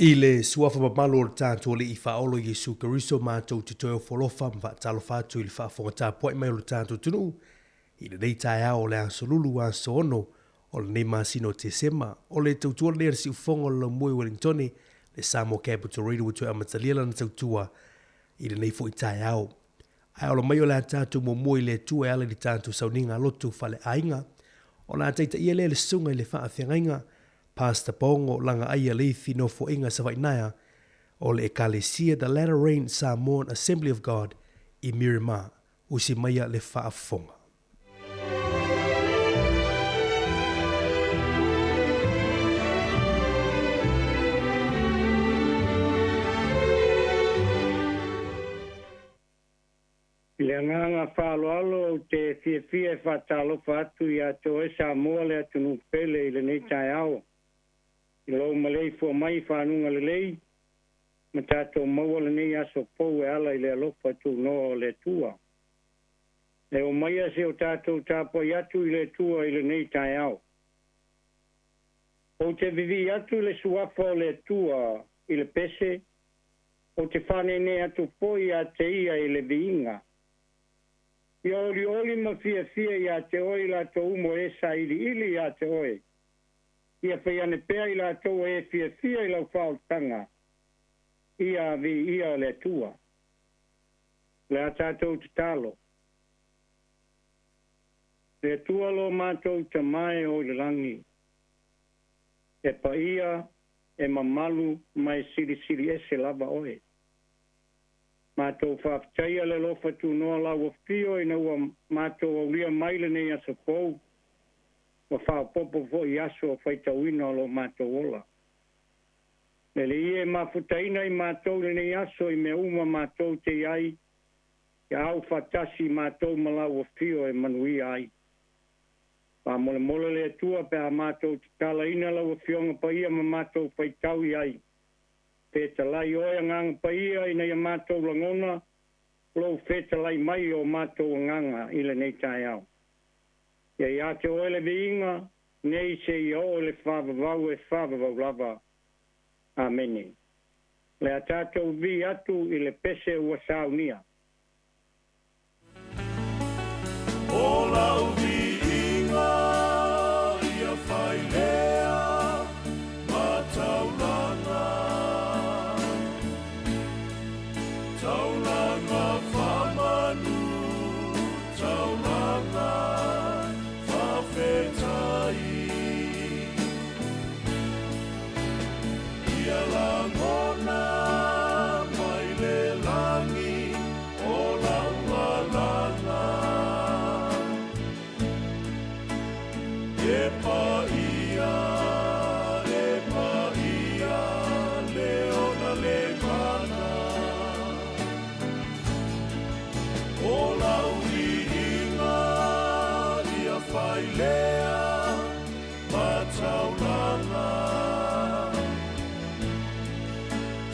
I le suafa mamalu o le tatou Alii Faaolo Iesu Keriso matou te toe ofo alofa ma faatalofa atu i le faafofoga tapuai mai o le tatou atunuu i lenei taeao o le aso Lulu aso 6 o lenei masina o Tesema. O le tautua lenei a le Siufofoga o le Laumua i Wellingtone, le Samoa Capital Radio ua toe amatalia lana tautua i lenei foi taeao. Ae ola mai o le a tatou muamua i le Atua e ala i le tatou sauniga lotu faleaiga. O le a taitaia lea le susuga i le faafeagaiga, Pastor Paongo Lagaaia Leifi Nofoaiga Savainaea o le Ekalesia The Latter Rain Samoan Assembly of God i Miramar. Usi maia le faafofoga. I le agaga faaaloalo ou te fiafia e faatalofa atu ia te oe Samoa le atunuu pele i lenei taeao i lou maleifua mai i fanuga lelei ma tatou maua lenei aso fou e ala i le alofa tunoa o le Atua. E omaia se o tatou tapuai atu i le Atua i lenei taeao. Ou te vivii atu i le suafa o le Atua i le pese Ou te faanēnē atu foi iā te ia i le viiga. Ia olioli ma fiafia iā te oe i latou uma o e sailiili iā te oe. Ia fai ane pea i latou o e fiafia i lau faaolataga, ia viia le Atua. O le a tatou tatalo. Le Atua lo matou Tama e o i le lagi, e paia e mamalu ma e silisili ese lava oe. Matou faafetaia le alofa tunoa lau afio ina ua matou aulia mai lenei aso fou, ua faaopoopo foi i aso faitauina o lo matou ola. Lele ia e mafutaina i matou lenei aso i mea uma matou te i ai, ia au faatasi i matou ma lau afio e manuia ai. Faamolemole le Atua pe a matou tatalaina lau Afioga Paia ma matou faitau i ai. Fetalai oe Agaga Paia ina ia matou lagona lou fetalai mai i o matou agaga i lenei taeao. Ia ia te oe le viiga, nei seia oo i le faavavau e faavavau lava. Amene. O le a tatou vii atu i le pese ua saunia. O lau viiga ia whai lea ma taulanga, Taulanga whamanu, taulanga whawhetai. Ia langona mai le langi o lau alanga. E paia, e paia, le ona le mana. O lau viiga ia whai lea ma taulanga.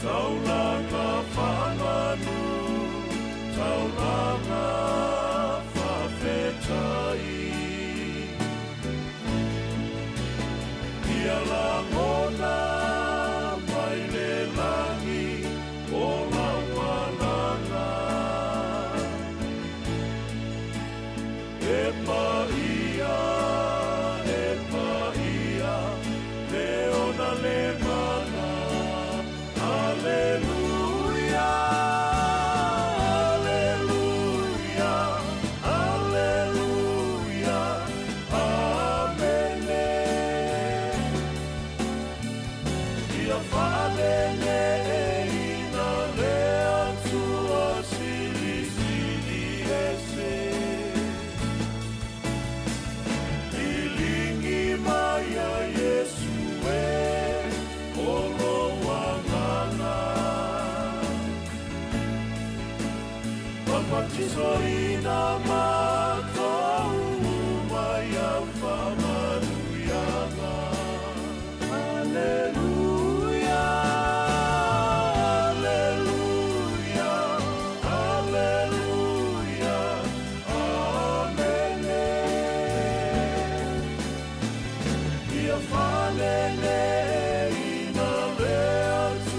Taulanga whamanu, taulanga whawhetai. Ia langona mai le langi o lau alanga. E paia, e paia, le ona le mana. Aleluia, aleluia, aleluia, amene. Ia faaleleiina le Atua Silisili Ese. Lilingi mai a Iesu e o lou agaga. Bapatisoina matou uma ia faamanuiaga. Aleluia, aleluia, aleluia, amene. Ia faaleleiina le Atua.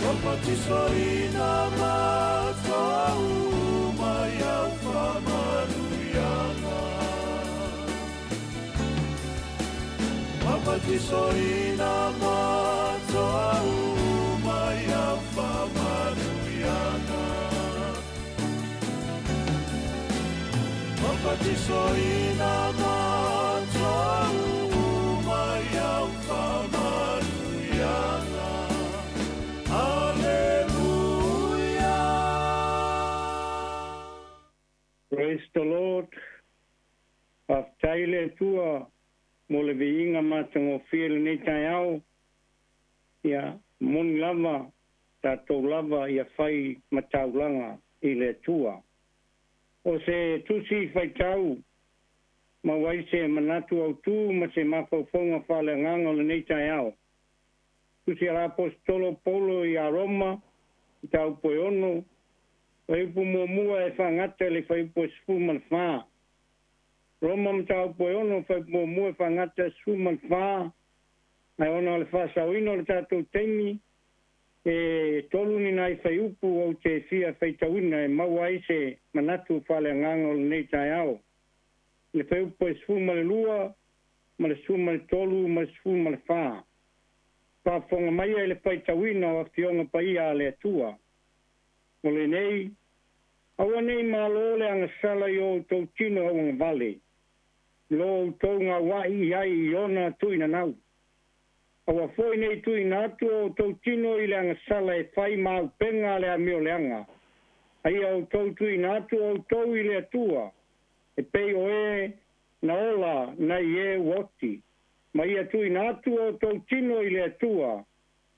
Papatisoina matou uma i au faamanuiaga. Papatisoina matou uma i au faamanuiaga. Papatisoina matou uma i au faamanuiaga. Aleluia. Praise the Lord. Faafetai i le Atua mo le viiga matagofie i lenei taeao. Ia, moni lava, tatou lava ia fai ma taulaga i le Atua. O se tusi faitau maua ai se manatu autu ma se mafaufauga faaleagaga o lenei taeao. Tusi a le Aposetolo o Paulo ia Roma, mataupu e 6, fuaiupu muamua e faagata i le fuaiupu e 14. Roma mataupu e 6, fuaiupu muamua e faagata i le 14, ae ona o le faasaoina o le tatou taimi, e 3 ni nai fuaiupu ou te fia faitauina e maua ai se manatu faaleagaga o lenei taeao. Le fuaiupu e 12 ma le 13 ma le 14. Faafofoga maia i le faitauina o Afioga Paia a le Atua. O lenei, aua nei malo le agasala i o outou tino auagavale, i lo outou gaua'i i ai i ona tuuinanau. Aua foi nei tuuina atu o outou tino i le agasala e fai ma auupega a le amioleaga, a ia outou tuuina atu outou i le Atua, e pei o e na ola nai e ua oti, ma ia tuuina atu o outou tino i le Atua,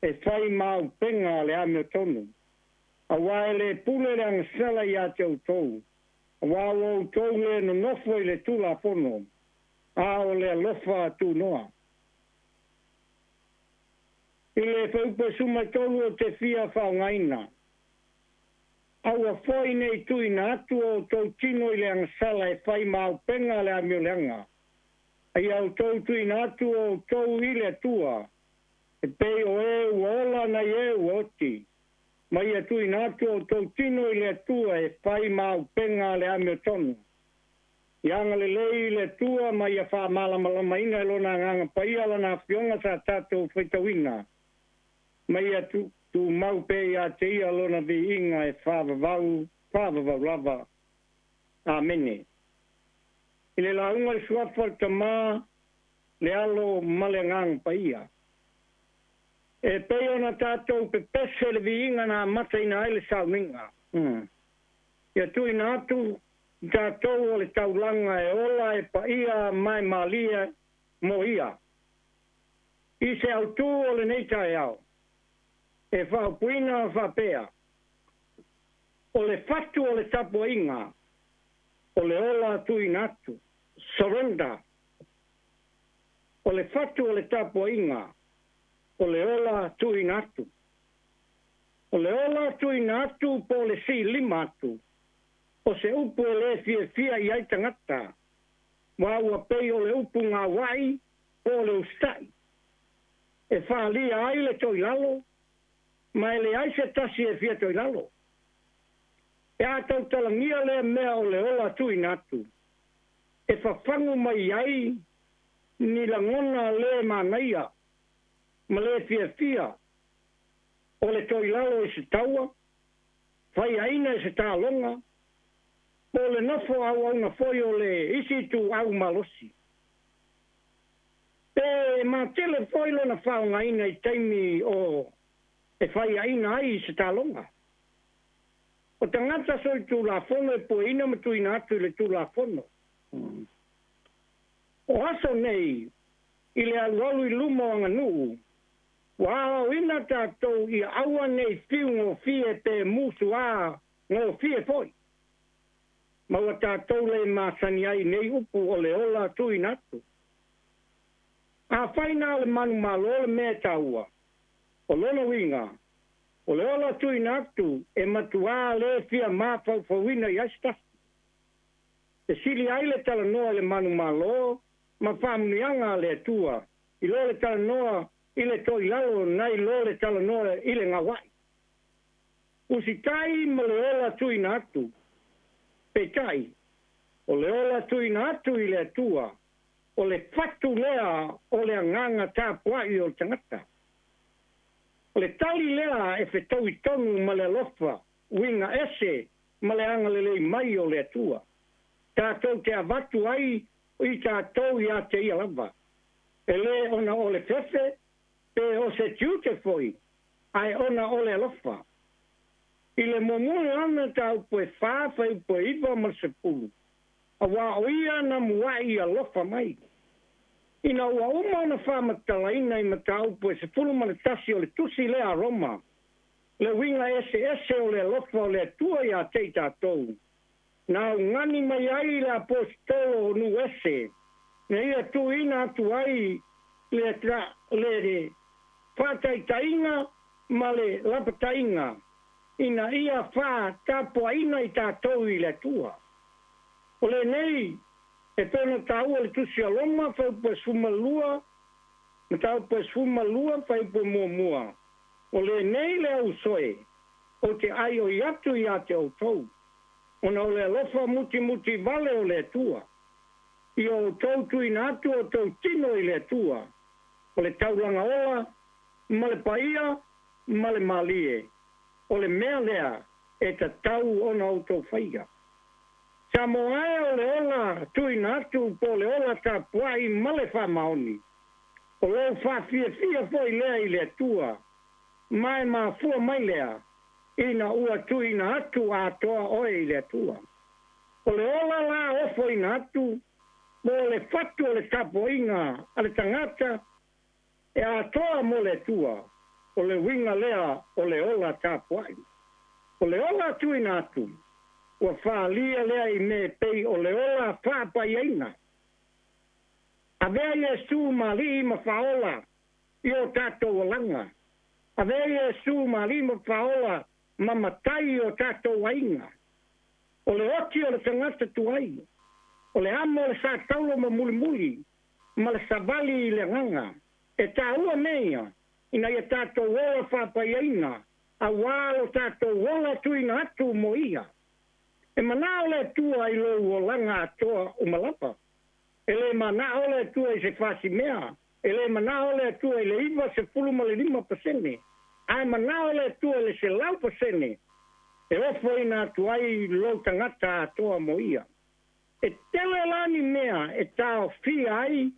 e fai ma auupega a le amiotonu. Aua e lē pule le agasala iā te outou, auā ua outou lē nonofo i le Tulafono, a o le alofa tunoa. I le fuaiupu e 13 ou te fia faaaogaina, aua foi nei tuuina atu o outou tino i le agasala e fai ma auupega a le amioleaga, a ia outou tuuina atu o outou i le Atua, e pei o e ua ola nai e ua oti, ma ia tuuina atu o outou tino i le Atua e fai ma auupega a le amiotonu. Ia agalelei le Atua ma ia faamalamalamaina e Lona Agaga Paia Lana Afioga sa tatou faitauina, ma ia tumau pea ia te Ia Lona viiga e faavavau, faavavau lava. Amene. I le lauga i le suafa o le Tama, le Alo ma le Agaga Paia. E pei ona tatou pepese le viiga na amataina ai le sauniga. Ia tuuina atu i tatou o le taulaga e ola e paia ma e malie mo Ia. I se autū o lenei taeao, e faaupuina faapea, o le fatu o le tapuaiga, o le ola tuuina atu, surrender. O le fatu o le tapuaiga, o le ola tuuina atu. O le ola tuuina atu po o le silima atu, o se upu e lē fiafia i ai tagata, aua ua pei o le upu gaua'i po o le usitai, e faaalia ai le toilalo, ma e leai se tasi e fia toilalo. Pe a tautalagia lea mea o le ola tuuina atu, e fafagu mai ai ni lagona lē manaia ma lē fiafia o le toilalo i se taua, faiaina i se taloga, po o le nofo auauna foi o le isi ituau malosi. Pe matele foi lona faaaogaina i taimi o e faiaina ai i se taloga. O tagata solitulafono e pueina ma tuuina atu i le Tulafono. O aso nei, i le alualu i luma o aganuu, ua aoaoina tatou ia aua ne i fiu gofie pe musuā gofie foi. Ma ua tatou le masani ai i nei upu o le ola tuuina atu. Afai na o le manumalo le mea e taua, o lona uiga, o le ola tuuina atu e matuā lē fia mafaufauina i ai se tasi. E sili ai le talanoa i le manumalo ma faamanuiaga a le Atua i lo le talanoa i le toilalo nai lo le talanoa i le gaua'i. Usitai ma le ola tuuina atu. Peitai, o le ola tuuina atu i le Atua, o le fatu lea o le agaga tapuai o le tagata. O le tali lea e fetaui tonu ma le alofa, uiga ese ma le agalelei mai o le Atua. Tatou te avatu ai i tatou ia te Ia lava. E le ona o le fefe, pe o se tiute foi, ae ona o le alofa. I le muamua Ioane mataupu e 4 fuaiupu e 9 ma le 10, Auā o Ia na muaʻi alofa mai. Ina ua uma ona faamatalaina i mataupu e 11 o le tusi lea a Roma, le uiga eseese o le alofa o le Atua ia te i tatou, na augani mai ai le Aposetolo o nuu ese, na ia tuuina atu ai le le faataitaiga ma le lapataiga ina ia faatapuaina i tatou i le Atua. O lenei, e pei ona taua i le Tusi a Roma, fuaiupu e 12, mataupu e 12, fuaiupu e muamua, O lenei le ausoe, ou te aioi atu ia te outou, ona o le alofa mutimuti vale o le Atua, ia outou tuuina atu outou tino i le Atua, o le taulaga ola, ma le paia, ma le malie, o le mea lea e tatau ona outou faia. Samoa e, o le ola tuuina atu po o le ola tapuai ma le faamaoni, o lou faafiafia foi lea i le Atua, ma e mafua mai lea ina ua tuuina atu atoa oe i le Atua. O le ola la ofoina atu po o le fatu o le tapuaiga a le tagata e atoa mo le Atua, o le uiga lea o le ola tapuai. O le ola tuuina atu, ua faaalia lea i mea e pei o le ola faapaiaina. Avea Iesu ma Alii ma Faaola i o tatou olaga. Avea Iesu ma Alii ma Faaola ma Matai i o tatou aiga. O le oti o le tagata tuai, o le amo o le sa taulo ma mulimuli, ma le savali i le agaga. E taua mea ia, ina ia tatou ola faapaiaina, auā lo tatou ola tuuina atu mo Ia. E manao le Atua i lou olaga atoa uma lava. E le manao le Atua i se fasimea, e le manao le Atua i le 95%, ae manao le Atua i le 100% e ofoina atu ai lou tagata atoa mo Ia. E tele la ni mea e taofia ai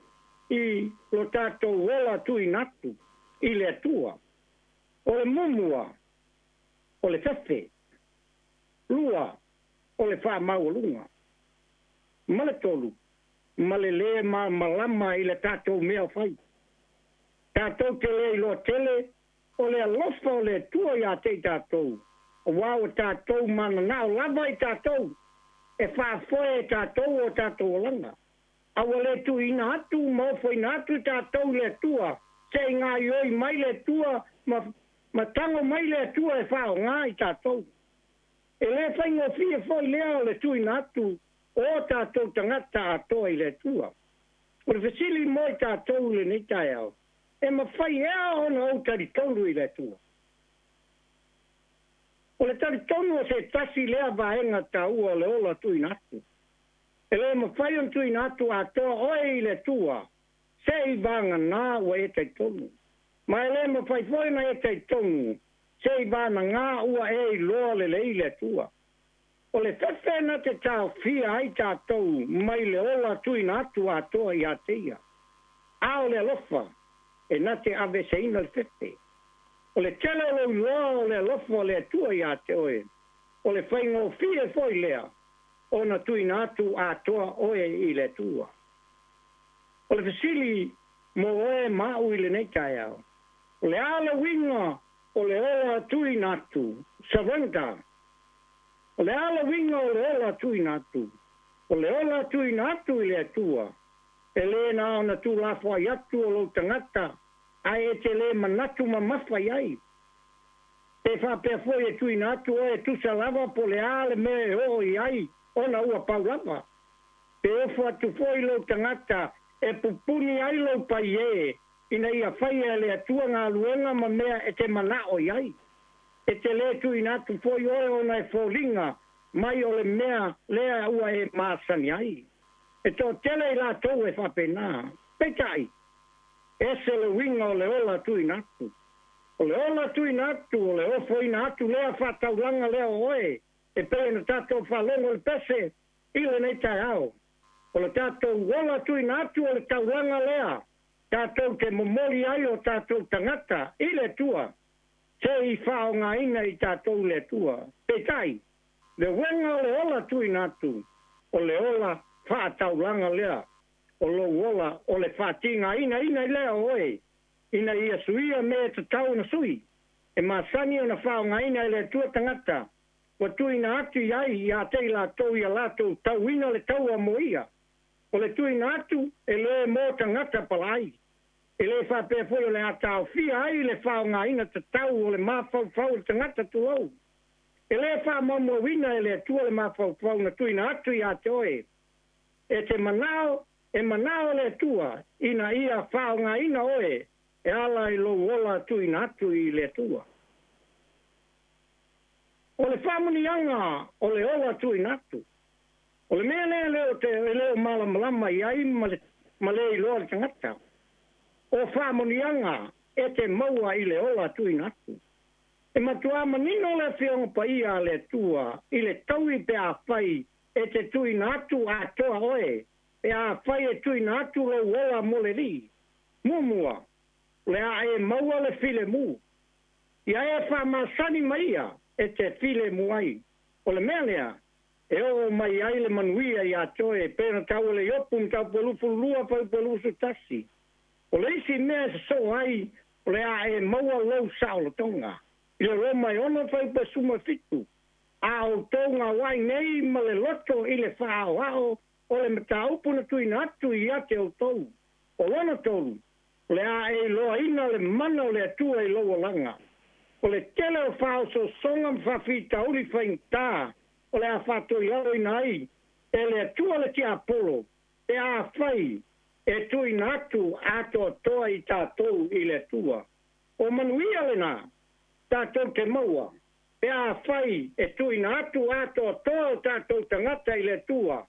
i lo tatou ola tuuina atu i le Atua. O le muamua, o le fefe. Lua, o le faamaualuga. Ma le tolu, ma le lē malamalama i le tatou mea o fai. Tatou te le iloa tele o le alofa o le Atua ia te i tatou, auā ua tatou mananao lava i tatou e faafoe e tatou o tatou olaga. A ua le tuuina atu ma ofoina atu i tatou i le Atua, se i gaoioi mai le Atua ma ma tago mai le Atua e faaaoga i tatou. E le faigofie foi lea o le tuuina atu o o tatou tagata atoa i le Atua. O le fesili mo i tatou i lenei taeao, e mafai ea ona ou talitonu i le Atua? O le talitonu o se tasi lea vaega taua o le ola tuuina atu. E le mafai ona tuuina atu atoa oe i le Atua se i vagana ua e talitonu. Ma e le mafai foi ona e talitonu se i vagana ua e iloa lelei le Atua. O le fefe na te taofia ai tatou mai le ola tuuina atu atoa ia te Ia. A o le alofa e na te aveeseina le fefe. O le tele o lou iloa o le alofa o le Atua ia te oe, o le faigofie foi lea ona tuuina atu atoa oe i le Atua. O le fesili mo oe ma au i lenei taeao, o le a le uiga o le ola tuuina atu, surrender? O le a le uiga o le ola tuuina atu? O le ola tuuina atu i le Atua, e le na ona tuulafoai atu o lou tagata, ae e te le manatu mamafa i ai. Pe faapea foi e tuuina atu oe e tusa lava po o le a le mea e oo i ai ona ua pau lava. Pe ofo atu foi lou tagata e pupuni ai lou paiē ina ia faia e le Atua galuega ma mea e te manao i ai. E te lē tuuina atu foi oe ona e foliga mai o le mea lea ua e masani ai. E toatele i latou e faapena. Peitai, ese le uiga o le ola tuuina atu. O le ola tuuina atu, o le ofoina atu lea faataulaga lea o oe, e pei ona tatou faalogo i le pese i lenei taeao. O le tatou ola tuuina atu o le taulaga lea tatou te momoli ai o tatou tagata i le Atua, se i faaaogaina i tatou le Atua. Peitai, le uega o le ola tuuina atu, o le ola faataulaga lea, o lou ola o le faatigainaina lea o oe, ina ia suia mea e tatau ona sui, e masani ona faaaogaina e le Atua tagata ua tuuina atu i ai ia te i latou ia latou tauina le taua mo ia. O le tuuina atu e le mo tagata palai. E le faapea foi o le a taofia ai le faaaogaina tatau o le mafaufau o le tagata tulou. E le faamaumauina e le Atua le mafaufau na tuuina atu ia te oe. E te manao, e manao le Atua ina ia faaaogaina oe e ala i lou ola tuuina atu i le Atua. O le faamuniaga o le ola tuuina atu. O le mea lea lea o te e le o malamalama i ai ma le, ma le iloa le tagata. O faamuniaga e te maua i le ola tuuina atu. E matuā manino le Afioga Paia a le Atua i le taui pe afai e te tuuina atu atoa oe, pe afai e tuuina atu lou ola mo le Alii. Muamua, o le a e maua le filemu. Ia e faamasani mai ia e te filemu ai. O le mea lea e oo mai ai le manuia iā te oe, e pei ona taua le Iopu mataupu 22 fuaiupu 21. O le isi mea e sosoo ai, o le a e maua lou saolotoga. I le Roma e 6 fuaiupu 17, A outou gauai nei ma le loto i le faaoao o le mataupu na tuuina atu ia te outou. O lona tolu, o le a e iloaina le mana o le Atua i lou olaga. O le tele o faaosoosoga ma faafitauli faigata o le a faatoilaloina ai e le Atua le tiapolo pe afai e tuuina atu atoatoa i tatou i le Atua. O manuia lena tatou te maua pe afai e tuuina atu atoatoa o tatou tagata i le Atua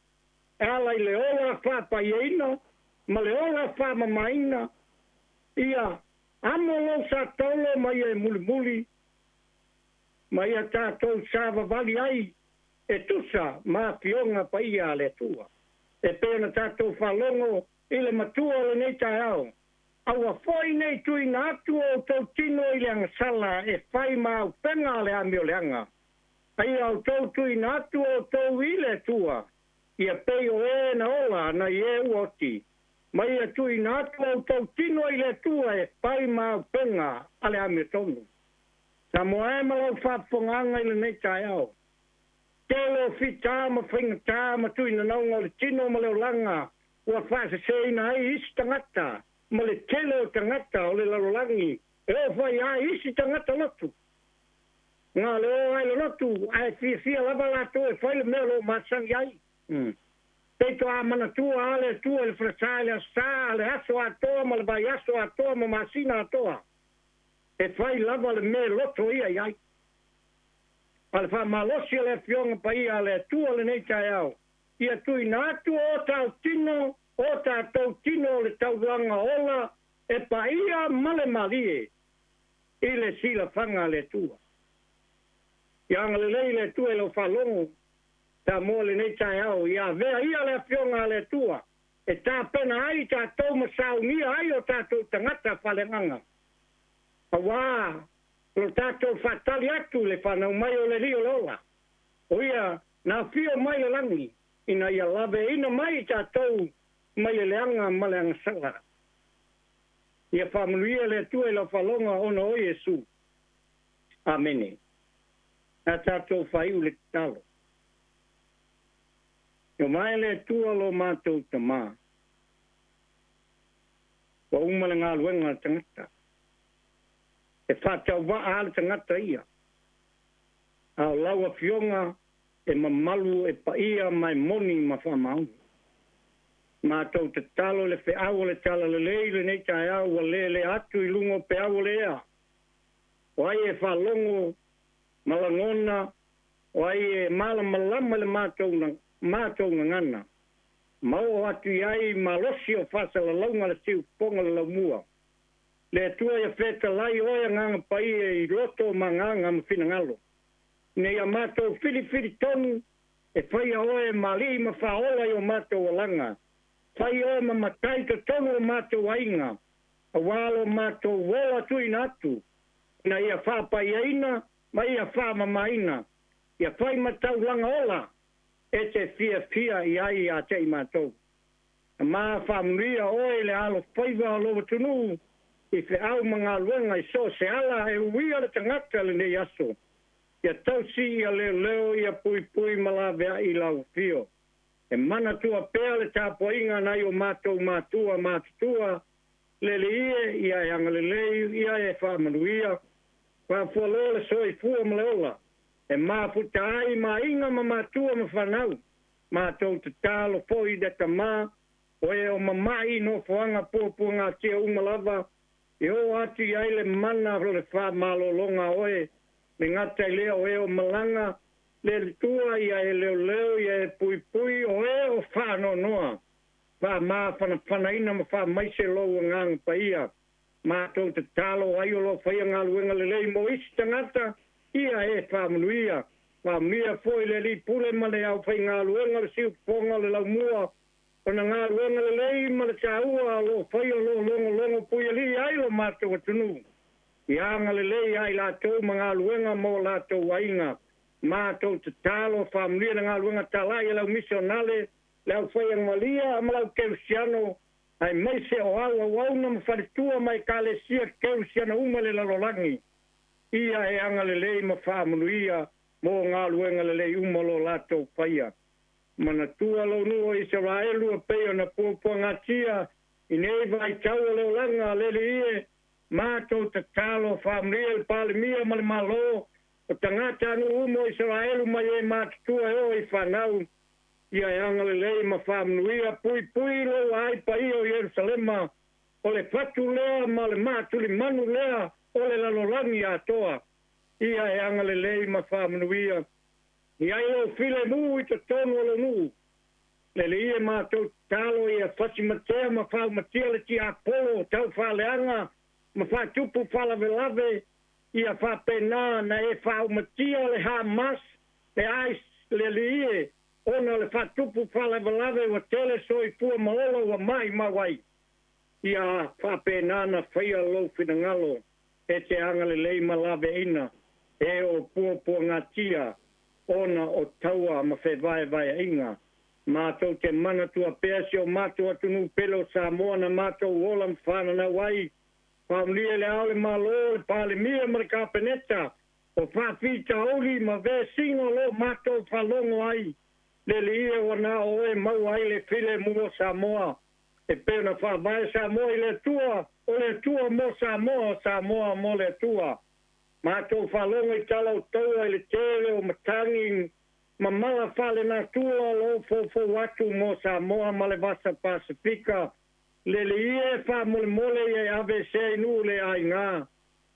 e ala i le ola faapaiaina ma le ola faamamaina ia amo lou satolo ma ia e mulimuli ma ia tatou savavali ai e tusa ma afioga paia a le Atua. E pei ona tatou faalogo i le matua o lenei taeao, Aua foi ne i tuuina atu o outou tino i le agasala e fai ma auupega a le amioleaga, a ia outou tuuina atu o outou i le Atua, ia pei o e na ola nai e ua oti, ma ia tuuina atu o outou tino i le Atua e fai ma auupega a le amiotonu. Samoa e ma lau faafofogaaga i lenei taeao. Tele o fitā ma faigata ma tuinanauga o le tino ma le olaga ua faaseseina ai isi tagata ma le tele o tagata o le lalolagi e oo foi ai isi tagata lotu. Na le oo ai le lotu ae fiafia lava latou e fai le mea o lo o masani ai. Peito a manatua a le Atua i le falesa i le aso sa, le aso atoa ma le vaiaso atoa ma masina atoa. E fai lava le mea e loto ia i ai. A le faamalosi o le Afioga Paia a le Atua lenei taeao, ia tuuina atu o tau tino, o tatou tino o le taulaga ola e paia ma le malie i le silafaga a le Atua. Ia agalelei le Atua i lau faalogo Samoa lenei taeao, ia avea ia le Afioga a le Atua e tapena ai tatou ma saunia ai o tatou tagata faaleagaga, auā lo tatou faatali atu i le fanau mai o le Alii o le ola, o ia na afio mai le lagi ina ia laveina mai i tatou mai le leaga ma le agasala. Ia faamanuia le Atua i lau faaloga ona o Iesu. Amene. A tatou faaiu le tatalo. Io mai le Atua lo matou Tamā. Ua uma le galuega a le tagata. E faatauvaa lava le tagata ia, a o lau Afioga e mamalu e paia ma e moni ma faamaoni. Matou tatalo le feau o le Talalelei i lenei taeao ua lelea atu i luga o peau o le ea. O ai e faalogo ma lagona o ai e malamalama le matou gagana ma oo atu i ai malosi o faasalalauga le siufofoga le laumua. Le Atua ia fetalai oe Agaga Paia i loto ma agaga ma finagalo, ina ia matou filifili tonu e faia oe ma alii ma faaola i o matou alaga. Fai oe ma matai i totonu o matou aiga, aua lo matou ola tuuina atu, ina ia faapaiaina ma ia faamamaina, ia fai ma taulaga ola e te fiafia i ai ia te i matou. Na ma faamanuia oe i le alofaiva o lou atunuu i feau ma galuega i so o se ala e uia le tagata i lenei aso. Ia tausi, ia leoleo, ia puipui ma laveai i lau afio. E manatua pea le tapuaiga a nai o matou matua matutua, le Alii e, ia e agalelei, ia e faamanuia, faafualoa le soifua ma le ola, e mafuta ai ma aiga ma matua ma fanau. Matou tatalo foi i le Tama, o e o mama'i i nofoaga puapuagatia uma lava, e oo atu i ai le mana o le faamalologa a oe, le gata i lea o e o malaga, le Atua ia e leoleo, ia e puipui, o e o faanoanoa, faamafanafanaina ma faamaise lou Agaga Paia. Matou tatalo ai o lo o faia galuega lelei mo isi tagata, ia e faamanuia. Faamanuia foi le Alii Pule ma le aufaigaluega o le Siufofoga o le Laumua, ona galuega lelei ma le taua o lo o faia o lo o logologo puialii ai lo matou atunuu. Ia agalelei ia i latou ma galuega mo latou aiga. Matou tatalo, faamanuia le galuega talai a le au misionale, le aufaiagalia ma le au kerisiano, aemaise o au auauna ma faletua ma ekalesia kerisiano uma i le lalolagi. Ia e agalelei ma faamanuia mo galuega lelei uma o lo latou faia. Manatua lou nuu o Isaraelu e pei ona puapuagatia i nei vaitau o le olaga, le Alii e, matou tatalo, faamanuia le Palemia ma le Malo, o tagatanuu uma o Isaraelu mai e matutua e oo i fanau, ia e agalelei ma faamanuia, puipui lou aai paia o Ierusalema, o le fatu lea ma le maatulimanu lea o le lalolagi atoa, ia e agalelei ma faamanuia. I ai lou filemu i totonu o lou nuu, le Alii e, matou tatalo ia fasimatea ma faaumatia le tiapolo taufaaleaga ma faatupu faalavelave, ia faapena na e faaumatia le Hamas, le IS, le Alii e, ona o le faatupu faalavelave ua tele soifua ma ola ua maimau ai. Ia faapena na faia lou finagalo e te agalelei ma laveaina e o puapuagatia ona o taua ma fevaevaeaiga. Matou te manatua pea si o matou atunuu pele o Samoa na matou ola ma fananau ai. Faamanuia i le Ao o le Malo, le Palemia ma le Kapeneta, o faafitauli ma vesiga o lo o matou faalogo ai. Le Alii e, ua na o oe maua ai le filemu o Samoa. E pei ona faavae Samoa i le Atua, o le Atua mo Samoa, o Samoa mo le Atua. Matou faalogo i tala o taua i le tele o matagi ma mala faalenatura o lo o foufou atu mo Samoa ma le Vasa Pasefika. Le Alii e, faamolemole ia e aveesea i nuu le aiga,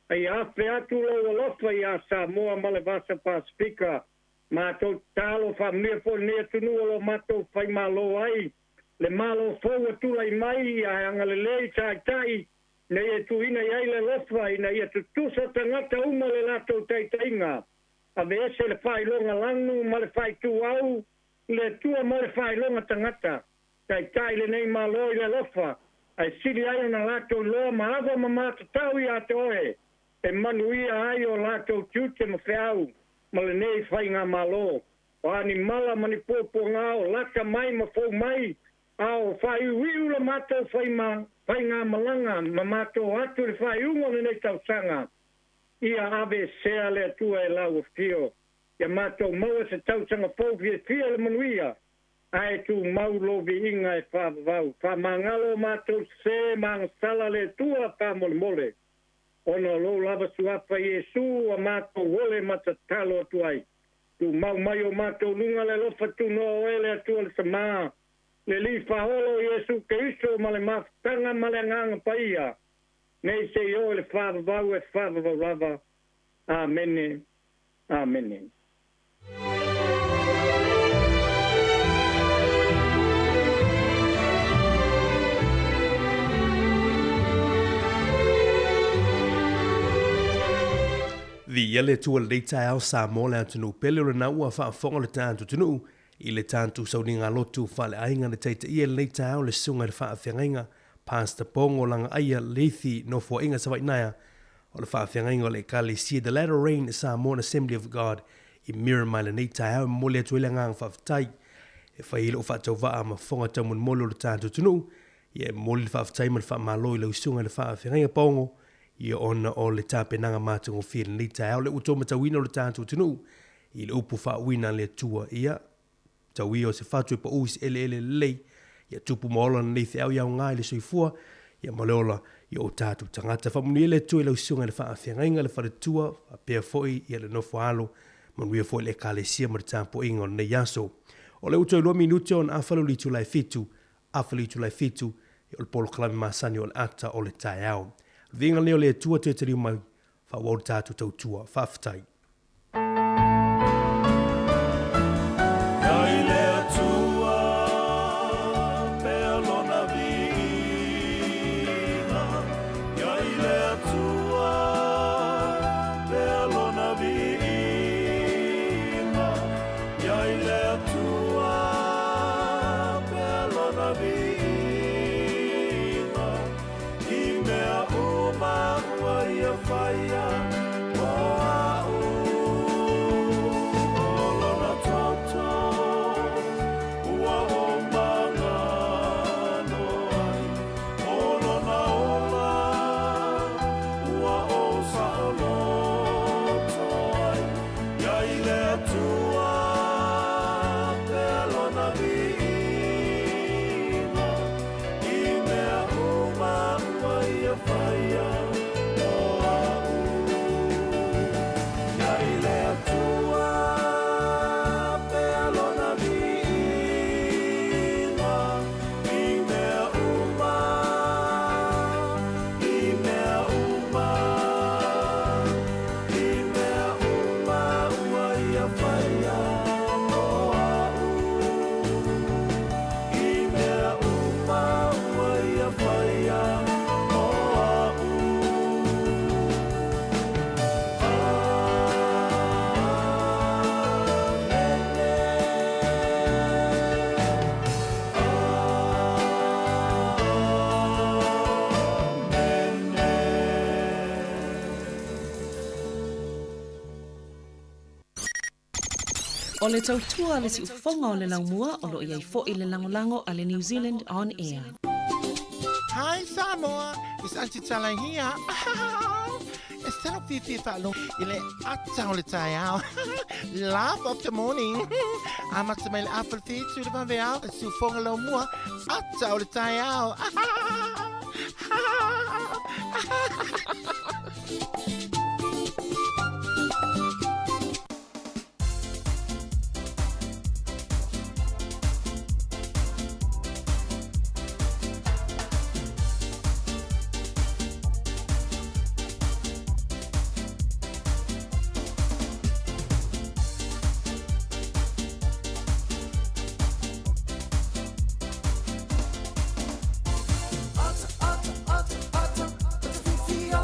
a ia afe atu lou alofa iā Samoa ma le Vasa Pasefika. Matou tatalo, faamanuia foi lenei atunuu o lo o matou faimalo ai, le Malo fou ua tulai mai, ia e agalelei taitai ina ia tuuina i ai le alofa, ina ia tutusa tagata uma le latou taitaiga. Aveese le faailoga lanu ma le faaituau, le Atua mo le faailoga tagata. Taitai lenei Malo i le alofa, ae sili ai ona latou iloa ma ava ma matatau ia te oe, e manuia ai o latou tiute ma feau ma lenei faigamalo. O a ni mala ma ni puapuaga o lata mai ma fou mai, a o faaiuiu la matou faigamalaga ma matou atu i le faaiuga o lenei tausaga, ia aveesea le Atua e lau afio, ia matou maua se tausaga fou fiafia i le manuia, ae tumau lou viiga e faavavau. Faamagalo o matou sese ma agasala le Atua faamolemole, ona o lou lava suafa Iesu ua matou ole ma tatalo atu ai. Tumau mai o matou luga le alofa tunoa o oe le Atua le Tama, le Alii Faaola o Iesu Keriso ma le mafutaga ma le Agaga Paia, nei seia oo i le faavavau e faavavau lava. Amene. Amene. Viia le Atua i lenei taeao Samoa le atunuu pele o lena ua faafofoga le tatou atunuu i le tatou sauniga lotu faaleaiga na taitaia i lenei taeao le susuga i le faafeagaiga Pastor Pongo Lagaaia Leithi Nofoaiga Savaii Naea o le faafeagaiga o le Ekalesia The Latter Rain Samoan Assembly of God i Miramar i lenei taeao e momoli atu ai le agaga faafetai e fai ai lou faatauvaa ma fofoga taumolimoli o le tatou atunuu ia e momoli le faafetai ma le faamalo i lau susuga i le faafeagaiga Pongo ia ona o le tapenaga matagofie i lenei taeao lea ua outou matauina o le tatou atunuu i le upu faauuina a le Atua ia tau ia o se fatu e pau i se eleele lelei ia tupu ma ola lenei feau ia aoga i le soifua ia ma le ola i o tatou tagata. Faamanuia le Atua i lau susuga i le faafeagaiga, le faletua, faapea foi ia le nofo alo, manuia foi le ekalesia ma le tapuaiga o lenei aso. O lea ua toe 2 minute ona afa lea o le itula e 7, afa le itula e 7, ia o le polokalame masani o le ata o le taeao. O le viiga lenei o le Atua toe taliu mai, faaauau le tatou tautua. Faafetai. Ia i le Atua pea lona viiga. Ia i le Atua pea lona viiga. Ia i le Atua pea lona viiga. I mea uma ua ia faia mo a'u. O lona toto ua ou magalo ai, o lona ola ua ou saoloto ai. Ia i le Atua pea lona viiga. I mea uma ua ia faia mo a'u. Ia i le Atua pea lona viiga. I mea uma, i mea uma, i mea uma ua ia faia mo a'u. I mea uma ua ia faia mo a'u. Amene. O le tautua a le siufofoga o le laumua o lo o i ai foi le lagolago a le New Zealand On Air. Hi Samoa, it's Auntie Tala here. E selo fifi whaalogo i le ata o le taeao. Laugh of the morning. Amata mai le afa le whitu le vave ao, e siufoga lau mua, ata o le taeao. Ata, ata, ata, ata, ata fifia.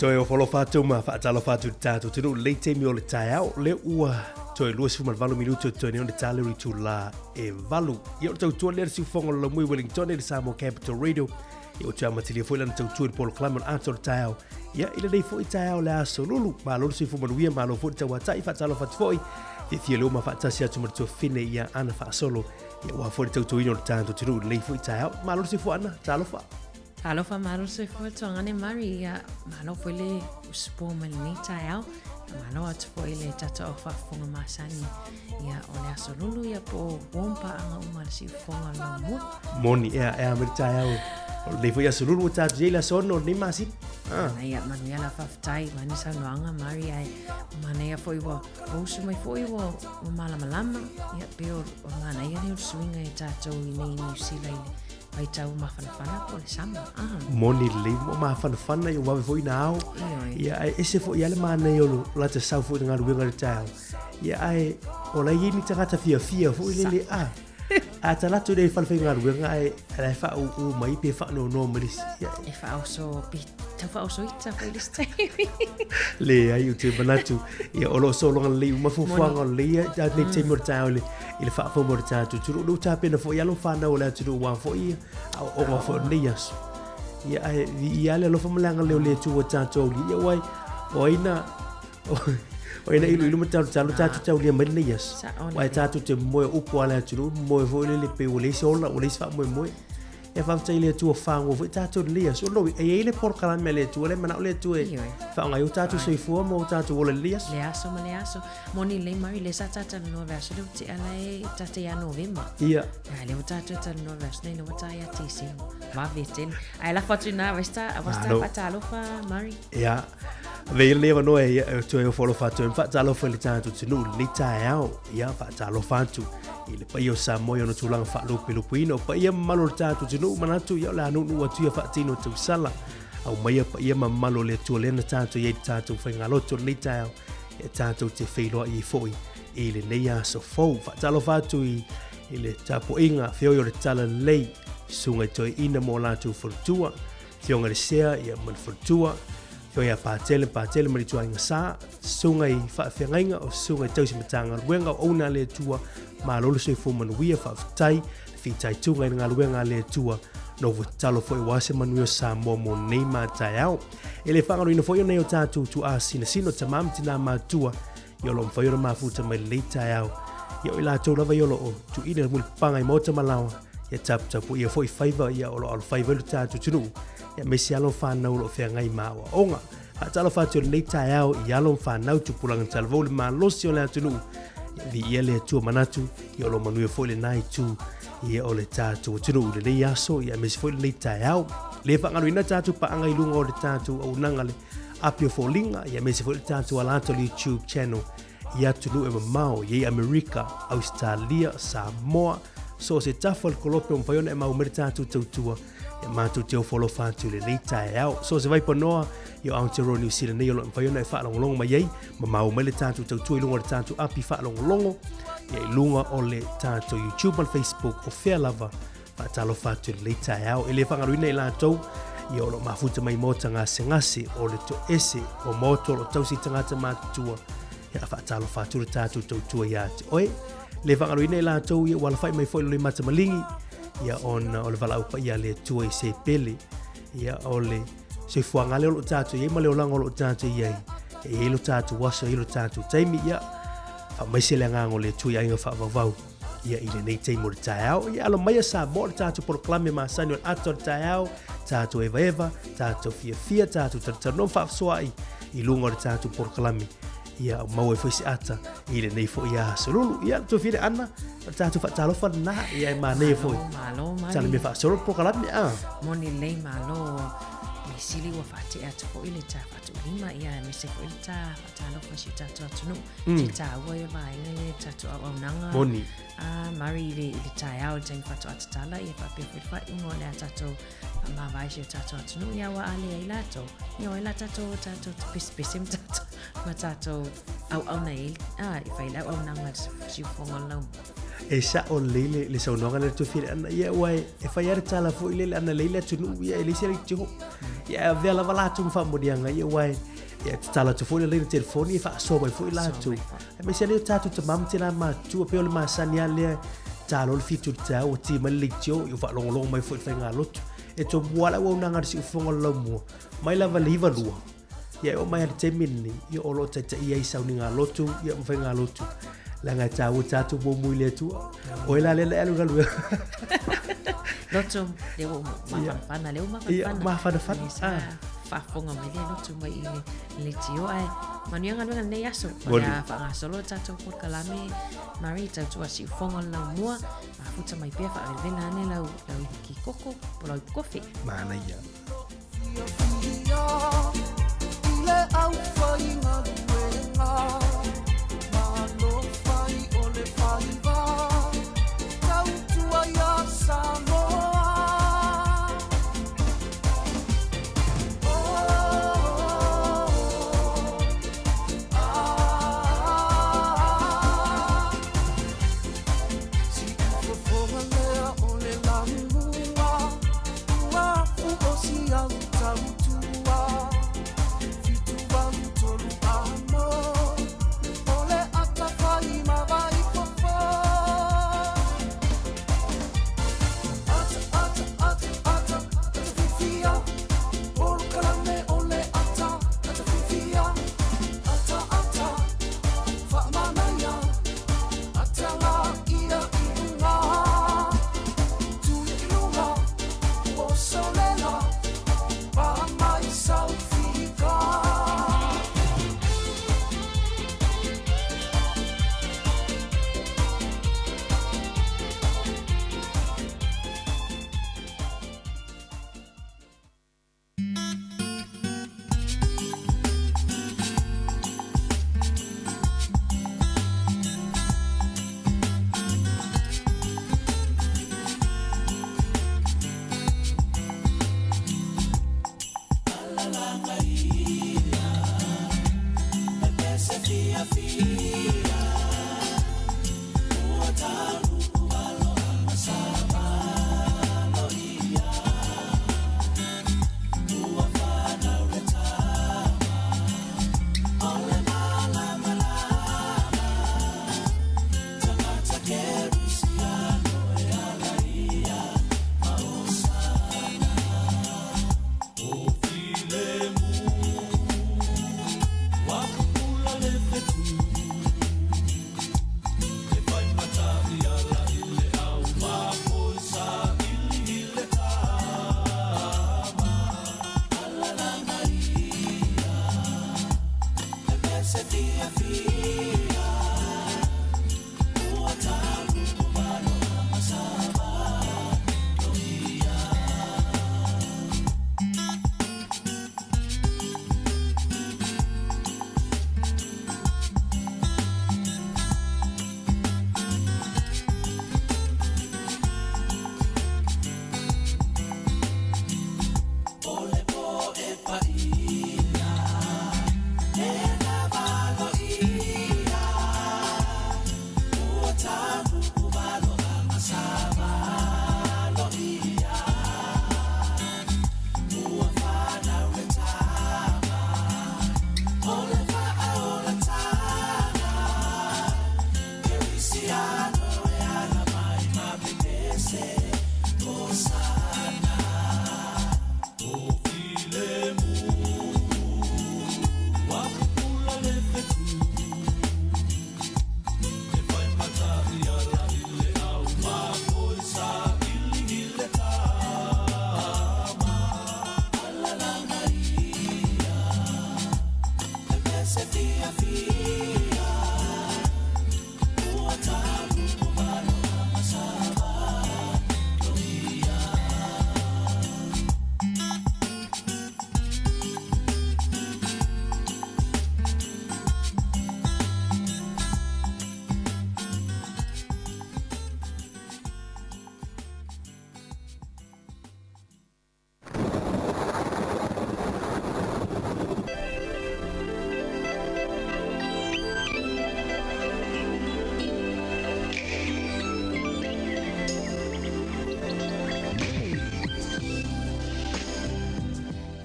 Toe ofo alofa atu ma faatalofa atu i le tatou atunuu i lenei taimi o le taeao. Lea ua toe 28 minute o totoe nei ona ta lea o le itula e 8. Ia o le tautua lea a le siufofoga o le Laumui Wellington i le Samoa Capital Radio. Ia ua toe amatalia foi lana tautua i le polokalame o le Ata o le Taeao. Ia i lenei foi taeao o le aso Lulu, malo le soifua manuia, malo foi le tauatai, faatalofa atu foi. Fiafia lea ua ma faatasi atu ma le tuafafine ia Ana Faasolo. Ia aua foi le tautuaina o le tatou atunuu i lenei foi taeao. Malo le soifua Ana, talofa. Talofa malo le soifua Tuagane Murray, ia malo foi le usupo mai lenei taeao. Malo atu foi le tatou au faafofoga masani. Ia o le aso lulu ia po o warm paaga uma le siufofoga o le laumua. Moni ea ea mai le taeao. O lenei foi aso lulu ua tatou i ai le aso 6 o lenei masina. Ah. Ia manuia la faafetai mani saunoaga Murray ae manaia foi ua usu mai foi ua malamalama. Ia pe o manaia nei o le suiga i tatou i nei Niu Sila i le vaitau mafanafana po o le sama. Ah. Moni lelei, ua mafanafana ia ua vave foi ona ao. Ia, ae ese foi lava le manaia o lo lata sau foi i le galuega i le taeao. Ia, ae o la e i ai ni tagata fiafia foi lele, a. A ta alu atu lea i le fale faigaluega ae la e faauu mai pe faanoanoa mai le isi. Ia. E faaoso, pe tau faaosoita foi le isi taimi. Leai, ou te manatu, ia, o lo o sologa lelei uma fuafuaga o lenei nei taimi o le taeao i le i le faafofoga o le tatou atunuu. Lea ua tapena foi alo ma fanau o le atunuu aua foi aoaoga foi o lenei aso. Ia, ae viia lava le alofa ma le agalelei o le Atua ua tatou aulia. Ia, aua o ai na o ai na iluilu ma talotalo tatou te aulia mai lenei aso. Aua e tatou te moe o upu a le atunuu, moe foi lele pei ua leai se ola, ua leai se faamoemoe. E faafetai i le Atua fagoa foi tatou i lenei aso. O lona uiga, e i ai le polokalame a le Atua, lea e manao le Atua e faaaoga ai o tatou soifua ma o tatou ola i lenei aso. Le aso ma le aso. Moni lelei Mari, lea sa ta talanoa i le aso lea ua tea la e ta te ia Novema. Ia. A lea ua tatou talanoa i le aso nei, lea ua ta ia Tesema. Vave tele. Ae lafo atu i ina, vai se ta, vai se ta faatalofa Mari. Ia. Avea ia lenei avanoa e toe ofo alofa atu ai ma faatalofa i le tatou atunuu i lenei taeao. Ia, faatalofa atu i le paia o Samoa i ona tulaga faalupelupeina. O paia mamalu o le tatou atunuu, manatu ia o le a nuunuu atu ia faatino tausala. Aumaia paia ma mamalu o le Atua lea na tatou i ai i le tatou faigalotu o lenei taeao e tatou te feiloai ai foi i lenei aso fou. Faatalofa atu i, i le tapuaiga feoi o le Talalelei, Susuga i Toeaina ma o latou faletua, Afioga i le Sea ia ma le faletua, Afioga ia Patele, Patele ma le ituaiga sa, Susuga i faafeagaiga o Susuga i tausi Matagaluega o auauna a le Atua, malo le soifua manuia, faafetai le fitaituga i le galuega a le Atua, nofo tatalo foi aua se manuia o Samoa mo nei ma taeao. E le faagaloina foi o nei o tatou tuaa sinasina o tama ma tinā matutua ia o lo o mafai ona mafuta mai lenei taeao. Ia o i latou lava ia o lo o tuuina le mulipapaga i maota ma laoa, ia taputapuia foi faiva ia o lo o alofaiva ai lo tatou atunuu, ia aemaise alo ma fanau o lo o feagai ma aoaoga. Faatalofa atu i lenei taeao i alo ma fanau tupulaga talavou le malosi o le atunuu. Ia viia le Atua manatu ia o lo o manuia foi lena itu ia o le tatou atunuu i lenei aso ia aemaise foi lenei taeao. Le faagaloina tatou paaga i luga o le tatou auaunaga le api o foliga ia aemaise foi le tatou ala atu o le YouTube channel i atunuu e mamao i ai Amerika, Ausetalia, Samoa, so o se tafa o le kolope o mafai ona e mau mai le tatou tautua e matou te ofo alofa atu i lenei taeao. So o se vaipanoa i o Aotearoa Niu Sila nei o lo o mafai ona e faalogologo mai ai ma mau mai le tatou tautua i luga o le tatou api faalogologo ia i luga o le tatou YouTube ma le Facebook o fea lava faatalofa atu i lenei taeao. E le faagaloina i latou ia o lo o mafuta mai maota gasegase o le toese o maota o lo o tausi i tagata matutua ia faatalofa atu le tatou tautua ia te oe. Le faagaloina i latou ia ua alafai mai foi lo le mata maligi ia ona o le valaau paia a le Atua i se pele ia o le soifuaga lea o lo o tatou i ai ma le olaga o lo o tatou i ai. E i ai lo tatou aso, e i ai lo tatou taimi, ia faamaise le agaga o le Atua i aiga faavauvau ia i lenei taimi o le taeao. Ia alo maia Samoa le tatou polokalame masani o le ata o le taeao, tatou evaeva, tatou fiafia, tatou talatalanoa ma faafasoaai i luga o le tatou polokalame. Ia maua ai foi se ata i lenei foi aso lulu. Ia, le tuafafine Ana, o le tatou faatalofa lena, ia e manaia foi. Malo, malo, Tala mea faasolo le polokalame, a. Moni lelei malo. Mea sili ua faatea atu foi le ta faatuulima, ia aemaise foi le ta faatalofa i si o tatou atunuu. Mm. Te tāua ia vaega lea tatou auaunaga. Moni. A Mari i le, i le taeao i le taimi faatoa tatala, ia faapea foi le faaiuga o le a tatou faamavae si o tatou atunuu, ia ua ale ai latou. Ia o ai la tatou, tatou te pesepese ma tatou, ma tatou auauna i, a, i fai le auaunaga i le siufofoga o le laumua. E sa'o lelei le, le saunoaga lea le Tofi Leaana, ia aua e, e fai lava le tala foi lele ana lelei le atunuu, ia e leai se leitio. Ia e avea lava latou ma faamanuiaga, ia aua e, ia tatalo atu foi le laina telefoni e faasoa mai foi latou. Aemaise lea o tatou tama ma tina matutua, pei o le masani lava lea, ta loa le fitu i le taeao ua ti mai le leitio, ia ua faalogologo mai foi i le faigalotu. E tomua lava le auaunaga a le siufofoga o le laumua, mai lava i le 92, Ia e oo mai lava i le taimi lenei, ia o lo o taitaia ai sauniga lotu ia ma faigalotu. Leaga e taua tatou muamua i le Atua. O oe la lea na e alu i galuega. Lotu, lea ua mafanafana, lea ua mafanafana. Ia, mafanafana. Sa faafofoga mai lea lotu mai i le leitio, ae manuia galuega lenei aso. O le a faagasolo le tatou polokalame, Marie, tautua siufofoga o le laumua, mafuta mai pea faavelavela ane lau, lau ipu kikoko, po lau ipu kofi. Manaia.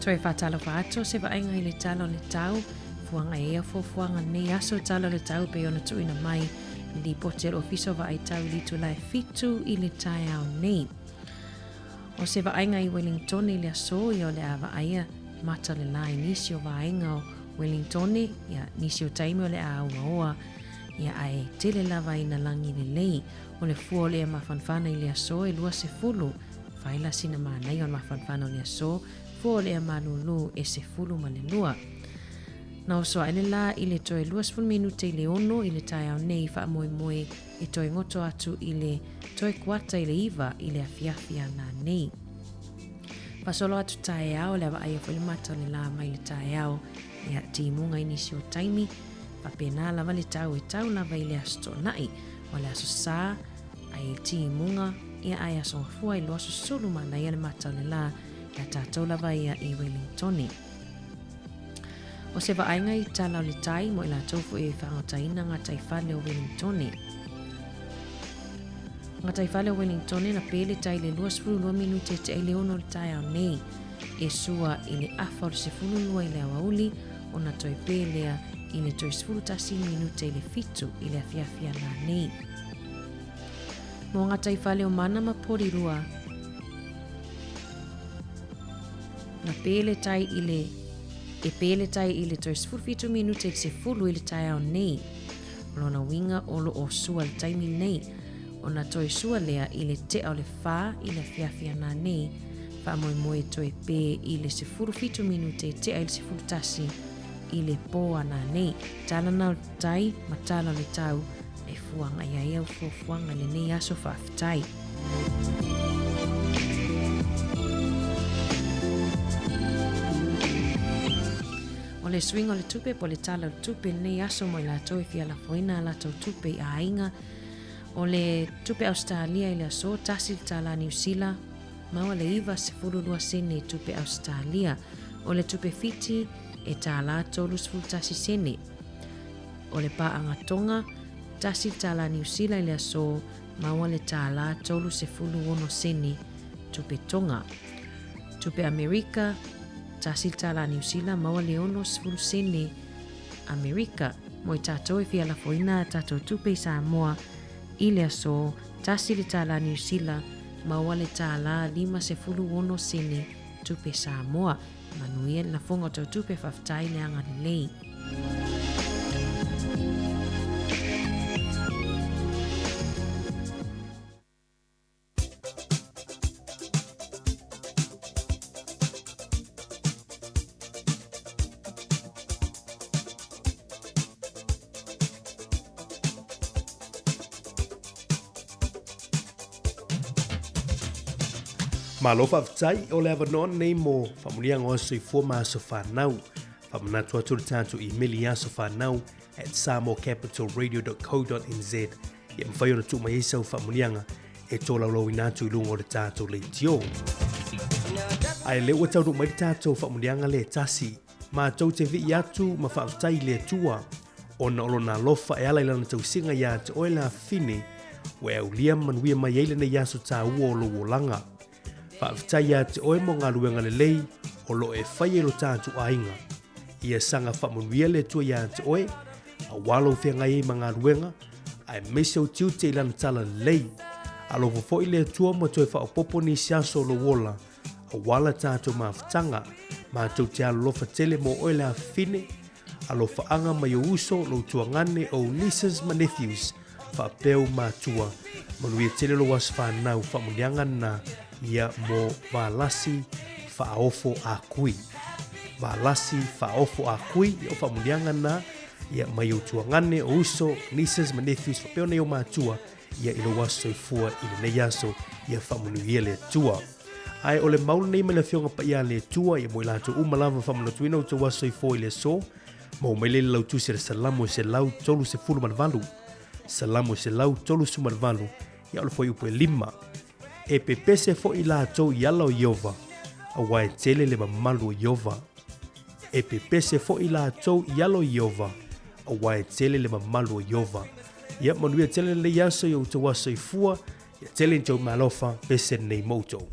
Toe faatalofa atu o se vaaiga i le tala o le tau, fuaga e ia fuafuaga lenei aso tala o le tau pei ona tuuina mai i lipoti a le Ofisa o Vaai Tau i le itula e 7 i le taeao nei. O se vaaiga i Wellingtone i le aso ia o le a vaaia mata o le la i nisi o vaega o Wellingtone, ia nisi o taimi o le a auaoa, ia ae tele lava ina lagi lelei. O le fua o le ea mafanafana i le aso e 20, faila sina manaia o le mafanafana o le aso, fua o le ea malūlū e 12. Na oso aʻe le lā i le toe 20 minute i le 6 i le taeao nei faamoemoe e toe goto atu i le toe kuata i le 9 i le afiafi a nanei. Fasolo atu taeao le a vaaia foi le mata o le lā mai le taeao ia timuga i nisi o taimi, faapena lava le tau e tau lava i le Aso Toonai, o le Aso Sa ai timuga ia ae Aso Gafua i loa susulu manaia le mata o le lā ia tatou lava ia i Wellingtone. O se vaaiga i tala o le tai mo i latou foi e whaangotaina ngā taifale o Wellingtone. Ngā taifale o Wellingtone na pē le tai le 22 minute te ai le 6 o le taeao nei. E sua i le afa o le 12 i le aoauli, ona toe pē lea i le toe 11 minute i le 7 i le afiafi a nanei. Mō ngā taifale o Mana ma Porirua, Na pē le tai i le E pē le tai i le toe 17 minute i le 10 i le taeao nei. O lona uiga o lo o sua le taimi nei. Ona toe sua lea i le tea o le 4 i le afiafi ana nei. Faamoemoe toe pē i le 17 minute tea i le 11 i le pō ana nei. Tala na o le tai ma tala o le tau e fuanga i ai au fuafuaga i lenei aso faafetai. O le suiga o le tupe po o le tala o le tupe lenei aso mo i latou e fia lafoina a latou tupe i aiga. O le tupe Ausetalia i le aso, tasi le tālā Niu Sila, maua le 92 sene tupe Ausetalia. O le tupe Fiti e tālā 31 sene. O le paaga Tonga, tasi le tālā Niu Sila i le aso, maua le tālā 36 sene tupe Tonga. Tupe Amerika, tasi le tālā Niu Sila, maua le 60 sene Amerika. Mo i tātou e fia lafoina a tātou tupe i Samoa i le aso, tasi le tālā Niu Sila, maua le tālā 56 sene tupe Samoa. Manuia le lafoga o tou tupe, faafetai le agalelei. Malo faafetai o le avanoa lenei mo faamanuiaga o aso soifua ma aso fanau. Faamanatu atu le tatou imeli i aso fanau at samoacapitalradio.co.nz ia mafai ona tuu mai ai sau faamanuiaga e tolaulauina atu i luga o le tatou leitio. Ae lea ua taunuu mai le tatou faamanuiaga lea e tasi, matou te vii atu ma faafetai i le Atua ona o lona alofa e ala i lana tausiga iā te oe le afafine ua e aulia ma manuia mai ai lenei aso tāua o lou olaga. Faafetai iā te oe mo galuega lelei o lo o e faia i lo tatou aiga. Ia saga faamanuia le Atua iā te oe, auā lou feagai ai ma galuega, aemaise ou tiute i lana tala lelei. Alofa foi le Atua ma toe faaopoopo nisi aso o lou ola, auā la tatou mafutaga. Matou te alolofa tele mo oe le afafine, Alofaaga mai ou uso, lou tuagane, ou nieces ma nephews, faapea ou matua. Manuia tele lou aso fanau, faamuniaga na ia mo Valasi Faaofo Akui. Valasi Faaofo Akui, ia o faamuniaga na ia mai ou tuagane, ou uso, nieces ma nephews, faapea ona i ou matua, ia i lou aso soifua i lenei aso, ia faamanuia le Atua. Ae o le mau lenei mai le Afioga Paia a le Atua, ia mo i latou uma lava faamanatuina outou aso soifua i le aso, maua mai lea i le lautusi a le Salamo e 138, Salamo e 138, ia o le fuaiupu e 5. E pepese foi latou i ala o Ieova, auā e tele le mamalu o Ieova. E pepese foi latou i ala o Ieova, auā e tele le mamalu o Ieova. Ia manuia tele lenei aso i outou aso soifua, ia tele ni tou meaalofa, pese lenei mo outou.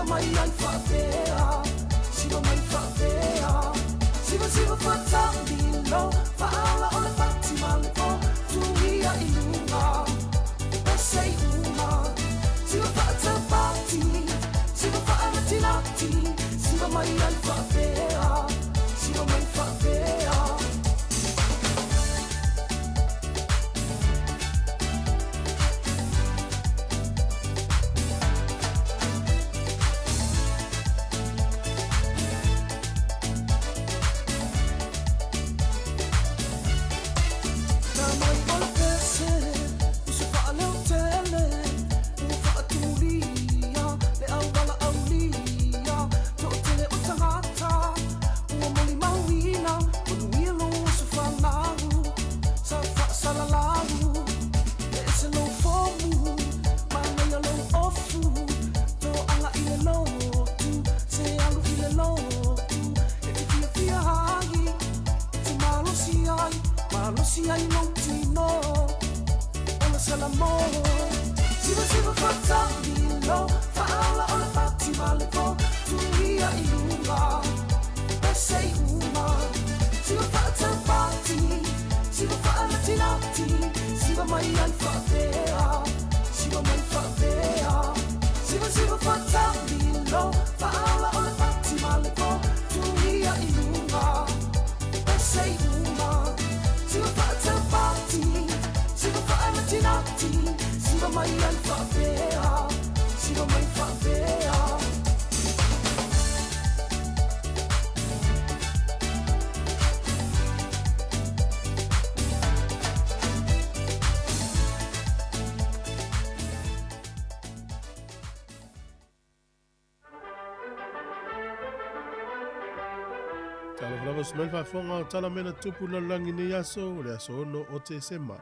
mai ai faapea, siva mai faapea. Siva siva faatamilo, faaola o le fati ma le po, tuia i luga, pese i uma. Siva faatapati, siva faanatinati, siva mai ai faapea, siva mai faapea. Talofa lava usu mai le faafofoga o tala mea na tupu i le lalolagi i lenei aso, o le aso 6 o Tesema.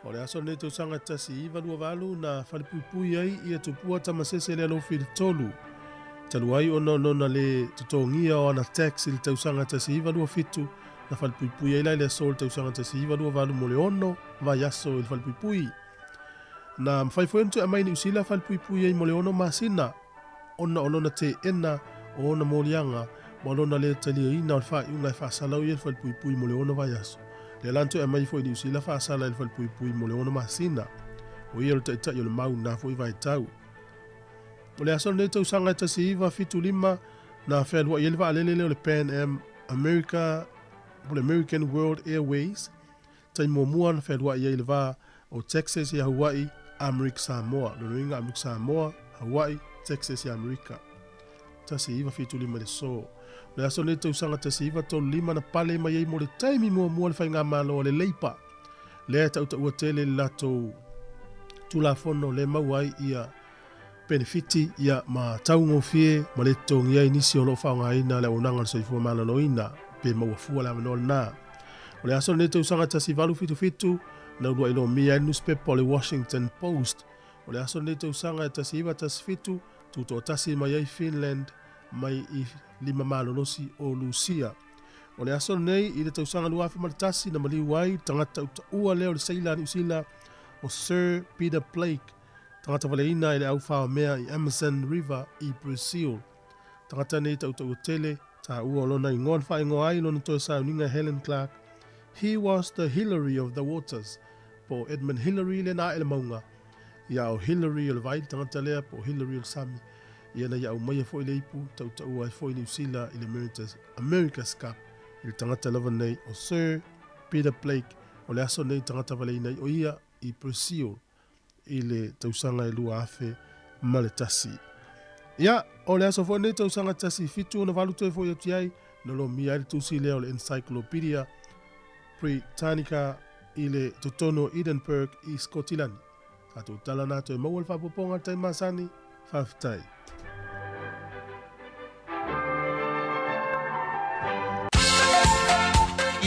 O le aso lenei tausaga 1928 na falepuipui ai ia Tupua Tamasese Lealofi i le tolu, talu ai ona o lona le totogia o ana tax i le tausaga 1927, na falepuipui ai la i le aso o le tausaga 1928 mo le ono vaiaso i le falepuipui. Na mafai foi ona toe aumai i Niu Sila falepuipui ai mo le ono masina ona o lona teena o ona moliaga ma lona le taliaina o le faaiuga e faasalau i ai le falepuipui mo le ono vaiaso. Lea la na toe aumai foi i Niu Sila faasala i le falepuipui mo le ono masina. O ia o le taitai o le mau i lena foi vaitau. O le aso lenei tausaga e 1975 na fealuai ai le vaalele lea o le Pan Am America po o le American World Airways, taimi muamua na fealuai ai i le va o Texas ia Hawaii, Amerika Samoa. Lona uiga Amerika Samoa, Hawaii, Texas ia Amerika. 1975 i le aso. O le aso lenei tausaga 1935 na pale mai ai mo le taimi muamua le faigamalo a le Leipa, lea e tautaua tele i le latou Tulafono lea e maua ai ia penefiti ia ma taugofie ma le totogia ai nisi o lo o faaaogaina le auaunaga a le soifua maloloina pe maua fua le avanoa lena. O le aso lenei tausaga 1877 na uluai lomia ai le nusipepa o le Washington Post. O le aso lenei tausaga e 1917 tutoatasi mai ai Finland mai i lima malolosi o Lusia. O le aso lenei i le tausaga 2001 na maliu ai le tagata utaua lea o le seila a Niu Sila o Sir Peter Blake, tagata valeina i le au faomea i Amazon River i Brazil. Tagata nei tautaua tele, taua o lona igoa na faaigoa ai lona toe sauniga e Helen Clark, He was the Hillary of the waters, po o Edmund Hillary lea na ae le mauga. Ia o Hillary o le vai le tagata lea, po o Hillary o le sami. Ia na ia aumaia foi le ipu, tautaua ai foi Niu Sila i le America's Cup i le tagata lava nei o Sir Peter Blake, o le aso nei tagata valeina ai o ia i Brazil i le tausaga e 2001. Ia, o le aso foi nei tausaga 1768 toe foi atu i ai, na lomia ai le tusi lea o le Encyclopedia Britannica i le totonu o Edinburgh i Skotilani. Tatou tala nā toe maua le faapopoga i le taimi masani. Faafetai.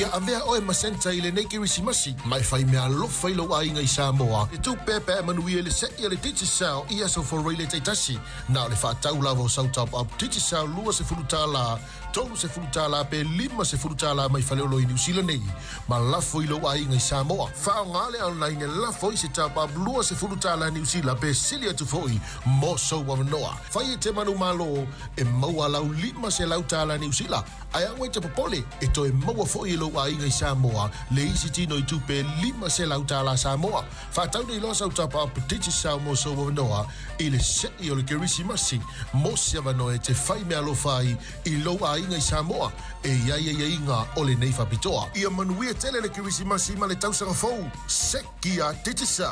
Ia avea oe ma Santa i lenei Kerisimasi, ma e fai meaalofa i lou aiga i Samoa. E tupe pe a e manuia i le se'i a le Digicel i aso Foraile taitasi. Na o le faatau lava o sau top up Digicel $20, $30 pe $50 mai Faleolo i Niu Sila nei, ma lafo i lou aiga i Samoa. Faaaoga le online e lafo i se top up $20 Niu Sila pe sili atu foi mo sou avanoa. Fai e te manumalo e maua lau $500 Niu Sila. Ae aua e te popole, e toe maua foi e lou aiga i Samoa le isi tino i tupe $500 Samoa. Faatau nei loa sau top up Digicel mo sou avanoa i le se'i o le Kerisimasi mo se avanoa e te fai meaalofa ai i lou aiga i Samoa e i ai aiaiga o lenei faapitoa. Ia manuia tele le Kerisimasi ma le tausaga fou! Sekia Digicel!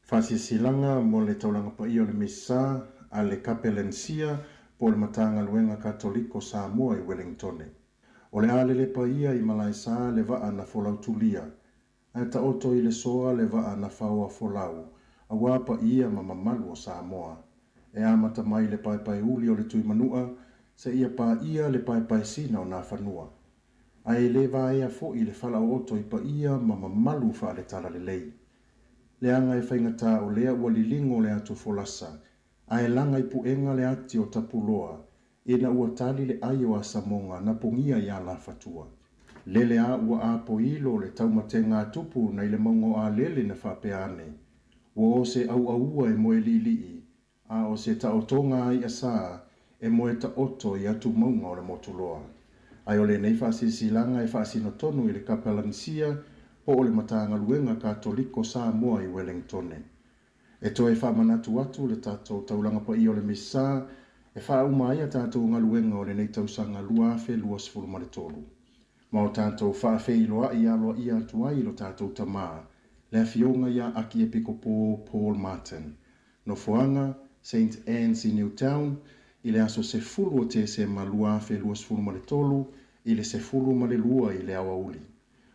Faasilasilaga mo le Taulaga Paia o le Misa a le Kapelensia po o le Matagaluega Katoliko Samoa i Welengtone. O le a lelepa ia i Malaesa le vaa na folau tulia, ae taoto i le soa le vaa na faoa folau, auā paia ma mamalu o Samoa. E amata mai le paepaeuli o le Tuimanua seia paia le paepaesina o Nafanua. Ae le vaea foi le falaooto i paia ma mamalu faale-talalelei. Leaga e faigata o lea ua liligo le atu folasa, ae laga i puega le ati o Tapuloa ina ua tali le ai o Asamoga na pogia iā Lafatua. Lele a ua apoilo le taumatega a Tupu nai le mauga o Alele na faapea ane, Ua o se auaua e moe liʻiliʻi, A o se taotoga a iʻa sa e moe taoto i atu mauga o le Motuloa. Ae o lenei faasilasilaga e faasino tonu i le Kapelanisia po o le Matagaluega Katoliko Samoa i Welengtone. E toe faamanatu atu le tatou taulaga paia o le Misa e faauma ai a tatou galuega o lenei tausaga 2023. Ma o tatou faafeiloai aloaia atu ai i lo tatou Tama, le Afioga ia Akiepikopo Paul Martin, Nofoaga, Saint Anne's i Newtown, i le aso 10 o Tesema 2023 i le 12 i le aoauli.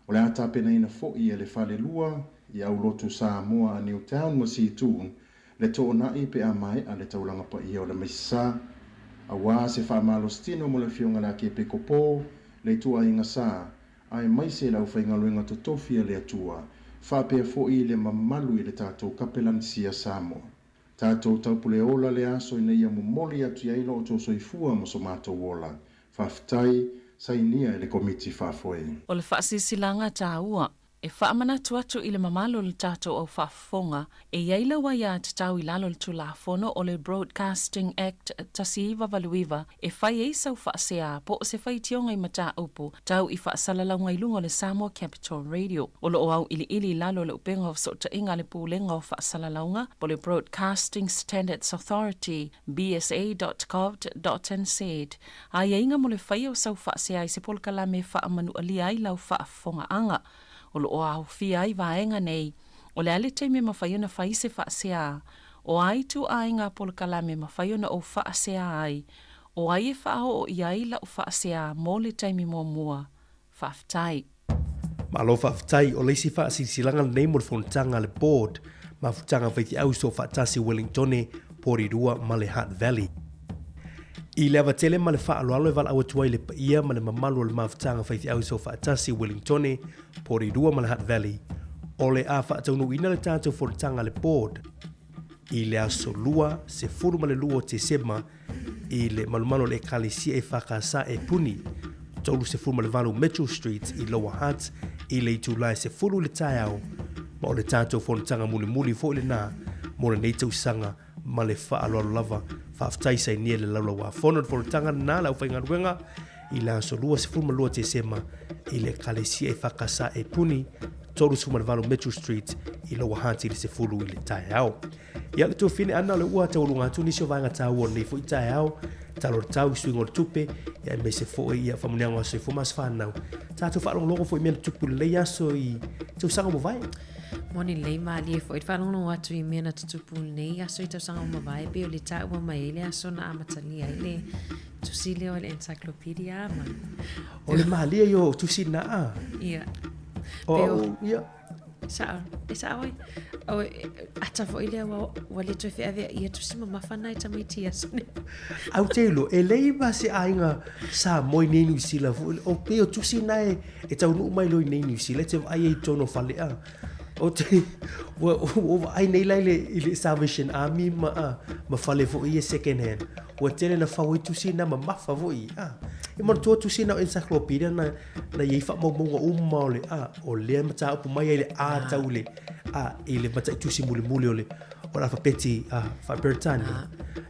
O le a tapenaina foi e le Falelua i Aulotu Samoa a Newtown ma Seatoun le toonai pe a maea le taulaga paia o le Misa auā se faamalositino mo le Afioga le Akiepikopo, le Ituaiga Sa, aemaise le aufaigaluega totofi a le Atua, faapea foi le mamalu i le tatou Kapelanisia Samoa. Tatou taupule ola le aso ina ia momoli atu i ai lo outou soifua ma so matou ola. Faafetai, sainia e le Komiti Faafoe. O le faasilasilaga taua E faamanatu atu i le mamalu o le tatou au faafofoga, e i ai lau aiatatau i lalo o le Tulafono o le Broadcasting Act 1989 e fai ai sau faasea po o se faitioga i mataupu tau i faasalalauga i luga o le Samoa Capital Radio. O lo o auiliili i lalo o le upega o fesootaiga a le Pulega o Faasalalauga po o le Broadcasting Standards Authority, bsa.govt.nz, aiaiga mo le faia o sau faasea i se polokalame e faamanualia ai lau faafofogaaga. O lo o aofia ai vaega nei, o le a le taimi e mafai ona fai se faasea, o a ituaiga polokalame e mafai ona ou faasea ai, o ai e faaoo i ai lau faasea mo le taimi muamua. Faafetai. Malo faafetai, o le isi faasilasilaga lenei mo le fonotaga a le Board, Mafutaga Faifeau Soofaatasi Wellingtone, Porirua ma le Hutt Valley. I le ava tele ma le faaaloalo e valaau atu ai le paia ma le mamalu o le Mafutaga Faifeau Soofaatasi Wellingtone, Porirua ma le Hutt Valley, o le a faataunuuina le tatou fonotaga a le Board i le aso 22 o Tesema i le malumalu o le Ekalesia EFKS e Puni, 38 Mitchell Street i Lower Hutt i le itula e 10 i le taeao, ma o le tatou fonotaga mulimuli foi lena mo lenei tausaga ma le faaaloalo lava. Faafetai sainia i le Laulau-a-Fono le fonotaga lena le aufaigaluega i le aso 22 Tesema i le Ekalesia EFKS e Puni, 38 Mitchell Street i Lower Hutt i le 10 i le taeao. Ia le tuafine Ana o le ua taualuga atu nisi o vaega taua o lenei foi taeao, tala o le tau i suiga o le tupe, ia aemaise foi ia faamanuiaga o aso soifua ma aso fanau. Tatou faalogologo foi i mea na tupu i lenei aso i tausaga ua mavae. Moni lelei malie foi le faalogologo atu i mea na tutupu i lenei aso i tausaga ua mavae pei o le taua mai ai le aso na amatalia ai le tusi lea o le encyclopedia ma O le malie ia o tusi na. Ia. O, ia. Sao, e sao ai. O, ata foi lea ua, ua le toe feaveaia tusi mamafa na e tamaiti i aso nei. Au te iloa, e leai ma se aiga Samoa i nei Niu Sila foi, o pei o tusi na e, e taunuu mai loa i nei Niu Sila, e te vaai ai i totonu o fale, a. O te, ua, ua vaai nei la i le, i le Salvation Army ma, a, ma fale foi ia second hand. Ua tele na fau ai tusi na mamafa foi, a. E manatua tusi na o encyclopedia na, na i ai faamaumauga uma o le, a, o lea mataupu mai ai le A tau i le, a, i le mataitusi mulimuli o le, o le alfapeti a, faa-Peretania.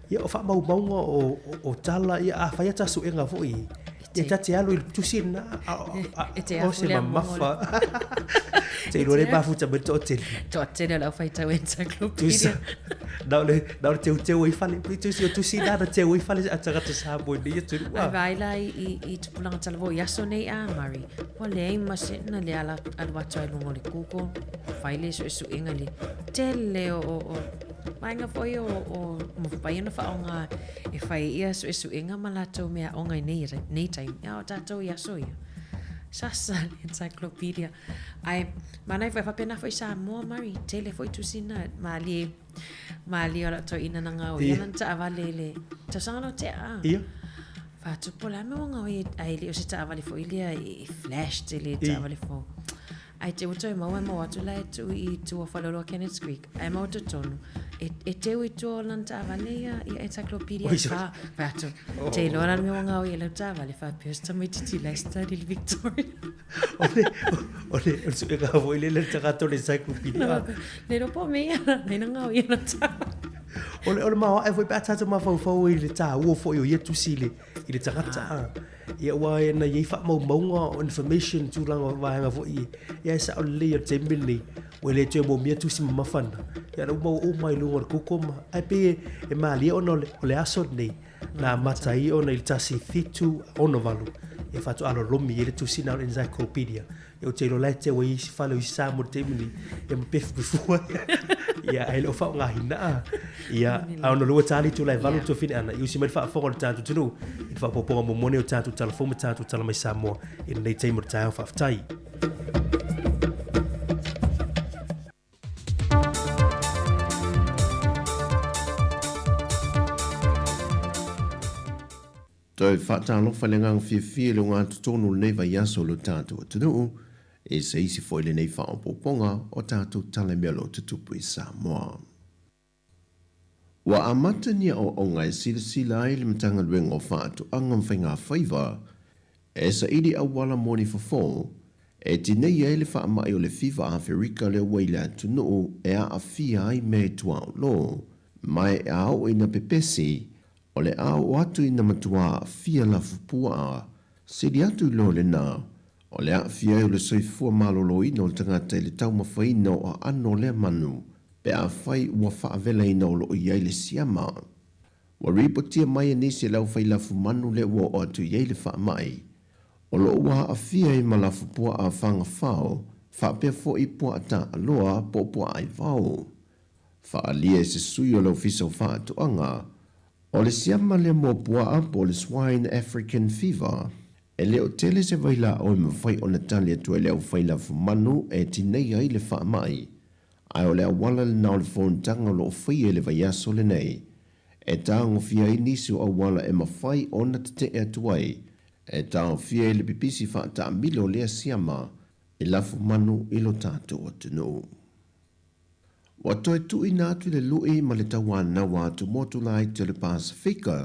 Ia, o faamaumauga o, o, o tala, ia, a fai ata suega foi, ia ta te alu i le tusi lena, a, a, E te o afu se le amoga o le- mamafa. Te iloa le mafuta mai le toatele. Toatele o le aufaitau encyclopedia. Tusa, na o le, na o le teuteu ai fale, tusi o tusi na na teu ai fale a tagata Samoa i nei atunuu. Ai vaai la i, i, i tupulaga talavou i aso nei a Murray. Ua leai ma se na le ala alu atu ai luga o le Google, fai le suesuega i le tele o, o, o vaega foi o, o mafai ona faaaoga e fai ai ia suesuega ma latou meaaoga i nei, nei taimi. A o tatou i aso ia, sasa le encyclopedia. Ae manaia foi, faapena foi i Samoa, Murray, tele foi tusi na malie, malie o lau toeaina na gaoia Ia. lana taavale i le tausaga na tea. Ia. Faatupu la mea ua gaoi ae le o se taavale foi lea e flash tele I. taavale fou. Ae te ua toe maua e maua atu la e tuu i tua o Faleoloa Kenneth Creek. Ae maua totonu e, e teu i tua o lana taavale ia, ia encyclopedia Oi, e whā. Whai atu, te iloa la le mea ua gaoi e lau taavale faapea o se tamaitiiti la e study i le Victoria. O le, o le, o le suega foi lele le tagata o le encyclopedia. Le iloa po o mea ia, nei na gaoi e lau taavale. O le, o le maoae foi pe a tatou mafaufau i le taua foi o ia tusi i le, i le tagata. Ah. Ia aua e na i ai faamaumauga o information tulaga o vaega foi ia e sao lelei o le taimi lenei ua le toe moomia tusi mamafa na. Ia na ua maua uma i luga o le Google ma ae pei e, e malie ona o le, o le aso lenei na amata ai ona i le 1768 ia faatoa lolomi ai le tusi na o le encyclopedia. Ia ou te iloa la e teu ai isi fale o isi Samoa i le taimi lenei, ia ma pefupefua ia ae le o faaaogaina a. Ia, a ona lua tali itula e valu le tuafine ana, i usi mai le faafofoga o le tatou atunuu i le faaopoopoga muamua nei o tatou tala fou ma tatou tala mai Samoa i lenei taimi o le taeao. Faafetai. Toe faatalofa i le agaga fiafia i le ogatotonu o lenei vaiaso o lo tatou atunuu, i se isi foi lenei faaopoopoga o tatou tala i mea o lo o tutupu i Samoa. Ua amata ni aoaoga e silasila ai le Matagaluega o Faatoaga ma Faigafaiva e saili auala mo ni fofo e tineia ai le faamai o le fiva Aferika lea ua i le atunuu e aafia ai mea i tuaolo ma e a oo ina pepesi O le a oo atu ina matua aafia lafupuaa, sili atu i lo lena, o le aafia ai o le soifua maloloina o le tagata i le taumafaina o aano o lea manu pe afai ua faavelaina o lo o i ai le siama. Ua ripotia mai e nisi e le aufai lafumanu lea ua oo atu i ai le faamai. O lo o ua aafia ai ma lafupuaa fagafao faapea foi puaa taaloa po o puaa aivao. Faaalia e se sui o le Ofisa o Faatoaga, o le siama lea mo puaa po o le Swine African Fever, e le o tele se vailaau e mafai ona tali atu ai le aufai lafumanu e tineia ai le faamai, ae o le auala lena o le fonotaga o lo o faia i le vaiaso lenei, e tagofia ai nisi o auala e mafai ona tetee atu ai, e taofia ai le pipisi faataamilo o lea siama i lafumanu i lo tatou atunuu. Ua toe tuuina atu le lui ma le tauanau a atumotu laiti o le Pasefika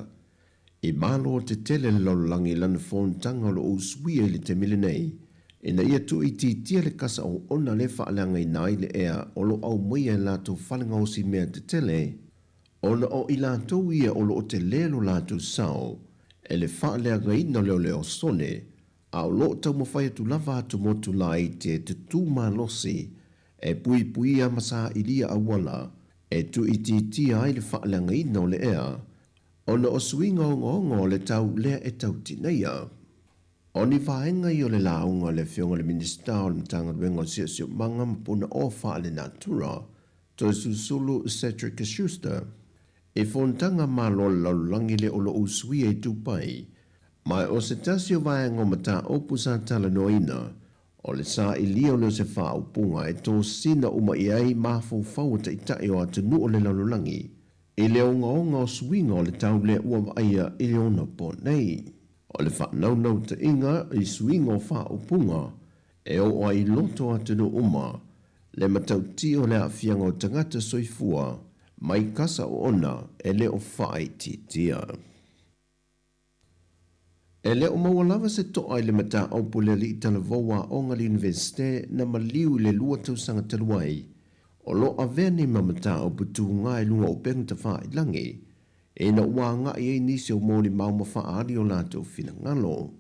i malo tetele le lalolagi i lana fonotaga o lo o usuia i le taimi lenei, ina ia tuuitiitia le kasa oona lea faaleagaina ai le ea o lo o aumaia e latou fale gaosi mea tetele, ona o i latou ia o lo o tele lo latou sao e le faaleagaina o le oleosone a o lo o taumafai atu lava atumotu laiti e tutū malosi e puipuia ma sailia auala e tuuitiitia ai le faaleagaina o le ea ona o suiga ogaoga o le tau lea e tau tineia. O ni vaega ia o le lauga a le Afioga i le Minisita o le Matagaluega o Siosiomaga ma Punaoa Faalenatura, Toesulusulu Cedric Schuster, i fonotaga Malo a le Lalolagi lea o lo o usuia i Dubai, ma o se tasi o vaega o mataupu sa talanoaina. O le sailia o lea o se faaupuga e tosina uma i ai mafaufau o taitai o atunuu o le lalolagi i le ogaoga o suiga o le tau lea ua vaaia i le onapo nei. O le faanaunautaiga i suiga o faaupuga e oo ai i loto o atunuu uma le matautia o le aafiaga o tagata soifua mai kasa oona e le o faaitiitia. E le o maua lava se to'a i le mataupu i le alii talavou aoga le Iunivesite na maliu i le lua tausaga talu ai, o lo o avea nei ma mataupu tuga i luga o upega tafailangi, ina ua agai ai nisi o molimau ma faaali o latou finagalo.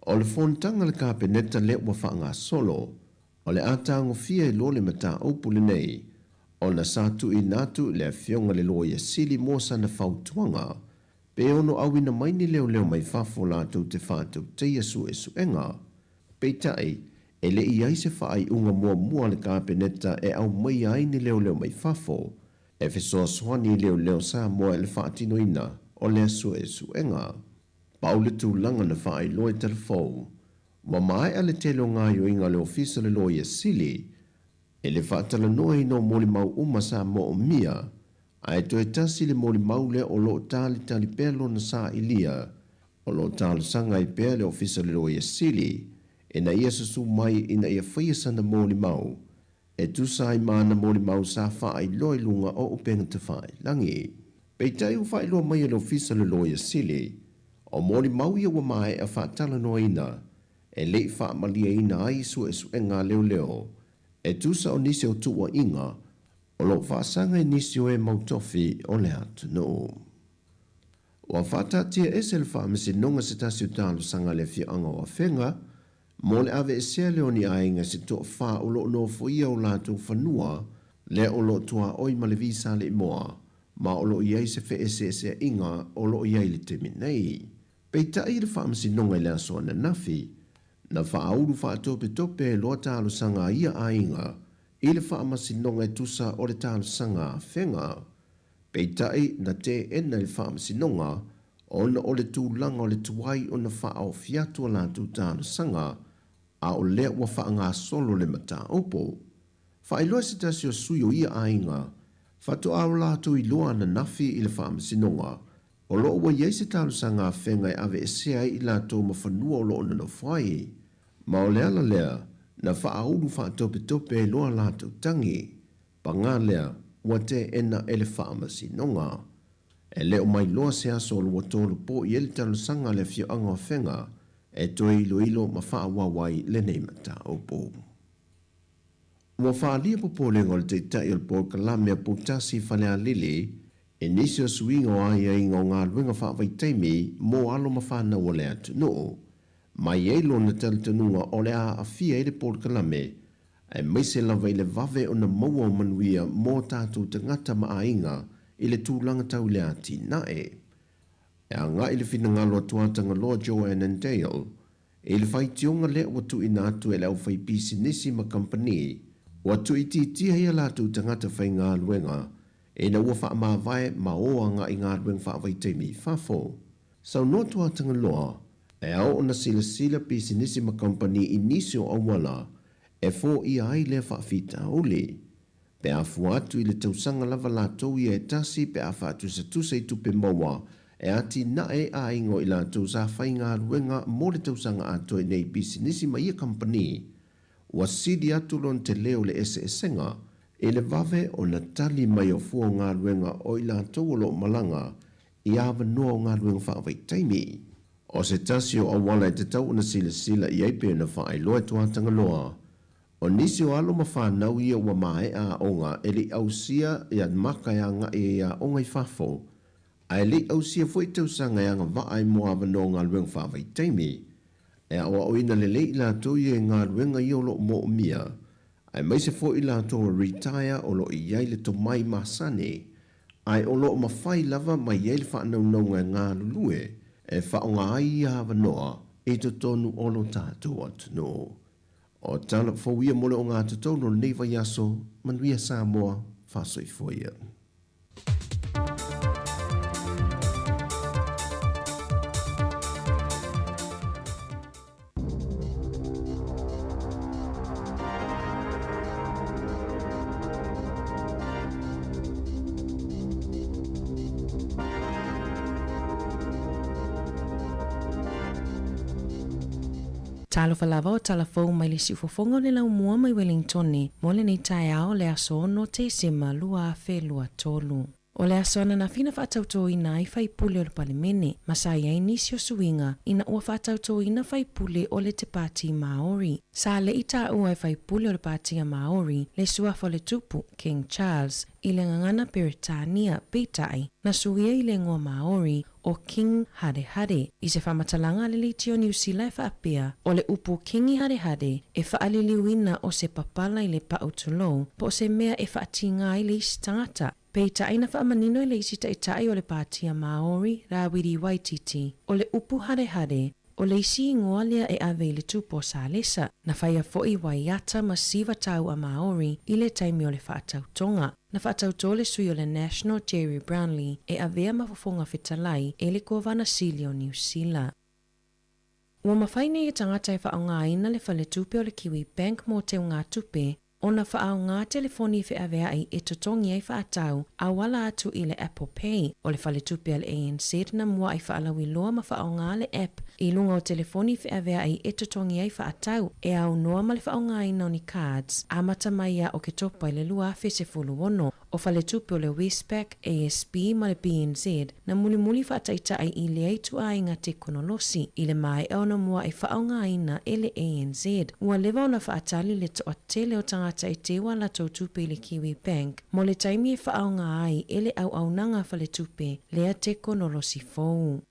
O le fonotaga a le Kapeneta lea ua faagasolo, o le a tagofia ai loa le mataupu lenei, ona sa tuuina atu i le Afioga i le Loia Sili mo sana fautuaga, pe ono auina mai ni leoleo mai fafo latou te faatauteia suesuega. Peitai, e le i ai se faaiuga muamua a le Kapeneta e aumaia ai ni leoleo mai fafo e fesoasoani i leoleo Samoa i le faatinoina o lea suesuega. Pau le tulaga na faailoa i Talafou, ua maea le tele o gaoioiga a le Ofisa o le Loia Sili i le faatalanoaina o molimau uma sa moomia, ae toe tasi le molimau lea o lo o talitali pea lona sailia, o lo o talosaga ai pea le Ofisa o le Loia Sili ina ia susu mai ina ia faia sana molimau e tusa ai ma ana molimau sa faailoa i luga o upega tafailagi. Peitai ua faailoa mai e le Ofisa o le Loia Sili, o molimau ia ua maea faatalanoaina e le i faamalieina ai suesuega a leoleo e tusa o nisi o tuuaiga o lo o faasaga i nisi o e mau tofi o le atunuu. Ua faataatiaese le Faamasinoga se tasi o talosaga a le afioaga o Afega mo le aveesea lea o ni aiga se toafa o lo o nofoia o latou fanua lea o lo o tuaoi ma le visa alii-moa ma o lo o i ai se feeseeseaiga o lo o i ai i le taimi nei. Peitai i le Faamasinoga i le aso ananafi, na faaulu faatopetope ai loa talosaga a ia aiga i le Faamasinoga e tusa o le talosaga a Afega. Peitai, na teena e le Faamasinoga ona o le tulaga o le tuai ona faaofi atu a latou talosaga, a o lea ua faagasolo le mataupu. Faailoa se tasi o sui o ia aiga, faatoa o latou iloa ananafi i le Faamasinoga, o lo o ua i ai se talosaga afega e aveesea ai i latou ma fanua o lo o nonofo ai. Ma o le ala lea, na faaulu faatopetope ai loa latou tagi. Pagā lea, ua teena e le Faamasinoga. E le o mailoa se aso o 23 po i ai le talosaga a le afioaga o Afega e toe iloilo ma faaauau ai lenei mataupu. Ua faaalia popolega o le Taitai o le Polokalame a Poutasi i Falealili i nisi o suiga o aiaiga o galuega faavaitaimi mo alo ma fanau o le atunuu. Ma i ai lona talitonuga o le a aafia ai le polokalame, aemaise lava i le vave ona maua o manuia mo tatou tagata ma aiga i le tulaga tau i le atinae. E agai le finagalo a Tuatagaloa Joanne and Dale I le faitioga lea ua tuuina atu e le aufaipisinisi ma kamupani, ua tuuitiitia ai a latou tagata faigaluega ina ua faamavae ma o agai galuega faavaitaimi i fafo. Saunoa Tuatagaloa, e ao ona silasila pisinisi ma kamupani i nisi o auala e foia ai lea faafitauli. Pe a fua atu i le tausaga lava latou ia e tasi pe a faatusatusa i tupe maua e atinae aiga o i latou sa faigaluega mo le tausaga atoa i nei pisinisi ma ia kamupani, ua sili atu lona tele o le eseesega i le vave ona tali mai o fua o galuega o i latou o lo o malaga i avanoa o galuega faavaitaimi. O se tasi o auala e tatau ona silasila i ai pe ona faailoa e Tuatagaloa O nisi o alo ma fanau ia ua maea aoga e le i ausia ia maka e agai ai i aoga i fafo, a e le i ausia foi tausaga e agavaa ai mo avanoa o galuega faavaitaimi. E aoaoina lelei i latou ia i galuega ia o lo o moomia, aemaise foi i latou ua retire o lo o i ai le tomai masani, ae o lo o mafai lava ma i ai le faanaunauga e galulue e faaaoga ai ia avanoa i totonu o lo tatou atunuu. O tala fou ia mo le ogatotonu o lenei vaiaso, manuia Samoa, faasoifua ia. Talofa lava o tala fou mai le siufofoga o le laumua mai Welingtone mo lenei taeao o le aso 6 Tesema 2023. O le aso ananafi na faatautōina ai faipule o le Palemene, ma sa i ai nisi o suiga ina ua faatautōina faipule o le Te Pāti Māori. Sa le i taua e faipule o le Pātia Māori le suafa o le Tupu, King Charles, i le gagana Peretania, peitai, na suia i le igoa Māori o King Harehare. I se faamatalaga a le Leitio o Niu Sila e faapea, o le upu Kingi Harehare e faaliliuina o se papala i le pau tulou po o se mea e faatīgā ai le isi tagata. Peitai na faamanino e le isi taitai o le Pātia Māori, Rāwiri Waititi, o le upu harehare, o le isi igoa lea e ave i le tupu o Salesa, na faia foi waiata ma siva tau a Māori i le taimi o le faatautoga. Na faatautō le sui o le National Gerry Brownlee e avea ma fofoga fetalai e le Kovana Sili o Niu Sila. Ua mafai nei e tagata e faaaogaina le faletupe o le Kiwi Bank mō teugatupe ona faaaoga telefoni feaveai e totogi ai faatau auala atu i le Apple Pay o le faletupe a le ANZ na mua'i faalauiloa ma faaaoga le app i luga o telefoni feaveai e totogi ai faatau e aunoa ma le faaaogaina o ni cards amata mai ia Oketopa i le 2016. O faletupe o le Westpac, ASB ma le BNZ na mulimuli faataitai i lea ituaiga tekonolosi i le maea ona mua'i faaaogaina e le ANZ. Ua leva ona faatali le toatele o tagata e teu a latou tupe i le Kiwi Bank mo le taimi e faaaoga ai e le auaunaga faletupe lea tekonolosi fou.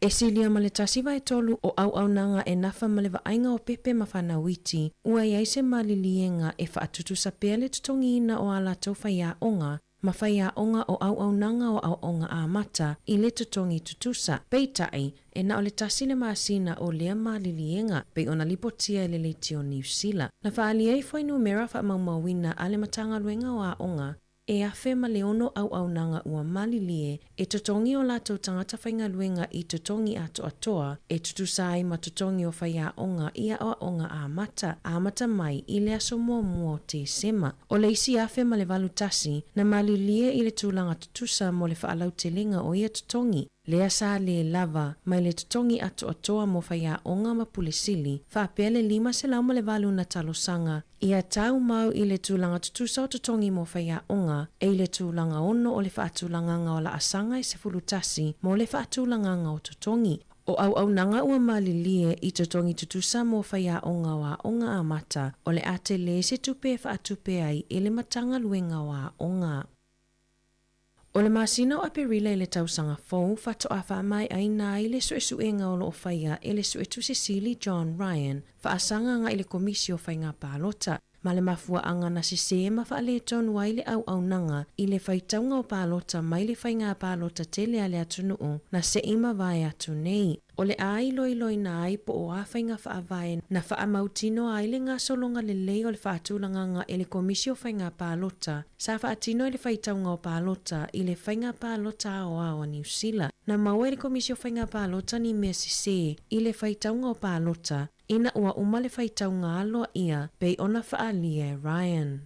E silia ma le 1/3 o auaunaga e nafa ma le vaaiga o pepe ma fanau iti, ua i ai se maliliega e faatutusa pea le totogiina o ā latou faiaoga ma faiaoga o auaunaga o aoaoga amata i le totogi tutusa. Peitai, e na o le tasi le masina o lea maliliega, pei ona lipotia e le Leitio Niu Sila. Na faaalia ai fuainumera faamaumauina a le Matagaluega o Aoga E 1006 auaunaga ua malilie e totogi o latou tagata faigaluega i totogi atoatoa e tutusa ai ma totogi o faiaoga i aoaoga amata, amata mai i le aso muamua o Tesema. O le isi 1081 na malilie i le tulaga tutusa mo le faalautelega o ia totogi, lea sa lē lava mai le totogi atoatoa mo faiaoga ma pule sili, faapea le 508 na talosaga Ia tau mau i le tulaga tutusa o totogi mo faiaoga, e i le tulaga ono o le faatulagaga o laasaga e 11 mo le faatulagaga o totogi. O auaunaga ua malilie i totogi tutusa mo faiaoga o aoga amata, o le a telē se tupe e faatupe ai e le Matagaluega o Aoga. O le masina o Aperila i le tausaga fou, faatoa faamaeaina ai le suesuega o lo o faia e le Suetusi Sili John Ryan, faasaga agai i le Komisi o Faiga Palota, ma le mafuaaga na sesē ma faaletonu ai le auaunaga i le faitauga o palota mai le faiga palota tele a le atunuu na se'i mavae atu nei. O le a iloiloina ai po o a faiga faavae na faamautinoa ai le gasologa lelei o le faatulagaga e le Komisi o Faiga Palota sa faatino i le faitauga o palota i le Faiga Palota Aoao a Niu Sila. Na maua e le Komisi o Faiga Palota ni mea sesē i le faitauga o palota ina ua uma le faitauga aloaia pei ona faaalia e Ryan.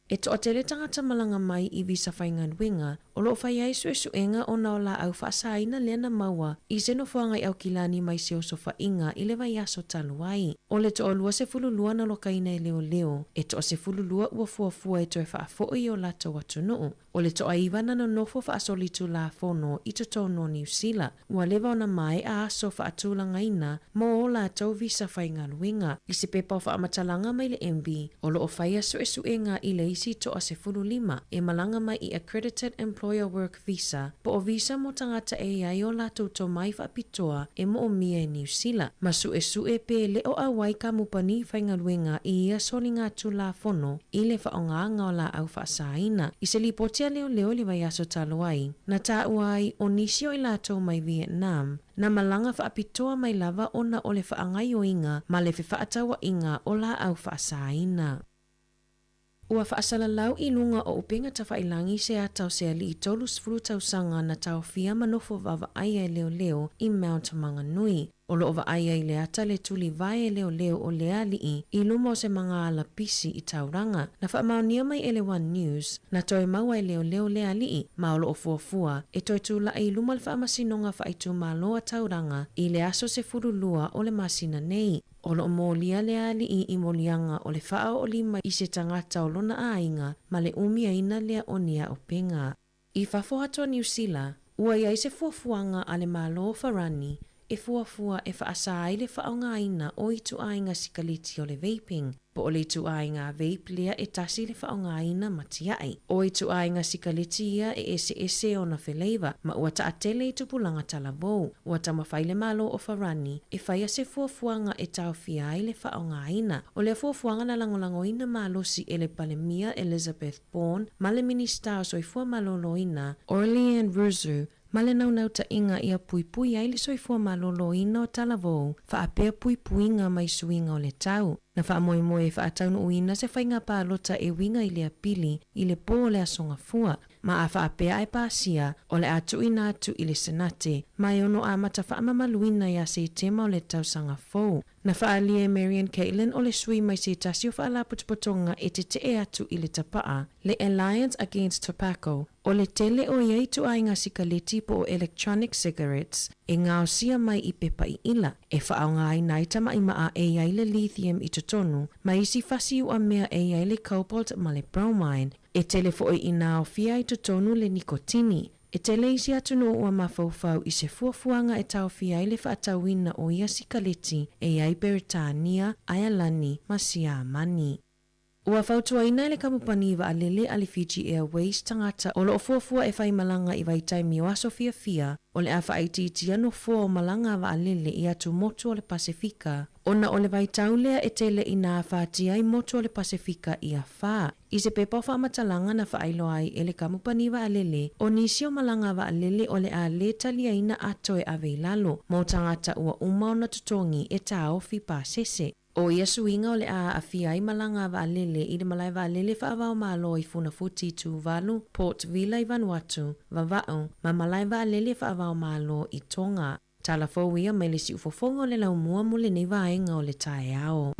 E toatele tagata malaga mai i visa faigaluega o lo o fai ai suesuega ona o laau faasaina lea na maua i se nofoaga i Aukilani mai se osofaiga i le vaiaso talu ai. O le toalua 12 na lokaina e leoleo, e toa 12 ua fuafua e toe faafoi i o latou atunuu. O le toaiva na nonofo faasolitulafono i totonu o Niu Sila, ua leva ona maea aso faatulagaina mo o latou visa faigaluega. I se pepa o faamatalaga mai le MB, o lo o faia suesuega i le isi toa 15 e malaga mai i Accredited Employer Work Visa, po o visa mo tagata e i ai o latou tomai faapitoa e moomia e Niu Sila, ma suesue pe le o auai kamupani faigaluega i ia soligatulafono i le faaaogaga o laau faasaina. I se lipoti a leoleo i le vaiaso talu ai, na taua ai o nisi o i latou mai Vietnam, na malaga faapitoa mai lava ona o le faagaioiga ma le fefaatauaiga o laau faasaina. Ua faasalalau i luga o upega tafailangi se ata o se alii 30 tausaga na taofia ma nofo vaavaaia e leoleo i Mount Maunganui. O lo o vaaia i le ata le tulivae e leoleo o lea alii i luma o se magaala pisi i Tauranga. Na faamaonia mai e le One News, na toe maua e leoleo lea alii, ma o lo o fuafua e toe tulai i luma o le Faamasinoga Faaitumalo a Tauranga i le aso 12 o le masina nei. O lo o molia lea alii i moliaga o le faaoolima i se tagata o lona aiga ma le umiaina lea o ni aupega. I fafo atu o Niu Sila, ua i ai se fuafuaga a le Malo o Farani e fuafua e faasā ai le faaaogaina o ituaiga sikaleti o le vaping, po o le ituaiga vape lea e tasi le faaaogaina ma tiai. O ituaiga sikaleti ia e eseese ona feleiva ma ua taatele i tupulaga talavou. Ua taumafai le Malo o Farani e faia se fuafuaga e taofia ai le faaaogaina. O lea fuafuaga na lagolagoina malosi e le Palemia Elizabeth Bourne ma le Minisita o Soifua Maloloina, Aurelien Rousseau, ma le naunautaiga ia puipui ai le soifua maloloina o talavou faapea puipuiga mai suiga o le tau. Na faamoemoe e faataunuuina se faiga palota e uiga i le Apili i le pō o le Aso Gafua, ma a faapea ae pasia, o le a tuuina atu i le Senate ma e ono amata faamamaluina ia Setema o le tausaga fou. Na faaalia e Marion Caitlin o le sui mai se tasi o faalapotopotoga e tetee atu i le tapaa, le Alliance Against Tobacco, o le tele o ia ituaiga sikaleti po o electronic cigarettes e gaosia mai i pepa iila, e faaaogaina ai tamaimaa e i ai le lithium i totonu, ma isi fasi uamea e i ai le cobalt ma le bromine, e tele foi ina aofia i totonu le nikotini. E tele isi atunuu ua mafaufau i se fuafuaga e taofia ai le faatauina o ia sikaleti e i ai Beretania, Aialani ma Siamani. Ua fautuaina e le kamupani vaalele a le Fiji Airways tagata o lo o fuafua e faimalaga i vaitaimi o aso fiafia o le a faaitiitia nofoa o malaga a vaalele i atumotu o le Pasefika ona o le vaitau lea e tele ina afatia ai motu o le Pasefika i afa. I se pepa o faamatalaga na faailoa ai e le kamupani vaalele, o nisi o malaga vaalele o le a lē taliaina a toe ave i lalo mo tagata ua uma ona totogi e taofi pasese. O ia suiga o le a aafia ai malaga vaalele i le malae vaalele faava-o-Malo i Funafuti i Tuvalu, Port Vila i Vanuatu, Vava'u, ma malae vaalele faava-o-Malo i Tonga. Tala fou ia mai le siufofoga o le laumua mo lenei vaega o le taeao.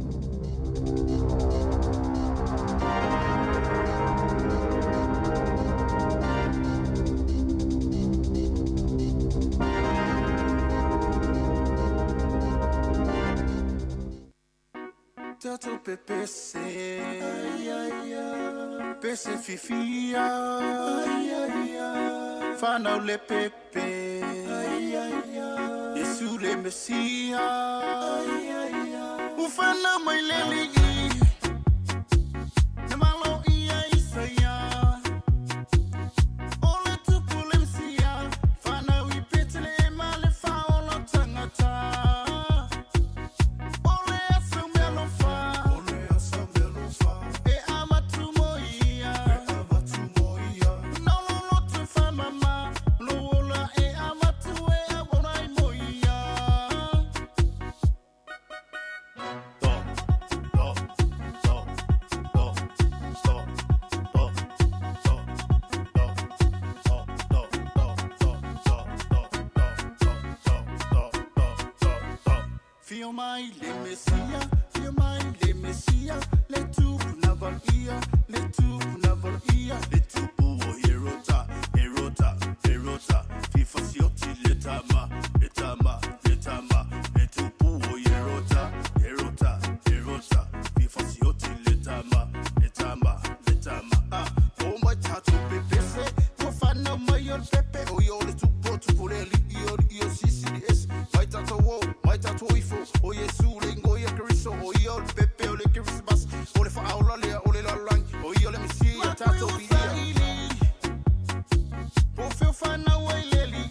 Tatou pepese Pese fifia Whanau le pepe Yesu le Mesia Ufana mai le lii Na malo ia Isaia O le tupu le Mesia Whanau i Petelema le whaola tangata O le aso mealofa O le aso mealofa E avatu mo ia E avatu mo ia No lo loto e whamama Lo ola e avatu e auora i mo ia Do, do, do, do, do, do, do, do, do, do, do, do, do, do, do, do, do, do, do, do. Fio mai le Mesia, fio mai le Mesia, le tupu na valia, le tupu na valia, le tupu o Herota, Herota, Herota, fifa sioti le tama, le tama, le tama, le tupu o Herota, Herota, Herota, fifa sioti le tama, le tama, le tama, ah, o mai tatu pepese, ua whanau mai o le pepe, o i o le tupu o tupu le li i o li i o sisi li es, mai tatou o, mai tatou ifo, o Iesu le ingoa ia Keriso, o ia o le pepe o le Kerisimasi, o le whaaola lea o le lalolagi, o ia o le Mesia, tatou viia. Po feo whanau ai le li.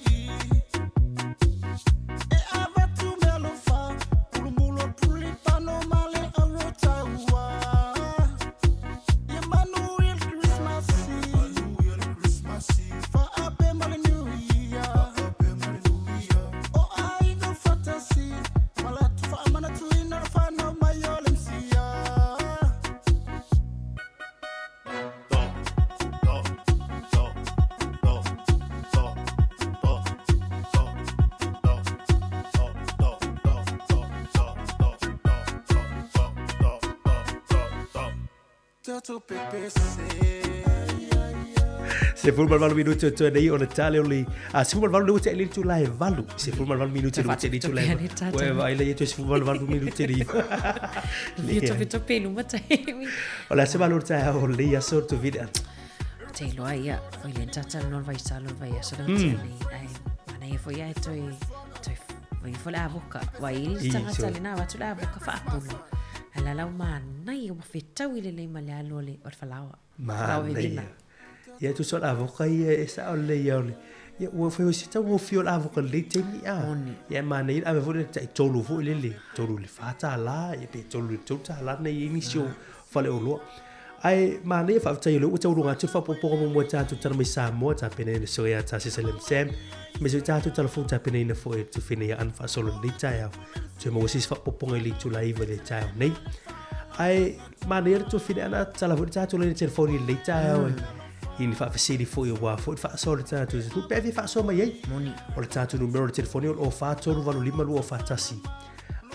18 minute o toe nei o le tale o le a 18 le ua te le itula e valu 18 minute le ua te le itula e valu ua e vaai le toe 18 minute le iva Fia topetope i luma taimi. O le a se malo le taeao o lenei aso le tuvine ana. Te iloa ia, foi le tata no le vaisalo le vaiaso le tia nei. Ai, mana ia foi ai toi, toi, foi foi le avoka. Wai i tangata le nā watu le avoka whaapulu. Ai la lau mānai ua fetau i le lei ma le alo o le o le falaoa. Manaia. Ia tusa o le avoka ia e sao lelei ia o le ia ua fai se taugofie o le avoka i lenei taimi a. Ia e manaia le ave foi lele tai tolu foi lele, $3 i le $4 ia pe $3 i le $3 na i ai nisi o faleoloa. Ae manaia faafetai o lea ua taualuga atu le faaopoopoga muamua e tatou tala mai Samoa tapenaina soia ia tā Ceciliam Sam aemaise foi tatou tala fou tapenaina foi e le Tufina ia Ana Faasolo i lenei taeao. Toe maua se isi faaopoopoga i le itula 9 i le taeao nei. Ae Manaia le tuafine ana tatala foi le tatou laina telefoni i lenei taeao e i ni faafesili foi aua foi le faasoa o le tatou atunuu pe a fia faasoa mai ai. Moni. O le tatou numera o le telefoni o le 0438 241.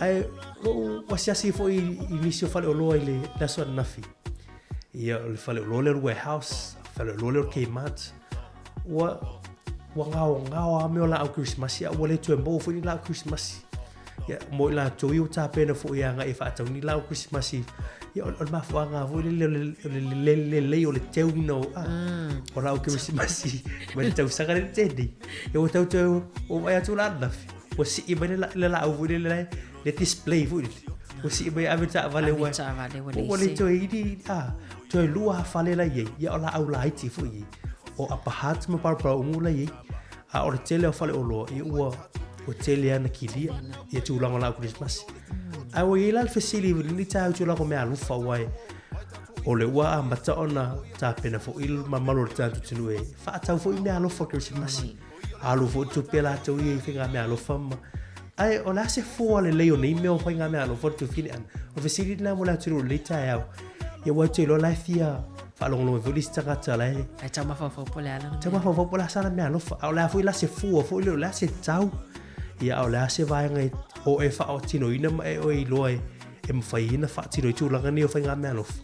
Ae lou asiasi foi i nisi o faleoloa i le aso ananafi. Ia, o le faleoloa lea o le Warehouse, faleoloa lea o le Kmart. Ua, ua gaogao lava mea o laau Kerisimasi, a ua le toe maua foi ni laau Kerisimasi. Ia, mo i latou ia ua tapena foi e agai e faatau ni laau Kerisimasi. Ia, o le mafuaaga foi lele o le lelei o le teuina o, a, o laau Kerisimasi mai le tausaga lea na tea nei. Ia ua tau toe, ua vaai atu la ananafi, ua sii mai le laau foi lele la e, le display foi lele. Ua sii mai e ave le taavale Ave le taavale ua leai ua le toe i ni, a, toe lua lava fale la e i ai, ia o laau laiti foi i ai. O Upper Hutt ma Paraparaumu la e i ai. A o le tele o faleoloa, ia ua, ua tele lava na kilia ia tulaga o laau Kerisimasi. Ae ua i ai la le fesili i lenei taeao i tulaga o meaalofa aua e, o lea ua amata ona tapena foi le mamalu o le tatou atunuu e faatau foi meaalofa Kerisimasi. Alu foi tupe a latou ia i faigameaalofa ma Ae o le a se fua lelei o nei mea o faigameaalofa o le tuafine ana? O le fesili lena mo le atunuu i lenei taeao. Ia aua ou te iloa la e fia faalogologo mai foi le isi tagata la e Ae tau mafaufau po o le a lana mea. Tau mafaufau po o le a sana meaalofa. A o le a foi la se fua foi lea, o le a se tau. Ia a o le a se vaega e o e faatinoina ma e oe iloa e mafai ai ona faatino ai tulaga nei o faigameaalofa.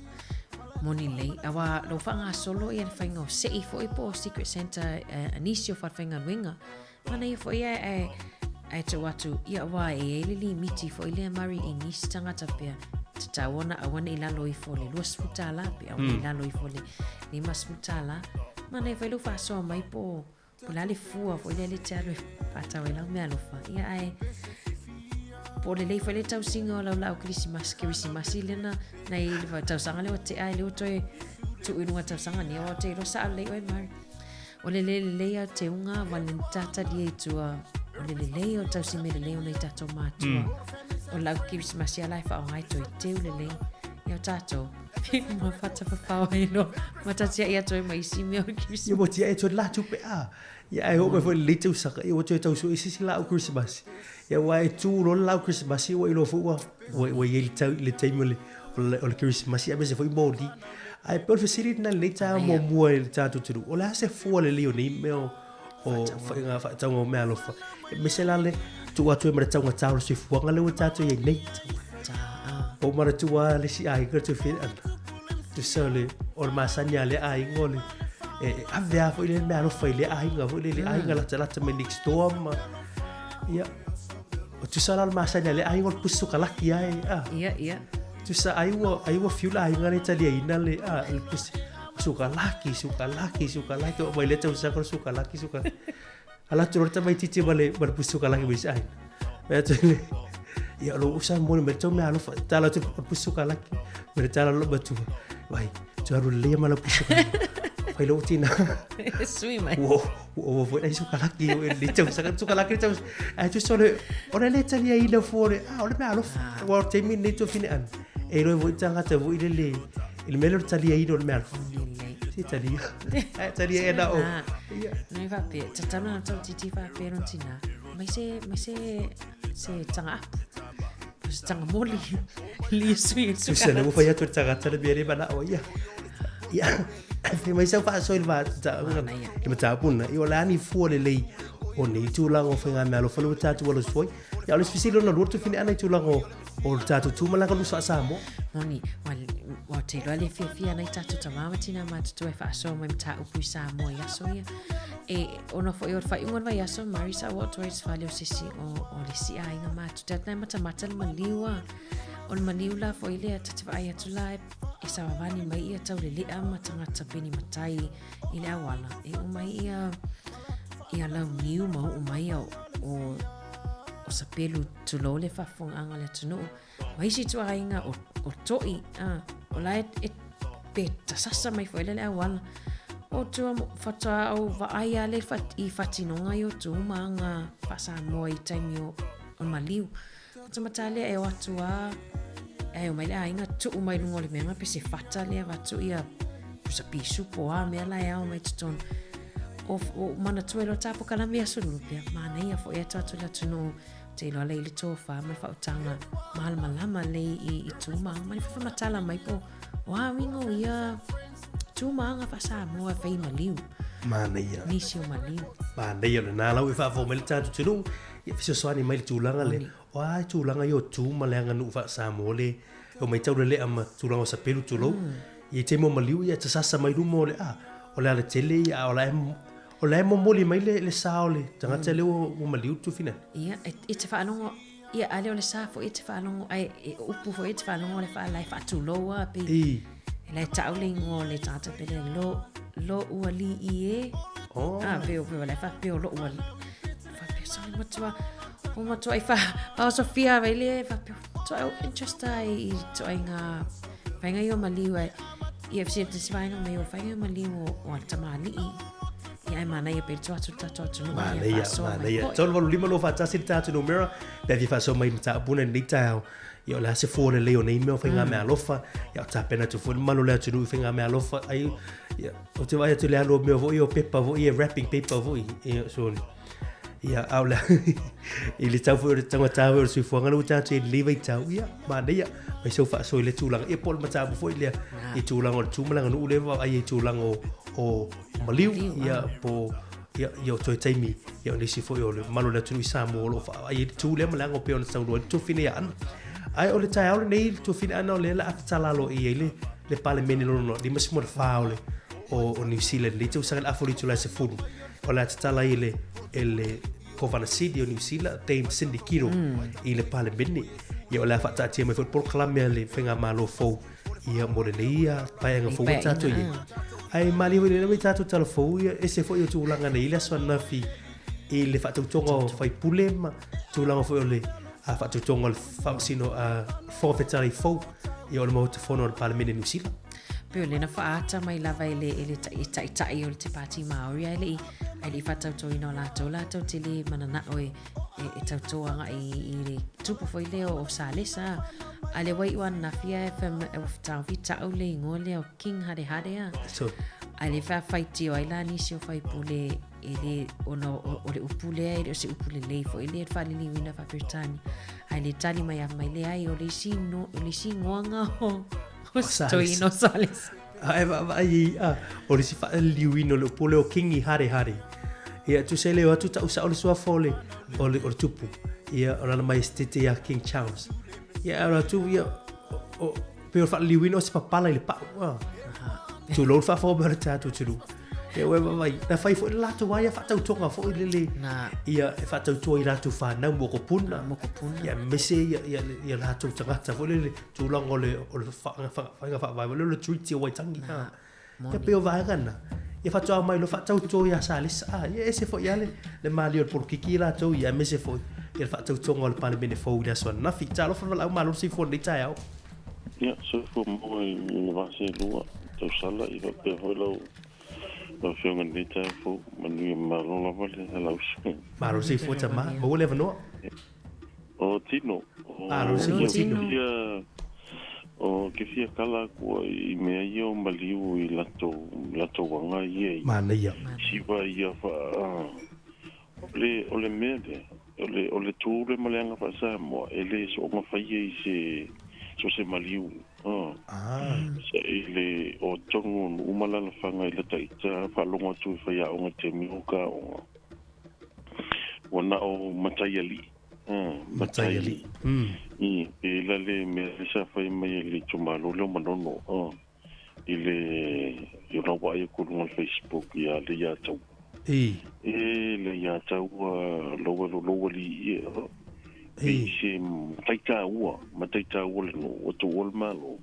Moni lelei, aua lou faagasolo ia le faiga o sei foi po o Secret Santa a nisi o falefaigaluega. Manaia foi ae, ae, ae tuu atu, ia aua e i ai le limiti foi lea Murray i nisi tagata pea tatau ona aua ne i lalo ifo o le $20 pe aua ne i lalo ifo o le $50. Manaia foi lou faasoa mai po o le a le fua foi lea le te alu e faatau ai lau meaalofa. Ia ae po o lelei foi le tausiga o lau laau kerisimasi, kerisimasi lea na, na i le tausaga lea ua tea ai lea ua toe tuu i luga tausaga nei, aua ou te iloa sao lelei oe Murray. O le le lelei o te unga wa le tatalia i tua, o le lelei o tausi me lelei o nei tātou mātua. O lau kerisimasi ala e whaonga ai toi teu lelei. Ia o tātou, ma whatawhawhao ai no, ma tatia ia toi mai isi mea o kerisimasi. Ia mo tia e toi la tupe a. Ia ai o mai foi le tausaka, ia ua toe tausu i sisi lau Kerisimasi. Ia ua e tū loa le lau Kerisimasi ua iloa foi ua, ua, ua i ai le tau, le taimi o le, o le, o le Kerisimasi aemaise foi moli. Ae pei o le fesili lena i lenei taeao muamua i le tatou atunuu, o le a se fua lelei o nei mea o, o faiga faatauga o meaalofa? Aemaise la le tuu atu ai ma le taugata o le soifuaga lea ua tatou i ai nei. Ua ou manatua lava le isi aiga tuafia ana. Tusa o le, o le masani a lea aiga o le, e, e ave lava foi le meaalofa i lea aiga foi lele, aiga latalata mai next door ma, ia, o tusa la o le masani a lea aiga o le pusi sokalaki lava e, a. Ia, ia. Tusa ai ua, ai ua fiu le aiga lea e taliaina le, a, le pusi, sukalaki, sukalaki, sukalaki, oo mai lea tausaga o le sukalaki, sukalaki. Ala atu loa le tamaitiiti ma le, ma le pusi sukalaki ma isi aiga. Fai atu le, ia o lou uso a momoli mai le tou meaalofa, tatalo atu le pusi sukalaki, ma le tala loa matua, vai, toe alu lelei ma lau pusi sukalaki. Fai lou tina. Sui mai. Ua, ua ova foi nai sukalaki o le tausaga, sukalaki le tausaga. Ae tusa o le, o le le taliaina fua o le, ah, o le meaalofa. Aua o le taimi lenei tuafine ana, e iloa ai foi tagata foi lele, i le mea lea o le taliaina o le meaalofa. Se talia. Ae talia e na o. Ia. Nui faapea, tatau na tau titi faapea lona tina. Mai se, mai se, se tanga apu. Po se tanga moli. Li sui e Tusa le ua fai atu le tagata le mea le manao ia. Ia, fai mai sau faasoa i le le mataupu lena. Ia o le a ni fua lelei o nei tulaga o faigameaalofa lea ua tatou alo atu ai. Ia, o le isi fesili lona lua le tuafine Ana i tulaga o, o le tatou tu ma le aganuu faa-Samoa. Moni, ua, ua te iloa le fiafia nai tatou tama ma tina matutua e faasoa mai mataupu i Samoa i aso ia. E, ona foi o le faaiuga o le vaiaso, Mari sa ua atu ai i le fale o se isi o, o le isi aiga matutua. Tena e matamata le maliu a. O le maliu la foi lea, ta te vaai atu la e, e savavali mai ia taulelea ma tagata peni matai i le auala. E uu mai ia, ia launiu ma uu mai ia o, o, o sapelu tulou le faafofogaaga a le atunuu. Ma isi ituaiga o, o to'i, a, o la e, e pe tasasa mai foi lea le auala. O tua faatoa ou vaai lava lea i faatinoga ia o tu ma aga faa-Samoa i taimi o, o maliu. O tamata lea e o atu a, e o mai le aiga tuu mai luga o le mea pe se fata lea avatu ia pusa pisupo a mea la e ao mai totonu. O, o manatua e loa tā pokalame aso lulu pea, manaia foi atu atu le atunuu te iloa lei le tofa ma le faautaga malamalama lei i, i tūmaga ma le fafamatala mai po o a uiga o ia tūmaga faa-Samoa e fai maliu. Manaia. Nisi o maliu. Manaia lena lau e faafofoga mai le tatou atunuu, ia fesoasoani mai le tulaga lea. O a tulaga ia o tu ma le aganuu faa-Samoa le e omai taulelea ma tulaga o sapelu tulou. Ia i taimi o maliu ia tasasa mai luma o le a, o le alatele ia a o la e o la e momoli mai le, le sa o le tagata lea ua, ua maliu le tuafine. Ia, e, e te faalogo, ia, a le o le sa foi e te faalogo, ai, e upu foi e te faalogo le faa, la e faatulou a, pei, I. e la e tau le ingoa o le tagata pe le lo, lo ua li i e. Oh. A, pei o, pei o la e faapea o lo ua li. Faapea, sorry, matua, o matua i wha, whaosofia mai le, faapea, matua au interest ai i ituaiga faiga ia o maliu ai, ia se se vaega mai o faiga ia o maliu o, o a tamalii. Ia ai manaia pe tu atu tatou atunuu ia Manaia, faasoa mai manaia. foi. 385 241 le tatou numera, pe a fia faasoa mai i mataupu nei i lenei taeao. Ia o le a se fua lelei o nei mea o faigameaalofa, ia o tapena atu foi le mamalu o le atunuu i faigameaalofa, ai, ia, ou te vaai atu i le alu o mea foi o pepa foi ia, wrapping paper foi, ia, so, ia, a o le, i le tau foi o le taugata foi o le soifuaga lea ua tatou i ai i lenei vaitau, ia, manaia, mai sau faasoa i lea tulaga, ia po o le mataupu foi lea i tulaga o le tu ma le aganuu lea e vaavaai ai i tulaga o, o maliu, ia, po o, Ia, ia o toe taimi, ia o nisi foi o le mamalu o le atunuu i Samoa o lo o vaavaai ai le tu lea ma le aga pei ona saunoa ai le tuafine ia Ana. Ae o le taeao lenei le tuafine Ana o lea o le a tatala aloaia ai le, le Palemene lona 54 o le o, o Niu Sila i lenei tausaga i le afa o le itula e 10. O le a tatala ai e le, e le Kovana Sili o Niu Sila, Dame Cindy Kiro, i le Palemene. Ia o le a faataatia mai foi le polokalame a le Faigamalo fou ia mo lenei ia paeaga fou ua tatou i ai. Ae malie foi lena mai tatou tala fou ia ese foi o tulaga na i le aso ananafi i le faatautoga o faipule ma tulaga foi o le faatautoga o le faamasino a Fofoga Fetalai fou ia o le Maota Fono o le Palemene Niu Sila. Pei o lea na faaata mai lava e le, e le taitai o le Te Pāti Māori ae le i, ae le i faatautoina o latou, latou te le mananao e, e, e tautō agai i, i le tupu foi lea o Salesa. A le wai ua ananafi e fai mai, ua taofi ta'u le igoa lea o King Harehare a. So. A le faafaitio ai la nisi o faipule e le, ona o, o le upu lea e le o se upu lelei foi lea le faaliliuina faa-Peretania. Ae le tali mai a mai leai o le isi, no, o le isi igoaga o, o Toeaina o Salesa. Ae vaavaai i a, o le isi faaliliuina o le upu lea o Kingi Harehare. Ia, tusa e le o atu ta'u sa'o le suafa o le, o le, o le tupu. Ia, o lana Maiesetete ia King Charles. Ia, ae o le atu, ia, o, o, pei o le faaliliuina o se papala i le pa'u. Ah. Tulou le faafofoga mai o le tatou atunuu. Ia, ua e vaavaai, na fai foi le latou lava ia faatautoga foi lele, ia, e faatautoa i latou fanau mokopuna. Mokopuna. Ia, aemaise ia, ia, ia latou tagata foi lele, tulaga o le, o le faiga faavae foi lele o le Treaty o Waitangi. Na, ia pei o vaega na. Ia faatoa mai loa faatauto ia Salesa. Ah, ia ese foi lava le, le malie o le polokiki latou ia, aemaise foi ia le faatautoga o le Palemene fou i le aso ananafi. Talofa le valaau malo le soifua i lenei taeao. Ia, soifua maua i le vaa seelua tausala, ia faapea foi lau Afioga i lenei taeao fou. Manuia malo lava le alausi. Malo le soifua tama, maua le avanoa. O Tino. Malo le soifua Tino. O ke fia kala aku ai i mea ia o maliu i latou, latou aga ia i. Manaia. Siva ia fa, o le, o le mea lea, o le, o le tu le ma le aga faa-Samoa, e le soonga faia i se, so se maliu. Ah. Sa i le, o tonu o nuu ma alaalafaga i lata ita faalogo atu i faiaoga i taimi o ka aoga. Ua na o matai alii. Matai alii. I, pela le mea le sa fai mai e le itumalo lea o Manono, i le, i ona vaai atu i luga o le Facebook ia le ia Taua. E le ia Taua lou e lou alii ia. E se matai taua, matai taua le nuu, ua tuua le Malo.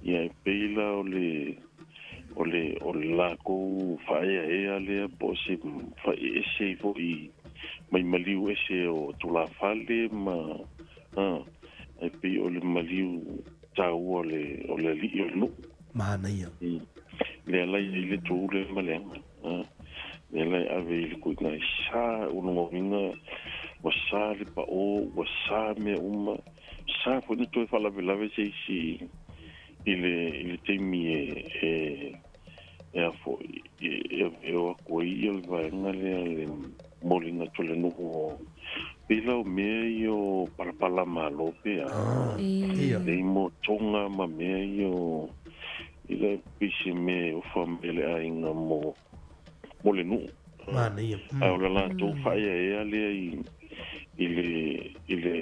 Ia e pei la o le o le o le lakou faaeaea lea po o se faaeese ai foi mai maliu ese o tulafale ma a e pei o le maliu taua o le o le alii o le nuu. Manaia. Lea la e i ai le tu lea ma le aga. A lea la e ave i le kuiga e sa o lona uiga ua sa le pao ua sa mea uma. Sa foi na toe faalavelave se isi i le i le taimi e e e a foi e e o atu ai ia le vaega lea le moliga atu a le nuu o pei la o mea ia o palapala malo pe a lei mo tonga ma mea ia o i le pei se mea e ofa mai e le aiga mo mo le nuu. Manaia. Ae o le latou faaeaea lea i i le i le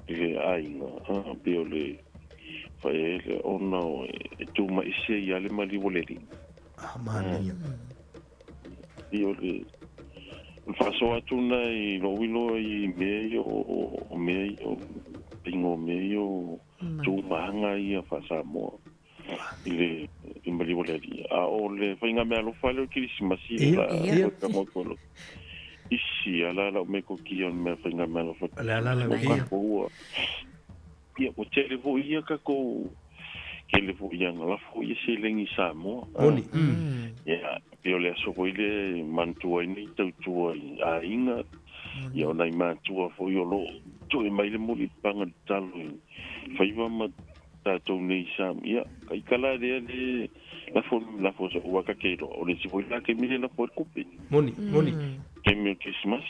i le aiga, a, pei o le faaeaea lea ona e tumaise ai lava le maliu o le alii. Ah, manaia. Pei o le o le faasoa atu lena i lou iloa i mea ia o mea ia o paiga o mea ia o tumaga ia faa-Samoa. I le i maliu o le Alii. A o le faiga meaalofa lea o le Kerisimasi le la Ia. Ia. Isi a la lau metotia o le mea faiga meaalofa. O le ala lau O ia. kākou ua ia ua tele foi ia kākou tele foi ia na lafo ia seleni i Samoa. Moni. Ia, pei o le aso foi lea e manatua ai nei tautua i aiga, ia o nai matua foi o lo o toe mai le mulipapaga i le tatalo i faiva ma tatou nei sa ia ka ika la lea le lafo lafo sa ua ka ke o le isi foi la taimi le lafo ai le kupe. Moni, moni. Taimi o Christmas,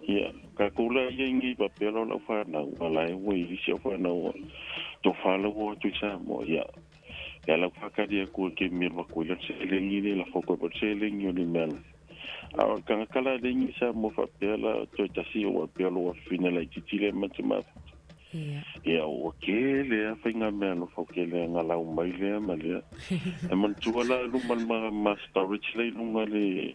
ia tatou la ia i nei faapea la o lau fanau a la e ua i isi au fanau a tofa la ua o atu i Samoa, ia ia lau faatali atu e taimi e alu atu ai la le seleni le lafo atu ai foi le seleni o le mea la. A o le tagata la le i Samoa faapea la toe tasi ua pei o lou afafine laitiiti lea ma te mafuta. Ia. Ia ua tele lava faiga meaalofa ua tele lava lau mai lea ma lea. E manatua la luma le ma, ma storage lea i luga le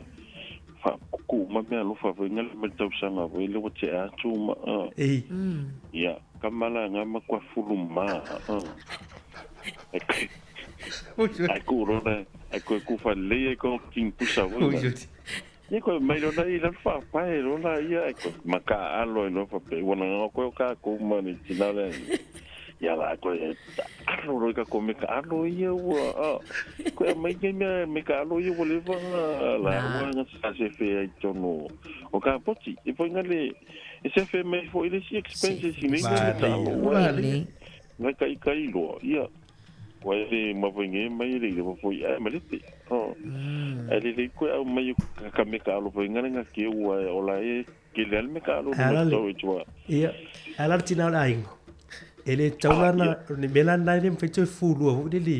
faaputu uma meaalofa foi na le mai le tausaga foi lea ua tea atu ma a. Ei. Ia, kama la nga matua fulu ma a. Ai ku rona, ai koe ku whalelei ai koe king pusa foi na. Ia koe mai lona i lalo whaapae lona ia ai koe ma ka alo ai loa whape ua na ngao koe o ka kou ma ni tina le ia la koe alo roi ka koe me ka alo ia ua a koe a mai kei mea me ka alo ia ua leva la ua nga sa se fe ai tono o ka poti e foi nga le e se fe mai foi le si expenses i nei me ka alo ua nga ka i kai loa ia Ua ele mavainge mai ele i lewa foi ae malepe. Oh. Ae lelei koe au mai o ka me ka alo foi ngale nga ke ua e ola e ke le ale me ka alo Ala no le. storage ua. Ia, ala le tina o le aiga. E le tatau la na, o le mea la lena e le mafai toe fulua foi le le.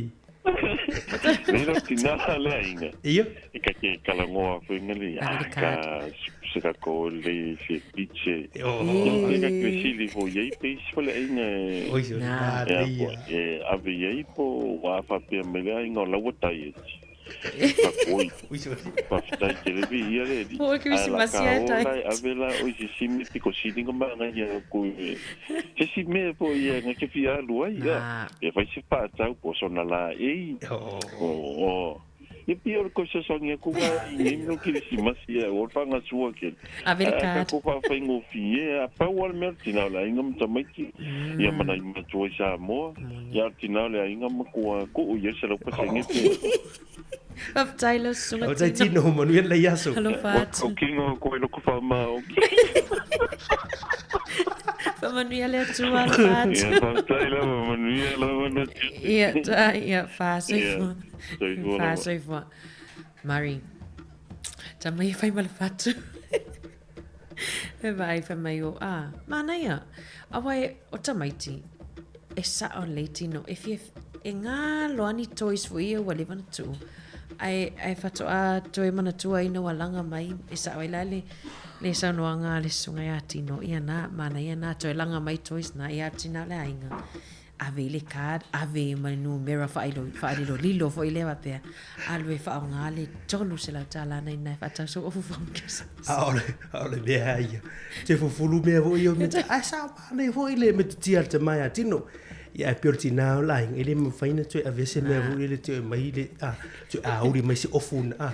Nei la tina le aiga. Ia. E ka ke kalagoa foi ngale Ave ah le ka card. se ka ko le se pitche. Oh. Ia ka ke sili foi ei pe isi foi le aiga e. Oi, se Na. E a manaia. po e ave i ai po ua faapea mai le aiga o laua diet. Faapoi. Oi, se Faafetai tele viia le alii. Po o Ae la Kerisimasi ka ae o la e diet. ave la o i se simi piko sili nga magaia aku i se si mea po ia nga ke fia alu ai ia. Na. E fai se whaatau po sona la ei. Oh. O, o. Ia pia o le kosasangi aku nga i nei mea o Kerisimasi ia, o le whangasua ke. Ave le Ae ka card. ko whaawhaingofie, a pau ale mea o le tina o le aiga ma tamaiti. Ia mana i matua i Samoa. Ia o le tina o le aiga ma kua kuu ia se laupasenge pe. Faafetai lau susuga O tai Tino. tino manuia le aso. Alofa Ua atu. kaukinga koe loko whamao. Faamanuia le Atua, alofa atu. Ia, faafetai lava, manuia lava na tiute. Ia, ta, ia, whāsoifua. Ia, soifua lava. Whāsoifua. Mari, ta mai e whai ma le whatu. E vai whai mai o, ah, manaia. A wai, o tamaiti, e sa o lei tino, e fia, e ngā loa ni toys fo ia ua leva na tuu. Ai, ai whatoa toe manatua ina ua langa mai, e sa o ai lale, Le saunoaga a le susuga ia Tino, ia na, manaia na, toe laga mai Joyce na ia tina o le aiga. Ave i le card, ave ma le numera faalilolilo foi lea faapea, alu e faaaoga le $300 na ina e faatau sou ofu fomu Kerisimasi. A o le mea ia, te fufulu mea foi ia o mea, ae sa manaia foi le metotia a le tama ia Tino. Ia ae pei o le tina o le aiga, e le mafai ona toe ave se mea foi lele toe aumai le, a, toe auli mai se ofu na, a,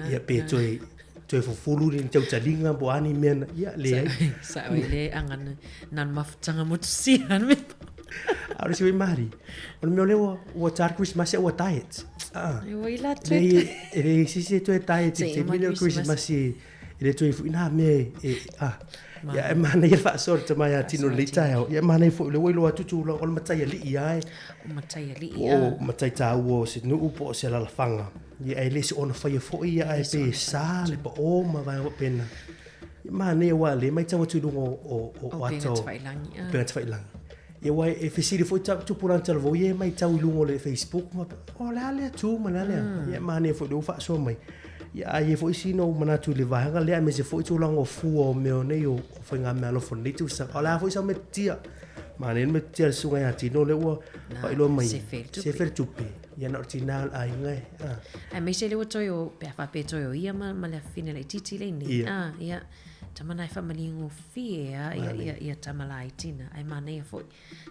ia pe toe, toe fufulu ni tautaliga po o a ni mea na, ia, leai. Sao ai le agana na le mafutaga motusia le mea. A o le isi foi Mari, o le mea o lea ua, ua ta le Christmas ua diet. Ah. Ua i la toe. Leai, e leai se isi e toe diet i le taimi lea o le Christmas e le toe foi nā mea e, ah. Ia, e manaia le faasoa le tama ia Tino i lenei taeao. Ia, e manaia foi o lea ua iloa atu tulaga o le mataialii lava e. O mataialii, ah. Po o matai taua o se nuu po o se alaalafaga. Ia, e le soona faia foi ia ae pei e sa le pao ma vaega faapena. Ia, manaia aua o lea e matau atu i luga o ata o upega tafailagi. Ia, aua e fesili foi tupulaga talavou ia e matau i luga o le Facebook ma faapea, o le a lea tu ma le a lea. Ia, e manaia foi o lea ua faasoa mai. Ia, a i ai foi sina ou manatu i le vaega lea aemaise foi tulaga o fua o mea nei o faigameaalofa o lenei tausaga. O le a foi sau metotia? Manaia le metotia a le susuga ia Tino lea ua faailoa mai. Sefe le tupe. Ia na o le tina o le aiga e. Ah. Aemaise lea ua toe o, pe a faapea e toe o ia ma le afafine laitiiti lea nei. Ah, ia. Tama na e faamalie gofie a ia, ia, ia tama laiti na. Ae manaia foi.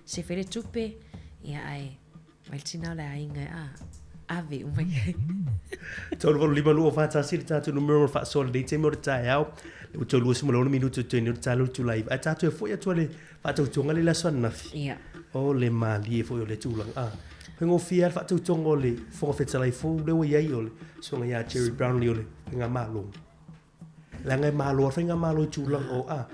Sefe le tupe, ia ae mai le tina o le aiga e, ah, ave uma i ai. 3 8 5 2 4 1 le tatou numera mo le faasoa lenei taimi o le taeao. Lea ua toe 26 minute o toe nei o le taeao le itula iva. Ae tatou e foi atu le faatautoga lea i le aso ananafi. Ia. O le malie foi o le tulaga. Ah, faigofie lava le faatautoga o le Fofoga Fetalai fou lea ua i ai o le susuga ia Jerry Brownlee o le Faigamalo. Leaga e malo lava le Faigamalo i tulaga o, ah,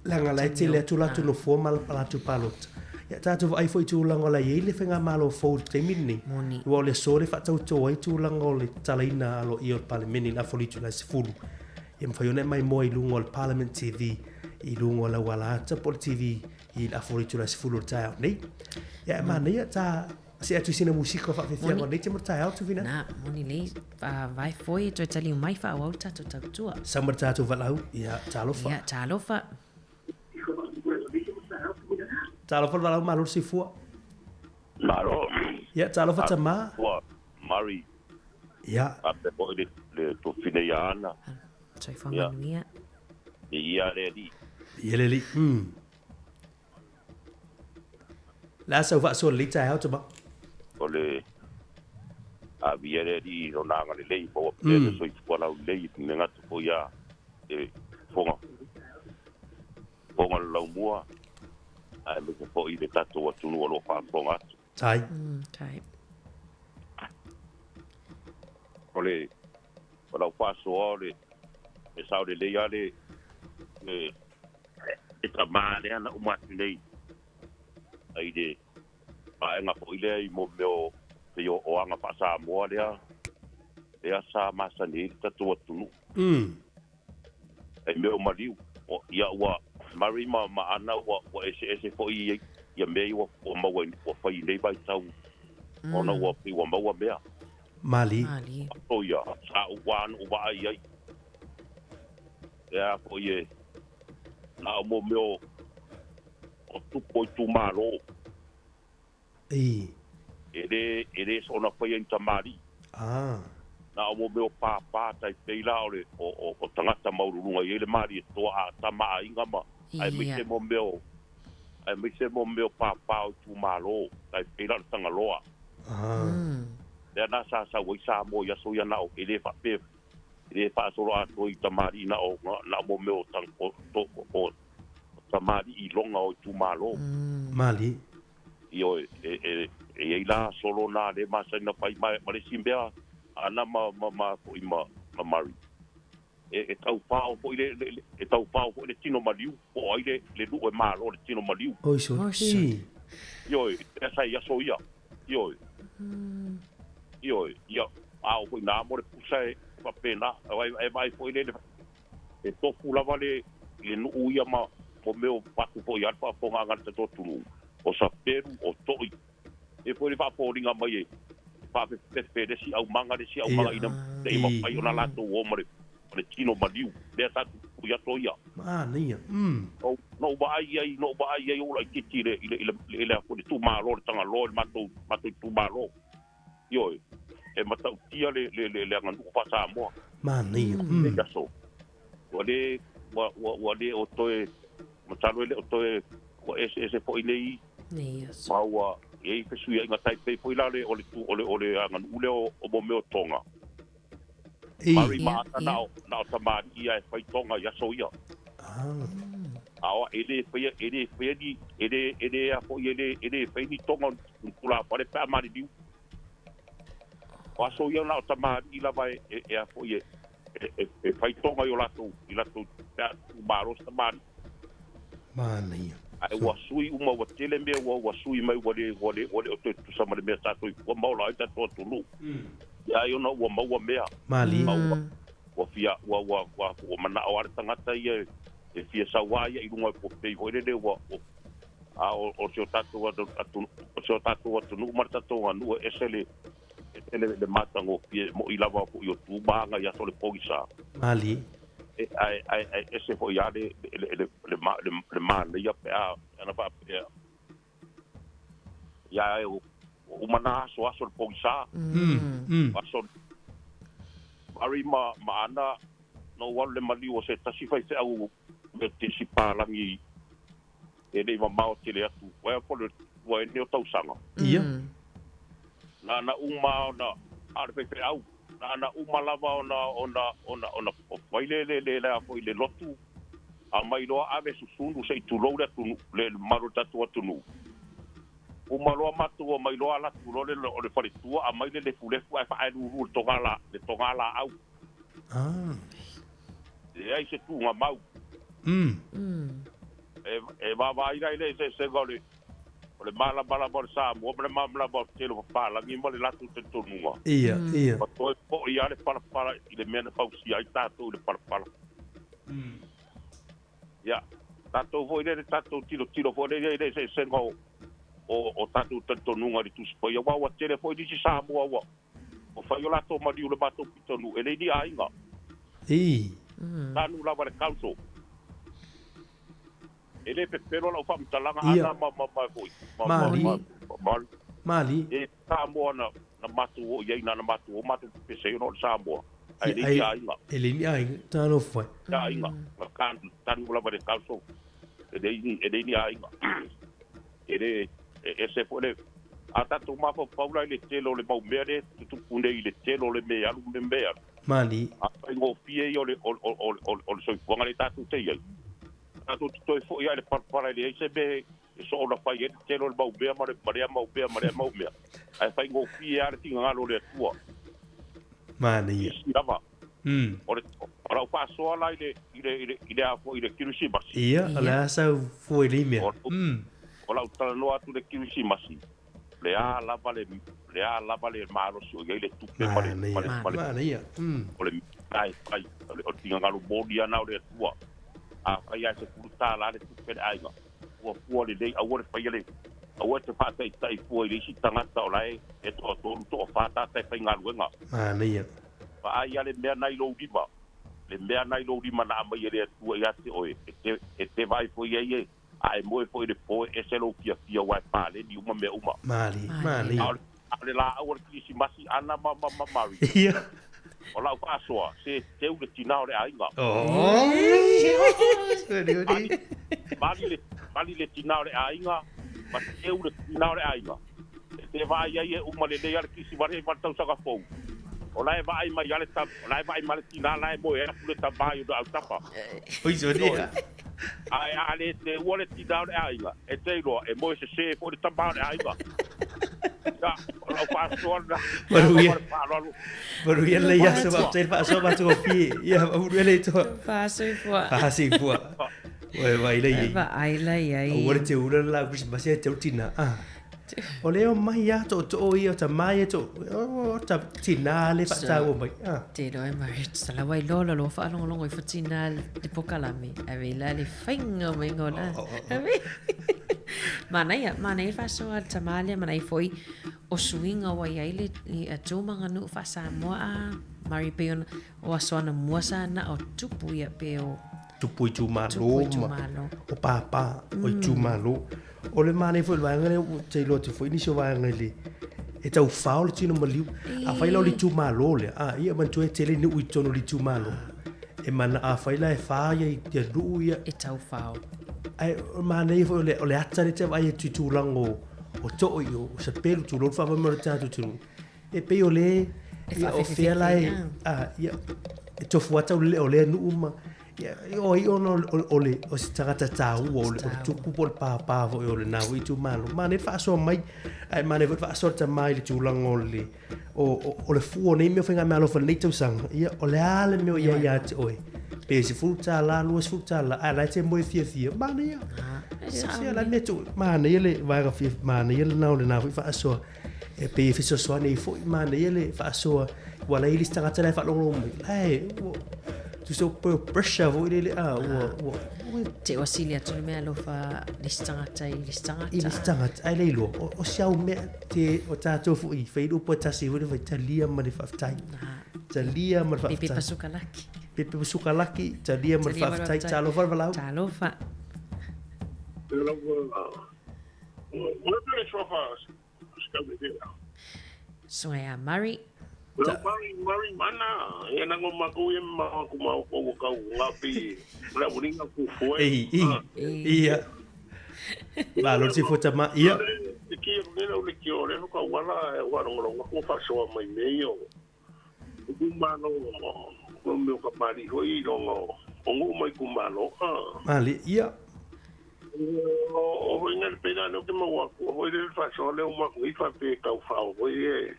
leaga la e tele atu latou nofoa ma latou palota. Ia tatou vaai foi i tulaga o la e i ai le Faigamalo fou i le taimi lenei. Moni. Aua o le aso lea e faatauto ai tulaga o le tatalaina aloaia o le Palemene i le afa o le itula e 10. Ia mafai ona e maimoa i luga o le Parliament TV i luga o le auala ata po o le TV i le afa o le itula e 10 o le taeao nei. Ia e manaia ta see atu i sina musika faafefiaga o lenei taimi o le taeao Tufina. Na, moni lelei, vae foi e toe taliu mai faaauau le tatou tautua. Sau ma le tatou valaau, ia talofa. Ia, talofa. Talofa le valaau malo le soifua. Malo. Ia, talofa tama. Ua, Mari. Ia. Faapea foi le, le tuafine ia Ana. Soifua manuia. Ia le alii. Ia le alii. Mm. Le a sau faasoa lelei taeao tama? O le avia le alii i lona agalelei maua pea le soifua laulelei le gata foi a e foga foga le laumua aemaise foi le tatou atunuu o lo o faafofoga atu. Tai. Tai. O le o lau faasoa o le e sao lelei lava le le e tamā lea na uma atu nei ai le vaega foi lea i mo mea o pei o o aga faa-Samoa lea lea sa masani ai le tatou atunuu. Ai mea o maliu o ia ua Murray ma ma Ana ua ua eseese foi ia ia mea ia ua ua maua ua fai i nei vaitau ona ua pei ua maua mea. Malie. Malie. O ia, sa ou wā na ou vaai i ai. E a foi e, na o mo mea o, o tupu o itumalo. I. E le, e le soona faia i ni tamalii. Ah. Na o mo mea o pāpā tai pei la o le, o, o, o tagata maualuluga i ai le Malietoa a tama aiga ma, aemaise mo mea o, aemaise mo mea o pāpā o itumalo, tai pei la o le Tagaloa. Ah. Lea na sa sau ai Samoa i aso ia na o, e le faapea, e le faasolo atoa i tamalii na o, na o mo mea o, o, o, o, o tamalii iloga o itumalo. Malie. Ioe, e, e, e i ai la solo na le masani ona fai ma, ma le isi mea Ana ma, ma, ma, foi ma, ma Murray. E, e taufao foi le, le, le, e taufao foi le tino maliu, po o ai le, le nuu e malo le tino maliu. Oi sole. Oi sole. Ioe, lea sa i aso ia. Ioe. Ioe, ia, a o foi na amo le pusa e faapena. E, e vaai foi le, le, e tofu lava le, le nuu ia ma, mo mea o patu foi ia le faafofogaaga a le tatou atunuu, o sapelu, o to'i. E foi le faafoliga mai e faafefefe le isi aumaga, le isi aumaga ina ia mafai ona latou o ma le. ma le tino maliu lea sa tutupu i aso ia. Manaia. Mm. Na ou vaai ai, na ou vaai ai ou laitiiti i le, i le, i le, i le, i le itumalo, le Tagaloa, i le matou, matou itumalo. Ioe, e matautia le, le, le, le aganuu faa-Samoa. Manaia. Mm. I aso. Ua le, ua, ua, ua le o toe, masalo e le o toe, ua eseese foi nei. Nei aso. Ma ua i ai fesuiaiga tai pei foi la le, o le, o le, o le aganuu lea o, o mo mea o Tonga. Mari ma Ana na o, na o tamalii ia e fai Tonga i aso ia. Ah. A o, e le faia, e le faia ni, e le, e le a foi, e le, e le fai ni Tonga o ni tulafale pe a maliliu. O aso ia na o tamalii lava e, e, e a foi e, e, e, e fai Tonga i o latou, i latou, pe a tuumalo se tamalii. Manaia. Ae ua sui uma, ua tele mea ua, ua sui mai, ua le, ua le, ua le o toe tutusa ma le mea sa soifua ma ola ai tatou atunuu. Ia ai ona ua maua mea. Malie. Ma ua, ua fia, ua, ua, ua, ua manao lava le tagata ia e fia saua ia i luga o pei foi lele ua, ua, a o, o si o tatou atunuu, o si o tatou atunuu ma le tatou aganuu e ese le, ese le, le matagofie e mo'i lava foi o tu ma aga i aso o le pogisa. Malie. E, ae, ae, ae ese foi lava le, le, le, le, le, le manaia pe a, ana faapea, ia ae ua uma na aso, aso le pogisa. Aso Mari ma, ma Ana, na ou alu i le maliu o se tasi faifeau Metotisi palagi e le i mamao tele atu, ua po le ua ene o tausaga. Ia. Na ana uma ona, a o le faifeau, na ana uma lava ona, ona, ona, ona fai le, le, le, le a foi le lotu, a mai loa ave susunu se i tulou le atunuu, le mamalu o le tatou atunuu. Uma loa matou omai loa ala atu loa le, o le faletua aumai le lefulefu ae faaelulu i le togala, le togalaau. Ah. Leai se tuugamau. E, e vaavaai la i le eseesega o le, o le malamalama o le Samoa ma le malamalama o le tele o papalagi ma le latou talitonuga. Ia, ia. Ua toe foi lava le palapala i le mea na fausia ai tatou i le palapala. Ia, tatou foi lea, le tatou tilotilo foi lea i le eseesega o, o, o tatou talitonuga i le Tusi Paia, aua ua tele foi nisi Samoa ua, Ua fai o latou maliu i le matou pitonuu, e leai ni aiga. Ii. Tanu lava le council. E le pepelo lau faamatalaga ana ma ma ma foi. Ma ma ma ma Mali. E Samoa na na matou o i ai na na matou o matou pepese ai ona o le Samoa. Ae leai ni aiga. E leai ni aiga. Talofa e. Aiga. Na tanu lava le council. E leai ni e leai ni aiga. E le e ese foi le a tatou mafaufau la i le tele o le mau mea lea e tutupu nei i le tele o le mea alu ma le mea alu. Mali. A faigofie ia o le, o, o, o, o, o le soifuaga lea tatou te i ai. Tatou te toe foi lava i le palapala e leai se mea e soona fai ai le tele o le mau mea ma le, ma lea mau mea ma lea mau mea. Ae faigofie lava le finagalo o le Atua. Manaia. Isi lava. O le, o lau faasoa la i le, i le, i le, i le a foi i le Kerisimasi. Ia, o le a sau fua i lenei mea. O lau talanoa atu i le Kerisimasi, le a lava le, le a lava le malosi o i ai le tupe ma le, ma le, ma le, Manaia. o le mea e fai, o le, o le finagalo moni lava na o le Atua. Afai lava e $10 le tupe a le aiga, fuafua lelei, aua le faia le, aua e te faataitai fua i le isi tagata o la e, e toatolu, toafa tagata e faigaluega. Manaia. Vaai a le mea na i lou lima, le mea na i lou lima na aumai e le Atua ia te oe, e te, e te vaai foi i ai e, a e moe foi i le po e ese lou fiafia aua e paleni uma mea uma. Malie, malie. A o le, a o le laau o le Kirisimasi, Ana ma, ma, ma Mari. Ia. O lau faasoa, se teu le tina o le aiga. Mali, mali le, mali le tina o le aiga, ma teu le tina o le aiga. E te vaai ai e uma lelei a le Kirisimasi ma le tausaga fou. O la e vaai mai a le tam, o la e vaai mai le tina la e moe atu le tama i ona autafa. Oi sone. Ae a le teua le tina o le aiga, e te iloa, e moe sese foi le tama o le aiga. Ia, o lau faasoa lena. Manuia. Ma le faaaloalo. Manuia lenei aso, faafetai le faasoa matagofie. Ia, manuia le Atua. Faasoifua. Faasoifua. Ua e vaai la i ai. Vaai la i ai. Aua le teula le laau Kerisimasi ae teu le tina. Ah. O lea o mai a tootoo ia o tama ia to o ta tina le faataua mai. Ah. Te iloa e Mary, tala wai loa la loa faalogologo ifo tina le pokalame. Ave la le fainga o mainga o la. Ave. Manaia, manaia le faasoa a le tama lea, manaia foi o suiga ua i ai le, le tu ma aganuu faa-Samoa a. Mari pei ona o aso anamua sa na o tupu ia pe o Tupu itumalo ma o pāpā o itumalo. O le manaia foi o le vaega lea ou te iloa atu foi nisi o vaega i le e tau fao le tino maliu. Afai la o le itumalo lea, a ia manatua e tele nuu i totonu o le itumalo. E mana afai la e fa ia ia nuu ia. E tau fao. Ae o le manaia foi o le ata lea e te vaai atu i tulaga o too i o sapelu tulou le faavae mai o le tatou atunuu. E pei o le ia o fea la e a ia e tofu ata o le o lea nuu ma ia o ai ona o le o se tagata taua o le tupu po o le pāpā foi o lena foi itumalo. Manaia le faasoa mai ae manaia foi le faasoa le tama i le tulaga o le o le fua o nei mea o faigameaalofa i lenei tausaga, ia o le a le mea o i ai ia te oe? Pe $10, $20, ae la e te moe fiafia, manaia. Ia la mea tuu, manaia le vaega fia, manaia lena o lena foi faasoa. E pei e fesoasoani ai foi, manaia le faasoa, ua la i le isi tagata la e faalogologo mai, ae ua, tusa o pressure foi lele, a, ua, ua, Te ua sili atu le mea alofa le isi tagata i le isi tagata. I le isi tagata, ae le iloa, o si au mea, te, o tātou foi, fai le upu a tasi foi le fai, talia ma le faafetai. Talia ma le faafetai. Pepe pasukalaki. Pepe pasukalaki, talia ma le faafetai. Talofa le valaau. Talofa. Suai a Murray. Murray, Murray mana, e na ngo maku e ma ku ma ko ko ka pi la uringa ku fue. Ei, i, ia. Malo si fota ma, ia. E ki o le le ki o le ka wala e wa rongo ko fa so mai me yo. Ku ma no ko me ka mari ho i rongo. O ngu mai ku ma no. Mali, ia. O hoi ngā pēnā no ke maua ku hoi le fa so le uma ku i fa pe kau fa o hoi e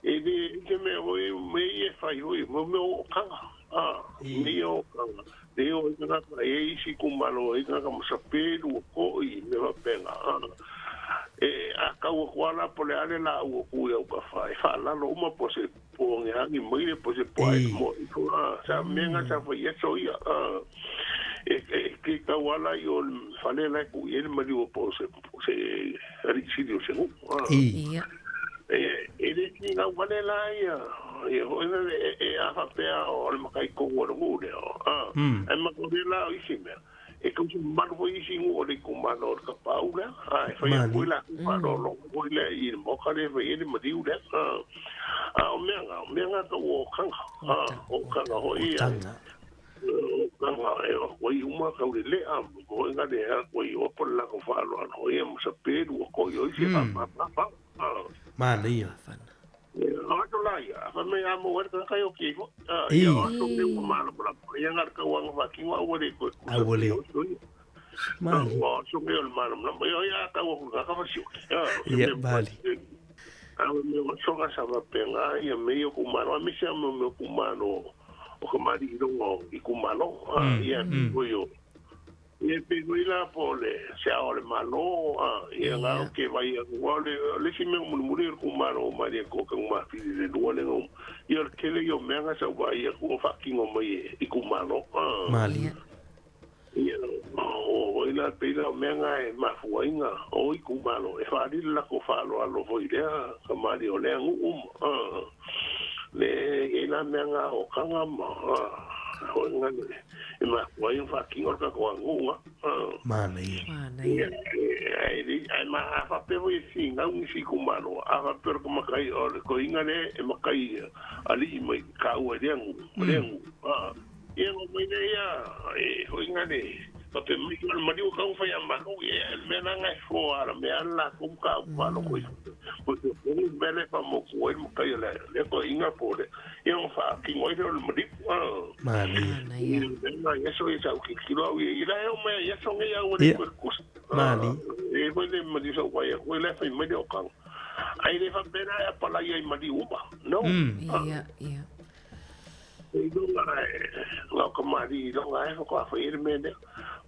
e le te me hoi me e fai hoi mo me o kanga a me o kanga le o ngā ka e isi ku malo e ngā ka masa pelu ko i me va penga e a kau ko ala po le ale la u ku e ka fa e fa la lo uma po se po nge hangi mai le po se po ai mo i ko sa me ngā sa fa ye so ia e ke tauala i o fale lai ku i ele mali o po se ari siri o se ngu. Ia. E le ki ngau wale la ia. Ia hoi na e a whapea o le makai kongo o le ngu leo. E makore la o isi mea. E kausi malu hoi isi ngu o le kumano o le kapau lea. E whai a koe la kumano o longo hoi lea i le moka le whai ele maliu lea. A o mea ngā ka o kanga. O kanga hoi ia. Kanga e o i uma ka ure lea mo inga le ha ko i o la ko fa lo no e mo sa peru o ko i se pa pa pa manaia o to la ia fa me amo wa ka ka o ki fo ia o to me o malo la ia ngar ka wa fa ki wa o le ko a o le mali o so me o malo la ia ia ka o ka ka fa si ia mali a me o so ka sa va penga ia me o ku malo me se mo me ku malo o ka mari i rongo i kumalo, ia piko Ia piko i la po le se ao le malo, ia ngā o ke vai a kua, le si mea mulimuli o le kumalo o mari a kua ka ngumawhiri le lua le ngau. Ia o le kele i o mea ngā sa vai a kua whakingo mai i kumalo. Mali. Ia o i la peila o mea ngā e mafuainga o i kumalo. E whaarira la ko whaalo alo foi lea, ka mari o lea ngu uma. Le e la mea ngā o kanga ma hoi ngā e mafua i whakingo ka koa ngunga. Manaia. Manaia. Ai ma a whapeo e si ngau nisi kumalo. A whapeo ko makai o le koinga le e makai ali mai ka ua lea ngu. Lea ngu. Ia ngō mai nei ia e hoi ngā le Pape mai ki wale mariu kau whai a manu e mea nā ngai fō ara mea ala kum ka upalo koi. Po te pongu mele pa mo kua i makai le le ko inga po le. Ia ngō wha ki ngoi le ole mariu. Manaia. Ia ngā yeso i sau ki kilo au i la eo mea yeso ngai au le koe kusa. Mani. E koe le mariu sau wai a koe le whai mai le o kanga. Ai le whapera e apalai ai mariu uma. No. Ia, ia. I longa e ngau ka mari i longa e whakawha i re mea.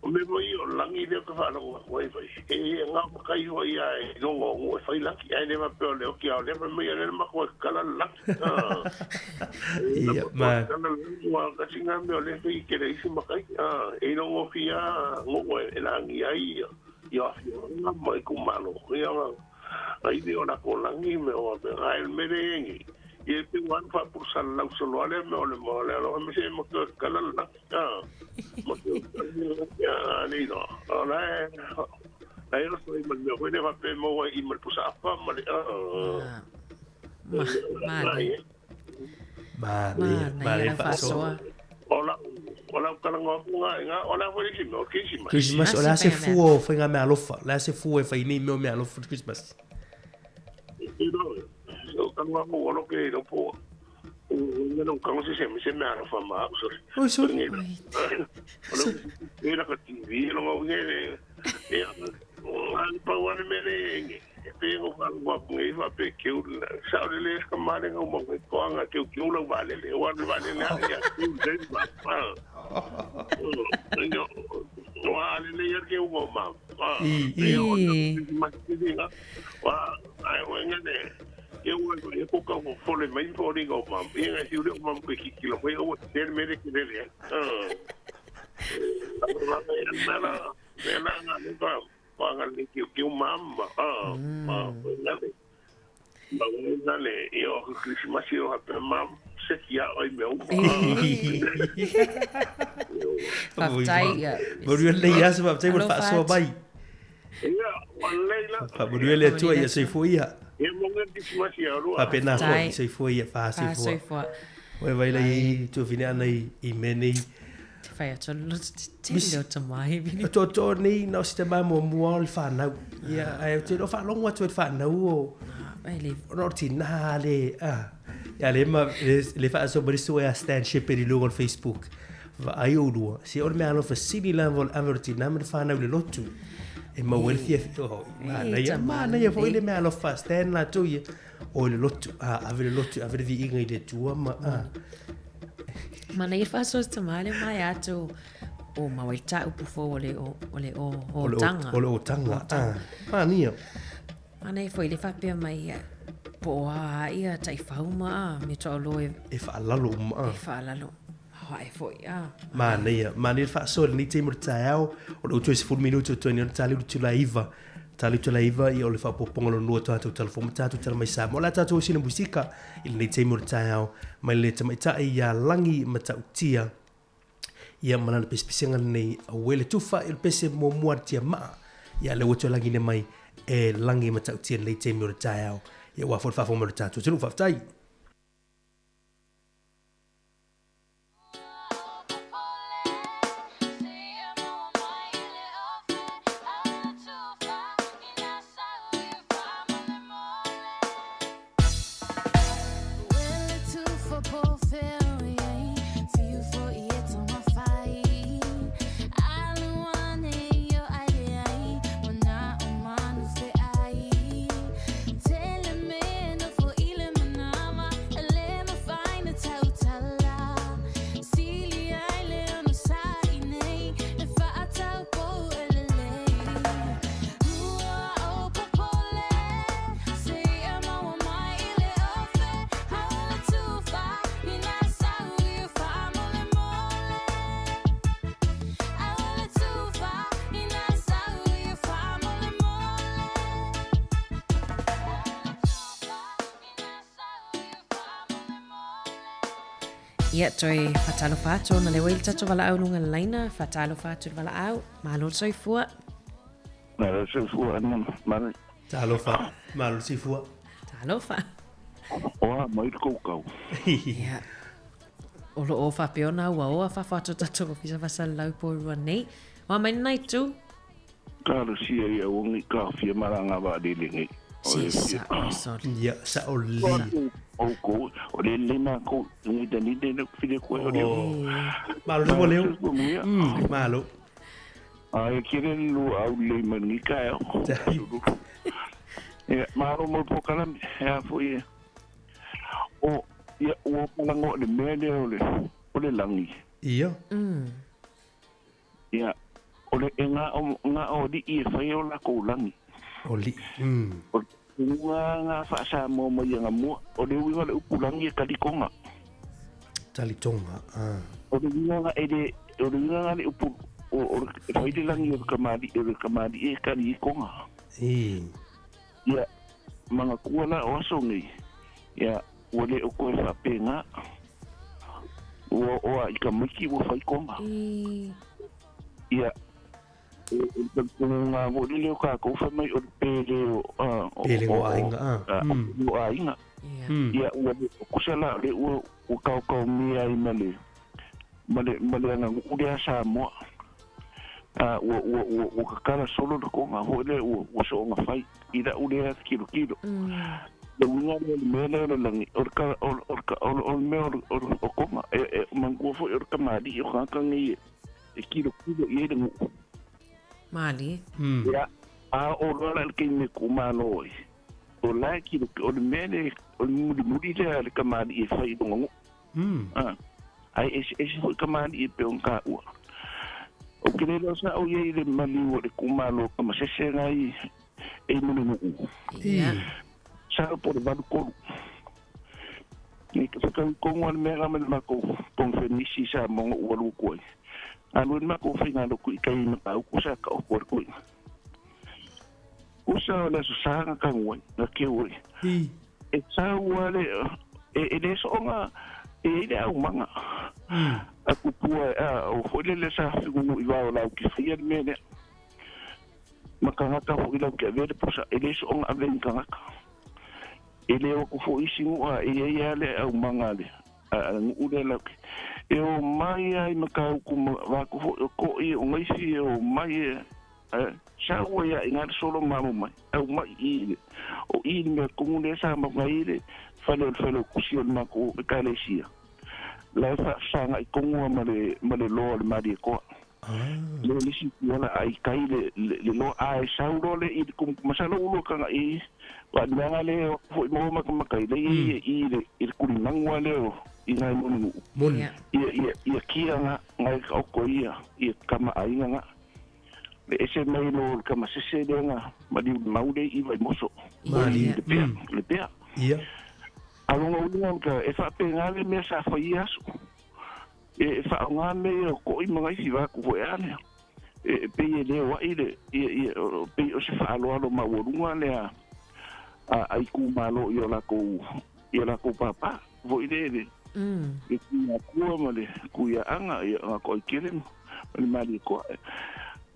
O me moi o langi leo ka whalonga koe whai. E ngau makai hoa ia e longa o ngō e whai laki. Ai le mapeo leo ki ao lewa mai a lele makoa kala laki. Ia, ma. Kala laki wa kasi ngā mea o le whai ke le isi makai. E longo whia ngō e langi ai ia awhia ngā mai kumalo. Ia ngā ai leo la ko langi me o mea. Ai mere engi. Ia pe wan fa pur sal lau solo ale me ole mo le alo me se mo ke kala la. Ah. Mo ke ya ni no. Ola. La ero so i mal me ko ne fa pe mo i mal pusa apa ma le. Ah. Ma ma Ma ma le fa so. Ola ola kala ngo nga nga ola fo i mo Christmas. Christmas o le a se fua o faiga meaalofa. O le a se fua e fai nei mea o meaalofa o le Christmas. Oi, sorry. Faafetai ia. Manuia lenei aso, faafetai mo le faasoa mai. Faamanuia le Atua ia soifua ia. Faapena foi, soifua ia, faasoifua. Oi vai lai tuafine ana i mea nei. Te whai atu lo te tele o tamai. O tootoo nei na o se tama muamua o le whanau. Ia, ai o te lo whaalongo atu e le whanau o ona o tina le a. Ia le ma le whaaso mari sua a Stan Shepherd i luga o le Facebook. Vaai oulua, se o le mea alofa sili lava o le ave o le tina ma le whanau i le lotu. E maua ai le fiafia, oh, manaia, manaia foi le mea alofa a Stan latou ia. O le lotu, a, ave le lotu, ave le viiga i le Atua ma, a. Manaia faasoa se tama le mai atu o maua i le upu fou o le o, o le o, o tanga. O le o tanga, a. Mania. Manaia foi le faapea mai ia, po o a ia taifau ma a, me toa lo e... E whaalalo uma a. E whaalalo. Hae foi a. Manaia, manaia le faasoa i lenei taimi o le taeao, o le utu e 10 minuti o toe nei ona taliu le tula iva. Taliu tula iva ia o le faaopoopoga lona lua tatou tala fou ma tatou tala mai Samoa. O le a tatou sina musika i lenei taimi o le taeao mai le tamaitai ia Lagi Matautia ia ma lana pesepesega lenei auē le tufa i le pese muamua a le tiamaa. Ia lea ua toe lagina mai e Lagi Matautia i lenei taimi o le taeao. Ia ua foi le faafofoga mai o le tatou atunuu. Faafetai. Ia, toe whatalofa atu ona le wai le tatou valaau lunga le laina, whatalofa atu le valaau, malo le soifua. Malo le soifua, ana male. Talofa, malo le soifua. Talofa. Oa, mai le kaukau. Ia, o lo o faapea ona ua oa fafo atu o tatou ofisa faasalalau po rua nei. Oa mai lenai tu. Talosia ia ua ngi kafia malanga vaalele nei. Si sa'o soli. Ia, sa'o lelei. Oukou, o le lelei makou ngi tani te le file koe o le. Malo le leo. Malo. Ai kere lu au lelei mai ngi kaeo. Ia, malo mo le polokalame, e a foi e. O, ia, ua palangoa le mea lea o le, o le lagi. Ia. Ia, o le e ngā o, ngā o li'i e whai o lākou lagi. O li'i, O ngā ngā wha-Samoa mai ia ngā mua, o le uiga o le upu lagi e talitonga. Talitonga, a. O le uiga ngā e le, o le uiga ngā le upu, o, o le, e whai le lagi o le kamali'i, o le kamali'i e talitonga. I. Ia, ma ngā kua la o aso nei. Ia, ua le o koe faapena. Ua oo lava i tamaiti ua fai koga. Ia, e le talitonuga foi lele o tatou fai mai o le pele o, a, o, Pele o, o aiga, a. a, o aiga. Ia, ua le, kusa la o lea ua, ua kaokaomia ai ma le, ma le, ma le aganuu lea a Samoa. A, ua, ua, ua, ua tatala solo le koga foi lea ua, ua soona fai i lau lea tilotilo. Le uiga lea o le mea lea o le lagi, o le ka, o le, o le, o le, o le mea o le, o le, o koga. E, e manatua foi o le kamali'i o tagata nei e, e tilotilo i ai le nuu. Malie. Ia, a oo loa la i le taimi e tuumalo ai, o la e tilotilo, o le mea lea, o le mulimuli lea a le kamali'i e fai i lona nuu. A, ae eseese foi kamali'i e pei ona taua. Ou te le iloa sa ou i ai i le maliu o le itumalo o Tamasese na i e i Mulinuu. Ia. Sa po o le 83. Nei ka whakau kongo a le mea ma le makou konfenisi sa mongo ua luku ai. Alu le makou whainga loku i kai matauku sa ka oku le koina. Kusa o le aso sa nga kangu ai, nga keu ai. E sau a le, e, e le soonga, e i le au manga. A kupua, a, o foi le le sa whigungu i wao lau ki whia le mea lea. Ma kangaka fo i lau ki avea le posa, e le soonga ave i kangaka. E le o ku fo isi ngua, e ia ia le au manga le, a, a ngu le lau ki. E o mai ai ma ka uku ma wā ku fo o ko i o ngaifi e o mai e, sa ua ia i ngā solo mamu mai, au mai i le, o i le mea kongu le sa ma ngai le, whale o le whale o kusi o le mako e ka le sia. La e wha sanga i kongua ma le, ma le loa le mari e koa. Le le si kuala ai kai le, le, le loa a e sau loa le i le kum, masalo ulo kanga i, wa nanga le o fo i mo maka maka i le i, i le, i le kuri mangua le o, i ngai monu. Moni. Ia, ia, ia kia nga, ngai ka oko ia, ia kama ainga nga. Le ese mai lo le kama sese le nga, ma liu maule i vai moso. Mali. Le pea, le pea. Ia. Alonga ulinga ka e wha pe ngā le mea sa whai aso. E wha o ngā mea o koi mga isi wā ku hoe ane. E pe e leo wai le, ia, ia, o, pe o se wha alo alo ma uarunga le a, a, a i ku malo i o lako, i o lako papa. Voi le le, le kuia kua ma le kuia anga, i ngā koi kere ma le mali e koa.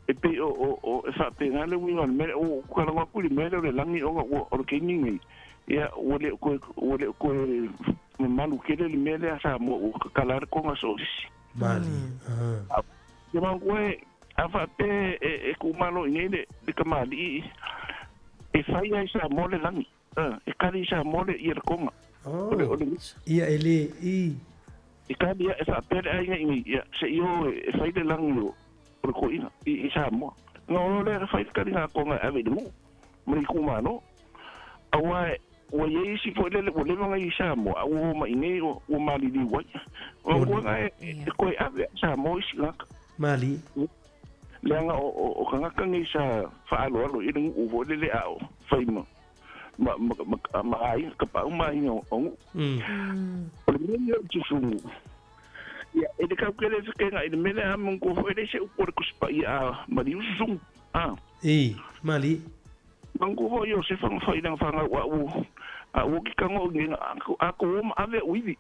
E pe o, o, o, e wha pe ngā le winga le mele, o, kalanga ku le mele o le langi o, o, o le keini ngai. Ia, ua le koe, ua le koe mamalu kele le mea lea sa mo ua kakala le konga so isi. Mali. Ke mau koe, a wha pe e, e kumalo i nei le, le kamali i, e whai ai sa mo le langi. E kari sa mo le ia le konga. Oh. O le, o le, Ia e le, i. e kari ia e wha pe le ainga i nei, ia, se i o e, e whai le langi o, o le koina, i, i sa moa. Ngā olo le whai le kari ngā konga ave le mu, ma le kumalo. Aua e, ua iai isi foi lele ua leva ngai i Samoa, a ua oo mai nei ua ua maliliu ai. O kuaga e e koe ave a Samoa isi gaka. Mali. Leaga o o o kagaka nei sa faaloalo i le nuu foi lele a o fai ma ma ma ma ma aiga kapaau ma aiga o nuu. O le mea lea o le susugu, ia e le taukele fekegaʻi i le mea lea a manatua foi le se upu o le Tusi Paia a maliu susugu. A. I, mali. Manatua foi o se fagafai lana fanau a ua a ua ki tago i nei a kou o ma ave au ivi.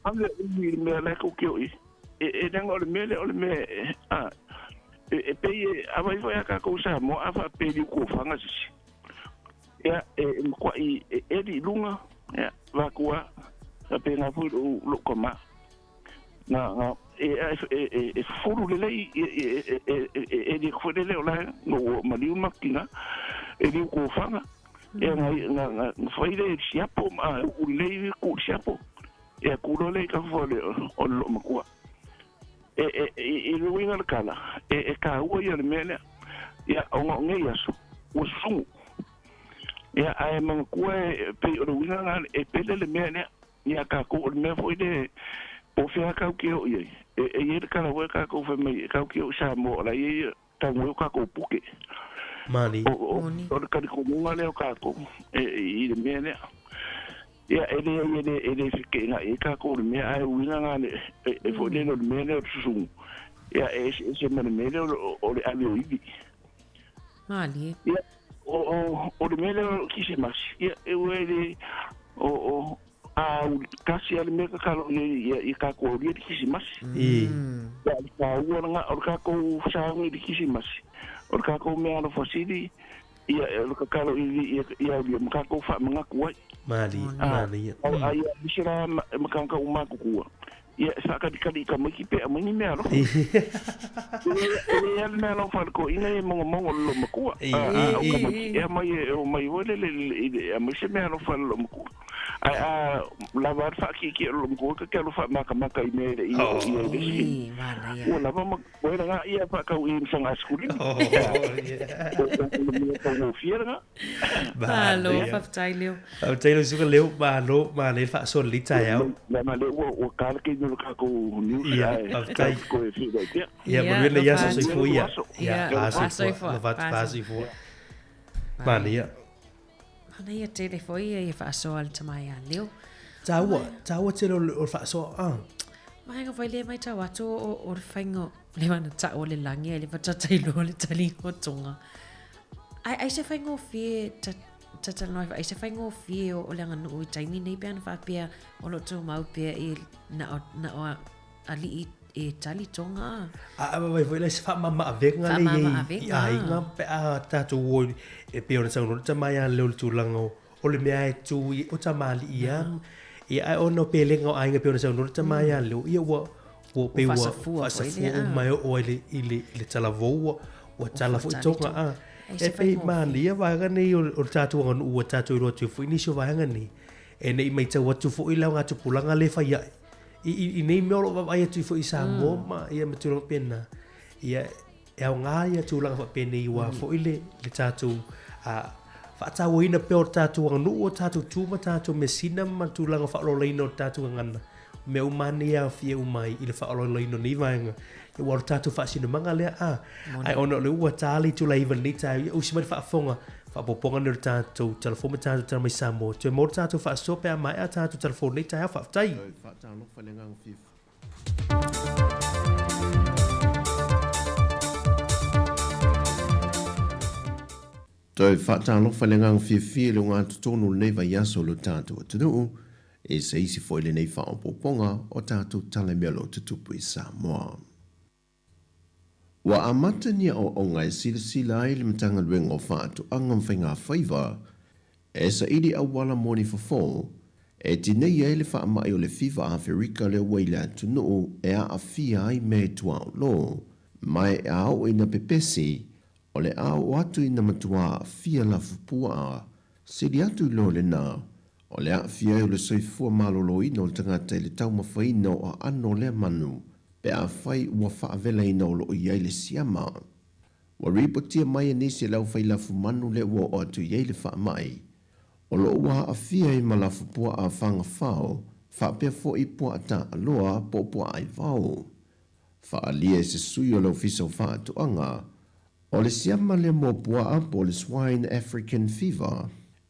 Ave au ivi i le mea la e kou ke o i. E e leaga o le mea lea o le mea e a e e pei e avai foi a tatou Samoa a faapea i liu kofaga sisi. Ia e e matuaʻi e eli i luga ia vatua faapena foi lou lou tamā. Na na e e e e fufulu lelei e e e e e eli atu foi le leo la no ua maliu ma tina e liu kofaga. Ia na na na na fai le siapo ma uu lelei ku siapo. Ia ku loa lea i kafo o le o le loomatua. E e i le uiga o le tala, e e taua ia o le mea lea. Ia ona o nei aso, ua susugu. Ia ae manatua e pei o le uiga lena e pele le mea lea. Ia tatou o le mea foi le po o fea tatou te oo i ai. E e i ai le tala foi a tatou fai mai e tatou te oo i Samoa o la e i ai tagu ai o tatou puke. Mali. O o o le talitonuga lea o tatou e i le mea lea. Ia e leai e le e le fekeʻenaʻi ai tatou i le mea ae uiga na le e e foi lele o le mea lea o le susugu. Ia e eseese ma le mea lea o le o le ave o ivi. Malie. Ia o o o le mea lea o le Kisimasi, ia e ua e le O o a tasi a le mea tatalo i ai ia ia tatou aulia le Kisimasi. I. Ia le taua lena o le tatou sauni i le Kisimasi, o le tatou meaalofa sili ia o le tatalo i ia ia aulia ma tatou faamanatu ai. Malie, manaia. A ia aemaise la ma tagata uma matutua, Ia, e faatalitali i tamaiti pe aumai ni meaalofa. E leai lava le meaalofa a le toeaina ia e mogomogo i le loomatua. A o tamaiti, e aumai e omai foi lele i le, e aumai se meaalofa a le loomatua. Ae a lava lava le faatietie o le loomatua, ta te alu faamatamata i mea e le i oo i ai le isi. Ua lava ma koe lena ia faatau i ma sana aisikulimi. O le mea taugofie lena. Malo, faafetai Leo. Faafetai lau susuga Leo, malo, manaia le faasoa lelei taeao. Leaga lea ua ua ta le taimi o le tatou news Ia, faafetai. Toe feiloai pea. Ia, manuia lenei aso, soifua ia. Ia, fa soifua, fa soifua. Manaia. Manaia tele foi ia ia faasoa a le tama ia Leo. Taua, taua tele o le faasoa. Ah. Vaega foi lea matau atu o le faiga o le mana tau o le lagi ai le fatata iloa le taliga o Tonga. Ai, ai se faigofie ta, ta talanoa ai se faigofie o, o le aganuu i taimi nei pe ana faapea o lo o tumau pea i na o, na o ali'i e tali Tonga a. A, a vai foi la se faamamaavega le i ai i aiga pe a tatou o e pei ona saunoa le tama ia Leo i le tulaga o o le mea e tu i o tamalii ia ia ae ona o pelega o aiga pei ona saunoa le tama ia Leo ia ua ua pei ua faasafua uma e oo ai i le i le talavou ua ua tala foi Tonga a e pei manaia vaega nei o le tatou aganuu ua tatou iloa atu ai foi nisi o vaega nei e ne i matau atu foi le augatupulaga lea e fai ae i, i, i nei mea o lo o vaavaai atu foi i Samoa ma ia ma tulaga faapena ia e aoga ia tulaga faapenei aua foi le, le tatou faatauaina pea o le tatou aganuu, o tatou tu ma tatou measina ma tulaga faaolaolaina o le tatou gagana. O mea uma lava nei e aofia uma ai i le faaolaolaina o nei vaega. Ia aua o le tatou faasinomaga lea, a. Ae ona o lea ua ta le itula 9 i lenei taeao, ia usi mai le faafofoga, faaopoopoga lenei o le tatou talafou ma tatou tala mai Samoa. Toe maua le tatou faasoa pe a maea tatou talafou i lenei taeao. Faafetai. Toe faatalofa i le agaga fiafia. Toe faatalofa i le agaga fiafia i le ogatotonu o lenei vaiaso o lo tatou atunuu, i se isi foi lenei faaopoopoga o tatou tala i mea o lo o tutupu i Samoa. Ua amata ni aoaoga e silasila ai le Matagaluega o Faatoaga ma Faigafaiva e saili auala mo ni fofo e tinei ai le faamai o le fiva Aferika lea ua i le atunuu e aafia ai mea i tuaolo ma e a oo ina pepesi o le a oo atu ina matua aafia lafupuaa sili atu i lo lena o le aafia ai o le soifua maloloina o le tagata i le taumafaina o aano o lea manu pe afai ua faavelaina o lo o i ai le siama. Ua ripotia mai e nisi e le aufai lafumanu lea ua oo atu i ai le faamai. O lo o ua aafia ai ma lafupuaa fagafao faapea foi puaa taaloa po o puaa aivao. Faaalia e se sui o le Ofisa o Faatoaga, o le siama lea mo puaa po o le Swine African Fever,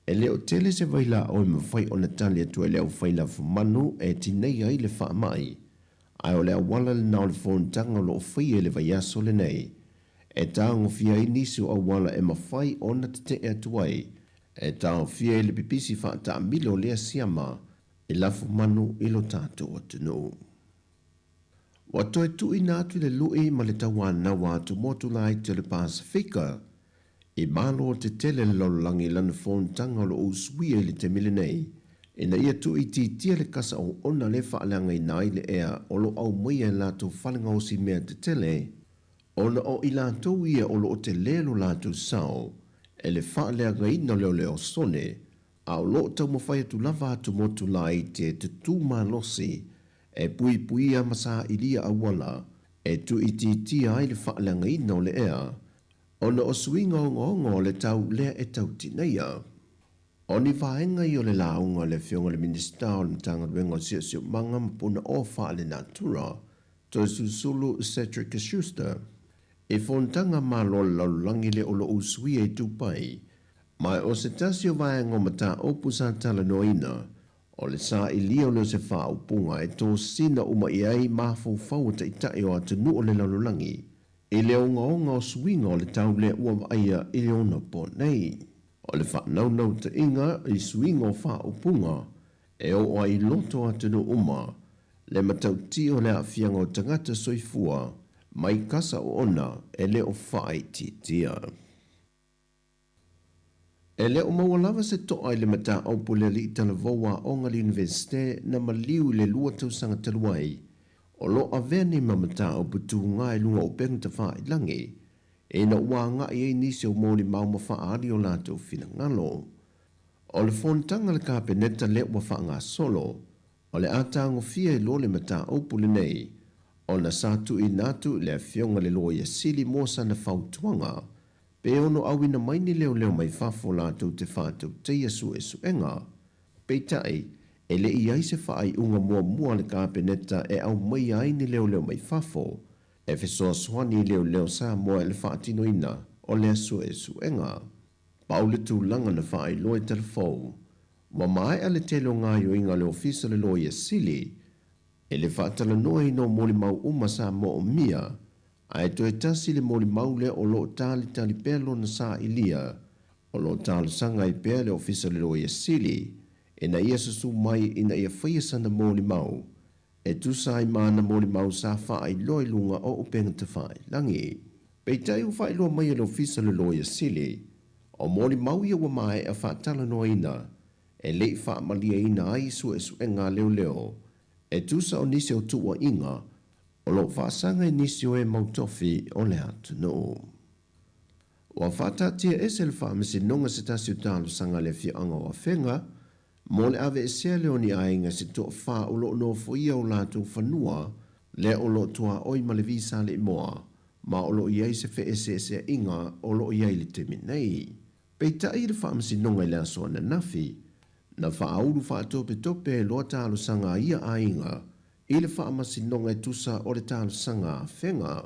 e le o tele se vailaau e mafai ona tali atu ai le aufai lafumanu e tineia ai le faamai, ae o le auala lena o le fonotaga o lo o faia i le vaiaso lenei, e tagofia ai nisi o auala e mafai ona tetee atu ai, e taofia ai le pipisi faataamilo o lea siama i lafumanu i lo tatou atunuu. Ua toe tuuina atu le lui ma le tauanau a atumotu laiti o le Pasefika i malo tetele le lalolagi i lana fonotaga o lo o usuia i le taimi lenei, ina ia tuuitiitia le kasa oona lea faaleagaina ai le ea o lo o aumaia e latou fale gaosi mea tetele, ona o i latou ia o lo o tele lo latou sao e le faaleagaina o le ole osone, a o lo o taumafai atu lava atumotu laiti e tutū malosi e puipuia ma sailia auala e tuuitiitia ai le faaleagaina o le ea ona o suiga ogaoga o le tau lea e tau tineia. O ni vaega ia o le lauga a le Afioga i le Minisita o le Matagaluega o Siosiomaga ma Punaoa Faalenatura, Toesulusulu Cedric Schuster, i fonotaga malo a le lalolagi lea o lo o usuia i Dubai, ma o se tasi o vaega o mataupu sa talanoaina, o le sailia o lea o se faaupuga e tosina uma i ai mafaufau o taitai o atunuu o le lalolagi i le ogaoga o suiga o le tau lea ua vaaia i le ona po nei. O le faanaunautai i suiga o faaupuga, E oo ai i loto o atunuu uma le matautia o le aafiaga o tagata soifua mai kasa oona e le o faaitiitia. E le o maua lava se to'a i le mataupu i le alii talavou aoga le Iunivesite na maliu i le 2 tausaga talu ai, o lo o avea nei ma mataupu tuga i luga o upega tafailagi, ina ua agai ai nisi o molimau ma faaali o latou finagalo. O le fonotaga a le Kapeneta lea ua faagasolo, o le a tagofia ai loa le mataupu lenei, ona sa tuuina atu i le Afioga i le Loia Sili mo sana fautuaga, pe ono auina mai ni leoleo mai fafo latou te faatauteia suesuega. Peitai, e le i ai se faaiuga muamua a le Kapeneta e aumaia ai ni leoleo mai fafo e fesoasoani i leoleo Samoa i le faatinoina o lea suesuega. Pau le tulaga na faailoa i Talafou, ua maea le tele o gaoioiga a le Ofisa o le Loia Sili i le faatalanoaina o molimau uma sa moomia, ae toe tasi le molimau lea o lo o talitali pea lona sailia. O lo o talosaga ai pea le Ofisa o le Loia Sili ina ia susu mai ina ia faia sana molimau e tusa ai ma ana molimau sa faailoa i luga o upega tafailagi. Peitai ua faailoa mai e le Ofisa o le Loia Sili, o molimau ia ua maea faatalanoaina e le i faamalieina ai suesuega a leoleo e tusa o nisi o tuuaiga o lo o faasaga i nisi o e mau tofi o le atunuu. Ua faataatiaese e le Faamasinoga se tasi o talosaga a le afioaga o Afega mo le aveesea lea o ni aiga se toafa o lo o nofoia o latou fanua lea o lo o tuaoi ma le visa alii-moa ma o lo o i ai se feeseeseaiga o lo o i ai i le taimi nei. Peitai i le Faamasinoga i le aso ananafi, na faaulu faatopetope ai loa talosaga a ia aiga i le Faamasinoga e tusa o le talosaga a Afega.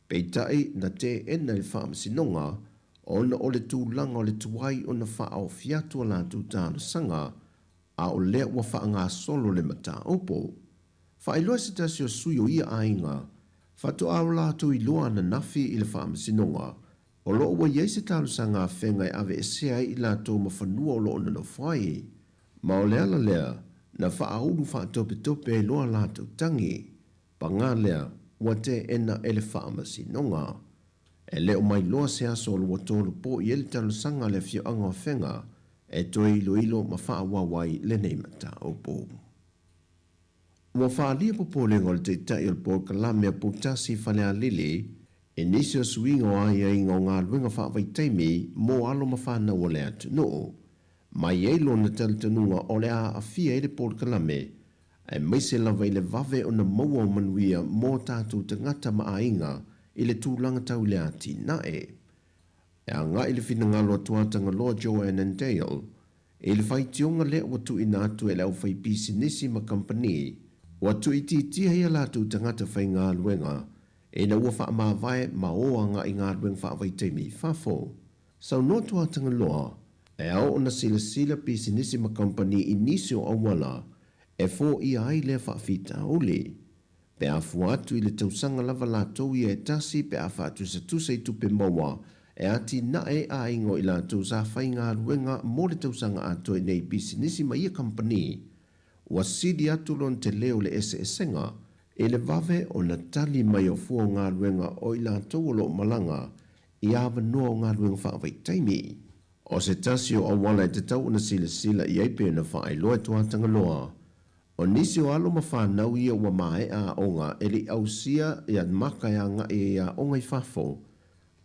Peitai, na teena e le Faamasinoga ona o le tulaga o le tuai ona faaofi atu a latou talosaga, a o lea ua faagasolo le mataupu. Faailoa se tasi o sui o ia aiga, faatoa o latou iloa ananafi i le Faamasinoga, o lo o ua i ai se talosaga afega e aveesea ai i latou ma fanua o lo o nonofo ai. Ma o le ala lea na faaulu faatopetope ai loa latou tagi. Pagā lea, ua teena e le Faamasinoga. E le o mailoa se aso o 23 po i ai le talosaga a le afioaga o Afega e toe iloilo ma faaauau ai lenei mataupu. Ua faaalia popolega o le Taitai o le Polokalame a Poutasi i Falealili i nisi o suiga o aiaiga o galuega faavaitaimi mo alo ma fanau o le atunuu. Ma e i ai lona talitonuga o le a aafia ai le polokalame aemaise lava i le vave ona maua o manuia mo tatou tagata ma aiga i le tulaga tau i le atinae. E agai le finagalo a Tuatagaloa Joanne and Dale i le faitioga lea ua tuuina atu e le aufaipisinisi ma kamupani ua tuuitiitia ai a latou tagata faigaluega ina ua faamavae ma o agai galuega faavaitaimi i fafo. Saunoa Tuatagaloa, e ao ona silasila pisinisi ma kamupani i nisi o auala e foia ai lea faafitauli. Pe a fua atu i le tausaga lava latou ia e tasi pe a faatusatusa i tupe maua e atinae ai aiga o i latou sa faigaluega mo le tausaga atoa i nei pisinisi ma ia kamupani, ua sili atu lona tele o le eseesega i le vave ona tali mai o fua o galuega o i latou o lo o malaga i avanoa o galuega faavaitaimi. O se tasi o auala e tatau ona silasila i ai pei ona faailoa e Tuatagaloa, o nisi o alo ma fanau ia ua maea aoga e le i ausia ia maka e agai ai i aoga i fafo,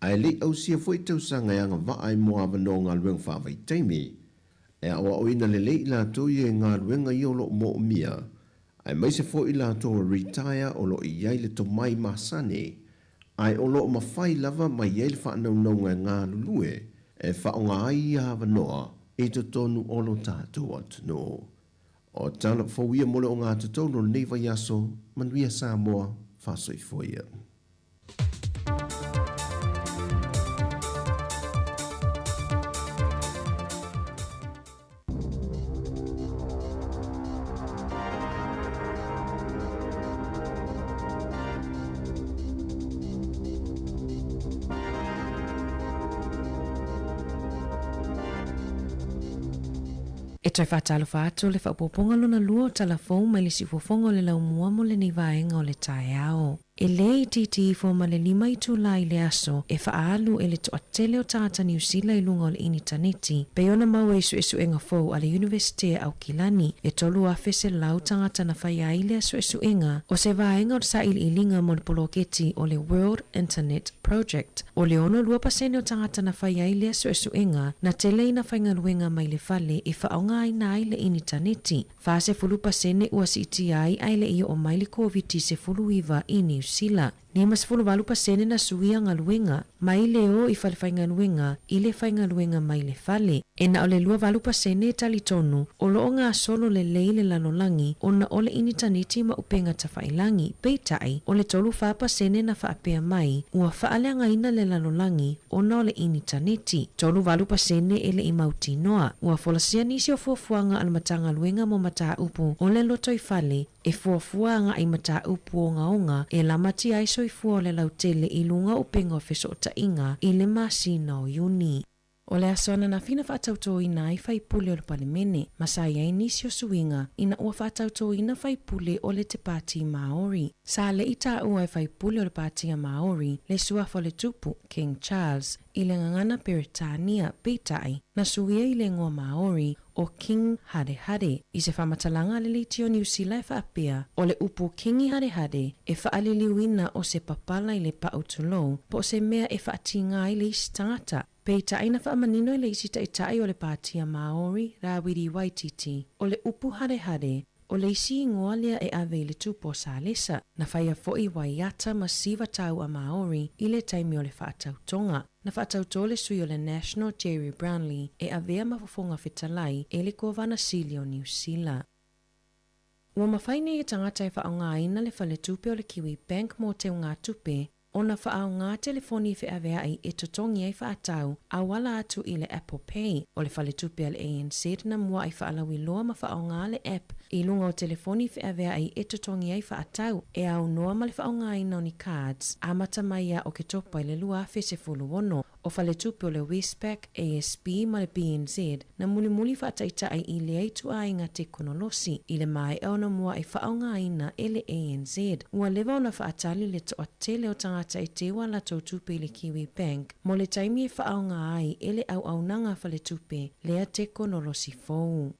ae le i ausia foi tausaga e agavaa ai mo avanoa o galuega faavaitaimi. E aoaoina lelei i latou ia i galuega ia o lo o moomia, aemaise foi i latou ua retire o lo o i ai le tomai masani, ae o lo o mafai lava ma i ai le faanaunauga e galulue e faaaoga ai ia avanoa i totonu o lo tatou atunuu. O tala fou ia mo le ogatotonu o lenei vaiaso, manuia Samoa, faasoifua ia. E E toe faatalofa atu le faaopoopoga lona lua o Tala Fou mai le siufofoga o le laumua mo lenei vaega o le taeao. E lē itiiti ifo ma le lima itulā i le aso e faaalu e le toatele o tagata Niu Sila i luga o le initaneti, pei ona maua i suesuega fou a le Iunivesite a Aukilani, e 3,100 tagata na faia ai lea suesuega, o se vaega o le sailiiliga mo le poloketi o le World Internet Project. O le 62% o tagata na faia ai lea suesuega, na tele ina faigaluega mai le fale e faaaogaina ai le initaneti. 40% ua siitia ai ae le i oo mai le Koviti-19 i Niu Sila. 58% na suia galuega, mai le o i falefaigaluega i le faigaluega mai le fale. E na o le 28% e talitonu o lo o gasolo lelei le lalolagi ona o le initaneti ma upega tafailagi, peitai, o le 34% na faapea mai ua faaleagaina le lalolagi ona o le initaneti. 38% e le i mautinoa. Ua folasia nisi o fuafuaga a le Matagaluega mo Mataupu o le Lotoifale e fuafua agai mataupu ogaoga e lamatia ai soifua o le lautele i luga o upega o fesootaiga i le masina o Iuni. O le aso ananafi na faatautōina ai faipule o le Palemene, ma sa i ai nisi o suiga ina ua faatautōina faipule o le Te Pāti Māori. Sa le i taua e faipule o le Pātia Māori le suafa o le Tupu, King Charles, i le gagana Peretania, peitai, na suia i le igoa Māori o King Harehare. I se faamatalaga a le Leitio Niu Sila e faapea, o le upu Kingi Harehare e faaliliuina o se papala i le pau tulou po o se mea e faatīgā ai le isi tagata. Peitai na faamanino e le isi taitai o le Pātia Māori, Rāwiri Waititi, o le upu harehare, o le isi igoa lea e ave i le tupu o Salesa, na faia foi waiata ma siva tau a Māori i le taimi o le faatautoga. Na faatautō le sui o le National Gerry Brownlee e avea ma fofoga fetalai e le Kovana Sili o Niu Sila. Ua mafai nei e tagata e faaaogaina le faletupe o le Kiwi Bank mō teugatupe ona faaaoga telefoni feaveai e totogi ai faatau auala atu i le Apple Pay o le faletupe a le ANZ na mua'i faalauiloa ma faaaoga le app i luga o telefoni feaveai e totogi ai faatau e aunoa ma le faaaogaina o ni cards amata mai ia Oketopa i le 2016. O faletupe o le Westpac, ASB ma le BNZ na mulimuli faataitai i lea ituaiga tekonolosi i le maea ona mua'i faaaogaina e le ANZ. Ua leva ona faatali le toatele o tagata e teu a latou tupe i le Kiwi Bank mo le taimi e faaaoga ai e le auaunaga faletupe lea tekonolosi fou.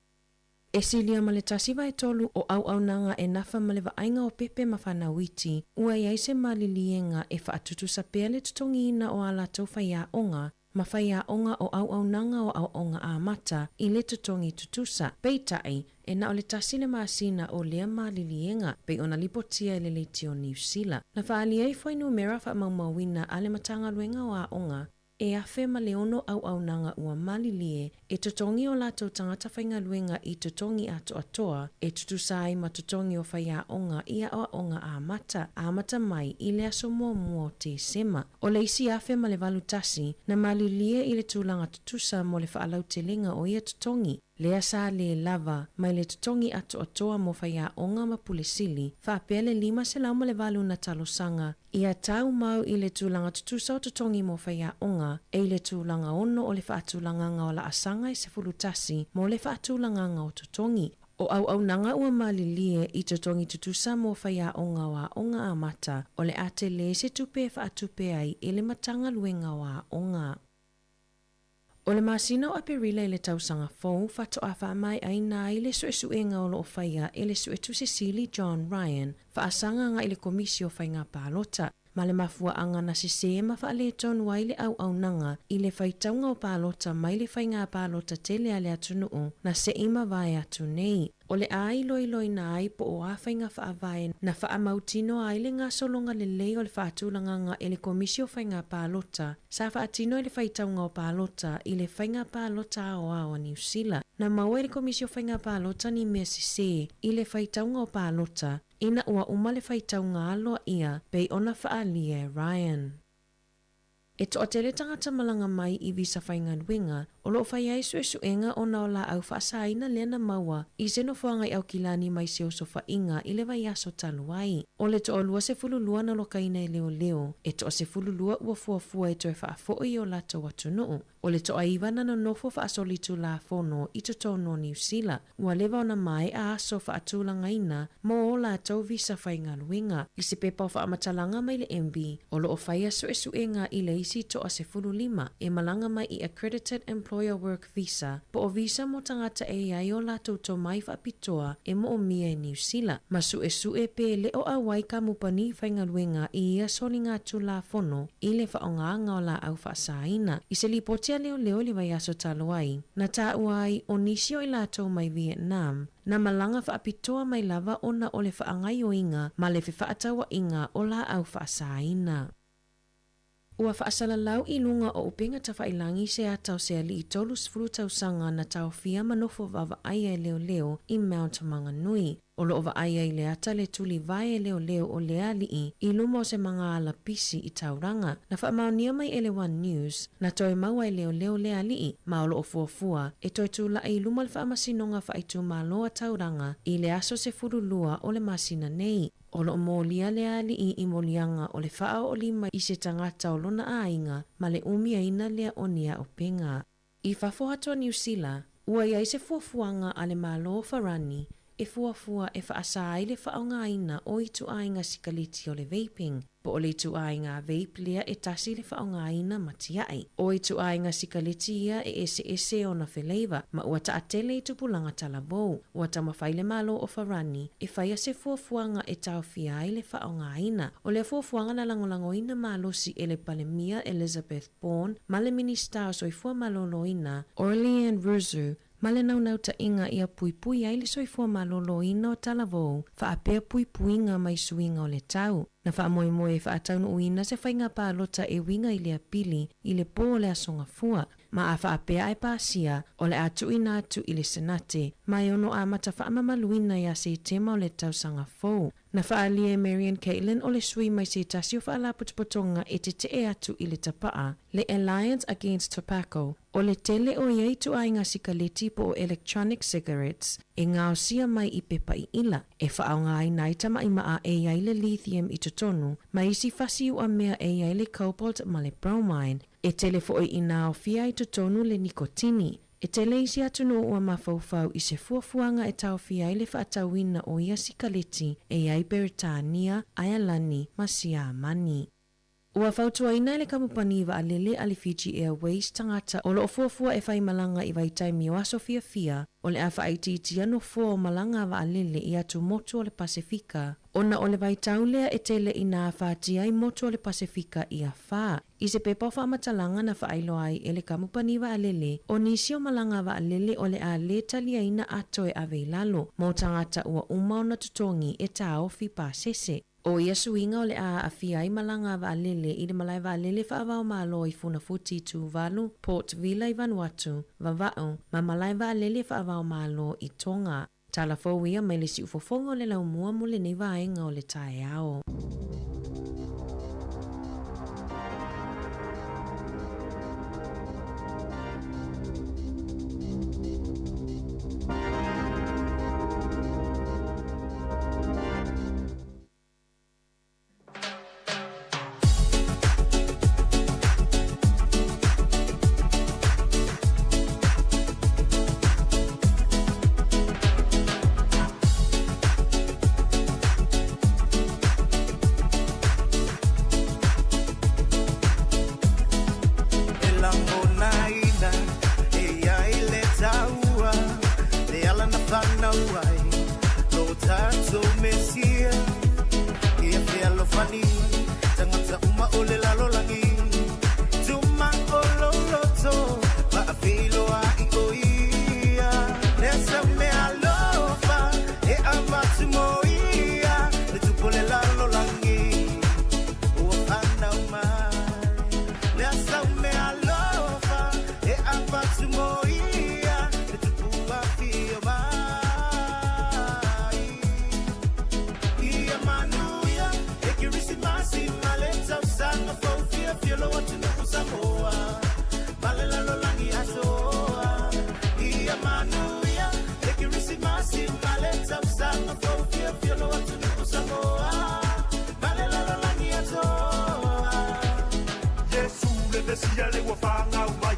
E silia ma le 1/3 o auaunaga e nafa ma le vaaiga o pepe ma fanau iti, ua i ai se maliliega e faatutusa pea le totogiina o a latou faiaoga ma faiaoga o auaunaga o aoaoga amata i le totogi tutusa. Peitai, e na o le tasi le masina o lea maliliega, pei ona lipotia e le Leitio Niu Sila. Na faaalia ai fuainumera faamaumauina a le Matagaluega o Aoga E 1006 auaunaga ua malilie e totogi o latou tagata faigaluega i totogi atoatoa e tutusa ai ma totogi o faiaoga i aoaoga amata, amata mai i le aso muamua o Tesema. O le isi 1081 na malilie i le tulaga tutusa mo le faalautelega o ia totogi. Lea sa lē lava mai le totogi atoatoa mo faiaoga ma pule sili, faapea le 508 na talosaga ia tau mau i le tulaga tutusa o totogi mo faiaoga e i le tulaga ono o le faatulagaga o laasaga e 11 mo le faatulagaga o totogi. O auaunaga ua malilie i totogi tutusa mo faiaoga o aoga amata, o le a telē se tupe e faatupe ai e le Matagaluega o Aoga. O le masina o Aperila i le tausaga fou, faatoa faamaeaina ai le suesuega o lo o faia e le Suetusi Sili John Ryan, faasaga agai i le Komisi o Faiga Palota, ma le mafuaaga na sesē ma faaletonu ai le auaunaga i le faitauga o palota mai le faiga palota tele a le atunuu na se'i mavae atu nei. O le a iloiloina ai po o a faiga faavae na faamautinoa ai le gasologa lelei o le faatulagaga e le Komisi o Faiga Palota sa faatino i le faitauga o palota i le Faiga Palota Aoao a Niu Sila. Na maua e le Komisi o Faiga Palota ni mea sesē i le faitauga o palota ina ua uma le faitauga aloaia pei ona faaalia e Ryan. E toatele tagata malaga mai i visa faigaluega o lo o fai ai suesuega ona o laau faasaina lea na maua i se nofoaga i Aukilani mai se osofaiga i le vaiaso talu ai. O le toalua 12 na lokaina e leoleo, e toa 12 ua fuafua e toe faafoi i o latou atunuu. O le toaiva na nonofo faasolitulafono i totonu o Niu Sila, ua leva ona maea aso faatulagaina mo o latou visa faigaluega. I se pepa o faamatalaga mai le MB, o loo faia suesuega i le isi toa 15 e malaga mai i Accredited Employer Work Visa po o visa mo tagata e i ai o latou tomai faapitoa e moomia e Niu Sila, ma suesue pe le o auai kamupani faigaluega i ia soligatulafono i le faaaogaga o laau faasaina. I se lipoti a leoleo i le vaiaso talu ai, na taua ai o nisi o i latou mai Vietnam, na malaga faapitoa mai lava ona o le faagaoioiga ma le fefaatauaiga o laau faasaina. Ua faasalalau i luga o upega tafailagi se ata o se alii 30 tausaga na taofia ma nofo vaavaaia e leoleo i Mount Maunganui. O loo vaaia i le ata le tulivae e leoleo o lea alii i luma o se magaala pisi i Tauranga. Na faamaonia mai e le One News, na toe maua e leoleo lea alii, ma o loo fuafua e toe tulai i luma o le faamasinoga faaitumalo a Tauranga i le aso 12 o le masina nei. O loo molia lea alii i moliaga o le faaoolima i se tagata o lona aiga ma le umiaina lea o ni auupega. I fafo atu o Niu Sila, ua i ai se fuafuaga a le Malo o Farani e fuafua e faasā ai le faaaogaina o ituaiga sikaleti o le vaping, po o le ituaiga vape lea e tasi le faaaogaina ma tiai. O ituaiga sikaleti ia e eseese ona feleiva ma ua taatele i tupulaga talavou. Ua taumafai le Malo o Farani e faia se fuafuaga e taofia ai le faaaogaina. O lea fuafuaga na lagolagoina malosi e le Palemia Elizabeth Bourne ma le Minisita o Soifua Maloloina, Aurelien Rousseau, ma le naunautaiga ia puipui ai le soifua maloloina o talavou faapea puipuiga mai suiga o le tau. Na faamoemoe e faataunuuina se faiga palota e uiga i le Apili i le po o le Aso Gafua, ma a faapea ae pasia, o le a tuuina atu i le Senate ma e ono amata faamamaluina ia Setema o le tausaga fou. Na faaalia e Marion Caitlin o le sui mai se tasi o faalapotopotoga e tetee atu i le tapaa, le Alliance Against Tobacco, o le tele o ia ituaiga sikaleti po o electronic cigarettes e gaosia mai i pepa iila, e faaaogaina ai tamaimaa e i ai le lithium i totonu, ma isi fasi uamea e i ai le cobalt ma le bromine, e tele foi ina aofia i totonu le nikotini. E tele isi atunuu ua mafaufau i se fuafuaga e taofia ai le faatauina o ia sikaleti e i ai Peretania, Aialani ma Siamani. Ua fautuaina e le kamupani vaalele a le Fiji Airways tagata o loo fuafua e faimalaga i vaitaimi o aso fiafia o le a faaitiitia nofoa o malaga a vaalele i atumotu o le Pasefika ona o le vaitau lea e tele ina afatia ai motu o le Pasefika i afa. I se pepa o faamatalaga na faailoa ai e le kamupani vaalele, o nisi o malaga vaalele o le a lē taliaina ato e ave i lalo mo tagata ua uma ona totogi e taofi pasese. O ia suiga o le a aafia ai malaga vaalele i le malae vaalele faavaomalo i Funafuti i Tuvalu, Port Vila i Vanuatu, Vava'u, ma malae vaalele faavaomalo i Tonga. Tala fou ia mai le siufofoga o le laumua mo lenei vaega o le taeao. E lagonaina e ai le taua le ala na whanau ai lo tatou Mesia ia fealofani tagata uma o le lalolagi tuma o lou loto faafeiloai o ia lea sau meaalofa e avatu mo ia le tupu o le lalolagi ua fanau mai lea sau meaalofa e avatu mo ia le tupu afio mai ia manuia le Kerisimasi ma le tausaga fou fiafia lou atunuu Samoa ma le lalolagi atoa ia manuia le Kerisimasi ma le tausaga fou fiafia lou atunuu Samoa ma le lalolagi atoa. Iesu le Mesia le ua fanau mai.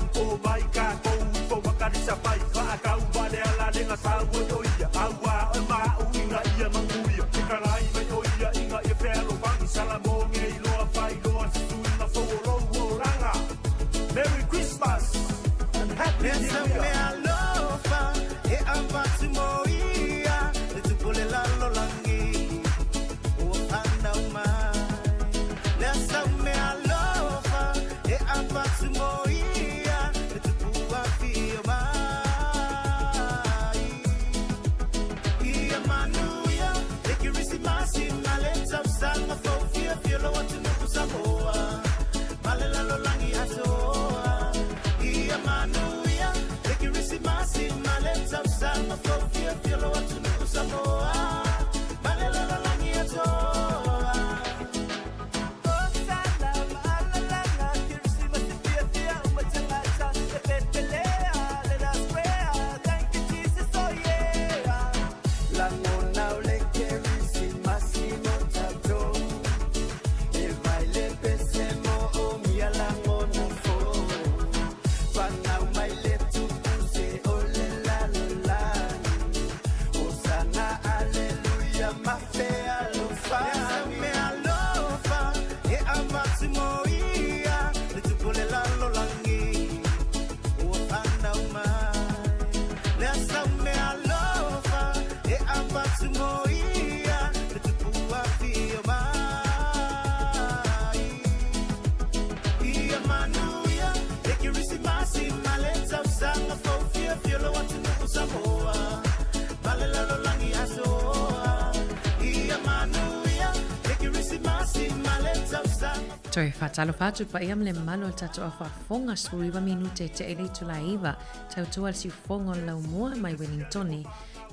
Toe faatalofa atu paia ma le mamalu o le tatou au faafofoga 19 minute e tea i le itula e 9 tautua le siufofoga o le laumua mai Wellingtone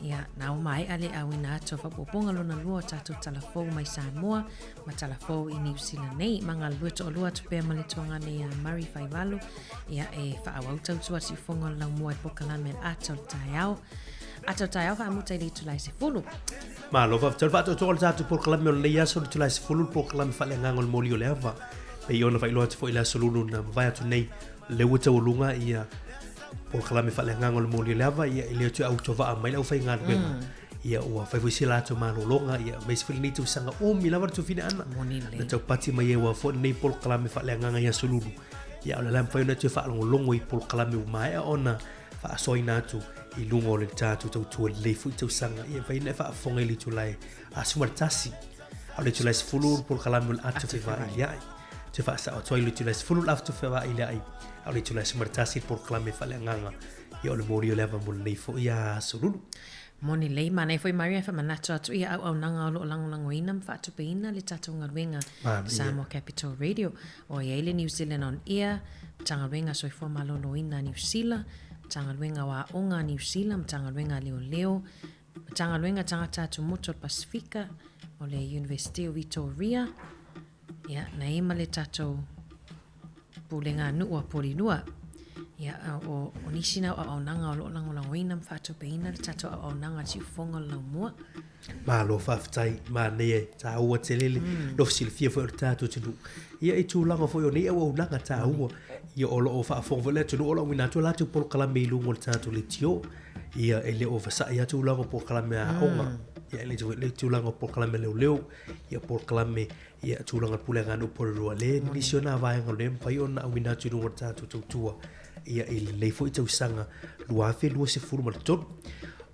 ia na ua maea le auina atu o faaopoopoga lona lua o tatou tala fou mai Samoa ma tala fou i Niu Sila nei ma galulue toalua atu pea ma le tuagane ia Murray Faivalu ia e faaauau tautua le siufofoga o le laumua i polokalame le ata o le taeao ata o le taeao faamuta i le itula e 10. Malo faafetai o le faatoatoa o le tatou polokalame o lenei aso le itula e 10 le polokalame faaleagaga o le moli o le ava. Pei ona faailoa atu foi i le aso lulu na mavae atu nei lea ua taualuga ia polokalame faaleagaga o le moli o le ava ia e le toe autovaa mai le aufaigaluega. Ia ua fai foi si latou malologa ia aemaise foi lenei tausaga umi lava le tuafine ana na taupati mai ai aua foi lenei polokalame faaleagaga i aso lulu. Ia o le a mafai ona toe faalogologo i polokalame ua maea ona faasoaina atu i luga o le tatou tautua lelei foi tausaga ia mafai ona e faafofoga i le itula e 11 a o le itula e 10 le polokalame o le ata fevailiai toe faasao atu ai le itula e 10 le ata fevailiai a o le itula e 11 le polokalame faaleagaga ia o le moli o le ava mo lenei foi aso lulu. Moni lelei, manaia foi Maria e faamanatu atu ia auaunaga o lo o lagolagoina ma faatupeina le tatou galuega Samoa Capital Radio. O i ai le New Zealand on Air, Matagaluega Soifua Maloloina a Niu Sila, Matagaluega o Aoga a Niu Sila, Matagaluega a Leoleo, Matagaluega Tagata Atumotu o le Pasifika, o le University o Vitoria, ia, na i ma le tatou Pulega Nuu a Porirua. Ia, o, o nisi na o auaunaga o lo o lagolagoina ma faatupeina le tatou auaunaga siufofoga o le laumua. Malo faafetai, manaia e tāua tele le lofi silafia foi o le tatou atunuu. Ia i tulaga foi o nei auaunaga tāua, ia o lo o faafofoga foi le atunuu o lo o auina atu a latou polokalame i luga o le tatou leitio. Ia e le o vasa'i lava tulaga o polokalame a aoga, ia e le le tulaga o polokalame a leoleo, ia polokalame ia tulaga o le pulega a nuu Porirua le nisi o nā vaega o lea e mafai ona auina atu i luga o le tatou tautua ia i lenei foi tausaga 2023.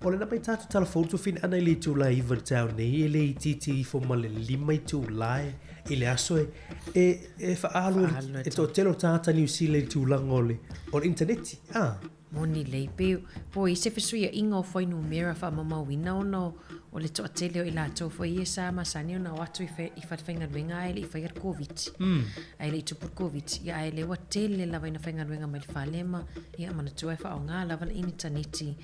O le nama i tatou tala fou tuafine ana i le itula e 9 i le taeao nei e le itiiti ifo ma le 5 itula i le aso e e, e faaalu e toatele o tagata Niu Sila i le tulaga o le o le initaneti. Ah. Moni lelei, pe po i ai se fesuiaiga o fuainumera faamaumauina ona o le toatele o i latou foi ia sa masani ona o atu i falefaigaluega ae le i faia le Koviti. Ae le i tupu le Koviti, ia ae lea ua tele lava ina faigaluega mai le fale ma ia manatua e faaaoga lava le initaneti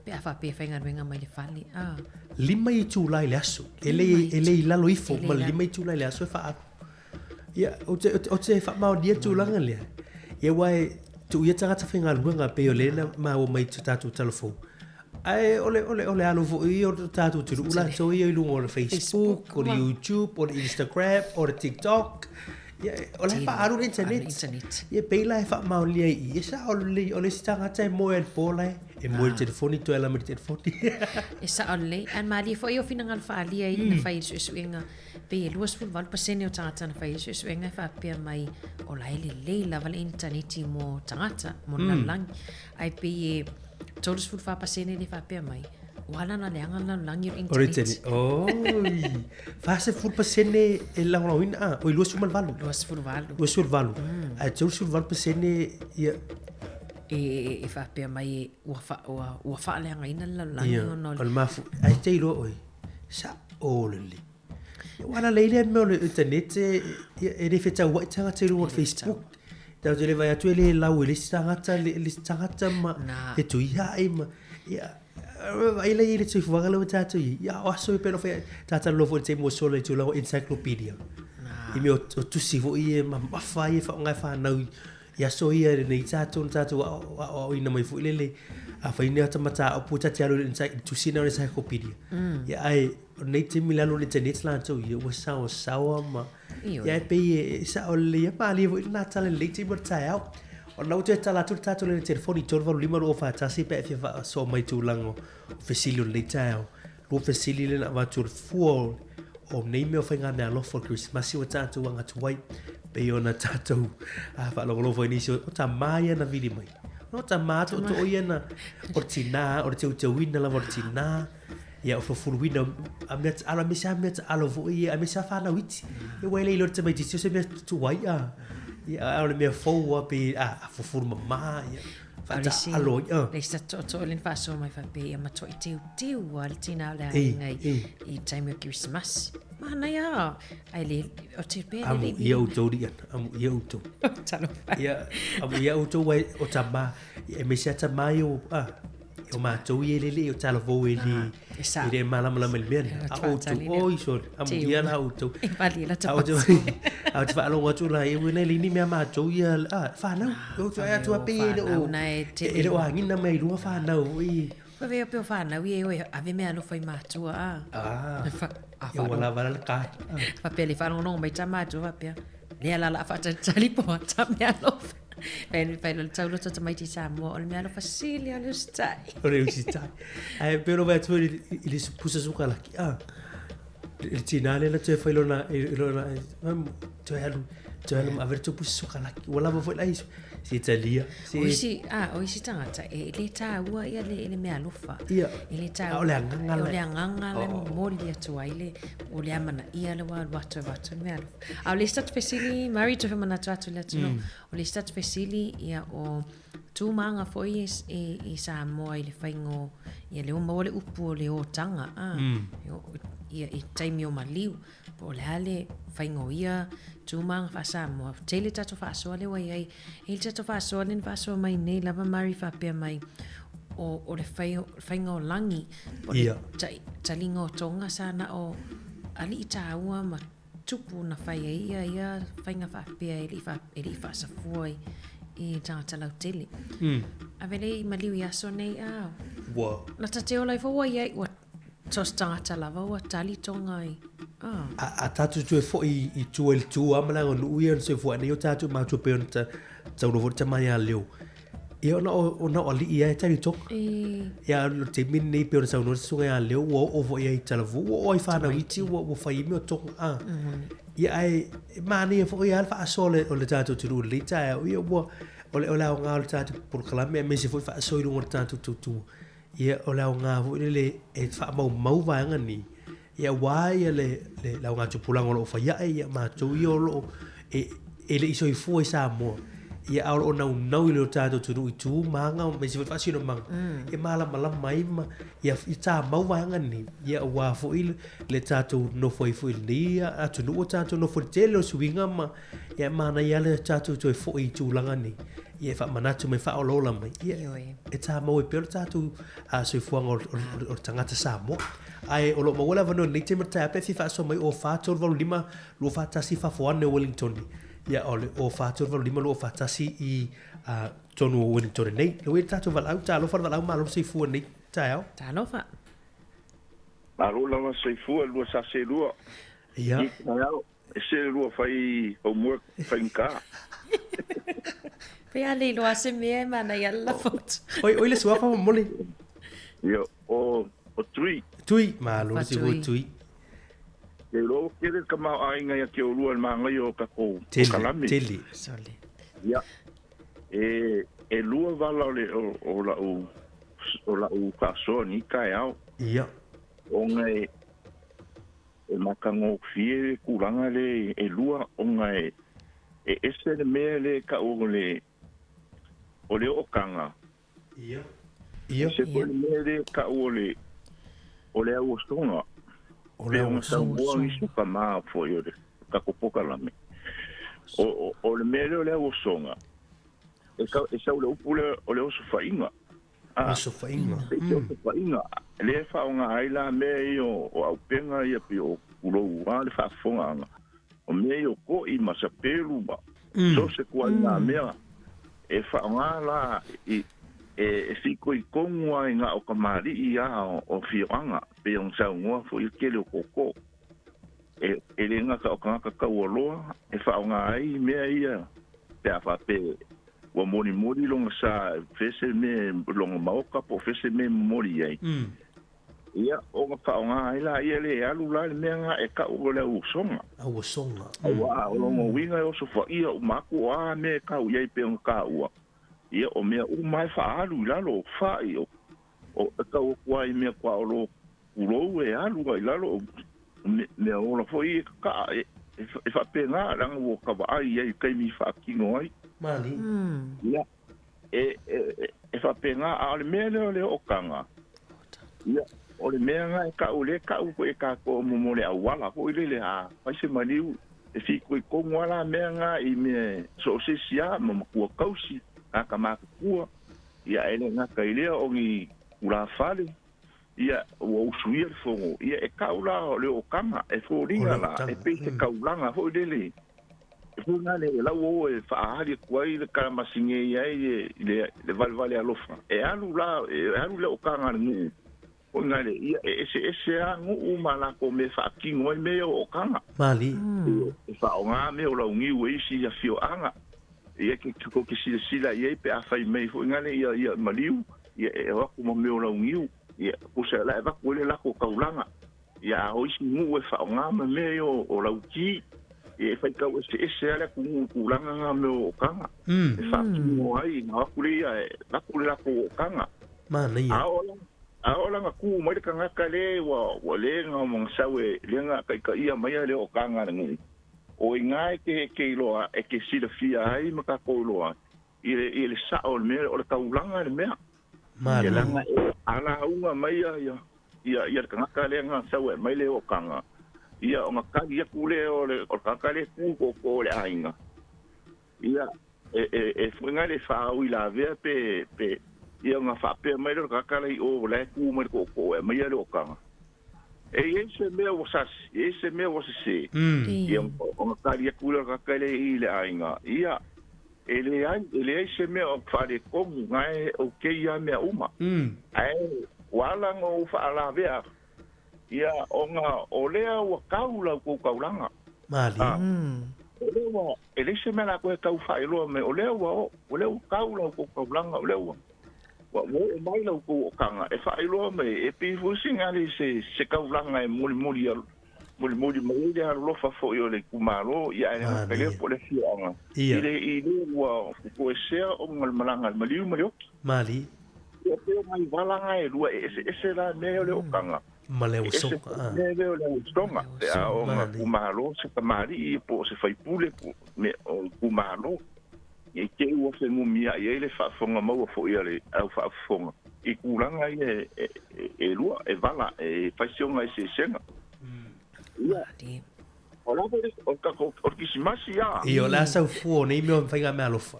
pe a faapea e faigaluega mai le fale. Ah. 5 itula i le aso. E le, e le i lalo ifo ma le 5 itula i le aso e faaalu. Ia, ou te, ou te faamaonia tulaga lea. Ia, aua e tuu ia tagata faigaluega pei o lea na maua mai i to tatou tala fou. Ae o le, o le, o le alo foi ia o le tatou atunuu latou ia i luga o le Facebook, o le YouTube, o le Instagram, o le TikTok. Ia, o la e faaalu le internet. Ia, pei la e faamaonia i i, e sao lelei, o le isi tagata e moe ai i le po la e moe i le telefoni toe ala mai i le telefoni. E sao lelei, ae malie foi o finagalo faaalia i na fai i le suesuega, pei e 28% o tagata na fai i le suesuega e faapea mai o la e lelei lava le initaneti mo tagata, mo le lalolagi. Ae pei e 34% le faapea mai, ua ala ona leaga le lalolagi o le initaneti. Oi, 40% e lagolagoina, ah, oi, 28. 28. 28. Ae 38% ia e faapea mai ua, fa, ua, ua faaleagaina le lalolagi ia, ona o le mafu. Ae te iloa oe, sa o lelei. Ia, ua ala lelei lea mea o le internet ia, e le fetauai tagata i luga o le Facebook. Tatou te le vaai atu e le lau e le isi tagata le isi tagata ma e tuiai ma ia vaai la i le soifuaga lea ua tatou i ai. Ia o aso e pei ona fai atu, ta talanoa foi i le taimi ua sola i le tulaga o encyclopedia. I mea o tusi foi ia mamafa ia e faaaoga e fanau i aso ia lenei tatou na tatou aoaoina mai foi lele a fai ni ata mataupu ta te alu i le tusi lena o le encyclopedia. Ia ae o lenei taimi i lalo o le internet latou ia ua saosaoa ma Ia e pei e sao lelei ai malie foi lena tala i lenei taimi o le taeao. O lena ua toe tala atu le tatou laina telefoni 385 241 pe a e fia faasoa mai i tulaga o fesili o lenei taeao. Lua fesili lea na avatu o le fua o nei mea o faigameaalofa o le Kerisimasi ua tatou aga atu ai. Pei ona tatou faalogologo foi i nisi o tama ia na vili mai. O tama tootoo ia na o le tina, o le teuteuina lava o le tina. Ia o fufuluina a mea taalo aemaise lava mea taalo foi ia aemaise lava fanau iti. Ia ua le iloa e le tamaitiiti o se mea tuai a. Ia a o le mea fou lava pei a fufulu mama ia faataalo ai a. Le isi tootoo lea na faasoa mai faapea ia matuai teuteu lava le tina o le aiga i taimi o Kerisimasi. Manaia a ai le o te pea le Amu ia outou liana, amu ia outou. Talofa. Ia amu ia outou ai o tama, aemaise lava tama ia a O matou ia e lele o talavou e le e le malamalama i le mea lea. A outou, oi sole, amuia la outou. E malie la A outou, a ou te faalogo atu la, e ui nei ni mea matou ia, a, whanau. O outou ai atu a pei e le o, e le o agina mai i luga whanau. I. Ua vea pe o whanau ia e oe, ave mea alofa i matua, a. Ah, e ua lava la le kai. Faapea le faalogologo mai ta matua faapea, lea la la faatalitali po ta mea alofa. Fai fai le tauloto tamaiti Samoa, o le mea alofa sili o le usitai. O le usitai. Ae pei ona fai atu i le pusa sukalaki, a, le tina lea na toe fai lona, lona, toe alu, toe alu ma ave le tou pusa sukalaki. Ua lava foi la iso. Se talia. Se... O isi, a, o isi tagata, e le tāua ia le, le mea alofa. Ia. E le tāua. O le agaga O le agaga le momoli atu ai le, o le amanaia le ua alu atu e avatu le mea alofa. A o le isi tatou fesili, Mary, toe faamanatu atu i le atunuu, o le isi tatou fesili, ia, o tūmāga foi i, i Samoa i le faiga o, ia, lea ua maua le upu o le otaga, a, ia, i taimi o maliu, po o le a le faiga o ia tūmāga faa-Samoa. Tele tatou faasoa lea ua i ai. E i ai le tatou faasoa lea na faasoa mai nei lava Mary faapea mai, o, o le fai, faiga o lagi, o le taliga o toga sa na o alii tāua ma tupu na fai ai ia ia faiga faapea e le i e le i faasafua i i tagata lautele. Ave lea i maliu i aso nei a. Ua. Na ta te ola ifo ua iai ua so se tagata lava ua tali toga i a. A tatou toe foi i tua i le tu a ma le aganuu ia na soifua ai nei o tatou matua pei ona taunuu foi le tama ia Leo. Ia ona o, ona o alii ia e tali toga. Ia o le taimi lenei pei ona saunoa le susuga ia Leo ua oo foi ai i Talavou, ua oo ai i whānau iti ua, ua fai ai mea o toga. A. Ia ae e manaia foi lava le faasoa o le, o le tatou atunuu i lenei taeao. Ia ua, o le, o le aoga o le tatou polokalame aemaise foi faasoa i luga o le tatou tautua. Ia o le aoga foi lele e faamaumau vaega nei, ia aua ia le, le, le augatupulaga o lo o fai ae, ia matou ia o lo o e, e le i soifua i Samoa, ia a o lo o naunau i lo tatou atunuu i tu ma aga ma isi foi faasinomaga, e malamalama ai ma ia i tāmau vaega nei, ia aua foi le, le tatou nofo ai foi i lenei atunuu o tatou nofo i le tele o suiga ma ia e manaia lava le tatou toe foi i tulaga nei, ia e faamanatu mai, faaolaola mai, ia e tāmau ai pea lo tatou soifuaga o, o, o, o le tagata Samoa. Ae o lo o maua le avanoa i lenei taimi o le taeao pe fia faasoa mai o 4 3 8 5 2 4 1 fafo ane o Wellington. Ia o le o 4 3 8 5 2 4 1 i tonu o Wellington nei. Le ua tatou valaau, talofa le valaau malo le soifua nei taeao. Talofa. Malo lava soifua lua sa selua. Ia. I taeao. Ese le lua fai homework faigata. Pe a le iloa se mea e manaia le lafo atu. Oi, oi le suafa momoli. Ia, o, o Tui. Tui, malo le sifu Tui. Ke iloa ua tele le tamaoaiga ia te oulua i le magaia o tatou Tele, polokalame. tele. Sole. Ia, e, e lua vala o le, o, o lau, o lau faasoa i lenei taeao. Ia. Ona e, E matagofie le tulaga lea e lua ona e ese le mea lea e tau o le o le ootaga. Ia. Ese foi le mea lea e tau o le o le auasoga. O le auasoga. Saunoa nisi o tama foi o le tatou polokalame. O le mea lea o le auasoga, e sau i le upu lea o le osofaiga. Osofaiga. Osofaiga. Lea e faaaoga ai la mea ia o auupega ia pei o pulou a le faafofogaaga. O mea ia o to'i ma sapelu ma so o se ituaiga mea e faaaoga la i e fitoitonu ai na o kamali'i a o afioaga pei ona saunoa foi le tele o tootoo. E le gata o tagata taualoa e faaaoga ai mea ia pe a faapea ua molimoli lona sa fea se mea lona maota po o fea se mea e momoli ai, ia, ona faaaoga ai laia lea e alu la le mea lena e tau o le auosoga. Auosoga. Aua o lona uiga e osofaia uma atu o a mea e tau i ai pei ona taua, ia, o mea uma e faaalu i lalo o fai, o, e tau atu ai i mea kuaolo pulou e alu ai i lalo o mea ola foi e kakaa e faapena leaga ua ta vaai i ai i taimi i faatino ai. Mali. Ia, e faapena, a o le mea lea o le ootaga, ia, o le mea lena e tau, lea e tau foi e tatou mo le auala foi lele, a fai se maliu, e fitoitonu lava la mea na i mea so o se isi lava, ma matua tausi, tagata matutua, ia, e le gata i lea o ni tulafale, Ia, ua usuia le fono, ia e tau la o le ootaga, e foliga la, e pei se taulaga foi lele, e foi lale e lau o e faaali atu ai le kalamasine ai i le valevale alofa. E alu la, e alu le ootaga a le nuu, foi lale, ia e eseese lava nuu ma latou mea e faatino ai mea ia o ootaga. Mali. E faaaoga mea o launiu e isi afioaga, ia ke tou te silasila i ai pe a fai mai foi lale ia, ia maliu. Ia e o atu ma mea o launiu, ia pusa la e avatu ai le lako taulaga. Ia a o isi nuu e faaaoga ma mea ia o lauti, ia e faitau eseese lava le atunuu i tulaga na mea o ootaga. E faatino ai, na o atu lea ia e avatu le latou ootaga. Manaia. A oo la, a oo la na tu mai le tagata le ua, ua le na sau e, le na taitaia maia le ootaga a le nuu, o i ina e te iloa, e te silafia ai ma tatou iloa ai, I le, i le sao o le mea, o le taulaga le mea. Malo. E leaga e alauga mai ia, ia, ia, ia le tagata lea na sau e aumai le ootaga, ia ona tali atu lea o le, o le tagata lea e tu tootoo o le aiga, ia, e, e, e foi na le faauilavea pe, pe, ia ona faapea mai lea o le tagata la i o la e tu mai le tootoo e aumaia le ootaga. E i ai se mea ua sasi, e i ai se mea ua sese, ia ona tali atu lea o le tagata lea i le aiga, ia, E leai, e leai se mea o faaletonu, na e okay lava mea uma. Ae ua ala ona ou faalavea, ia, ona o lea ua tau la outou taulaga. Malie. O lea ua, e leai se mea la toe tau faailoa mai, o lea ua oo, o lea ua tau la outou taulaga, o lea ua, ua oo mai la outou ootaga e faailoa mai, e pei foi sina le se, se taulaga e molimoli molimoli mai ai le alolofa foi o le itumalo, ia ae gata i lea po o le afioaga, i le i le ua toesea ona o le malaga a le maliu ma le oki. Malie. Ia pei o nai vala na e lua e eseese la mea o le ootaga. Ma le auasoga. Ese mea o le auasoga. Pe a oo ina itumalo se tamalii po o se faipule po o mea o itumalo. I te i ua fenumiai ai le faafofoga maua foi a le au faafofoga i tulaga ia e lua, e vala, e fai si ona eseesega. Ia, o le a foi le, o le tatou, o le Kisimasi a. Ia, o le a sau fua o nei mea o faigameaalofa.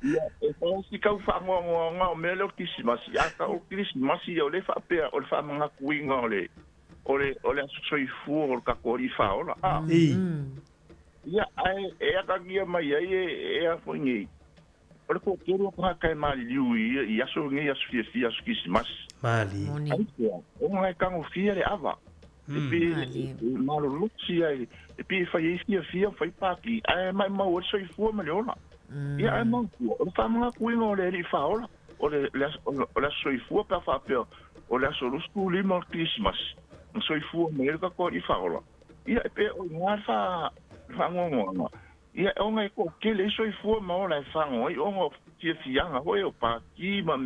Ia, e fai si tau faanoanoaga o mea lea o le Kisimasi, a tau o le Kirisimasi ia o lea e faapea o le faamanatuina o le, o le, o le aso soifua o le tatou Alii Faaola, a. Ia, ae e akagia mai ai e, e a foi nei, o le toatele o tagata e maliliu i ia, i aso nei, aso fiafia, aso Kirisimasi. Mali. Aisea? Ona e tagofia le ava. E pei e malolosi ai e pei e fai ai fiafia ma fai pāki ae maumau ai le soifua ma le ola. Ia ae manatua o le faamagakuina o le Alii Faaola o le o le aso soifua pe a faapea o le aso 25 o le Kerisimasi na soifua mai ai le tatou Alii Faaola. Ia e pei o i ina le faanoanoaga ia ona e toatele ai soifua ma ola e fago ai ona o fiafiaga foi o pāki ma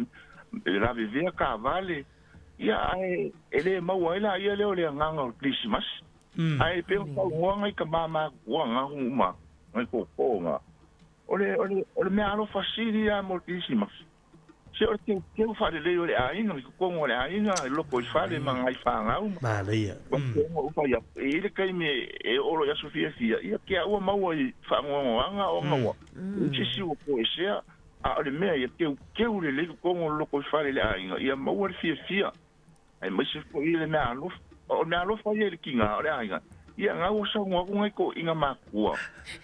lavevea taavale. Ia ae e le maua ai laia lea o le agaga o le Kerisimasi. Ae pei ona saunoa nai tama matutua na uma, nai tootoo na, o le, o le, o le meaalofa sili lava mo le Kerisimasi, se o le teuteu faalelei o le aiga, i totonu o le aiga, i loko i fale ma nai fanau ma. Manaia. Ua pei ona ou fai atu, e i ai le taimi e oo loa i aso fiafia, ia te au ua maua i faanoanoaga ona ua i ai se isi ua toesea. A o le mea ia teuteu lelei totonu o le lotoifale i le aiga, ia maua le fiafia, aemaise foi le meaalofa. O le meaalofa ia i le tiga o le aiga, ia na ua saunoa atu nai toeaiina matutua,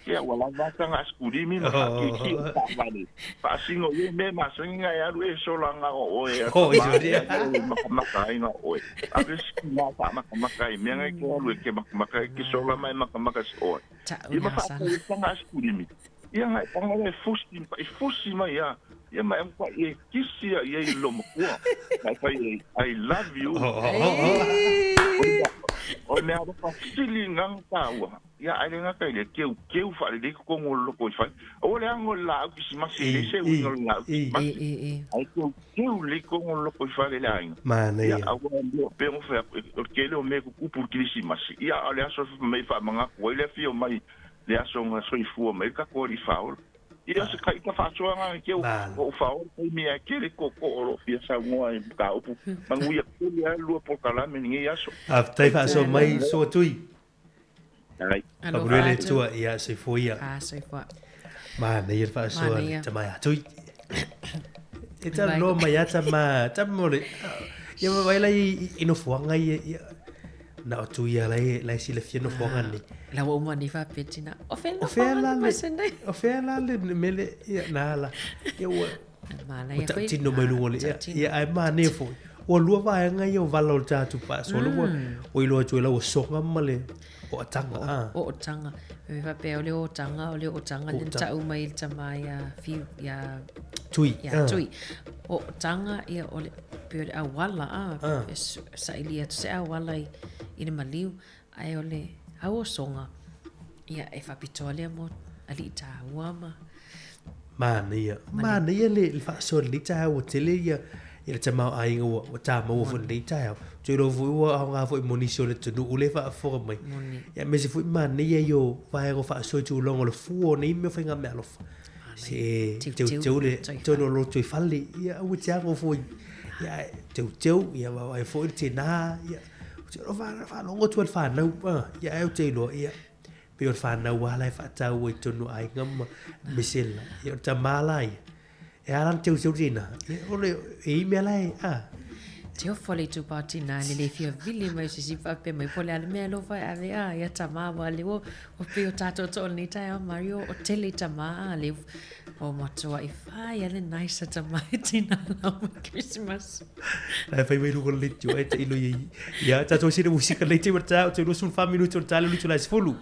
ia ua lava a taga asikulimi ma faakeiki o taavale, faasino i ai mea e masani ona e alu e sola na o oe a tama e alu e makamaka ai na o oe. Ave se tiga e faamakamaka ai i mea na e te alu e te makamaka ai, e te sola ma e makamaka se oe. Ia ma faatau ai le taga asikulimi. Ia ngai panga lea e fusi, e fusi mai a. Ia ma e matua e kisi a i ai i le loomatua. Ma e fai ai, I love you. O le mea alofa sili lena na taua. Ia ae le gata i lea, teuteu faalelei totonu o le lotoifale. Aua le ano i le laau kisimasi, e leai se uiga o le laau kisimasi. Ae teuteu lelei totonu o le lotoifale i le aiga. Manaia. Ia aua e pei ona fai atu, o le tele o mea e tutupu i le kerisimasi, ia a o le aso e fai mai e faamanatu ai le afio mai le aso na soifua mai ai le tatou Alii Faaola. Ia o se taita faasoa na te o ou faaola taimi ae tele tootoo o lo o fia saunoa i mataupu. Manuia tele lava le lua polokalame i lenei aso. Faafetai faasoa mai Soa Tui. Faamanuia le Atua ia soifua ia. Ah, soifua. Manaia le faasoa le tama ia Tui. E talanoa mai a tama, tama mo le, ia vaai la i nofoaga ia, ia Na o Tuia lai lai silafia nofoaga nei. La ua uma nei faapea tina. O fea O fea la le o fea la le mele ia na la. Ia ua Manaia foi. Tautino mai luga o le ia. Ia ae manaia foi. Ua lua vaega ia o vala o le tatou faasoa ua ua iloa atu e lau soga ma le ootaga a. Ootaga. E faapea o le ootaga o le ootaga le ta'u mai le tama ia Fiu ia Tui. Ia Tui. Ootaga ia o le pei o le auala a e saili atu se auala i i le maliu ae o le auosoga ia e faapitoa lea mo alii taua ma Manaia. Manaia le le faasoa i lenei taeao ua tele ia ia le tamaoaiga ua ua tāmaua foi i lenei taeao. Ou te iloa foi ua aoga foi mo nisi o le atunuu lea e faafofoga mai. Moni. Ia aemaise foi manaia ia o vaega o faasoa i tulaga o le fua o nei mea o faigameaalofa. Se teuteu le tonu o lotoifale, ia aua e te ago foi. Ia ae teuteu, ia vaavaai foi le tinā, ia ou te iloa faalogo atu ai le fanau, ia ae ou te iloa, ia pei o le fanau lava la e faataua i totonu o aiga ma aemaise la, ia o le tama la ia, e ala ona teuteu le tinā, ia o le, e i ai mea la e, a. Te ofo le itupa o tinā le le fia vili mai o se isi faapea mai po o le a le mea alofa e ave a ia tama ua le ua ua pei o tātou toʻa lenei taeao Mario o tele i tama a le o matuaʻi fai a le nice a tama e tinā lau mai Christmas. Lai fai mai luga o le leitio e tailo i ia tātou sine musika nei te wata o te 24 minuti o le tāle lutu lai 10.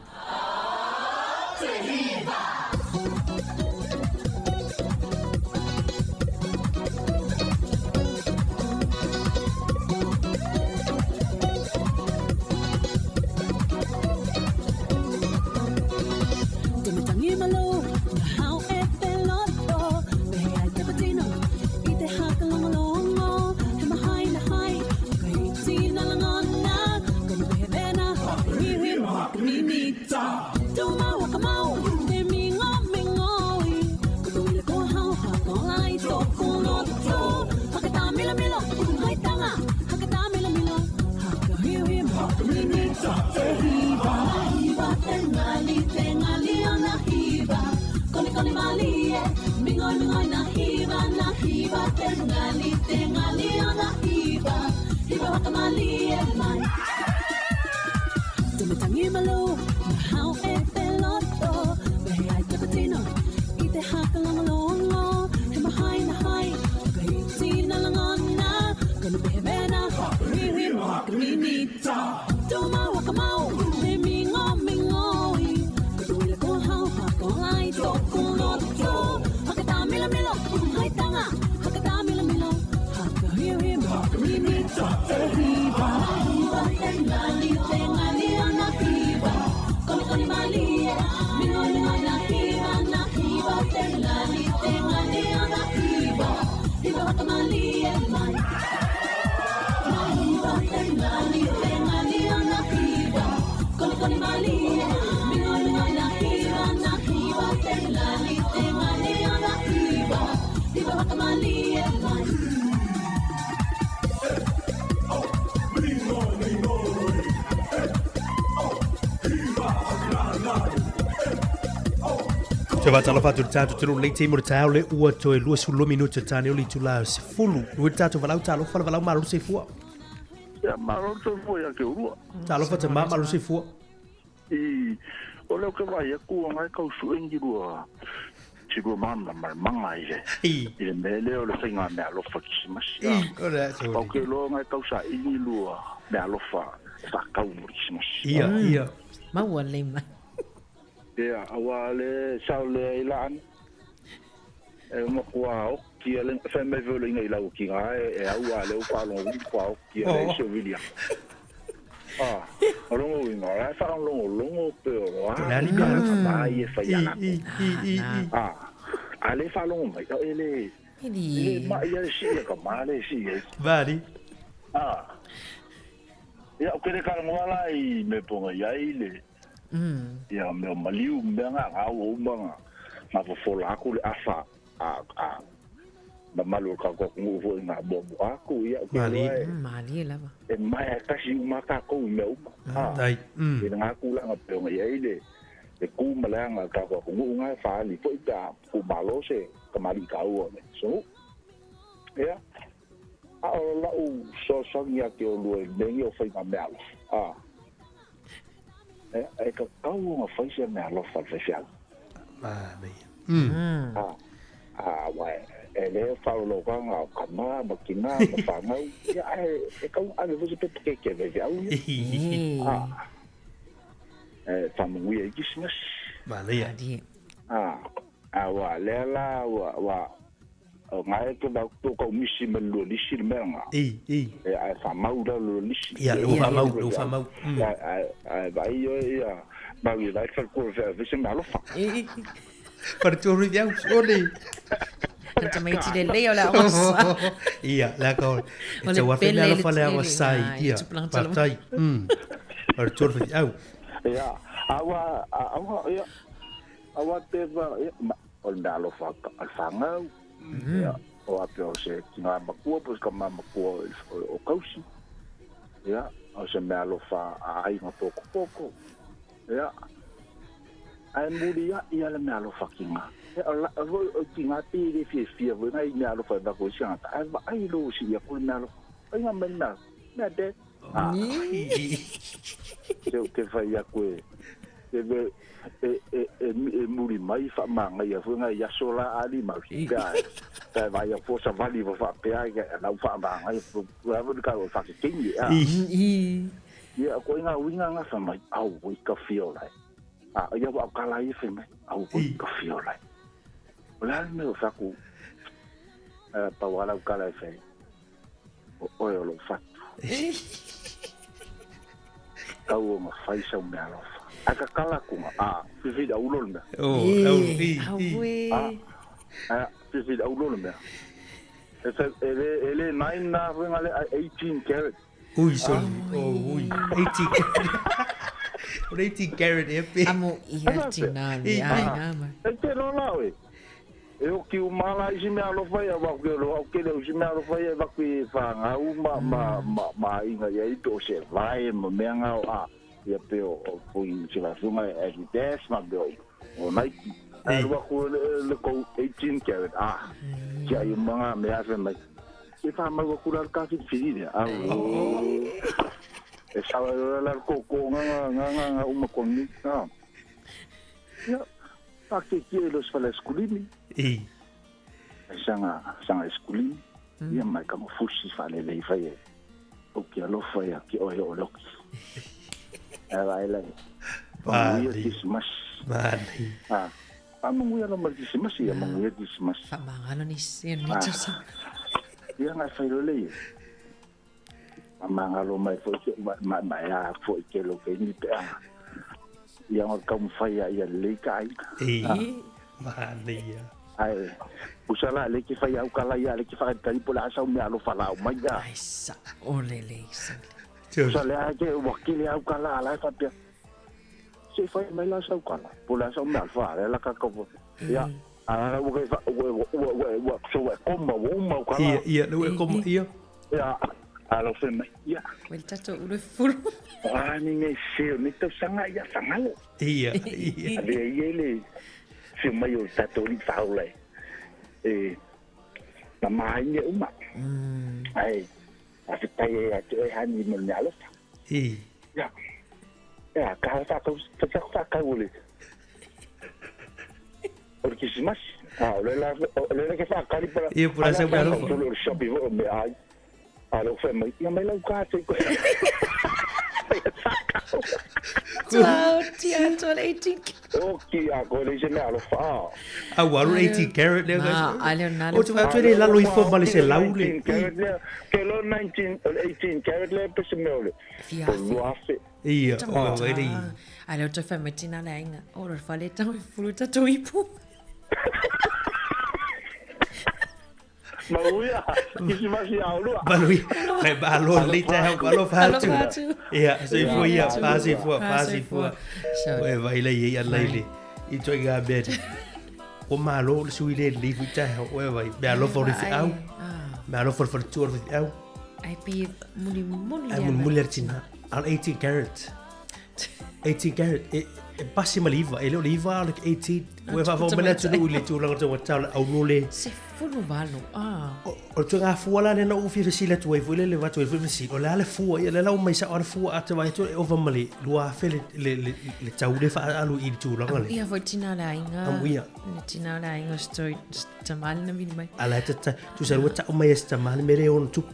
Te faatalofa atu i le tatou tino lenei taimi o le taeao le ua toe 22 minute tane o le itula 10. Ua le tatou valaau talofa le valaau malo le soifua. Ia malo le soifua ia te oulua. Talofa tamā malo le soifua. I, o lea ou te vaai atu o na e tau sue ni lua, si lua malamalamaga i le, i le mea lea o le faiga meaalofa Kerisimasi. I, o le a se Ou te iloa na e tau saili lua meaalofa e faatau mo le Kerisimasi. Ia, ia. Maua lelei mai. Ia, aua le sao lea i Laana, e matua oti a le, fai mai foi o le ina i lau tina e, e au a lea ua faalogo ui, matua oti a le ese o Viliama. Ah, o lona uiga, o la e faalogologo pe o Le a le mea alofa. ma ia e fai ia I, latou. i, i, i, i. Ah, a le faalogo mai, e le, e le mai a le sii a ka ma le sii ai. Vali. Ah, ia, o ke le talanoa la i mea ponga i ai le, Ia mea o maliu ma mea nga nga ua uma nga nga fofola aku le afa a a mamalu o le tatou atunuu foi nga muamua aku ia ou te iloa e Malie lava. e maea tasi uma tatou i mea uma a Tai. I lena tulaga pei ona i ai le le tu ma le aga o le tatou atunuu na e faaali foi pe a tumalo se tamalii taua o le atunuu ia a o lau fesoasoani ia te oulua i le mea lenei o faiga meaalofa a E tatau ona fai se meaalofa a le faifeau. Manaia. A, aua e le faaoloologaga o tama ma tina ma fanau, ia ae e tatau ona ave foi se pepa keke a le faifeau ia. A, e faamanuia ai Kerisimasi. Manaia. A, aua lea la ua O nga e te vau to kau misi ma le lua lisi le mea nga. I, i. E ae whamau la lua lisi. Ia, le whamau, le whamau. Ae, ae, ae vai oe ia, mau i vai whalekua whea vese me alofa. I. Wharetūru i au, ole. Na tamaiti lelei o le aoga sa. Ia, le aka ole. O le E te wafe pele me le alofa le aoga tele. sa i, Ai, ia. tupulaga tala. Whātai. Wharetūru i au. Ia, awa, awa, ia, awa te va, ia, ma, o le mea alofa a le whangau. Ia, o a pea o se ki ngā makua, po se ka mā makua o kausi. Ia, o se mea alofa a aiga pokopoko. Ia, ae muri ia ia le mea alofa ki ngā. Ia, o la, o, o ki ngā te le fia fia voi ngai mea alofa e vako i si angata. Ae vaai lo si ia ko le mea alofa. Ai ngā mea mea, mea de. Ah. Se o te whai aku e, e, e, e, e, e muri mai whaamāngaia foi ngai aso la ali mau. Pea e, pea vai a força vali wa whaapea e, e lau whaamāngaia, pua wani ka o whakekengi, a. Ia, ko i ngā winga ngā wha mai, au, oi ka whio lai. A, ia wa au kala i whai mai, au, oi ka whio lai. O le ale mea o whaku, pau ala au kala i whai, o oe o lou fatu. Tau o nga whai sau mea alofa. Ai ka kala kunga, a, whiwhi au lo le mea. Oh, au, i, i. A, a, whiwhi au lo le mea. E, e, le, e le 9 nā whenga le 18 carat. Ui, sorry. Oh, ui. 18 carat. O 18 carat e pe. Amo ia tina le ai ngā mai. E te lola oe. E oki uma la isi mea alofa ia waku e loa o kele o isi mea alofa ia waku e whangau ma, ma, ma, ma inga ia i o se vae ma mea ngā o a ia pe o, o pui se vasunga e Adidas ma pe o, o Nike. Ai waku le, le kou 18 carat a kia i uma ngā mea awhe mai. E whamau aku la ka whiriwhiri rea. Au. E sawa e la koko ngā ngā ngā ngā ngā uma koni. Ia, pa ke ki e los fala skulimi. I. E sanga, sanga skulimi. Ia mai ka mo fusi fale lei fai e. O ki alofa ia ki ohe o loki. E vai lai. Manguia Christmas. Mani. Ah. A manguia lo mal Christmas ia manguia Christmas. Whamangalo ni se ni tausa. Ia ngai whai lole ia. Faamagalo mai foi si ou maemaea foi i tele o taimi pe a ia ona taumafai a ia lelei ka aiga. Ei, manaia. Ae usa la lea ke fai au kala ia lea ke whakatali po le asa o mea alofa la o mai ia. Ai sa o le lei sale. Usa le a ke ua kele au kala ala e whapea. Se fai mai la sau kala. Po le asa o mea alofa le la ka Ia. Ala ua ke ua ua ua ua so ua koma ua uma au kala. Ia, ia, le ua koma, ia. Ia, alo fe mai. Ia. Well tatou ulu e fulu. A ni nei se o ni tausaga ia whangalo. Ia, ia. Avea ia le fio mai o tatou li whaola e. E na mahaine uma. Ai, a te tai e atu e hani mo le alofa. I. Ia. Ia, ka whakau, whakau o le. O le Kirisimasi. A, o le la, o le la ke whakari para. Ia, pura sa mea alofa. O le shopping o me ai. A lo whai mai, ia mai lau ka te koe. Tuau, tia, tua le 18 O ki a koe le se mea alofa. A ua alu le 18 carat lea. Ma, a leo nā le O te whai atu e lalo ifo ma le se lau le. 19 carat lea. Ke lo 19, o le 18 carat lea pe se mea o le. Fia O lua afe. Ia, o e le. A leo toi whai mai tina le ainga. O le whale tau e fulu tatou ipu. Mauia, Kirisimasi a olua. Manuia. Kai malo le ta hau malo fatu. Ia, soifua ia, pa soifua, pa soifua. Oe vai le ia lai le. I toi ngā mea ni. O malo le sui le le fui ta hau. Oe vai, mea alofa o le fi au. Mea alofa o le whanatua o le fi au. Ai pi muli muli. Ai muli muli ar tina. Al 18 carat. 18 carat. E, e pasi ma le iva. E leo le iva o le 18. Ua whaafau mai le atunuu i le tulaga o te tau le aurole. Se fulu valo. Ah. O le tuaiga fua la lea na ou fia fesili atu ai foi lea le avatu ai foi le fesili, o le a le fua ia lea la ua mai sao lava le fua a te vaai atu e ova ma le 2000 le le le le tau lea faaalu i le tulaga lea. Amuia foi tina o le aiga. Amuia. Le tina o le aiga o se toi tama le na vili mai. A la e tata, tusa ua tau mai e se tama le mea lea e ono tupu,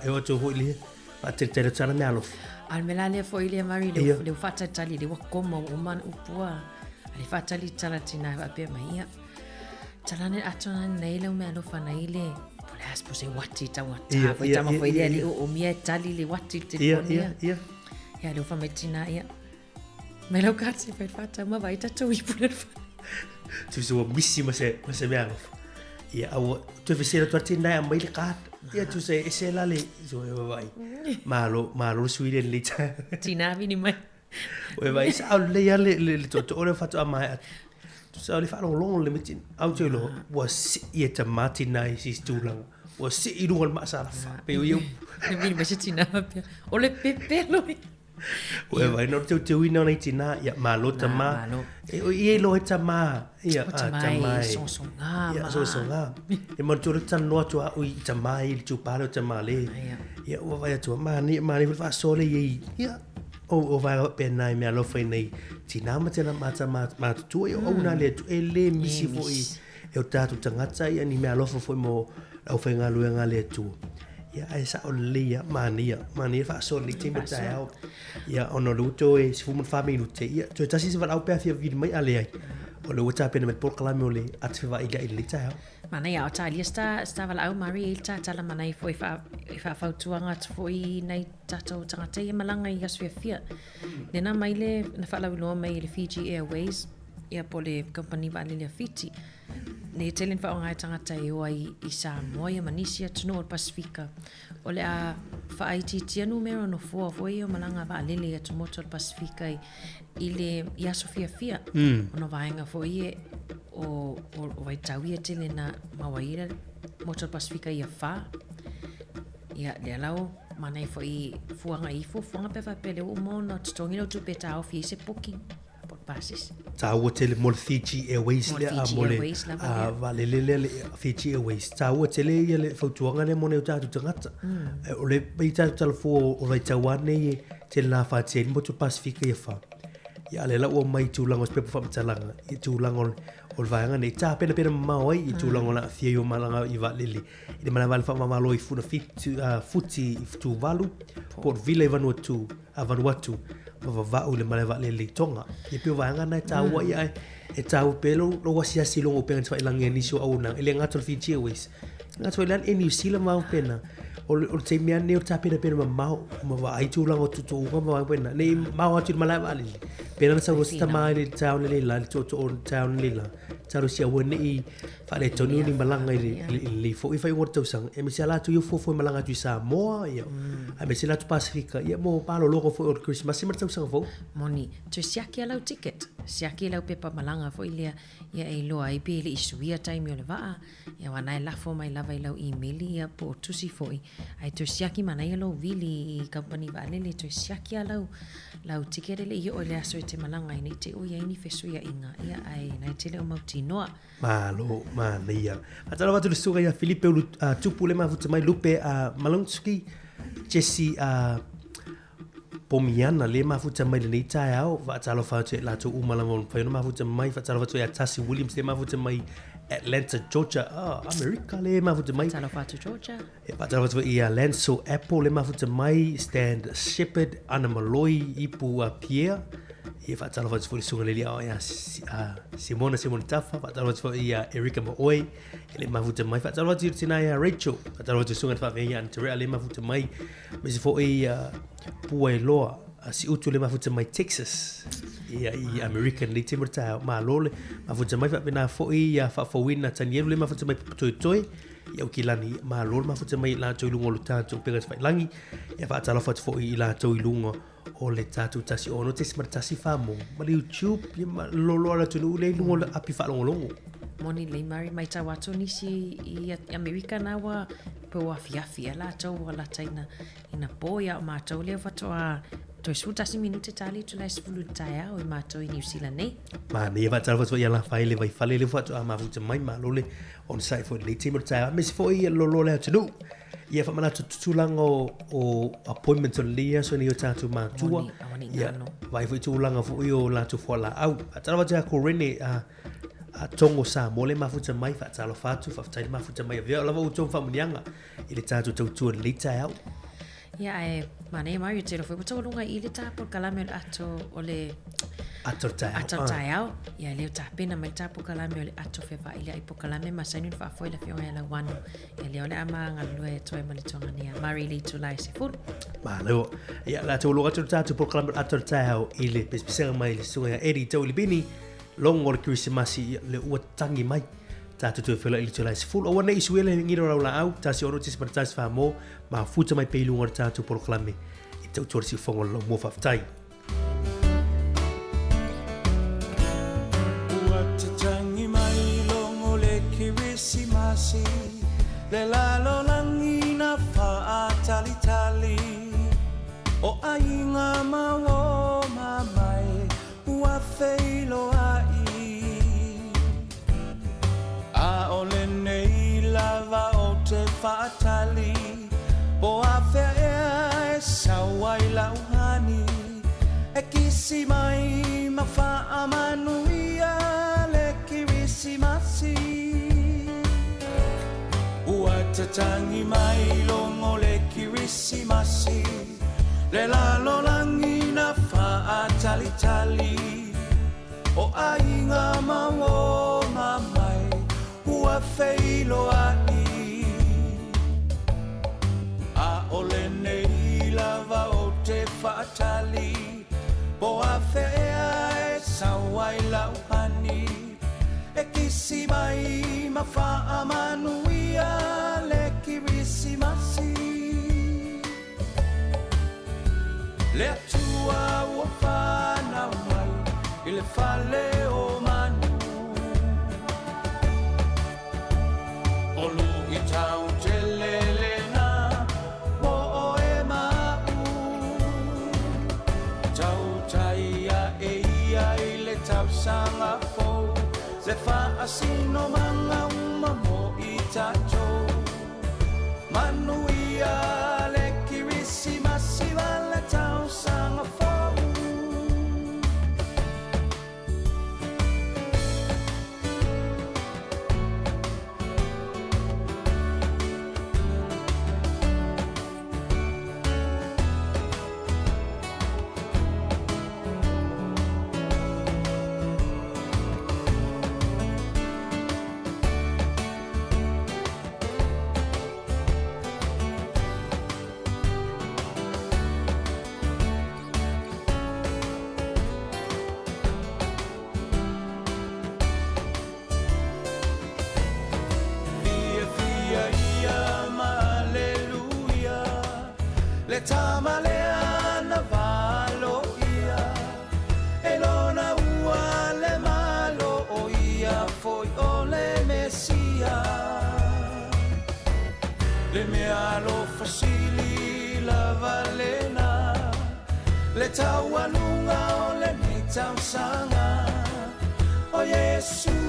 e o atu foi lea, faatalitali atu sana mea alofa. A o le mea la lea foi lea Mari, le ua faatalitali, le ua koma ua uma ana upu a, a le faatalitala tina e faapea mai, ia, Talane ato na nei lau mea alofa nei le po le a po se wati taugata foi tama foi lea le o mia e tali le wati le telefoni ia. Ia, ia. Le ofa mai tina ia. Mai lau kati fai whātau ma vai tatou ipu le whare. Tusa ua misi ma se, ma se mea alofa. Ia, a ua, toe fesili atu a tina e aumai le card. Ia, tusa e ese la le, so e vai. Malo, malo le sui le le ta. Tina vini mai. Ue vai, sa au lelei lava le, le, le tootoo lea faatoa maea atu. Tusa o le faalogologo le miti, au te iloa, ua sii e tama tina i se isi tulaga. Ua sii i luga o le maasalafa. Pei o ia upu. Le vili mai se tina faapea, o le pepelo ia. Ue vai, no teuteuina o nai tina, ia, malo tama. Malo. E, o ia iloa e tama, ia, O a, tama tama e e. sosoga Ia, ma. sosoga. E manatua le talanoa atu a au i tama i le itupa lea o tama le. Ia. Ia, ua vaai atu, manaia, manaia foi le faasoa lea i ai, ia, O, o vaega faapena i mea alofa i nei tinā ma tēnā mata matutua, ia o auna le atu, e le misi foi e o tātou tagata ia ni mea alofa foi mo le aufaigaluega a le Atua. Ia, ae sao lelei lava, manaia, manaia le faasoa i lenei taimi o le taeao. Ia, ona o lea ua toe 14 minute, ia, toe tasi se valaau pe a fia vili mai, a leai, o lea ua tapena mai le polokalame o le ata fevailia'i i lenei taeao. Manaia, o tālia sta, sta valaau Mari e ta tala manai foi wha, i whaafautuanga atu foi i nei tātou tangata ia malanga i aso fiafia. Nena mai le, na whaalauiloa mai i le Fiji Airways, ia po le company vaalele a Fiti. Ne tele ni whaonga e tangata e oa i, i Samoa ia ma nisi atunuu o le Pasifika. O le a whaaitiitia numera o nofoa foi ia o malanga vaalele i atumotu o le Pasifika i, i le i aso fiafia. Ona vaega foi e o, o, o vaitau ia tele na maua ai le motu o le Pasifika ia whā. Ia, lea lau manai foi fuanga i fuafuaga pe faapea lea ua uma ona totogi lau tupe e taofi ai se booking po o le pasese. Taua tele mo le Fiji Airways Mo le lea, a Fiji mo le Airways lava a lea. vaalele lea le Fiji Airways. Taua tele ia le fautuaga lea mo nai o tatou tagata. O le i tatou talafua o Vaitaua nei e tele na afatia ai le motu Pasifika ia whā. Ia a lea la ua mai i tulaga o se pepa faamatalaga i tulaga o le o le vaega nei tapenapena mamao ai i tulaga o le aafia ai o malaga i vaalele i le malaga faamamalo i Funafitu, Futi i Tuvalu, Port Vila i Vanuatu, a Vanuatu, ma Vava'u i le malae vaalele i Tonga. Ia pei o vaega na e taua ia ae e taua pea lou, lou asiasi i luga o upega tafailagi a nisi o auaunaga, e le gata o le Fiji Airways. Ngā toi lan e New Zealand ma pena. O le o le taimi lava lenei o le tapenapena mamao ma vaai tulaga o tuutuuga ma vaai pena. Nei mao atu i le malae vaalele. Pena na sau se tama i le taone le la, le tootoo o le taone le la. Talosia aua ne i faaletonu ni malaga i le i lenei foi faaiuga o le tausaga. Aemaise lava latou ia ua fuafua e malaga atu i Samoa, ia, aemaise le atu Pasefika, ia mo malologa foi o le Kerisimasi ma le tausaga fou. Moni, toe siaki a lau ticket, siaki lau pepa malaga foi lea, ia e iloa ai pe le i suia taimi o le vaa, Ia aua na e lafo mai lava i lau imeli ia po o tusi foi, ae toe siaki manaia lou vili i kamupani vaalele, toe siaki lava lau, lau ticket e le i oo i le aso e te malaga ai, ne i te i ua i ai ni fesuiaiga, ia ae na e te le o mautinoa. Malo, manaia. Faatalofa atu i le susuga ia Filipe Ulu, Tupu le mafuta mai, Lupe Malonski, Jesse Pomiana le mafuta mai lenei taeao, faatalofa atu ia i latou uma lava ua mafai ona mafuta mai, faatalofa atu ia Tasi Williams le mafuta mai Atlanta, Georgia, oh, Amerika le mafuta mai. Faatalofa atu Georgia. E faatalofa atu foi ia Lancel Apple le mafuta mai, Stand Shepherd, Ana Maloi, Ipu a Pierre. E faatalofa atu foi le susuga le ao ia Simona Simona Tafa, faatalofa atu foi ia Erika Maoi, le mafuta mai, faatalofa atu i le tina ia Rachel, faatalofa atu i le susuga le faafeagai ia Anterea le mafuta mai. Aemaise foi ia Puailoa a Siutu le mafuta mai Texas ia i Amerika nei taimi o le taeao. Malo le mafuta mai faapena foi ia Faafouina Tanielu le mafuta mai Papatoetoe i Aukilani. Malo le mafuta mai i latou i luga o le tatou upega tafailagi. Ia faatalofa atu foi i latou i luga o le tatou 16.1 mo ma le YouTube ia ma loloa le atunuu lea i luga o le api faalogologo. Moni lelei Mary, matau atu nisi i Amerika na ua pei ua afiafi ea latou ua lata ina, ina po ia o matou lea faatoa toe 11 minute tali atu la e 10 i le taeao i matou i Niu Sila nei. Manaia faatalofa atu foi ia Lafaele Vaifale lea faatoa mafuta mai malo le onosai foi i lenei taimi o le taeao aemaise foi loloa le atunuu. Ia faamanatu atu tulaga o, o appointments o lenei aso nei o tatou matua. Ia, vaai foi tulaga foi o latou fualaau. Faatalofa atu ia Korene a, a Tongo Samoa le mafuta mai, faatalofa atu, faafetai le mafuta mai. Avea lava outou ma faamanuiaga i le tatou tautua i lenei taeao. Ia, ae manaia Mario tele foi ua taualuga i le ta polokalame o le ato o le ato taeao. Ato taeao. Ia lea ua tapena mai le ta polokalame o le ato fevaai ai polokalame masani ona faafoe le afioga ia Lauano. Ia lea o le a ma galulue atu ai ma le tuagani ia Murray le itula e 10. Malo. Ia la tauluga atu le tatou polokalame o le ato taeao i le pesepesega mai le susuga ia Eddie Taulipini logo o le Kerisimasi ia le ua tangi mai. Tatou toe feiloai i le itula e 10. Aua ne i suia le ngiro o lau laau, 16.1 whamō, mafuta mai pea i luga o le tatou polokalame i tautua le siufofoga o le laumua. Faafetai. Ua tatangi mai logo le Kerisimasi, Le lalolagi na faatalitali, O aiga ma o mamae ua feiloai. Aole nei lava o te faatali, Po afea ea e sau ai lau hani, E kisi mai ma faamanuia le Kerisimasi. Ua tatangi mai logo le Kerisimasi, Le lalolagi na faatalitali, O aiga ma o mamae ua feiloai. Aole nei lava o te faatali, Po afea ea e sau ai lau hani, E kisi mai ma faamanuia le Kerisimasi. Le Atua ua fanau mai i le fale o manu. O luitau tele lena mo oe ma aʻu. Tautai aʻe ia i le tausaga fou, Le faasinomaga uma mo i tatou. Manuia le Kerisimasi ma le tausaga fou. Le tama lea na valoia e lona ua le malo o ia foi o le Mesia. Le mea alofa sili lava lena, le taualuga o lenei tausaga. O Iesu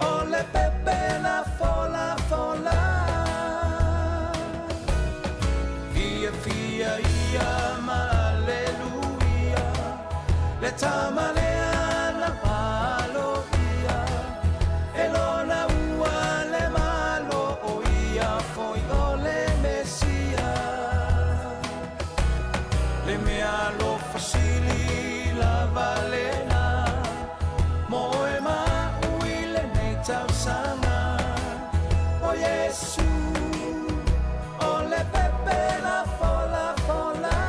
o le pepe na folafola. Fia fia ia ma aleluia, le tama lea na valoia e lona ua le malo o ia foi o le Mesia. Le mea alofa sili lava lena, mo oe ma a'u i lenei tausaga. O Iesu o le pepe na folafola.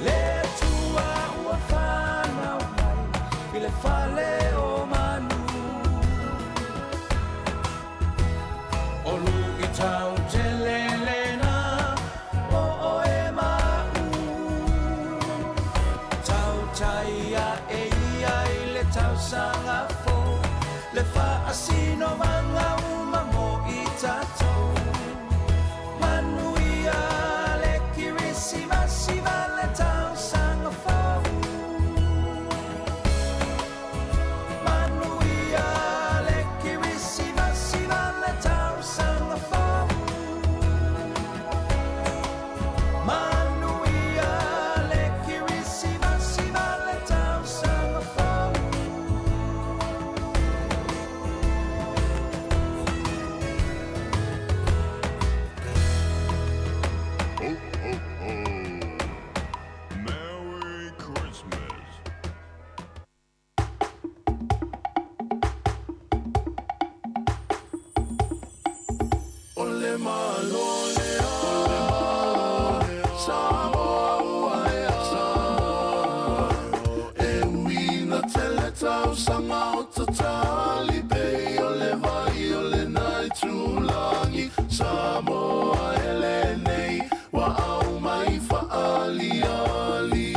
Le Atua ua fanau mai i le fale o manu. O luʻitau tele lena mo oe ma a'u. Tautai aʻe ia i le tausaga fou, le faasinomaga uma mo i tatou. Manuia le Kerisimasi ma le tausaga fou. Manuia le Kerisimasi ma le tausaga fou. Manuia le Kerisimasi ma le tausaga fou. Ho, ho, ho. Merry Christmas. O le Malo lea, Samoa ua ea. E ui ina tele tausaga o tatali pei o le vai o lena itulagi, Samoa e lenei ua aumai faaliali.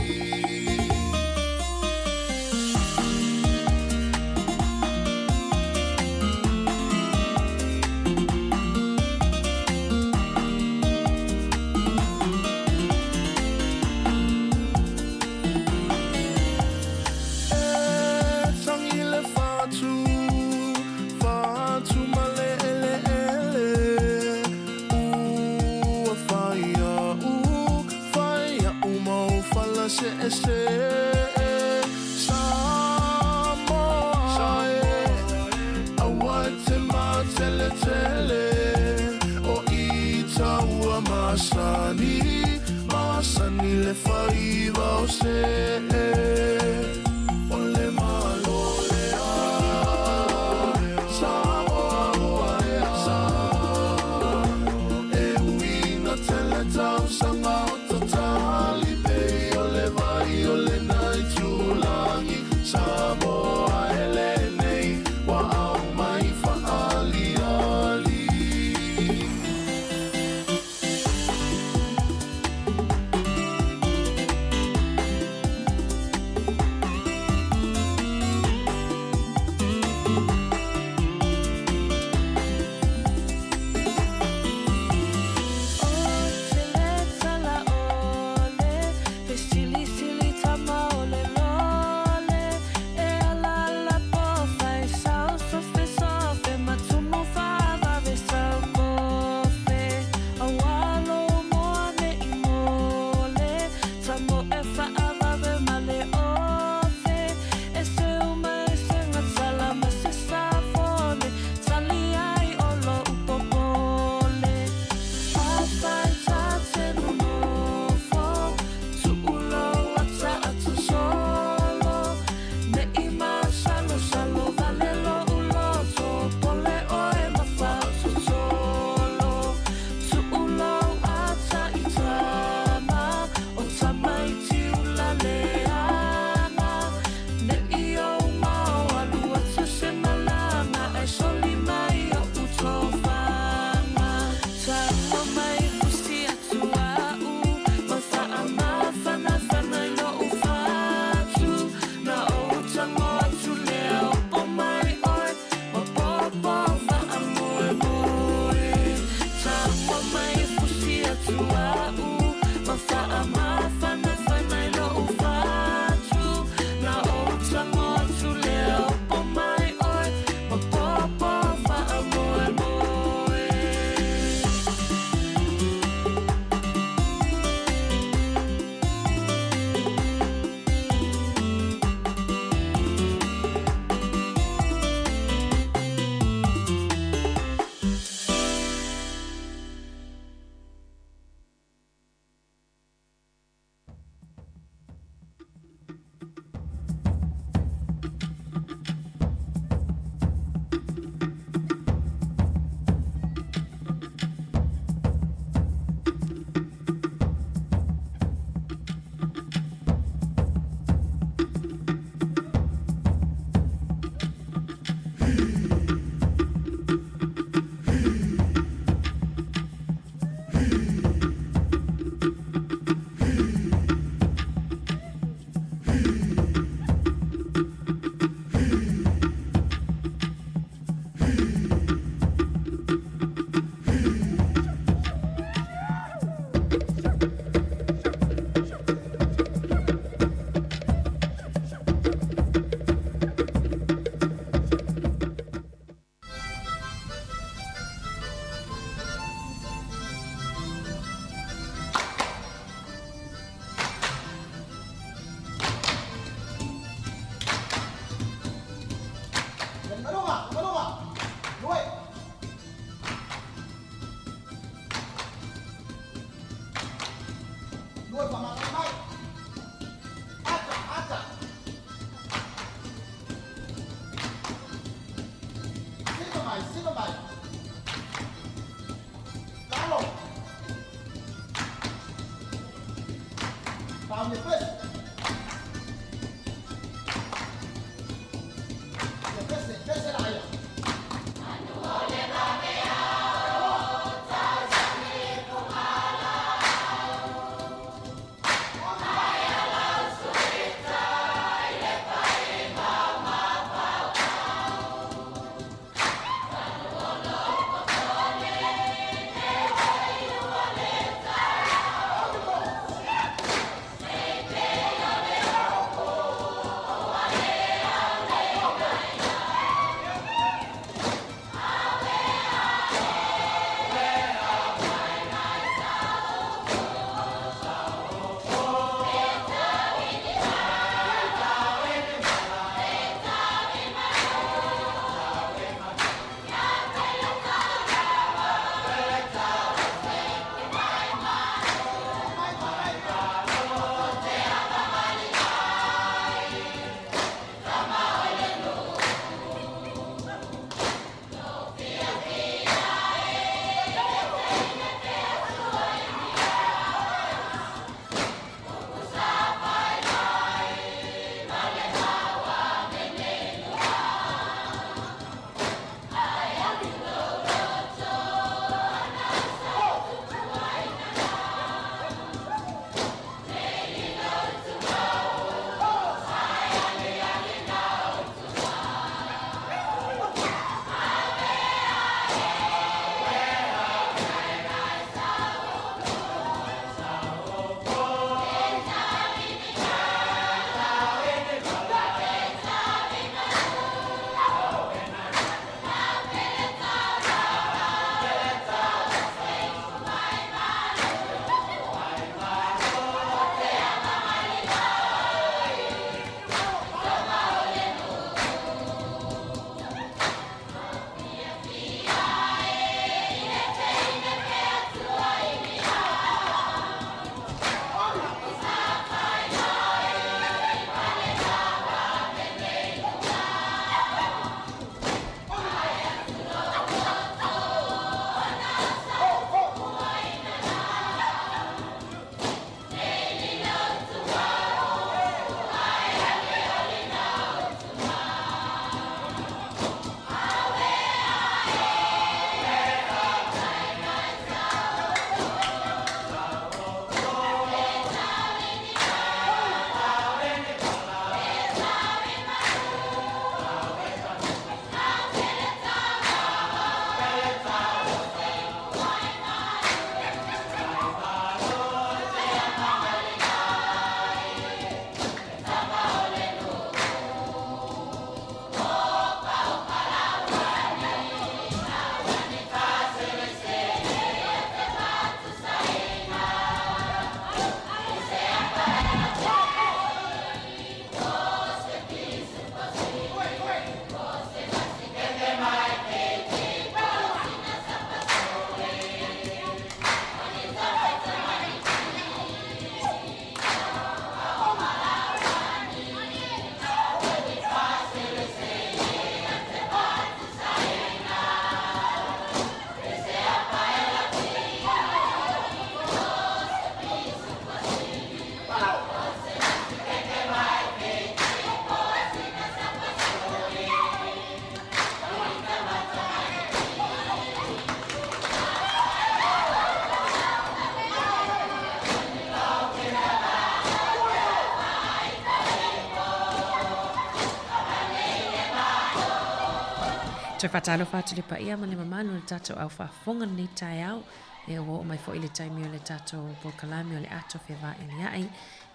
Toe faatalofa atu le paia ma le mamalu o le tatou au faafofoga lenei taeao. Ia ua oo mai foi le taimi o le tatou polokalame o le Ato Fevaelia'i.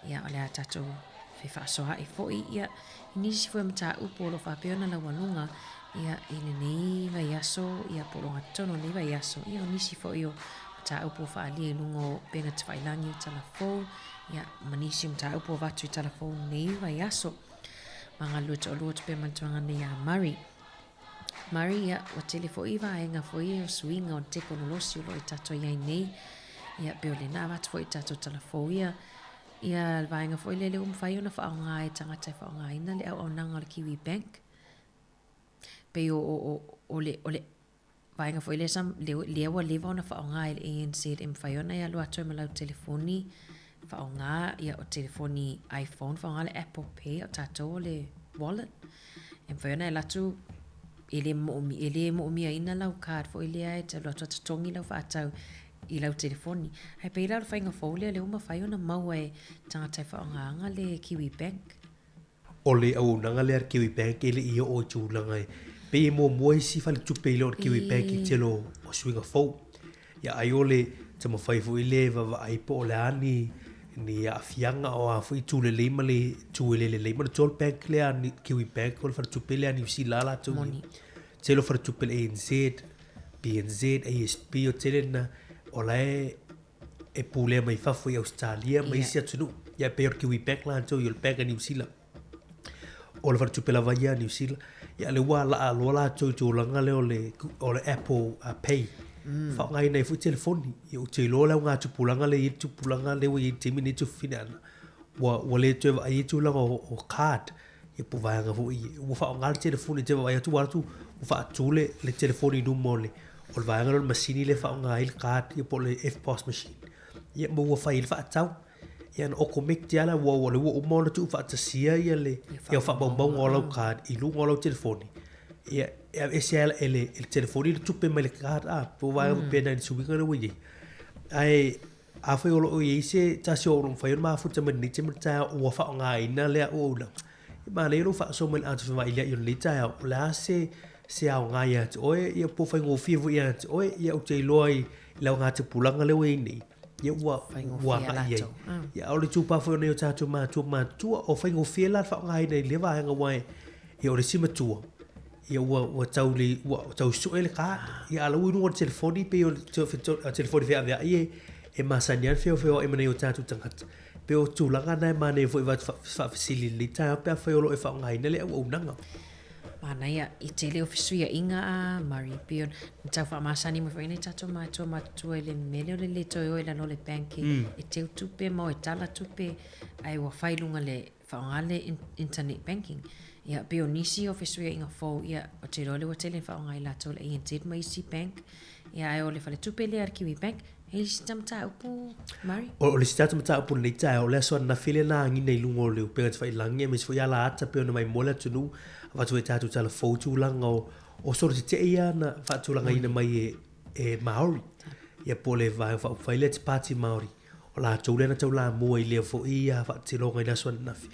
Ia o le a tatou fefaasoa'i foi ia i nisi foi o mataupu o lo o faapea ona laualuga ia i lenei vaiaso ia po o le ogatotonu o lenei vaiaso. Ia o nisi foi o mataupu ua faaalia i luga o upega tafailagi o Talafou ia ma nisi o mataupu ua avatu i Talafou i lenei vaiaso. Ma galulue toalua atu pea manatuaga nei ia Murray. Murray, ia, ua tele foi vaega foi o suiga o le tekonolosi o lo o i tatou i ai nei. Ia, pei o lea na avatu foi i tatou talafou ia, ia le vaega foi lea lea ua mafai ona faaaoga e tagata e faaaogaina le auaunaga o le Kiwi Bank. Pei o, o, o, o le, o le vaega foi lea sa, lea ua leva ona faaaoga e le ANZ e mafai ona e alu atu ai ma lau telefoni faaaoga, ia o telefoni iPhone, faaaoga le Apple Pay, o tatou o le wallet. E mafai ona e alu atu e le moomia, e le moomiaina lau card foi lea e te alu atu a totogi lau faatau i lau telefoni. Ae pei la o le faiga fou lea lea ua mafai ona maua e tagata e faaaogaina le Kiwi Bank. O le auaunaga lea a le Kiwi Bank e le i oo i tulaga e pei e muamua isi faletupe i le o le Kiwi Bank i le tele o suiga fou. Ia ai o le taumafai foi lea e vaavaai po o le a ni ni aafiaga o a foi itu lelei ma le itu e le lelei. Manatua o le bank lea a Kiwi Bank o le faletupe lea a Niu Sila a latou ia. Tele o faletupe le ANZ, BNZ, ASB o tele na o la e e pulea mai fafo i Ausetalia ma isi atunuu. Ia e pei o le Kiwi Bank latou ia o le Bank a Niu Sila. O le faletupe lava ia a Niu Sila. Ia lea ua laa loa latou i tulaga lea o le, o le Apple Pay. Faaaogaina ai foi telefoni. Ia ou te iloa le augatupulaga lea e i ai le tupulaga lea ua i ai i le taimi lenei e tuafafine ana, ua le toe vaaia le tulaga o card. Ia po o vaega foi ia, ua faaaoga le telefoni e te vaavaai atu ua alu atu ua faatu le, le telefoni i luma o le, o le vaega lea o le masini lea e faaaoga ai le card ia po o le EFTPOS machine. Ia ma ua fai ai le faatau. Ia na okomekti lava la, ua, ua, ua uma ona tuufaatasia ia le, ia faamaumauga o lau card i luga o lau telefoni. Ia, e aveese lava e le, e le telefoni le tupe mai le card, a, po o vaega faapena i le suiga lea ua i ai. Ae Afai o lo o i ai se tasi o lo o mafai ona mafuta mai lenei taimi o le taeao ua faaaogaina lea auaunaga, e manaia lou faasoa mai i le ata fevailia'i o lenei taeao, o le a se se aoga ia te oe, ia po o faigofie foi ia te oe, ia ou te iloa i le augatupulaga lea ua i ai nei, ia ua ua agai i ai. Ia a o le itupa foi o nai o tatou matua matutua, o faigofie la le faaaogaina i lea vaega aua e ia o le isi matua, Ia ua ua tau le ua tau sue le card. Ia a o la ua i luga o le telefoni pei o le telefoni feaveai e e masani lava le feofeoai ma nai o tatou tagata. Pei o tulaga na e manaia foi avatu faafesili i lenei taeao pe afai o lo o e faaaogaina le auaunaga. Manaia, i tele o fesuiaiga a Murray, pei ona tau faamasani mai foi nai tatou matua matutua i le mea lea o le le toe o i lalo o le bank e teu tupe ma o e tala tupe, ae ua fai i luga le faaaoga le internet banking. Ia, pei o nisi o fesuiaiga fou, ia, ou te iloa lea ua tele ina faaaoga e latou le ANZ ma isi bank. Ia, ae o le faletupe lea a le Kiwi Bank, e i ai sina mataupu, Murray? O le isi tatou mataupu i lenei taeao, o le aso ananafi lea na agiga i luga o le upega tafailagi aemaise foi alaata pei ona maimoa le atunuu, avatu foi i tatou tala fou tulaga o solo tetee ia na faatulagaina mai e Māori. Ia po o le Vaega Faaupufai lea Te Pāti Māori. O latou lea na taulamua i lea foi faatinoga i le aso ananafi.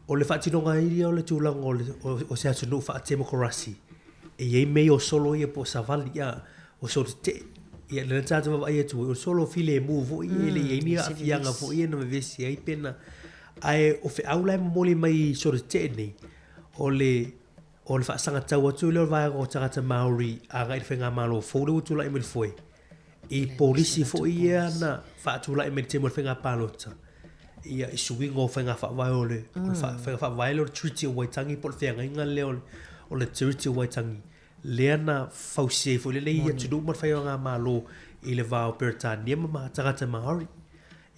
O le faatinoga ai ia o le tulaga o, le, o, o se atunuu faatemokarasi, e i ai mea o solo ia po o savali, ia, o solo tetee. Ia, lea na tatou vaavaai atu ai, o solo filemu foi, e le i ai ni aafiaga foi ia na vevesi ai pe na... Ae o feau la e momoli mai i solo tetee nei, o le, o le faasagatau atu lea o le vaega o tagata Māori agai i le faigamalo fou lea ua tulai mai le foe, i polisi foi ia na faatulai mai i le taimi o le faiga palota, ia i suiga o faiga faavae o le, o le faiga faavae lea o le Treaty o Waitangi po o le feagaiga lea o le Treaty o Waitangi, lea na fausia ai foi lenei atunuu ma le faigamalo i le va o Peretania ma tagata Māori.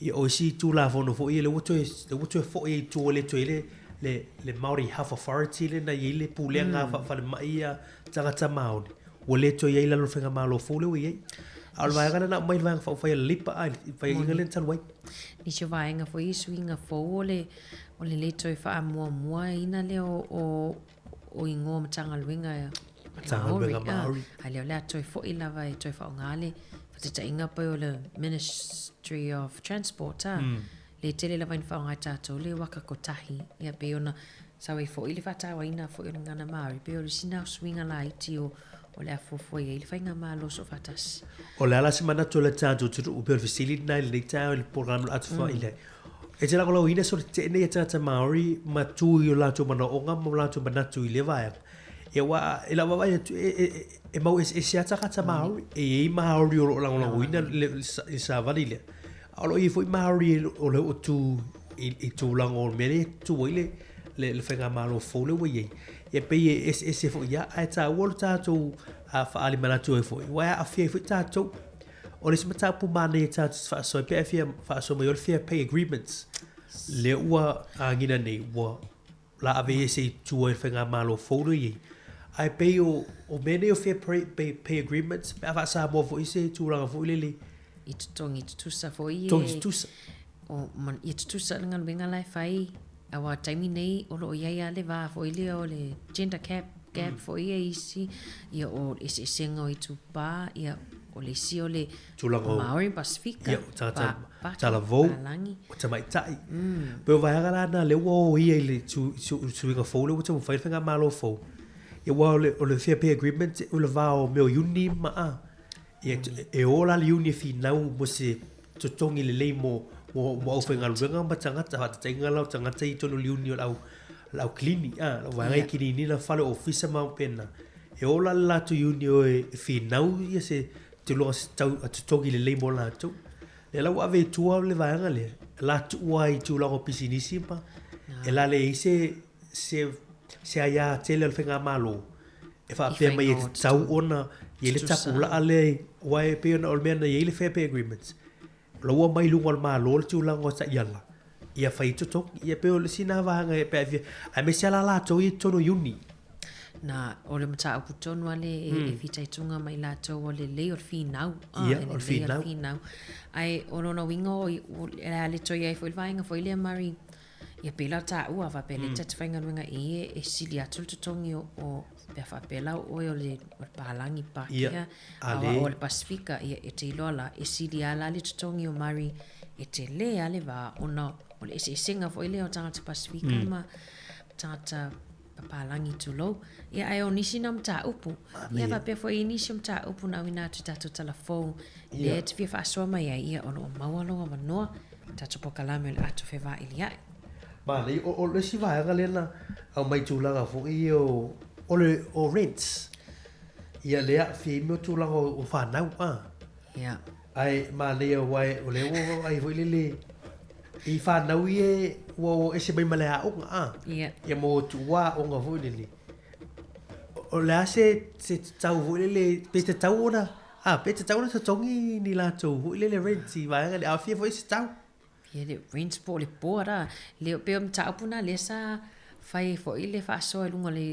Ia, o isi Tulafono foi ia, lea ua toe, lea ua toe foi ai i tua, le toe i ai le, le, le Māori Health Authority lea na i ai le pulega mm. faafalemai ia tagata Māori. Ua le toe i ai lalo o le faigamalo fou lea ua i ai. A o le vaega lea na aumai le vaega faaupufai a le Leipa, a i faiaiga lea na talu ai. Nisi o vaega foi i suiga fou o le, o le le toe faamuamuaina lea o, o, o igoa o Matagaluega Matagaluega Māori. A lea o le a toe foi lava e toe faaaoga le faataitaiga pei o le Ministry of Transport a. Le tele lava ina faaaoga e tatou le waka kotahi. Ia pei ona sau ai foi le faatauaina foi o le gagana Māori, pei o le isi na o suiga laiti o O le a fuafua i ai le faigamalo soofaatasi. O le a la se manatu o le tatou atunuu pei o le fesili lena i lenei taeao i le polokalame o le Atu Faaile ai. E te lagolagoina sona tetee ia tagata Māori ma tu i o latou manaoga ma o latou manatu i lea vaega. Ia aua i lau vaavaai atu, e, e, e mau eseese lava tagata Māori. E i ai Māori o lo o lagolagoina le, le, le savali lea. A o lo o i ai foi Māori o lea ua tu i, i tulaga o le mea lea e tu ai le, le, le faigamalo fou lea ua i ai. Ia pei e eseese foi lava, ae taua lo tatou faaali manatu ai foi, aua e aafia ai foi tatou. O le isi mataupu manaia tatou te faasoa ai pe a fia faasoa mai o le Fair Pay Agreements, lea ua agiga nei ua la ave ese i tua i le faigamalo fou lea e i ai. Ae pei o, o mea nei o Fair Pay, Pay, Pay Agreements, pe a faa-Samoa foi se tulaga foi lele. I totogi tutusa foi e. Totogi tutusa. O, ma, ia tutusa le galuega la e fai, aua taimi nei o lo o i ai lava le va foi lea o le gender cap, gap foi e isi, ia o le eseesega o itupa, ia o le isi o le Tulaga o Maori ma Pasifika, ia, o tagata pa, pa, talavou, palagi. o tamaitai. Pei o vaega la na lea ua o ia i le tu, su, suiga fou lea ua taumafai le faigamalo fou. Ia aua o le, o le Fair Pay Agreement o le va o mea o iuni ma a. Ia, e o la le iuni e finau mo se totogi lelei mo, mo, mo aufaigaluega ma tagata, faataitaiga la o tagata i totonu o le iuni o le au, le au kilini, a, le vaega i kilini na fale ofisa ma faapena. E o la le latou iuni o e finau ia se tulaga se tau a totogi lelei mo latou. Lea la ua ave i tua le vaega lea, e la tuua ai i tulaga o pisinisi ma e la leai se, se, se aia tele a le faigamalo e faapea mai e tatau ona i ai le tapulaa lea, aua e pei ona o le mea na i ai le Fair Pay Agreements, o la ua aumai i luga o le Malo le tulaga o taiala, ia fai ai totogi. Ia pei o le isi lena vaega e pe a fia, aemaise lava la latou ia i totonu o iuni. Na, o le mataupu tonu lava lea e fitaituga mai latou o le lelei o le finau. Ia, o le finau. O le finau. Ae o lona uiga o le a le toe i ai foi le vaega foi lea Mari, Ia pei la o taua faapea lea ta te faigaluega i i e sili atu le totogi o, o pe a faapea la o oe o le, o le palagi Pākehā, a o o le Pasifika, ia e te iloa la, e sili lava la le totogi o Mari e tele lava le va ona o le eseesega foi lea o tagata Pasifika ma tagata papalagi tulou. Ia ae o nisi na o mataupu. Ia faapea foi i nisi o mataupu na auina atu i tatou tala fou lea e te fia faasoa mai ai, ia o lo o maua lou avanoa tatou polokalame o le ato fevailia'i. Manaia, o, o le isi vaega lea na aumai i tulaga foi ia o, o le, o rents. Ia lea aafia ai mea o tulaga o, o fanau, a. Ia. Ae manaia aua o lea ua vaai foi lele i fanau ia ua o ese mai ma le aoga, a. Ia. Ia mo tuua aoga foi lele. O le a se, se tatau foi lele, pe tatau ona, a, pe tatau ona totogi ni latou foi lele rent i vaega lea, a fia foi se tau. Ia le rent po o le board a, le pei o mataupu na lea sa fai ai foi le faasoa i luga o le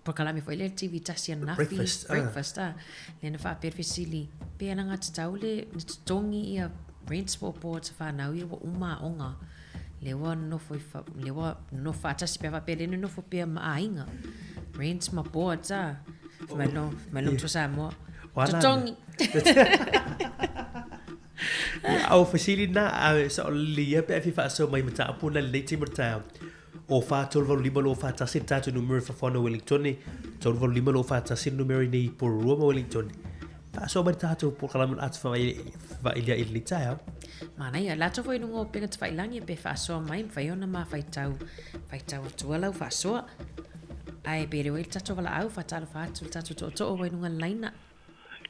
polokalame foi lea le TV tasi ananafi. Breakfast, ah. Breakfast, ah. Lea na faapea le fesili, pe alagatatau le na totogi ia rent po o boards a fanau ia ua uma aoga. Lea ua nonofo i fa, lea ua nonofo faatasi pe a faapea lea e nonofo pea ma aiga. Rent ma boards, ah. Fai mai lo, mai lo matua Samoa. Totogi! Ia, o fesili na, a sa o le ia pe a fia faasoa mai mataupu na lenei taimi o le taeao. O 4 3 8 5 2 4 1 le tatou numera i Fafoana Wellingtone, 3 8 5 2 4 1 le numera i nei i Porirua ma Wellingtone. Faasoa mai le tatou polokalame o le ata faavailia'i i lenei taeao. Manaia, latou foi i luga o upega tafailagi pe faasoa mai, mafai ona ma faitau, faitau atua lau faasoa. Ae pe le o i le tatou valaau, faatalofa atu i le tatou tootoo ua i luga o le laina.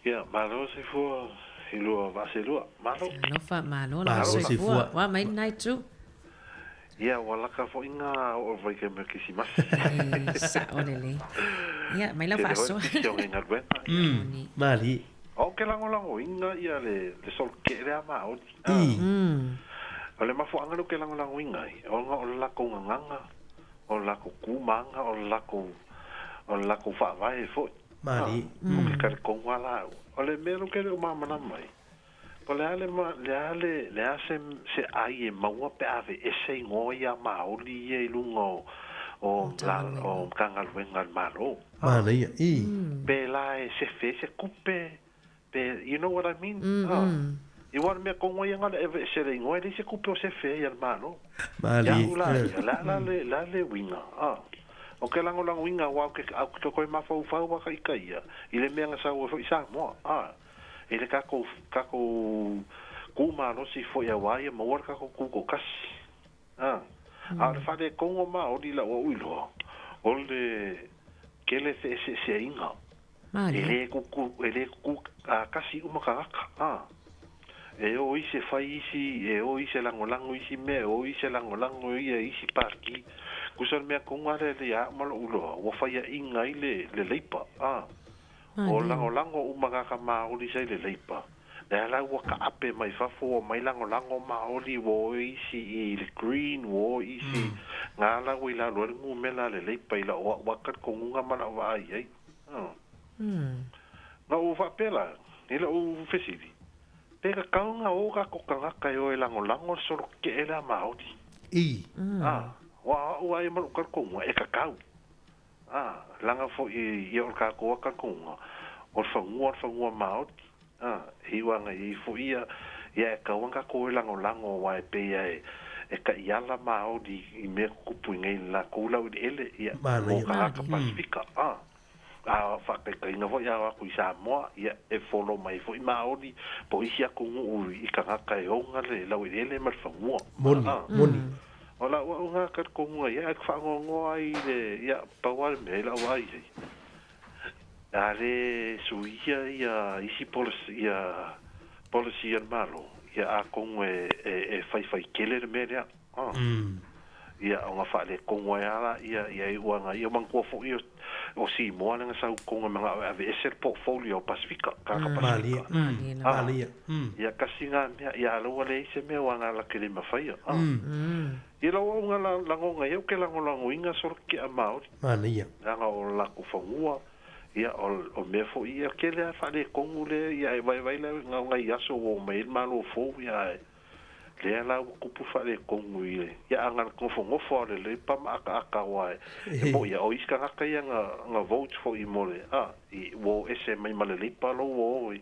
Ia, malo soifua i lua vaa selua. Malo. Alofa, malo lava soifua. Ua mai lena itu. Ia, ua laka foi ga oo mai ka mea Kerisimasi. E sa'o lelei. Ia, mai lau faasoa. Tele foi pisi o ngai galuega. Malie. Ou ke lagolagoina ia le soloke'e lea Maori. O le mafuaaga lea ou ke lagolagoina ai, ona o le lakou gagaga, o le lakou ku ma aga, o le lakou, o le lakou faavae foi. Malie. O ke talitonuga la au. O le mea lea ou ke le o malamalama ai, po o le a le ma, le a le, le a se, se ai e maua pe a aveese igoa ia Maoli ia i luga o, o, la, o Matagaluega a le Malo. Manaia, i. Pe la e sefe ai se kupe, pe, you know what I mean? I ua o le mea tonu ia na o le aveese le igoa e leai se kupe o sefe ai a le Malo. Malie. Iaʻu la ia, le a la le, le a le uiga? O ke lagolagoina aua ou te ou te toe mafaufau lava ita ia i le mea na sau ai foi Samoa, a, i le tatou, tatou ku malosi foi auā ia maua le tatou tutoatasi. A, a o le faaletonu o Maori i lau au iloa, o le tele feeseeseaiga. E le tutu, e le tutu tasi uma tagata, a. E o isi e fai isi, e o isi e lagolago isi mea, e o isi e lagolago ia isi pati. Tusa o le mea tonu lava lea ia au ma lou iloa, ua faiaina ai le, le Leipa, a. O lagolago uma tagata Maori sa i le Leipa, lea la ua taape mai fafo ua omai lagolago Maori, ua o isi i le Green, ua o isi, na la ua i lalo ai le numera a le Leipa i lau au lava talitonuga ma lau vaai i ai. Na ou faapea la i lou fesili, Pe tatau ona o tatou tagata e o e lagolago le solo tetee lea Maori? A, aua o au lava ia ma lou talitonuga, e tatau. A, leaga foi ia o le tatou lava talitonuga, o le fanua o le fanua Maori. A, e iu lava ina i ai foi ia, ia e tatau ona tatou o e lagolago aua e pei lava e taiala Maori i mea tutupu i nei i le latou laueleele, ia, mo tagata Pasefika. A. A faataitaiga foi a o atu i Samoa, ia e follow mai foi Maori po o isi atunuu i tagata e ona le laueleele ma le fanua. Moni, moni. O lau au na talitonuga i ai, ae faanoanoa ai i le, ia, pau lava le mea i lau vaai i ai, a le suia ia isi policy, ia policy a le Malo, ia atonu e, e, e faifai tele le mea lea. Ia, ona faaletonu ai lava laia, ia iu ana ia manatua foi o Simoa lea na sau i totonu e manao e aveese le portfolio o Pasefika, tagata Pasefika. Malie. Ia, tasi na mea, ia a lea ua leai se mea aua na la te le mafaia. Ia lau auga lagona ia ou te lagolagoina solo ke'a Maori. Manaia. Leaga o latou fanua, ia o mea foi ia tele lava faaletonu lea, ia e vaivai la na o nai aso ua omai ai le Malo fou, ia ae Lea la ua tupu faaletonu i le, ia a na nofonofo lava o le Leipa ma akaaka aua e mo'i ia, o isi tagata ia na, na vote foi mo le, a, i, ua o ese mai ma le Leipa lou ua o i.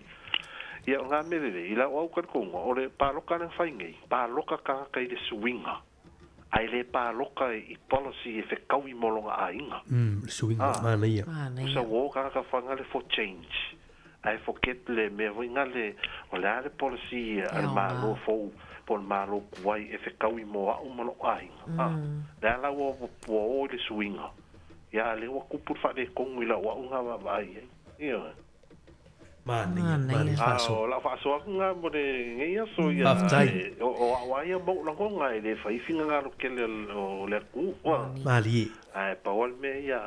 Ia o nā mea lelei, i lau au talitonuga, o le pāloka lea na fai nei, pāloka tagata i le suiga, ae le pāloka i policy e fetaui mo lona aiga. Le suiga, A, manaia. Tusa ua o tagata fagale for change. Ae forget le mea foi na le, o le a le policy a le Malo fou po o le Malo tuai e fetaui mo a'u ma lo'u aiga a lea la ua ua o i le suiga ia a lea ua tupu le faaletonu i lau a'u na vaavaai ai ioe. Manaia, manaia A faasoa. o lau faasoa atu na mo lenei aso ia Faafetai. o o a'u a ia ma o'u lagona e le fai finagalo tele o le atunuu a. Malie. Ae pau a le mea ia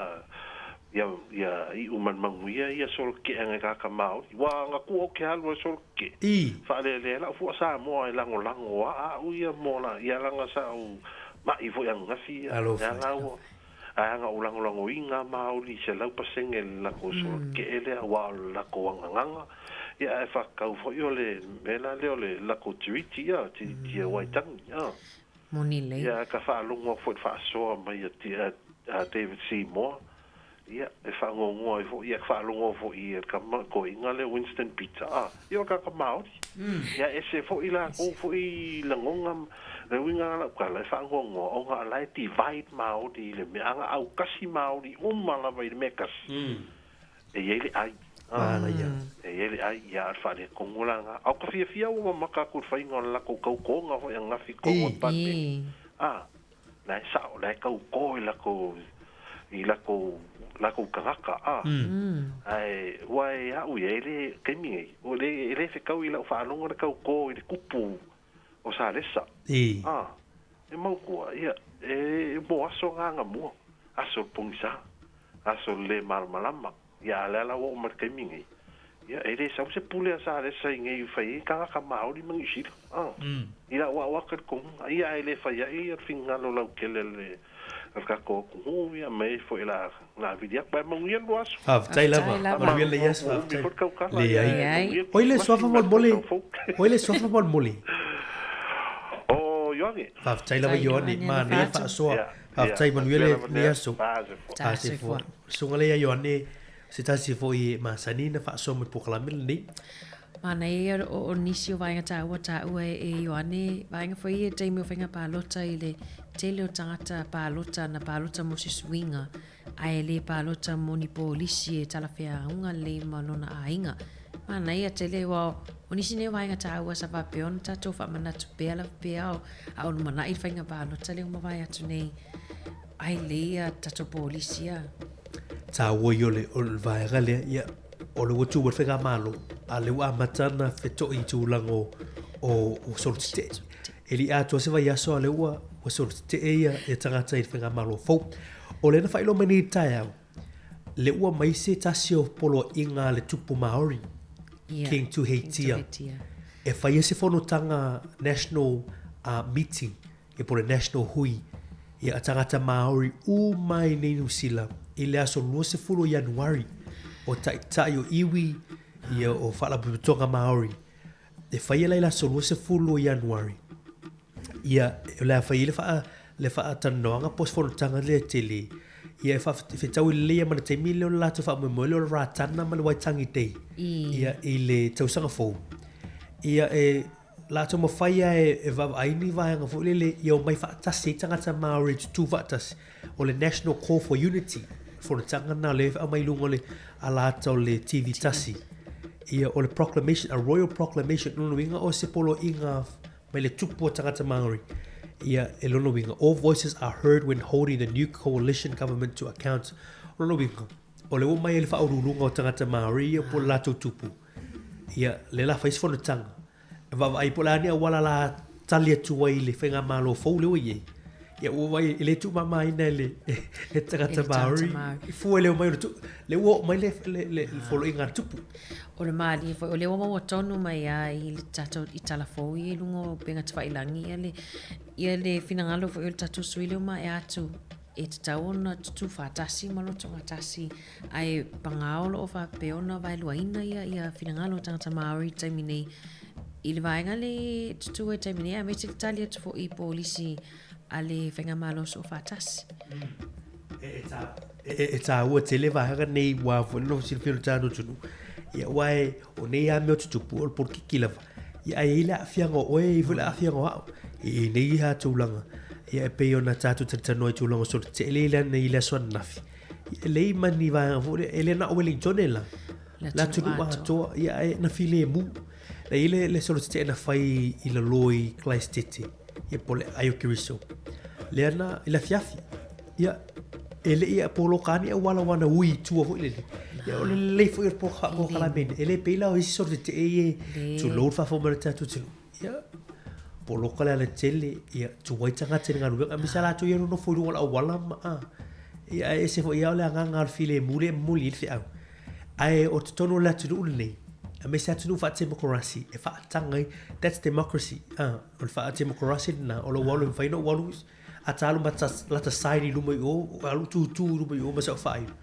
Ia, ia iu ma le manuia ia solo tetee a nai tagata Maori. Ua na tuu ou te alu ai solo tetee. I. Faalelea lau fua Samoa e lagolago a au ia mo la, ia laga sa ou ma'i foi ananafi ia. Alofa. Lea la ua, ae ana ou lagolagoina Maori i 100% le latou solo tetee lea aua o le latou agagaga. Ia ae faatatau foi o le mea la lea o le latou tiriti ia, tiriti a Waitangi, a. Moni lelei. Ia ka faalogo atu foi i le faasoa mai a, a David Seymour. Ia, e faanoanoa ai foi, ia, faalogo foi i le tama toeaina lea Winston Peter, a, ia o le tagata Māori. Ia, ese foi latou foi lagona, le uiga la lau tala, e faanoanoa ona o la e divide Māori i le mea, a na autasi Māori uma lava i le mea e tasi, e i ai le ai. A, e i ai le ai, ia, a o le faaletonu la lena. A o ka fiafia ua mamaka atu i le faiga o le latou tautoga foi ananafi i totonu o le Palemene. A. La e sao, la e tautō i lakou, i lakou, lakou tagata, a. Ae, ua e a'u ia, e le, taimi nei, ua le, e le fetau i la'u faalogo le tautō i le kupu o Salesa. A, e mautua, ia, e mo aso na agamua, aso o le pogisa, aso o le le malamalama. Ia, a o lea la ua oo mai i le taimi nei, ia, e le sau se pule a Salesa i nei fai ai tagata Māori ma Niu Sila. A, i lau a'u atu i le tonuga, ia, ae le fai ai ia le finagalo lautele a le, a le tatou atunuu, ia, ma e foi o le a, le a vili atu. Ae manuia le lua aso. Faafetai lava. Manuia lenei aso, faafetai. Leai. Oi le suafa molemole. Oi le suafa molemole. O Ioane. Faafetai lava Ioane, manaia faasoa. Faafetai manuia lenei aso. Tasi fua. Susuga lea Ioane, se tasi foi e masani ona faasoa mai polokalame lenei. Manaia ia o, o nisi o vaega tāua tāua e, e Ioane, vaega foi ia taimi o whainga pālota i le tele o tangata pālota na pālota mo se suiga, ae le pālota mo ni pōlisi e talawheaunga lelei ma lona aiga. Manaia tele ua o nisi nei o vaega tāua sa faapea ona tātou faamanatu pea lava pea o a o lumanai le faiga palota lea ua mavae atu nei ai lelei ia tatou pōlisi a. Tāua i o le, o le vaega lea, ia, o le ua tū mai le faigamalo, a le ua amata ona feto'i i tulaga o, o, o solo tetee. E le i atoa se vaiaso a le ua, ua solo tetee ia, ia tagata i le faigamalo fou. O lea na faailoa mai nei i le taeao, le ua mai se tasi o poloaiga a le Tupu Māori, Yeah, King Tuheitia, King Tuheitia. e faia se fonotaga national uh, meeting, ia po o le national hui, ia a tagata Māori uma i nei Niu Sila i le aso 20 o Ianuari o Taitai o Iwi, ia o Faalapotopotoga Māori. E faia la i le aso 20 o Ianuari. Ia, o le a fai ai le wha, le whaatalanoaga po o se fonotaga lea tele. Ia e whaafetau lelei ia ma le taimi lea o le latou faamoemoe lea o le Ratana ma le Waitangi Day. Ia, i le tausaga fou. Ia, e latou mawhai a e, e vaavaai ni vaega foi lele ia omai faatasi ai tagata Māori e tutū faatasi. O le National Call for Unity, fonotaga na lea e aumai i luga o le alata o le TV tasi. Ia, o le proclamation, a Royal Proclamation, lona uiga o se poloaiga mai le tupu o tagata Māori. Ia, e lona uiga, all voices are heard when holding the new coalition government to account. O lona uiga, o le ua mai ai le faauluuluga o tagata Māori ia po o le latou tupu. Ia, lea la fai se fonotaga. E vaavaai po o le a ni auala la tali atu ai i le faigamalo fou lea ua i ai. Ia ua vaai e le tuumamaina e le e tagata Māori. I fua i le omai o le tu, le ua oo mai le le le foloaiga a le tupu. O le malie foi, o lea ua maua tonu mai lava i le tatou i tala fou ia i luga o upega tafailagi ia le ia le finagalo foi o le tatou sui lea ua maea atu e tatau ona tutū faatasi ma lotogatasi Ae pagā o lo o faapea ona vaeluaina ia, ia finagalo o tagata Māori i le taimi nei i le vaega le tutū ai taimi nei, aemaise le tali atu foi i pōlisi a le Faigamalo Soofaatasi. E, e, tā, e, e tāua tele vaega nei wā foi no silafia lo tātou atunuu. Ia aua e, o nei lava mea o tutupu, o le polokiki lava. Ia ae i ai le aafiaga o oe, e i ai foi le aafiaga o au. I nei lava tulaga. Ia e pei ona tātou talatalanoa i tulaga o solo tetele i le aso ananafi. E lei ma ni vaega foi lea, e le na o Wellington e la. Le atunuu atoa, ia e na filemu. Na i le, le solo tetee na fai i lalo i Christete, ia po le ai o Keriso. Lea na, i le afiafi, ia, e le i a poloka ni auala wana ui i tua foi lele. Ia o le lelei foi o le polokalame nei. E le pei la o isi solo tetee i e tulou le faafofoga mai o le tatou atunuu. Ia, poloka le alatele, ia, tuai tagata i le galuega, aemaise lava latou ia e nonofo i luga o le auala ma, a, ia, ae ese foi lava o le agaga o le filemu lea e momoli ai le feau. Ae o totonu o le atunuu lenei, aemaise atunuu faatemokarasi, e faataga ai, that's democracy, a, o le faatemokarasi lena, o lou alu e mafai ona ou alu A ta alu ma ta lata sign i luma i o, alu tūtū i luma i o ma sau whaainu.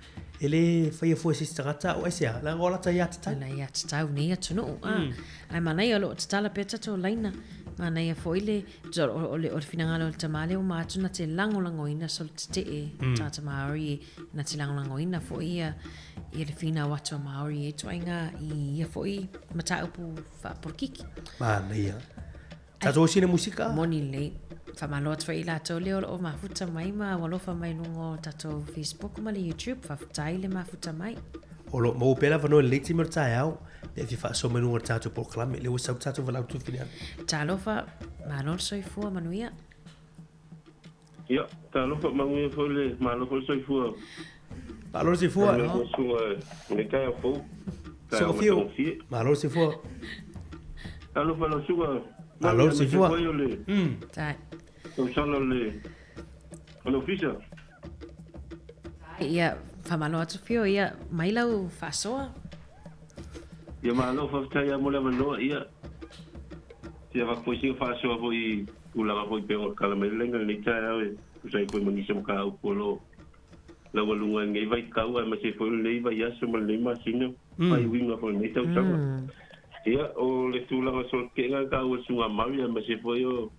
E le whaia fua se isi tagata o aisea, leaga o lata aiatatau. Lana aiatatau nei atunuu. Ah. Ae manaia o lo o tatala pea tatou laina. Manaia foi le, o, o, le, o le finagalo o le tama lea ua ma atu na te lagolagoina solo tetee mm. tagata Māori e na te lagolagoina foi ia, ia le finau atu a Māori e ituaiga i ia foi mataupu faapolokiki. Manaia. Tatou sina musika. Moni lelei. Faamalo atu foi i latou lea o lo o mafuta mai ma ua alofa mai i luga o tatou Facebook ma le YouTube. Faafetai le mafuta mai. O lo o maua pea le avanoa i lenei taimi o le taeao pe a fia faasoa mai luga o le tatou polokalame. Lea ua sau le tatou valaau tuafine atu. Talofa, malo le soifua manuia. Ia, talofa manuia foi le malo foi le soifua. Malo le soifua. Malo susuga i le taeao fou. Taeao matagofie. Malo le soifua. Talofa lau susuga. Malo le soifua. Foi o le tausaga o le o le ofisa. Ia, faamalo atu Fio, ia, mai lau faasoa. Ia malo faafetai lava mo le avanoa, ia. Fia avatu foi sina faasoa foi i tulaga foi pei ona tala mai le laina i lenei taeao e tusa ai foi ma nisi o mataupu o lo o laualuga i lenei vaitau aemaise ai foi o lenei vaiaso ma lenei masina faaiuina foi o lenei tausaga. Ia, o le tulaga solotetee na taua e le Susuga Murray aemaise foi o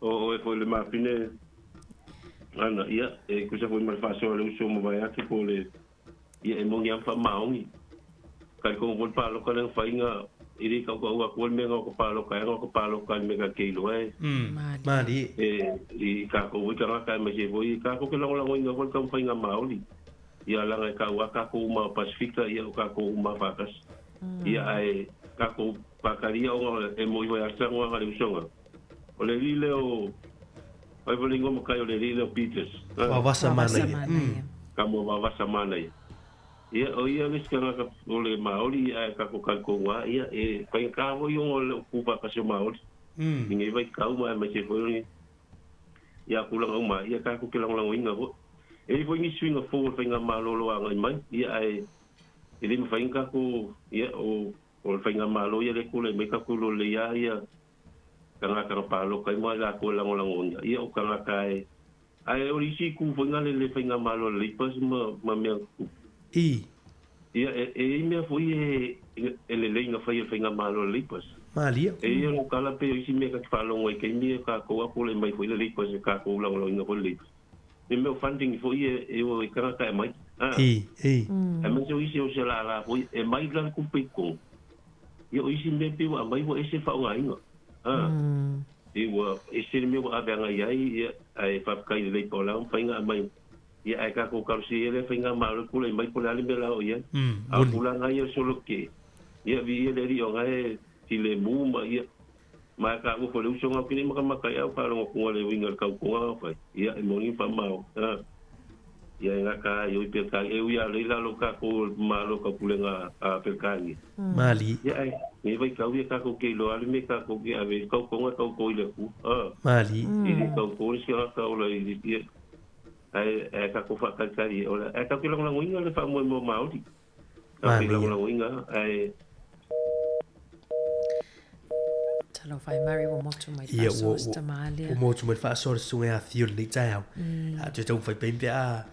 oe foi le mafine ana, ia, e tusa foi ma le faasoa a le uso ua mavae atu po o le Ia, e moni lava ma faamaoni. Talitonu foi le paloka lea na faiga e lē tautaua atua le mea na o ka paloka ai na o ka paloka i le mea ka te iloa e Malie. E i tatou foi tagata aemaise foi tatou te lagolagoina foi le taumafaiga maoli ia laga e tau a tatou uma o Pasifika ia o tatou uma faatasi ia ae tatou faatalia ona e moi foi a se talanoaga a le usoga o le alii lea o ai foi le igoa matai o le alii lea o Peters Vavasa manaia. Tama o Vavasa manaia. Ia, o ia le isi tagata o le Māori, ia, ae tatou talitonu lava, ia, e faigata foi ona o le upu faatasi o Māori i nei vaitau ma aemaise foi o ni, ia, tulaga uma, ia, tatou te lagolagoina foi. E i ai foi nisi suiga fou o le faigamalo o lo o agai mai, ia, ae e le mafai ona tatou, ia, o, o le faigamalo ia lea e tulai mai tatou iloa lelei lava ia tagata na palota ai ma i latou e lagolagoina, ia, o tagata e Ae o le isi itu foi na le le faigamalo a le Labours ma ma mea tutupu. I. Ia e e i ai mea foi e e lelei na fai e le faigamalo a le Labours. Malia. E i ai lou tala pei o isi mea ta te faalogo ai i taimi ia tatou a tulai mai foi le Labours e tatou lagolagoina foi le Labours. I mea o funding foi ia e o ai tagata e aumai. A. I, i. Aemaise o isi o se lala foi e aumai la le tupe i totonu. Ia o isi mea pei ua aumai ua ese le faaaogaina. A. I ua ese le mea ua ave agai ai, ia, ae faafetai lelei pa o le a mafai ona aumai, ia, ae tatou talosia ia lea faigamalo e tulai mai po o le a le mea o le a oo i ai. A o tulaga ia o le solo ke, ia, viia le Alii o na e filemu ma, ia, ma e taua foi le usoga ou te le i matamata ai a o faalogo atu le uiga i le tautoga na fai, ia, e moni ma faamao, a. Ia e gata ai oi Peretania, e ui lava i lalo o tatou o le Malo o Taupulega a Peretania. Malie. Ia ae, nei vaitau ia tatou te iloa le mea tatou te ave ai le tautoga e tauto i le Atua. A. Malie. E le tauto le isi tagata ola i le, ia, ae, ae tatou faatalitali e ola, ae tatou te lagolagoina le faamoemoe Maori. Tatou te lagolagoina, ae Talofa e Mary ua motu mai le Ia, faasoa ua, se ua, tama lea. ua motu mai le faasoa le susuga ia Afio i lenei taeao. A toe taumafai pea pe a,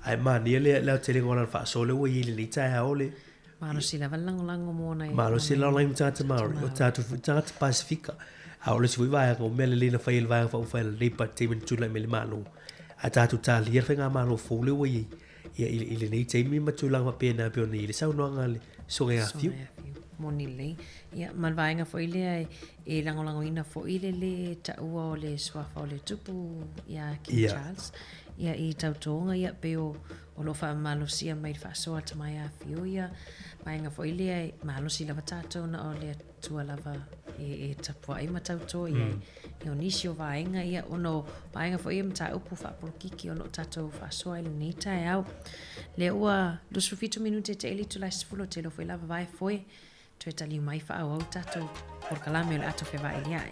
ae manaia le, le aotelega o lana faasoa lea ua i ai i lenei taeao le, Malosi lava le lagolago mo nai Malosi le lagolago mo tagata Māori, o tatou foi tagata Pasifika. A o le isi foi vaega o mea lelei na fai e le Vaega Faaupufai a le Labour i le taimi na tulai mai le Malo. A tatou talia le faigamalo fou lea ua i ai, ia, i, i lenei taimi ma tulaga faapena e pei ona i ai le saunoaga a le Susuga ia Fiu. Moni lelei. Ia, ma le vaega foi lea e, e lagolagoina foi le lē taua o le suafa o le tupu ia King Ia. Charles. Ia, i tautoga, ia, pei o, o lo o faamalosia mai le faasoa a le tama ia Fiu, ia, vaega foi lea e malosi lava tatou na o le Atua lava e, e tapuai ma tauto i ai. Ia, o nisi o vaega, ia, ona o vaega foi ia mataupu faapolokiki o lo o tatou faasoa i lenei taeao. Lea ua 27 minute te eli itula e 10 ou te iloa foi lava vae foe toe taliu mai faaauau le tatou polokalame o le ato fevailia'i.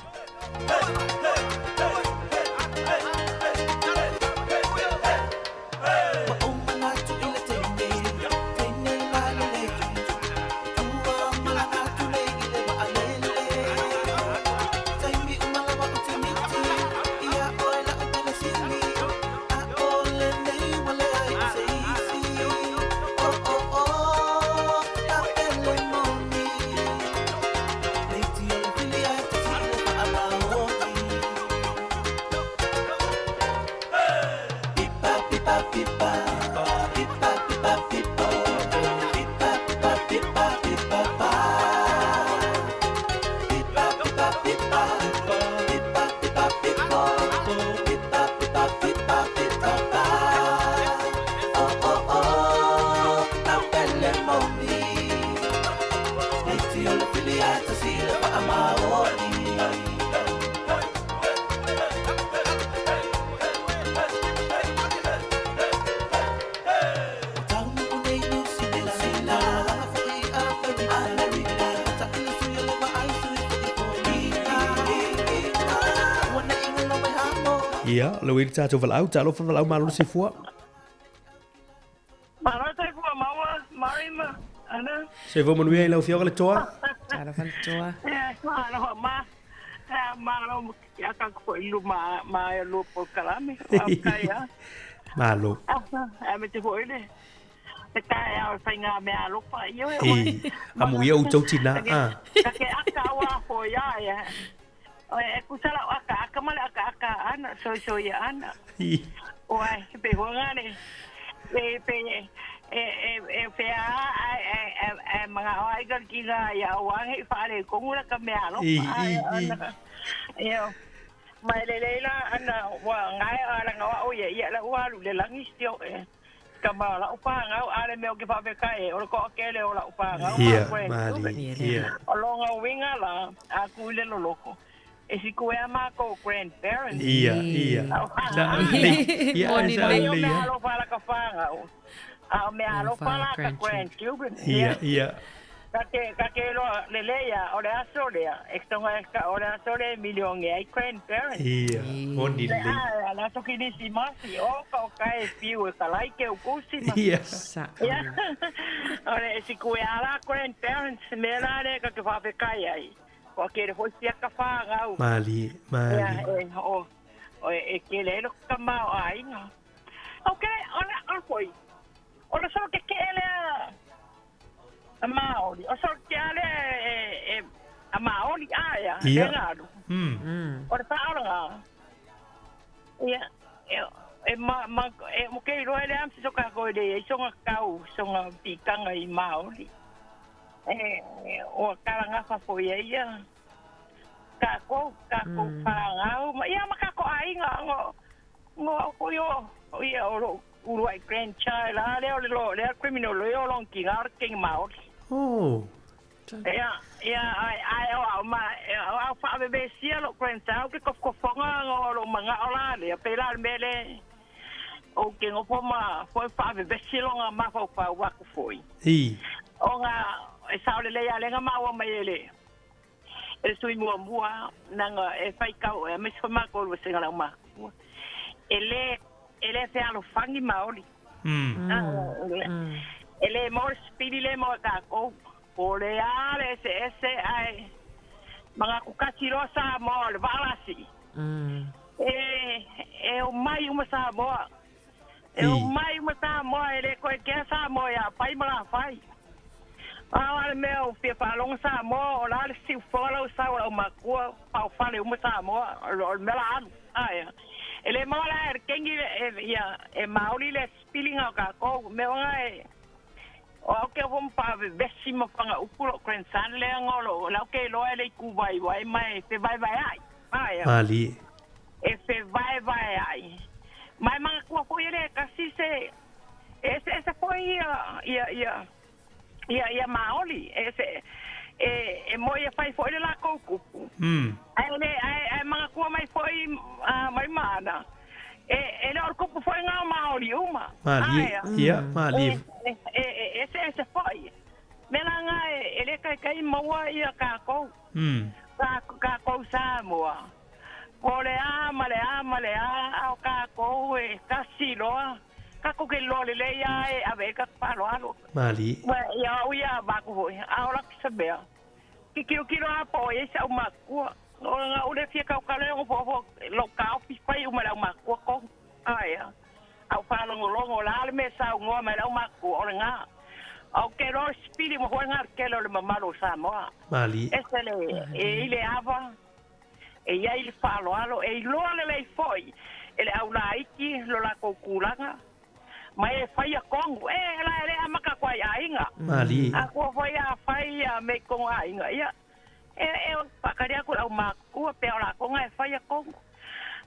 Ia, o le ua i le tatou valaau, talofa valaau malo le soifua. Malo le soifua maua, Mary ma Ana. Soifua manuia i lau Afioga le Toa. Talofa le Toa. Malo ma malo ia ka ko ilu ma ma e lua polokalame. Faafetai a. Malo. Ae me te foi le te taeao e whai ngā mea alofa. Ioe, I, amu ia outou tina, a. Ka ke aka au a foi a ia. Oe, e kusa lau aka aka ma le aka aka ana, soisoi ana. Oe, pe huanga le, pe, pe, E fea a e manga ai ka kina ia o ange i whaare kongu la ka mea alofa. I, i, i. Ia, mai le leila ana wa ngai ala nga o ia ia la ua alu le langi sio e. Ka ma la upa ngau ale meo ke whawe kai e o ko kele o la upa ngau Ia, ma koe. mali, ia. O longa winga la a ku le loloko. E si ku e ma ko grandparents. Ia, ia. Sa lelei. Ia, Moni sa lelei. Ai o lelei, mea eh. alofa la ka whangau. A o mea alofa la ka grandchildren. Ia, ia. Ka ke loa le leia, o le aso lea. E tonga e ka o le aso le milionge ai grandparents. Ia, moni Le lelei. a, la aso kinisi masi, o ka o ka e piu e ka laike o kusi ma. Ia. Ia. O le si kue ala grandparents, me la le ka ke whawhe kai ai. O ke le hoi sia ka whangau. Mali, mali. Ia, e, o, o, e ke le elo ka mao ainga. Ok, ona, o foi. O le so ke ke ele a a Maori. O so ke ale e, e, a Maori aia, Ia. e ngaru. O le whaoranga. Ia, e, e ma, ma, e mo ke roe le amsi so ka koe le, i songa kau, songa pikanga i Maori. E, e, o karanga whafo ia ia. Ka kou, ka kou whangau. Ma, ia ma ka ko ainga, ngo, ngo au ko yo, o ia o lo, uru ai grandchild, a leo le lo, lea criminal lo yo long ki ngā king Maori. Oh. Ia, ia, ai, ai, o, au, ma, e, o, au whaabebe lo grandchild, ke kofonga ngo lo manga o la lea, pe la mele, o ke ngopo ma, foi whaabebe lo ngā mawhau whau waku foi. I. O ngā, e sao le lea lenga maua mai ele. E sui mua mua, nanga e whai kau, e mis wha mako ua singa lau makua. E le, e le whea alo whangi maoli. E le mo spidi le mo ka ko. O le ale se ese ai. Mga kukasi roa sa mo le valasi. E, e o mai uma sa moa. E o mai uma sa moa e le koe kea sa moa ia pai mala whai. A ale mea o fia whalonga sa moa o la le siu whala o sa o lau makua pau whale uma sa moa o le mela alu. Aia. E le moa la e kengi e, ia, e maori le spilinga o kākou. Mea nga e o au ke hom pa vesi ma whanga upu lo grandson le ngolo. Lau ke loa le ku vai vai mai te vai vai ai. Aia. Mali. E fe vai vai ai. Mai mga kua ko ile kasi se e se se foi ia ia ia ia ia maoli e se e e mo ia fai foi le la kupu. Ai le ai ai mga kua mai foi mai mana. E e le kupu foi ngā maoli uma. Mali. Aia. Ia, mali. E e e se se foi. Mela ngā e le kai kai maua ia kākou. Ka kākou Samoa. Ko le a ma le a ma le a au kākou e kasi loa. Ka ko ke loa le leia e ave ka palo alo. Mali. Wa ia o ia vaku hoi. A ora ki sabea. Ki kiro kiro a po e sa makua. O nga ure fia kau kale o po po lo ka o pai uma lau makua ko. Aia. Au whalongo longo la ale me sa ngoa mai lau makua o le ngā. Au ke roa spiri mo hoi ngā ke lo le mamalo Samoa. Mali. Ese le e ile ava. E ia i le whaloalo, e i loa le lei foi. E le au la iki, lo la koukulanga. Mai e whai a kongu. E la e le amaka kwa i ainga. Mali. A kua whai a whai a me kongu ainga. Ia, e e whakari aku lau makua pe o la konga e whai a kongu.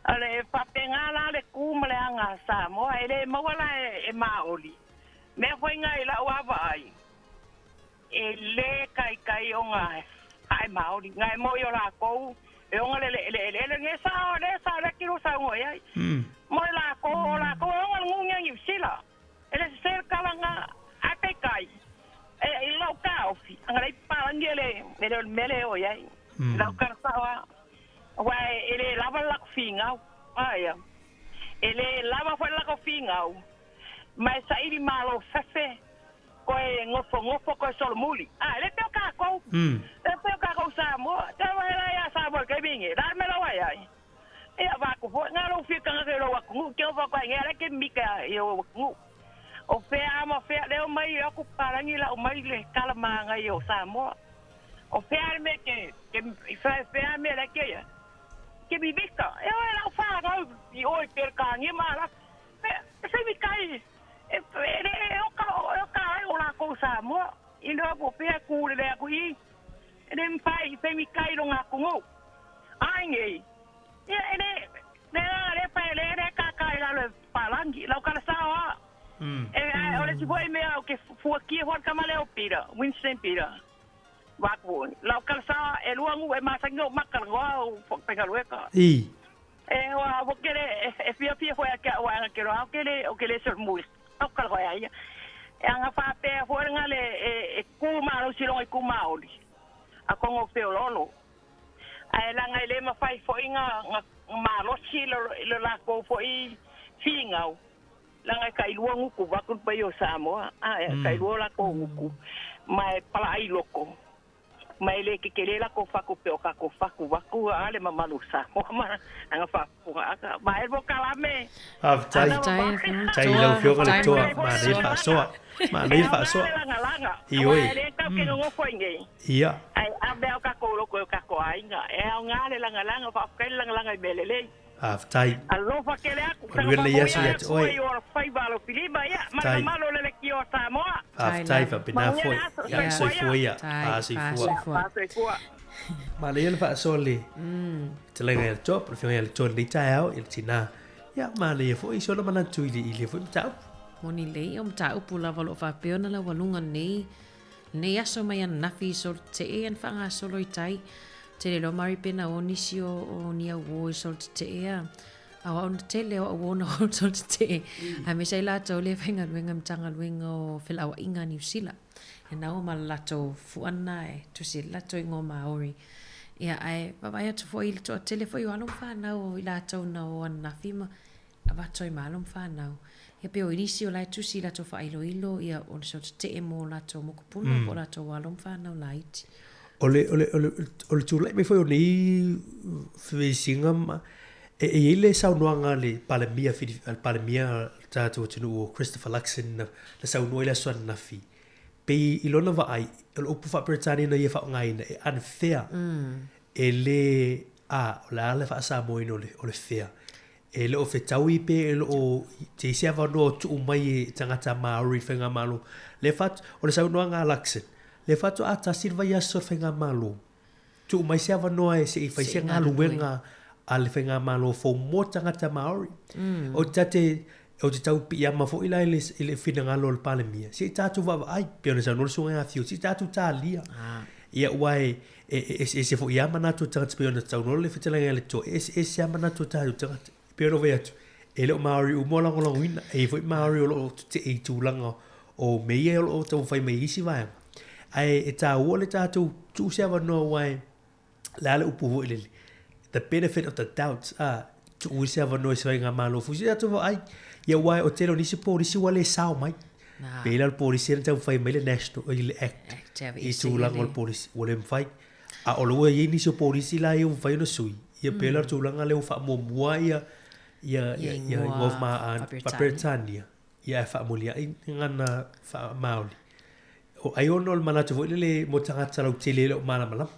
Ale e whapenga la le kuma le anga Samoa. E le maua la e, e maoli. Mea whai ngai lau awa ai. E le kai kai o ngā hae maoli. Ngai mo i o la kou. E onga le le le le le nge sa o le sa le kilo sa ngo ai. Mo la ko o la ko onga ngunga ngi sila. E le se kala nga a pe kai. E i lau ka ofi. Anga le pa ngi le le le mele o ai. Lau ka sa wa. Wa e le lava la ko finga. Ai. E le lava fo la ko finga. Mai sa iri malo fefe. Ko e ngofo ngofo ko solo muli. Ah, le pe ka ko. Le pe ka ko sa mo. Te wa la ya sa mo ke bingi. La me la wa ya. E a va ko fo nga lo fi ka nga lo wa ku ke wa ko nge le ke mi ka yo ku. O fe a ma fe le o mai o ku parangi la o mai le kala manga yo sa mo. O fe a me ke ke fe fe a me le ke ya. Ke mi bika. E o la fa ga i o per ka ngi ma la. Se mi kai. E e le e oka e oka ai o lakou Samoa i loa po o fea e ku lele aku i i. E le mafai i femikai i loga atunuu. Ai nei, ia e le le agaga lea pae le le kaka i lalo e palagi, lau kala sao a. E ae o le isi foi mea ou te fuatia foi le tama lea o Peter, Winston Peter, vaku lau kala sao e lua nuu e masani ou maka lagoa au faigaluega. I. E ua ua kele e fiafia foi ia te a'u ae ke loa ou te le ou te le solomuli au kala ia ia. E aga faapea foi lega le e e kū malosi i loga itumāoli a kogo feoloolo. Ae laga e lē mafai foi na na malosi i lo lakou foi figau laga e tailua gutu vaeatu le paia o Samoa a e tailua o lakou gutu ma e palaai loko ma e lē tetelē latou fatu pei o tatou fatu vaeatu a le mamalu o Samoa ma lana faafofogaaga ma e le Faafetai. Faafetai i lau Afioga le Toa, manaia le faasoa. Manaia le faasoa. Ioe. Ia. Faafetai. Manuia lenei aso ia te oe. Faafetai. Faafetai faapena foi. Ia, soifua ia. Soifua. Manaia le faasoa le fetalaiga ia le Toa, po o le afioga ia le Toa i lenei taeao, i le tina. Ia, manaia foi si ona manatu i le, i le foi mataupu. Moni lelei, o mataupu lava o lo o faapea ona laualuga nei, nei aso mai ananafi i Solotetee ana faagasolo i tai. Tele loa Mari pe na o nisi o, o ni auō i Solotetee a. A o au na tele o auō na o Solotetee. Aemaise ai latou lea e faigaluega i Matagaluega o Felauaiga a Niu Sila. E nau ma le latou fuana e tusi ai le latou igoa Māori. Ia, ae vaavaai atu foi i le toatele foi o alo ma fanau o i latou na o ananafi ma avatu ai ma alo ma fanau. Ia pei o nisi o la e tusi i latou faailoilo, ia o le sort tetee mo latou mokupuna po o latou alo ma fanau laiti. O le, o le, o le, o le tulai mai foi o nei feveisiga ma, e, e i ai le saunoaga a le Palemia, a le Palemia o le tatou atunuu o Christopher Luxon na, na saunoa i le aso ananafi, pei i lona vaai, o le upu faa-Peretania na ia faaaogaina, e unfair, e lē, a, o le a le faa-Samoa ina o le, o le fair? E le o fetaui pe e le o i ai se avanoa o tuu mai e tagata Māori i le Faigamalo. Lea faat, o le saunoaga a Luxon, lea faatoa tasi le vaiaso o le Faigamalo, tuu mai se avanoa e se i fai se galuega a le Faigamalo fou mo tagata Māori. O ta te, ou te tau piiama foi la i le, i le finagalo o le Palemia, se i tatou vaavaai, pei ona saunoa le Susuga ia Fiu, se i tatou talia. Ia aua e, E eseese foi lava manatu o tagata pei ona saunoa le fetalaiga i le toa, e eseese lava manatu o tatou tagata. E pei ona ou fai atu, e le o Māori uma o lagolagoina, e i ai foi Māori o lo o tetee i tulaga o mea ia o lo o taumafai mai i isi vaega. Ae e taua le tatou tuu se avanoa aua e, o le a le upu foi lele, the benefit of the doubt, a, tuu i se avanoa i se faigamalo fou, se i tatou vaai. Ia aua o le tele o nisi polisi ua le sao mai. Pei la o le polisi na taumafai mai le National i le Act i tulaga o le polisi, ua le mafai. A o lea ua i ai nisi o polisi la ia ua mafai ona sui, ia pei la o le tulaga lea ua faamuamua ia ia ia igoa faa-Peretania, ia ae faamuliai gagana faa-Māori. O ai ona o le manatu foi lele mo tagata lautele e le o malamalama.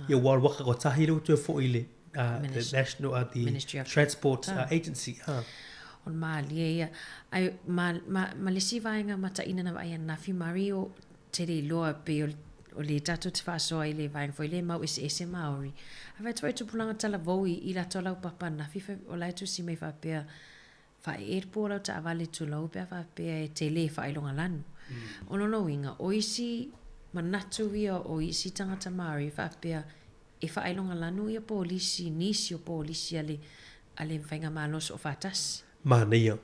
Ia aua o le waka kotahi lea ua toe foi i le the National the Transport Agency. O le malie ia. Ai ma ma ma le isi vaega mataina na vaai ananafi Mari o te le iloa pei o o le tatou te faasoa i le vaega foi lea e mau eseese Māori. Ae fai atu foi tupulaga talavou i i latou laupapa ananafi fai o la e tusi mai faapea Whaeʻe le pō lau taavale tulou pe a faapea e te lē faailoga lanu. O lona uiga, o isi manatu ia o isi tagata Māori e faapea e faailoga lanu ia pōlisi, nisi o pōlisi a le, a le Faigamalo Soofaatasi. Manaia.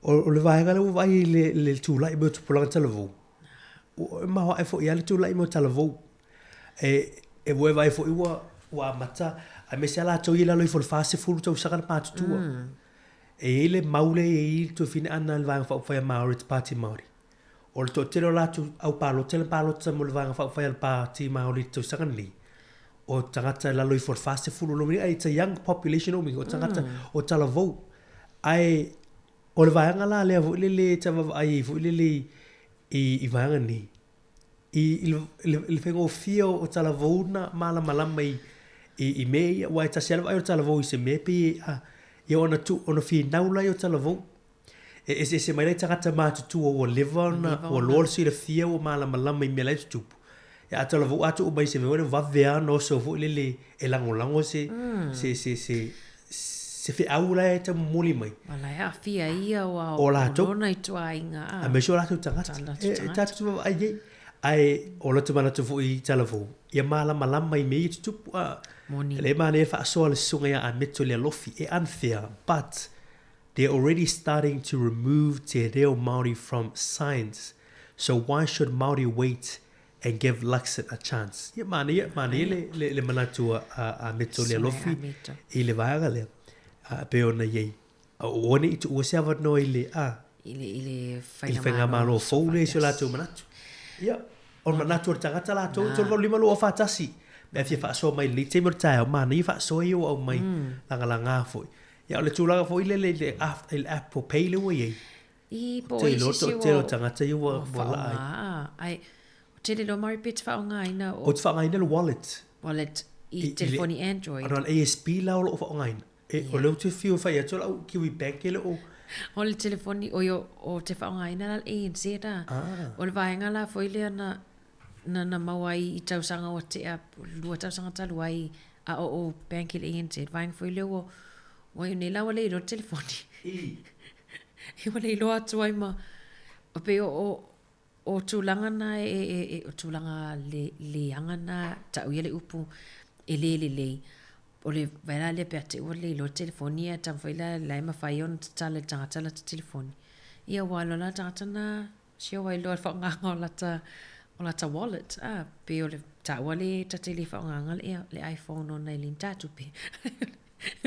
O, o le vaega lea ua vaai i le, le tulai mai o tupulaga talavou, ua maoae foi lava le tulai mai o talavou. E, e ua e vaai foi ua, ua amata, aemaise lava latou ia i lalo ifo o le 40 tausaga le matutua. E i ai le mau lea e i ai le tuafine ʻana a le Vaega Faaupufai a Māori, te Pāti Māori. O le toatele o latou au palota le palota mo le Vaega Faaupufai a le Pāti Māori i le tausaga lenei, o tagata i lalo ifo o le 40, lona uiga it's a young population lona uiga o tagata o talavou. Ae o le vaega la lea foi lele e tau vaavaai ai foi lele i i vaega nei, i le faigofie o talavou na malamalama i i mea ia, aua e tasi lava le vaai o talavou i se mea pei e, a, ia ona tu, ona finau laia o talavou. E eseese mai ai tagata matutua ua leva ona, ua loa le silafia ua malamalama i mea la e tutupu. Ia a talavou a tuu mai se mea foi lea vave lava ona oso foi lele e lagolago se, se, se, se, se feau la e tau momoli mai. Ua la e aafia ai ia aua o latou, o lona ituaiga a. Aemaise o latou tagata. E, e tatou te vaavaai i ai. Ae o lota manatu foi i Talavou, ia malamalama i mea ia e tutupu. A, Moni. E le manaia le faasoa a le susuga ia Ameto Lealofi, e unfair, but they're already starting to remove te reo Māori from science, so why should Māori wait and give Luxit a chance? Ia, manaia, manaia le, le, le manatu a, a, a Meto Lealofi i le vaega lea. A, pei ona i ai, aua ne i tuua se avanoa i le, a, I le, i le i le faigamalo fou lea i so latou manatu. Ia, o le manatu o le tagata latou, 3 8 5 2 4 1. Mea fia faasoa mai i lenei taimi o le taeao, manaia faasoa ia ua aumai, lagalaga foi. Ia, o le tulaga foi lele i le, i le Apple Pay lea ua i ai. I, po o isi si ua... o tagata ia ua, ua ua laa ai. Ai, o tele loa Māori pe te faaaogaina o... O te faaaogaina le wallet. Wallet i telefoni Android. Ona o le ASB la o lo o faaaogaina. E, o lea ou te fiu e fai atu lau Kiwi Bank e le o... O le telefoni, oi o, o te faaaogaina la le ANZ a. Ah. O le vaega la foi lea na, na, na maua ai i tausaga ua tea, lua tausaga talu ai, a o o bank i le ANZ, vaega foi lea ua, ua iu nei la ua le iloa le telefoni. I. Ua le iloa atu ai ma, o pei o, o, o tulaga na e, e, e, o tulaga le, leaga na, tau ia le upu, e le lelei. O le vae la lea pe a te ua le iloa le telefoni ae taumafai la la e mafai ona tatala e le tagata lata telefoni. Ia ua alu la le tagata na sio ai loa le faaaogaga o lata o lata wallet a pei o le taua le ta te le faaaogaina le, le iPhone ona e le ni tupe.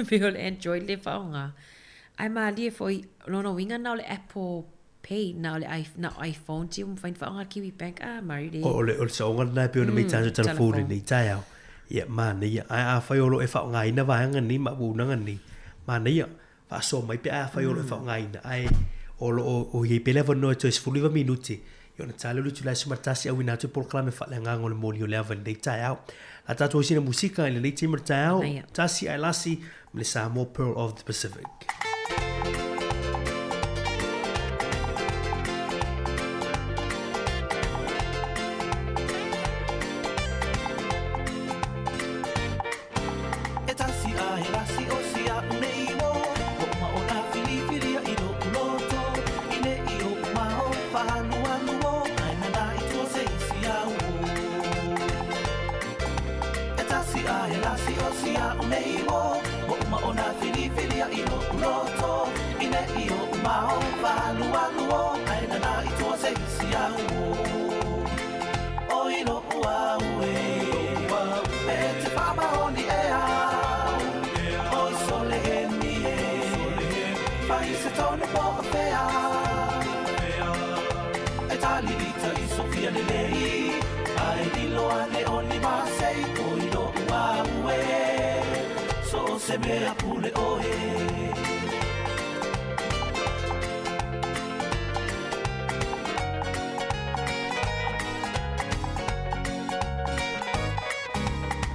Pei o le Android le faaaoga. Ae malie foi, o lona uiga na o le Apple Pay, na o le na o iPhone tiu mafai ona faaaoga le Kiwi Bank, ah, Murray le. O le, o le saoga lena e pei ona mei tatou telefoni i lenei taeao. Ia, manaia. Ae afai o lo o e faaaogaina vaega nei ma auaunaga nei, manaia, faasoa mai pe afai o lo o e faaaogaina, ae o lo o i ai pea le avanoa e toe 19 minute, ia ona ta lea o le itula e 11 auina atu le polokalame faaleagaga o le moli o le ava i lenei taeao. A tatou ai sina musika i lenei taimi o le taeao, tasi ae lasi ma le Samoa Pearl of the Pacific. E tasi a he lasi o si a une i o Ua uma o nā whiriwhiria i lo'u loto I ne i o uma o whahalualu o Ai nana i tua se isi au o E tasi a he lasi o si a une i o Ua uma o nā whiriwhiria i lo'u loto I ne i o uma o whahalualu o Ai nana i tua se isi au o O i lo'u au e E te whamahoni e au O i sole he mi e Fai se tonu po o whea E tālirita i Sofia lelei Ai lilo ane o ni masei O i lo'u au e So se mea pule oe.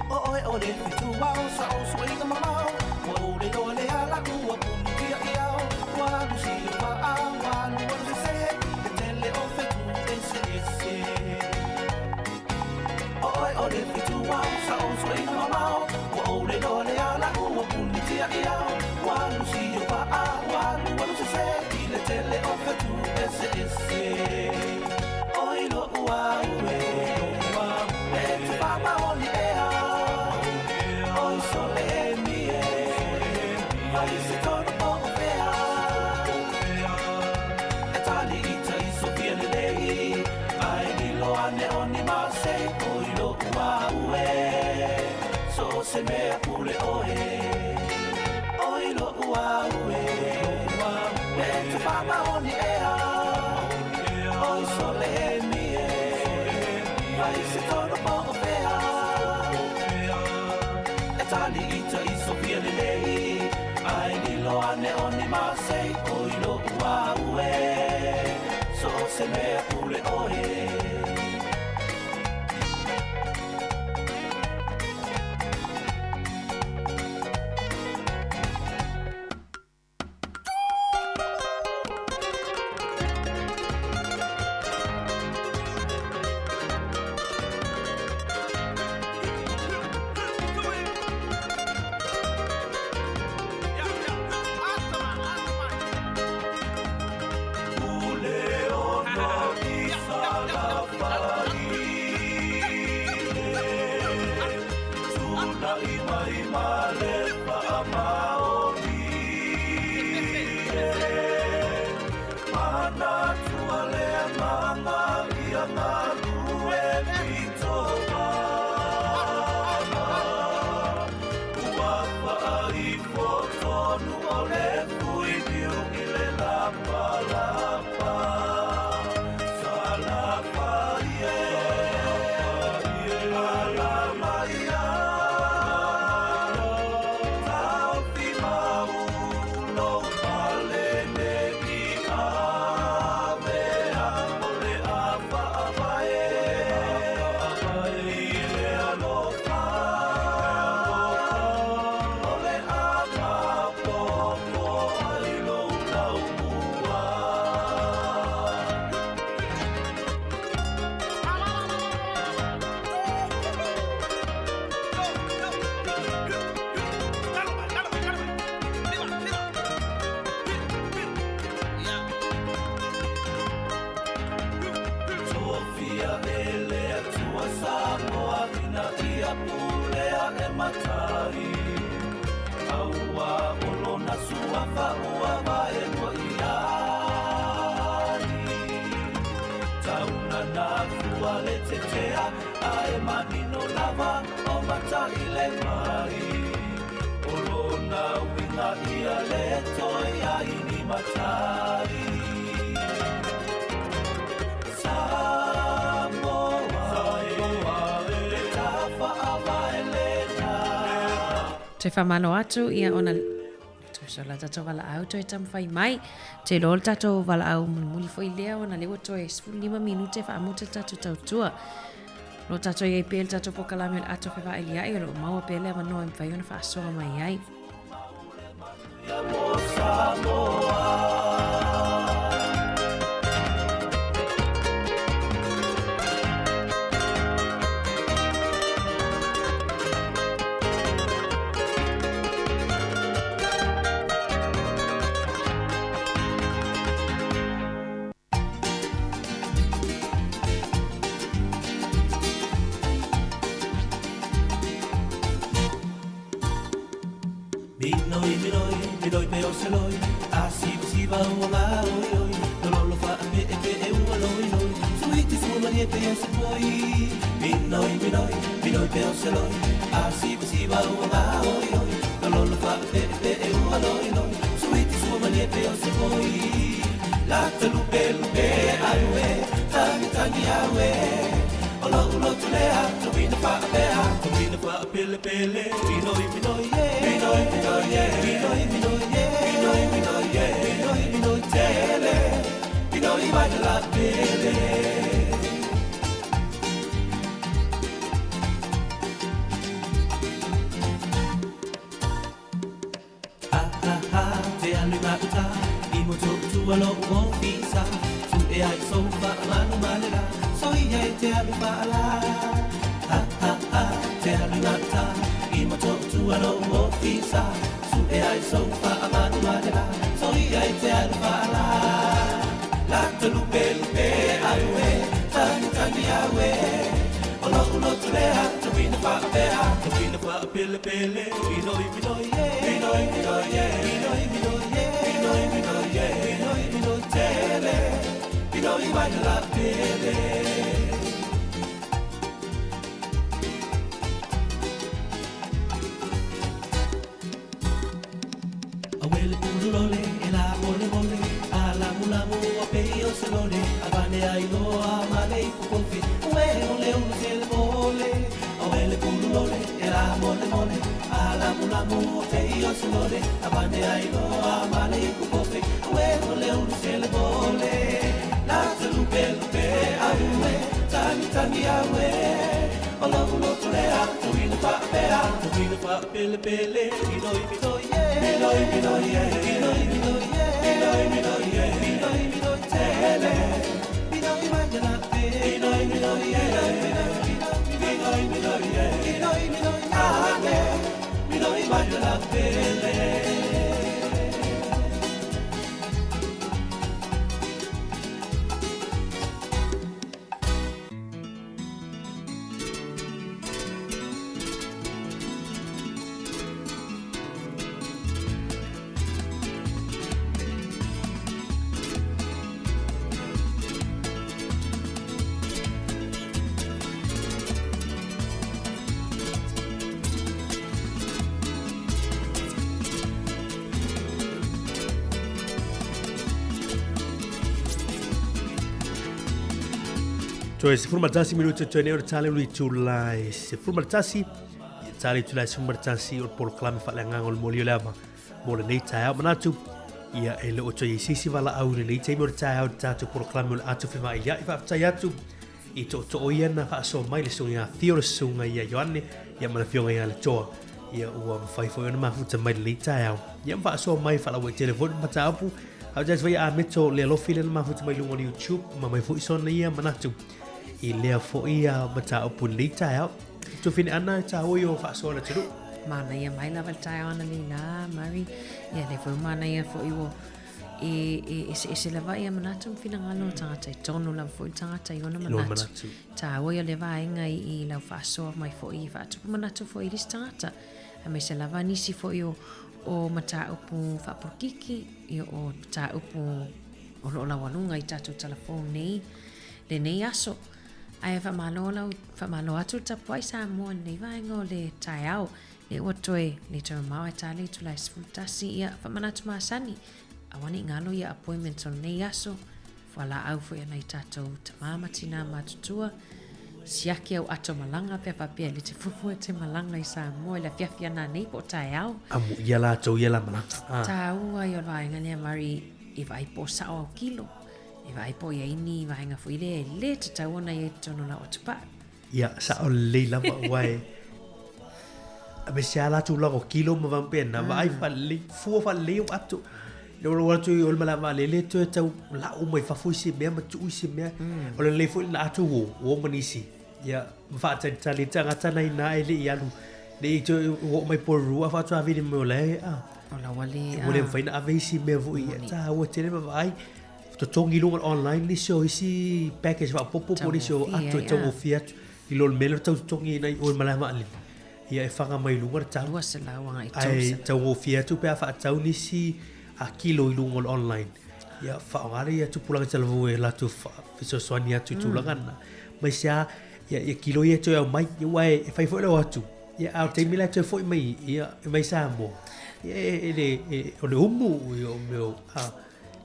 O oe o le fitu ao sa o suiga mamao Ua ule loa le ala ua puni tia i ao Ua alu si o paa ua alu alu se se Te tele o fetu ese ese O oe o le fitu ao sa o suiga mamao Ua ule loa le ala ua puni tia i ao Ua alu si o paa ua alu alu se se I le tele o fetu ese ese O i lo'u au e E te whamaoni e au O i sole e mi e Vai se tonu po o whea E tali ita i Sofia lelei Ai lilo ane o ni masei O i lo'u au e So se mea pule oe O i lo'u au e E te whamaoni e au O i sole e mi e Vai se tonu po o whea E tali ita i Sofia lelei Ai lilo ane o ni masei O i lo'u au e So se mea pule oe. Toe faamalo atu ia ona tusa la tatou valaau toe taumafai mai. Te iloa o le tatou valaau mulimuli foi lea ona lea ua toe 15 minute faamuta le tatou tautua. O lo o tatou i ai pea i le tatou polokalame o le Ato Fevaelia'i o lo o maua pea le avanoa e mafai ona faasoa mai ai. Minoi, minoi, minoi pe o se loi, a siva siva ua ngā oi oi, lololo wha a pe e pe e ua loi loi, suiti sua marie pe e se poi. Minoi, minoi, minoi pe o se loi, a siva siva ua ngā oi oi, lololo wha a pe e pe e ua loi loi, suiti sua marie pe o se poi. Lata lupe lupe aue, tangi tangi aue, o lou lotu lea, tuina whaapea, tuina whaapele pele, minoi minoi ye, minoi minoi ye, minoi minoi ye, minoi minoi ye, minoi minoi tele, minoi mai la pele. Ha ha ha, te alu mauta, i mo tō tua lo o fisa, tu e ai sofa manu malela, so ia e te alu whaala. Ha ha ha, te alu mauta, i mo tō tua lo o fisa, tu e ai sofa manu malela, so ia e te alu whaala. Lata lupe lupe aue, tangi tangi aue, o lo ulo tulea, tuina whaapea, tuina whaapele pele, minoi minoi ye, minoi minoi ye, minoi minoi ye, minoi minoi ye, minoi minoi tele, minoi mai la pele. Awele pululole, e la mole mole, a lamu lamu a pei o se lole, a vane ai loa male i pukofi, ue o le ulu se le mole. Awele pululole, e la mole mole, a lamu lamu a pei o se lole, a vane ai loa male i pukofi, ue o le ulu se le mole. Lata lupe lupe aue, tangi tangi aue, o lo ulo tulea, tuina whaapea, tuina whaapele pele, minoi minoi ye, minoi minoi ye, minoi minoi ye, minoi minoi ye, minoi minoi tele, minoi mai la pe, minoi minoi ye, minoi minoi ye, minoi minoi ane, minoi mai la pele. Toe 11 minute toe nei o le tale o le itula e 11, ia tale itula e 11 o le polokalame faaleagaga o le moli o le ava mo lenei taeao. Manatu, ia e le o toe i ai se isi valaau i lenei taimi o le taeao i le tatou polokalame o le ato fevailia'i. Faafetai atu i tootoo ia na faasoa mai le susuga ia Theo, le susuga ia Ioane, ia ma le afioga ia Letoa. Ia ua mafai foi ona mafuta mai lenei taeao. Ia ma faasoa mai faalauaitele foi le mataupu. Faafetai atu foi ia Ameto le alofi lea na mafuta mai luga o le YouTube ma mai foi sona ia manatu i lea foi mataupu i lenei taeao. Tuafine Ana, e tāua i o faasoa le atunuu. Manaia mai lava le taeao analeila, Murray. Ia lea foi ua manaia foi ua e, e eseese lava ia manatu ma finagalo o tagata, e tonu lava foi le tagata i ona manatu. manatu. Tāua ia o le vaega i, i lau faasoa mai foi e faatupu manatu foi i le isi tagata. Aemaise lava nisi foi o, o mataupu faapolokiki, ia o mataupu o lo o laualuga i tatou talafou nei, lenei aso. Ae faamalo lau, faamalo atu le tapuai Samoa i lenei vaega o le taeao. Lea ua toe, le toe mamao ae ta le itula e 11, ia faamanatu masani. Aua ne i galo ia appointments o lenei aso, fualaau foi a nai tatou tama ma tina matutua, siaki au ato malaga pe a faapea e le te fuafua e te malaga i Samoa i le afiafi ana nei po o taeao. Amu ia latou ia la malaga. Ah. Taua ia o le vaega lea Mari e vaai po o sao au kilo, e vaai po o i ai ni vaega foi lea e le tatau ona i ai i totonu o lau atupaa. Ia, sao lelei lava aua e aemaise lava latou lago kilo ma vampena, vaai faalelei, fua faalelei ou ato. Ina ua atu i o le malae vaalele toe tau lau mai fafo isi mea ma tuu isi mea. O le lelei foi lena atu uo, uo ma nisi. Ia, ma faatalitali tagata na ina e le i alu. Ne i toe oo mai Porirua a faatuavili mai o la e, a. O la ua le, a. Ua le mafai ona ave isi mea foi. Ia, taua tele ma vaai. Totogi i luga o le online nisi o isi package faaopoopo po o nisi o ato e taugofie atu i lo le mea lea o le tau totogi ai i o i le malae vaalele. Ia e faga mai i luga le tau. 200 agai i 300. Ae taugofie atu pe a faatau nisi a kilo i luga o le online. Ia faaaoga lea ia tupulaga talavou e latou fesoasoani atu i tulaga na. Aemaise lava ia, ia kilo ia e toe aumai, ia aua e fai foi le o atu. Ia a o le taimi la e toe foi mai ia mai Samoa, ia e, e, e, o le umu ia o mea o, a,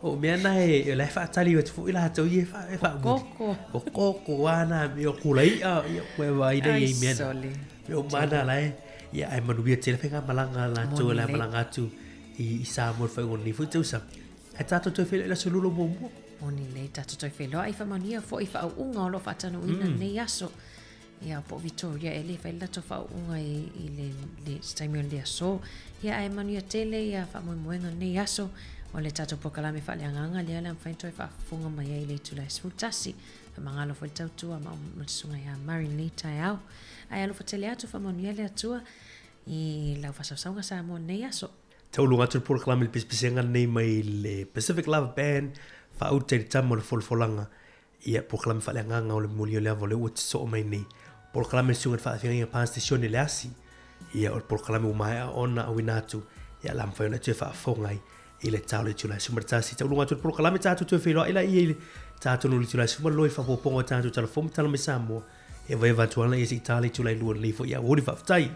O mea na e, o la e faatali atu foi latou ia e fa, e faamuli. Koko. O koko ana, me o kula i'a, ia koe vaai nei i mea na. Me o mana la e, ia ae manuia tele faigamalaga a latou e la malaga atu i, i Samoa i le faaiuga o lenei foi tausaga. Ae tatou toe feiloai i le aso Lua muamua. Moni lelei tatou toe feiloai, faamanuia foi i faauuga o lo o faataunuuina lenei aso. Ia, po o Victoria e le fai le latou faauuga i, i le, le, se taimi o le aso. Ia, ae manuia tele ia faamoemoega o lenei aso o le tatou polokalame faaleagaga lea o le a mafai ona toe faafofoga mai ai i le itula e 11. Faamagalo foi le tautua ma ma le susuga ia Murray i lenei taeao. Ae alofa tele atu, faamanuia le Atua i lau faasausauga Samoa i lenei aso. Tauluga atu le polokalame i le pisipisiga lenei mai le Pacific Love Band, faauta i le tama o le folafolaga Ia, polokalame faaleagaga o le momoli o le ava o lea ua sosoo mai nei. Polokalame le Susuga i le Faafeagaiga Pastor Sione Leasi. Ia, o le polokalame ua maea ona auina atu, ia, la mafai ona e toe faafofoga ai i le ta o le itula e 11. Tauluga atu le polokalame tatou toe feiloai laia i le ta tonu o le itula e 12 i faaopoopoga o tatou talafou ma tala mai Samoa. E vaeva atu ana ia se i ta le itula e 2 lenei foi ia aoauli. Faafetai.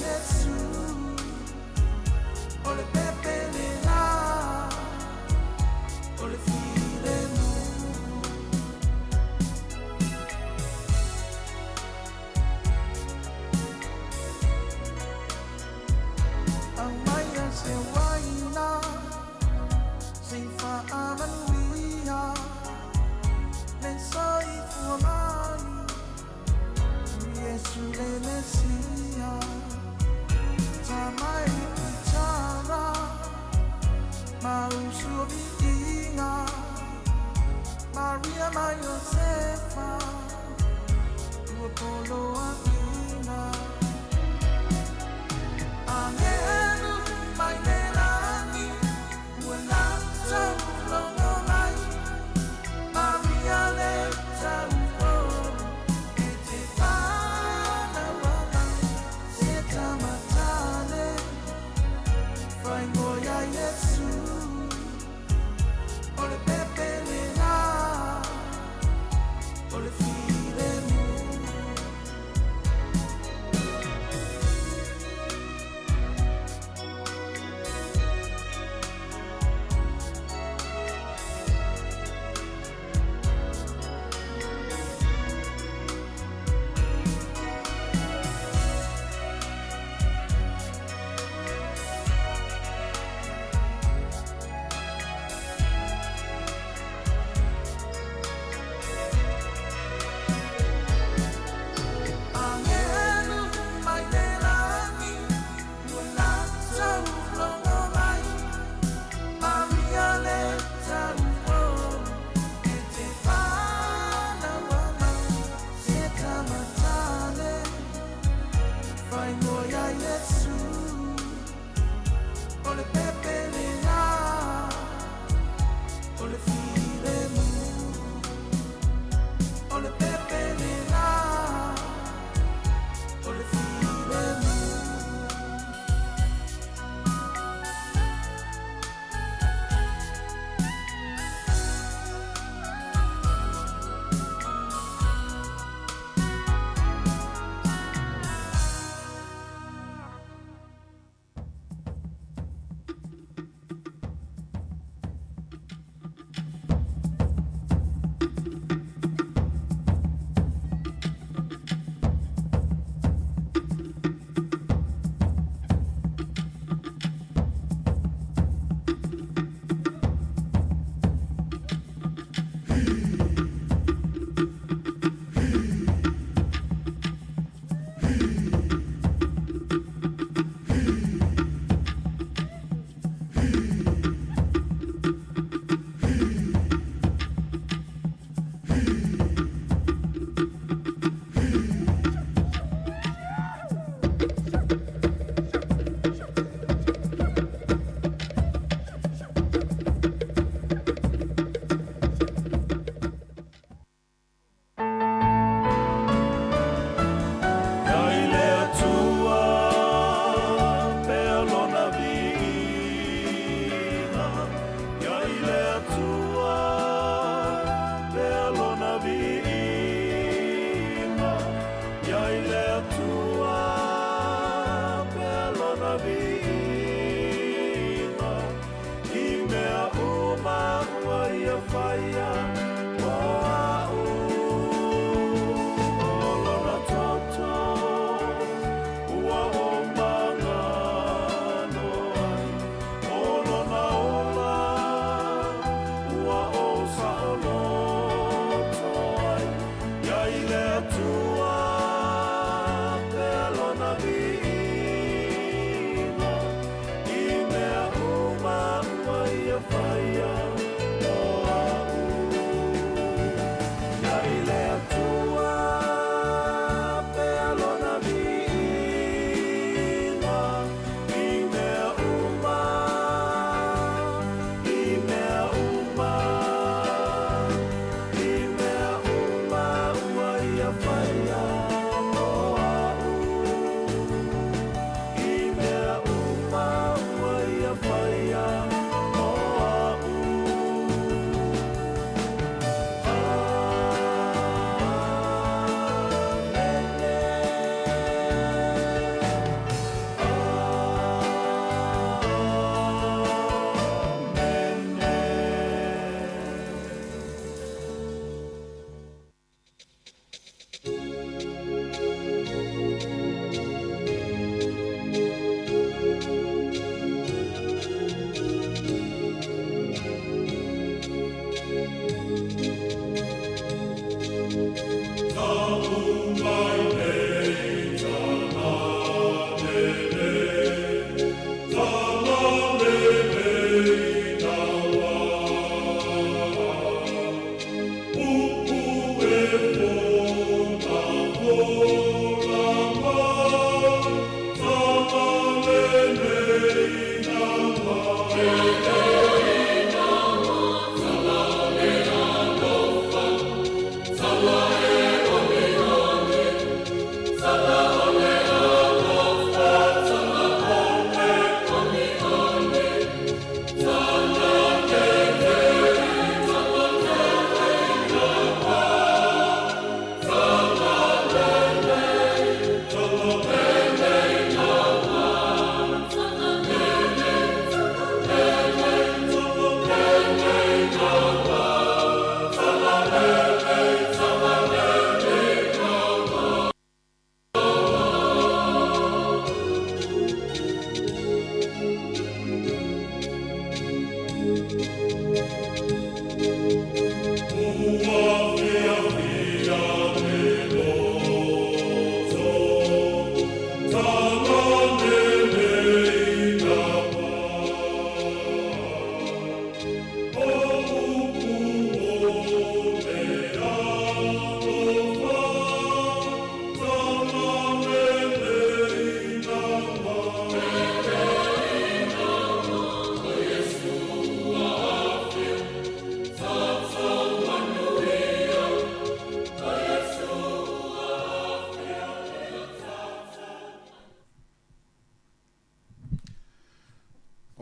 Iesu O le pepele la O le filemu Aumaia se waina Se i faamanuia Le soifua mai Iesu le Mesia Tamai pitara Ma usu o viiga Maria ma Iosefa Ua poloaiga Agelu mai le lagi Ua latou logo mai Maria le taupo E te whanau mai Se tamatane Faingoia Iesu O le pepele la O le filemu Agelu mai le lagi Ua latou logo mai Maria le taupo E te whanau mai Se tamatane Faingoia Iesu O le pepele la O le filemu O le pepele la O le filemu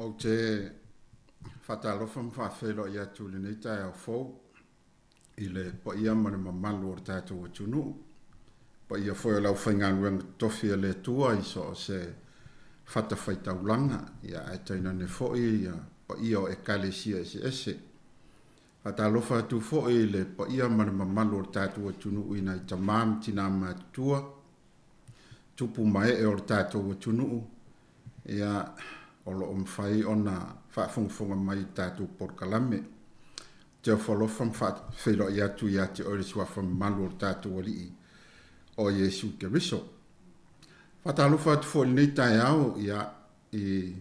Ou te faatalofa ma faafeiloai atu i lenei taeao fou i le paia ma le mamalu o le tatou atunuu, paia foi o le aufaigaluega totofi a le Atua i so o se fatafaitaulaga, ia ae tainane foi ia paia o Ekalesia eseese. Faatalofa atu foi i le paia ma le mamalu o le tatou atunuu i nai tama ma tina matutua, tupu ma ee o le tatou atunuu, ia, o lo o mafai ona faafogafoga mai i le tatou polokalame. Ou te ofo alofa ma faafeiloai atu ia te oe le Suafa mamalu o le tatou Alii o Iesu Keriso. Faatalofa atu foi i lenei taeao, ia, i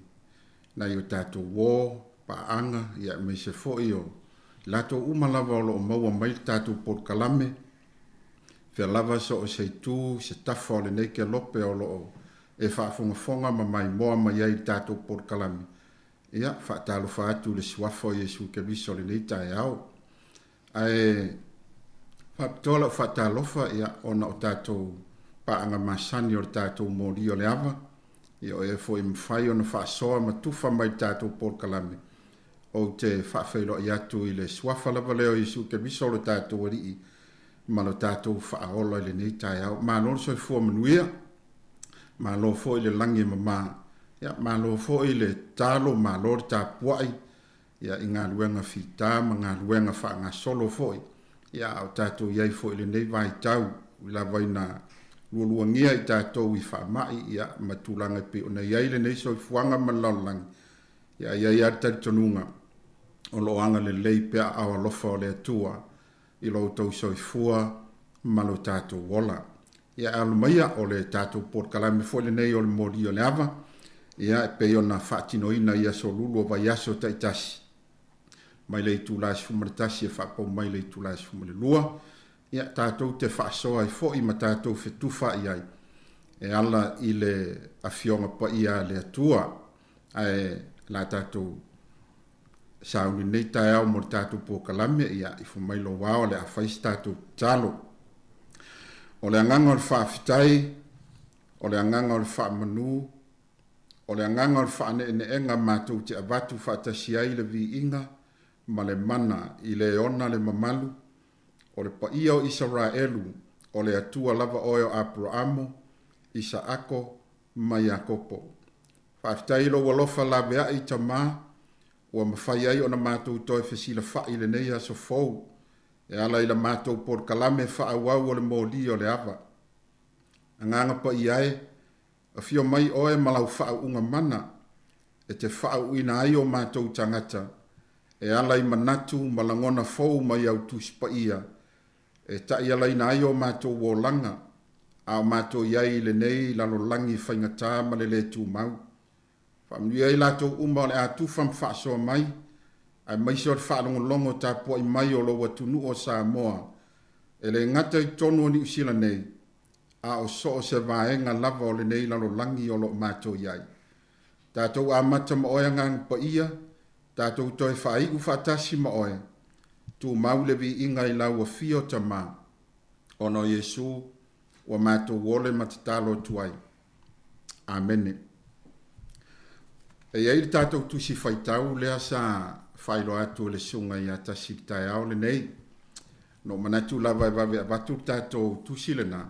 nai o tatou uo, paaga, ia, aemaise foi o i latou uma lava o lo o maua mai le tatou polokalame, fea lava so o se itu, se tafa o lenei kelope o lo o e faafogafoga ma maimoa mai ai i le tatou polokalame, ia, faatalofa atu i le Suafa o Iesu Keriso i lenei taeao. Ae faapitoa lau faatalofa, ia, ona o tatou paaga masani o le tatou moli o le ava, ia, o ea foi e mafai ona faasoa ma tufa mai i le tatou polokalame, ou te faafeiloai atu i le Suafa lava lea o Iesu Keriso lo tatou Alii ma lo tatou Faaola i lenei taeao. Malo le soifua manuia. Malo foi le lagi e mama. Ia, malo foi le tatalo, malo le tapuai, ia, i galuega fita ma galuega faagasolo foi. Ia, a o tatou i ai foi i lenei vaitau, ui lava ina lualuagia i tatou i faamai, ia, ma tulaga e pei ona i ai lenei soifuaga ma le lalolagi, ia, e i ai lava le talitonuga o lo o agalelei pea aao alofa o le Atua i lo outou soifua ma lo tatou ola. Ia e alo maia, o le tatou polokalame foi lenei o le Moli o le Ava, ia e pei ona faatinoina i aso lulu o vaiaso taitasi, mai le itula e 11 e faapau mai le itula e 12, ia tatou te faasoa ai foi ma tatou fetufaai ai e ala i le Afioga Paia a le Atua. Ae la tatou sauni nei taeao mo le tatou polokalame, ia ifo mai lou ao o le a fai se tatou tatalo. O le agaga o le faafetai, o le agaga o le faamanu, o le agaga o le faaneeneega matou te avatu faatasi ai le viiga ma le mana i le ona le mamalu, o le paia o Isaraelu, o le Atua lava oe o Aperamo, Isaako ma Iakopo. Faafetai i lou alofa laveai, Tama, ua mafai ai ona matou toe fesilafai i lenei aso fou e ala i la matou polokalame faaauau o le moli o le ava. Agaga Paia e, afio mai oe ma lau faauuga mana e te faauuina ai o matou tagata e ala i manatu ma lagona fou mai au Tusi Paia e taialaina ai o matou olaga a o matou i ai i lenei lalolagi faigata ma le lē tumau. Faamanuia ai latou uma o le a tufa ma faasoa mai, aemaise o le faalogologo tapuai mai o lou atunuu o Samoa, e le gata i totonu o Niu Sila nei, a o so o se vaega lava o lenei lalolagi o lo o matou i ai. Tatou amata ma oe Agaga Paia, tatou toe faaiu faatasi ma oe, tumau le viiga i lau afio Tama, ona o Iesu ua matou ole ma tatalo atu ai. Amene. E i ai le tatou tusi faitau lea sa faailoa atu e le susuga ia Tasi i le taeao lenei. Na ou manatu lava e vave avatu le tatou tusi lena,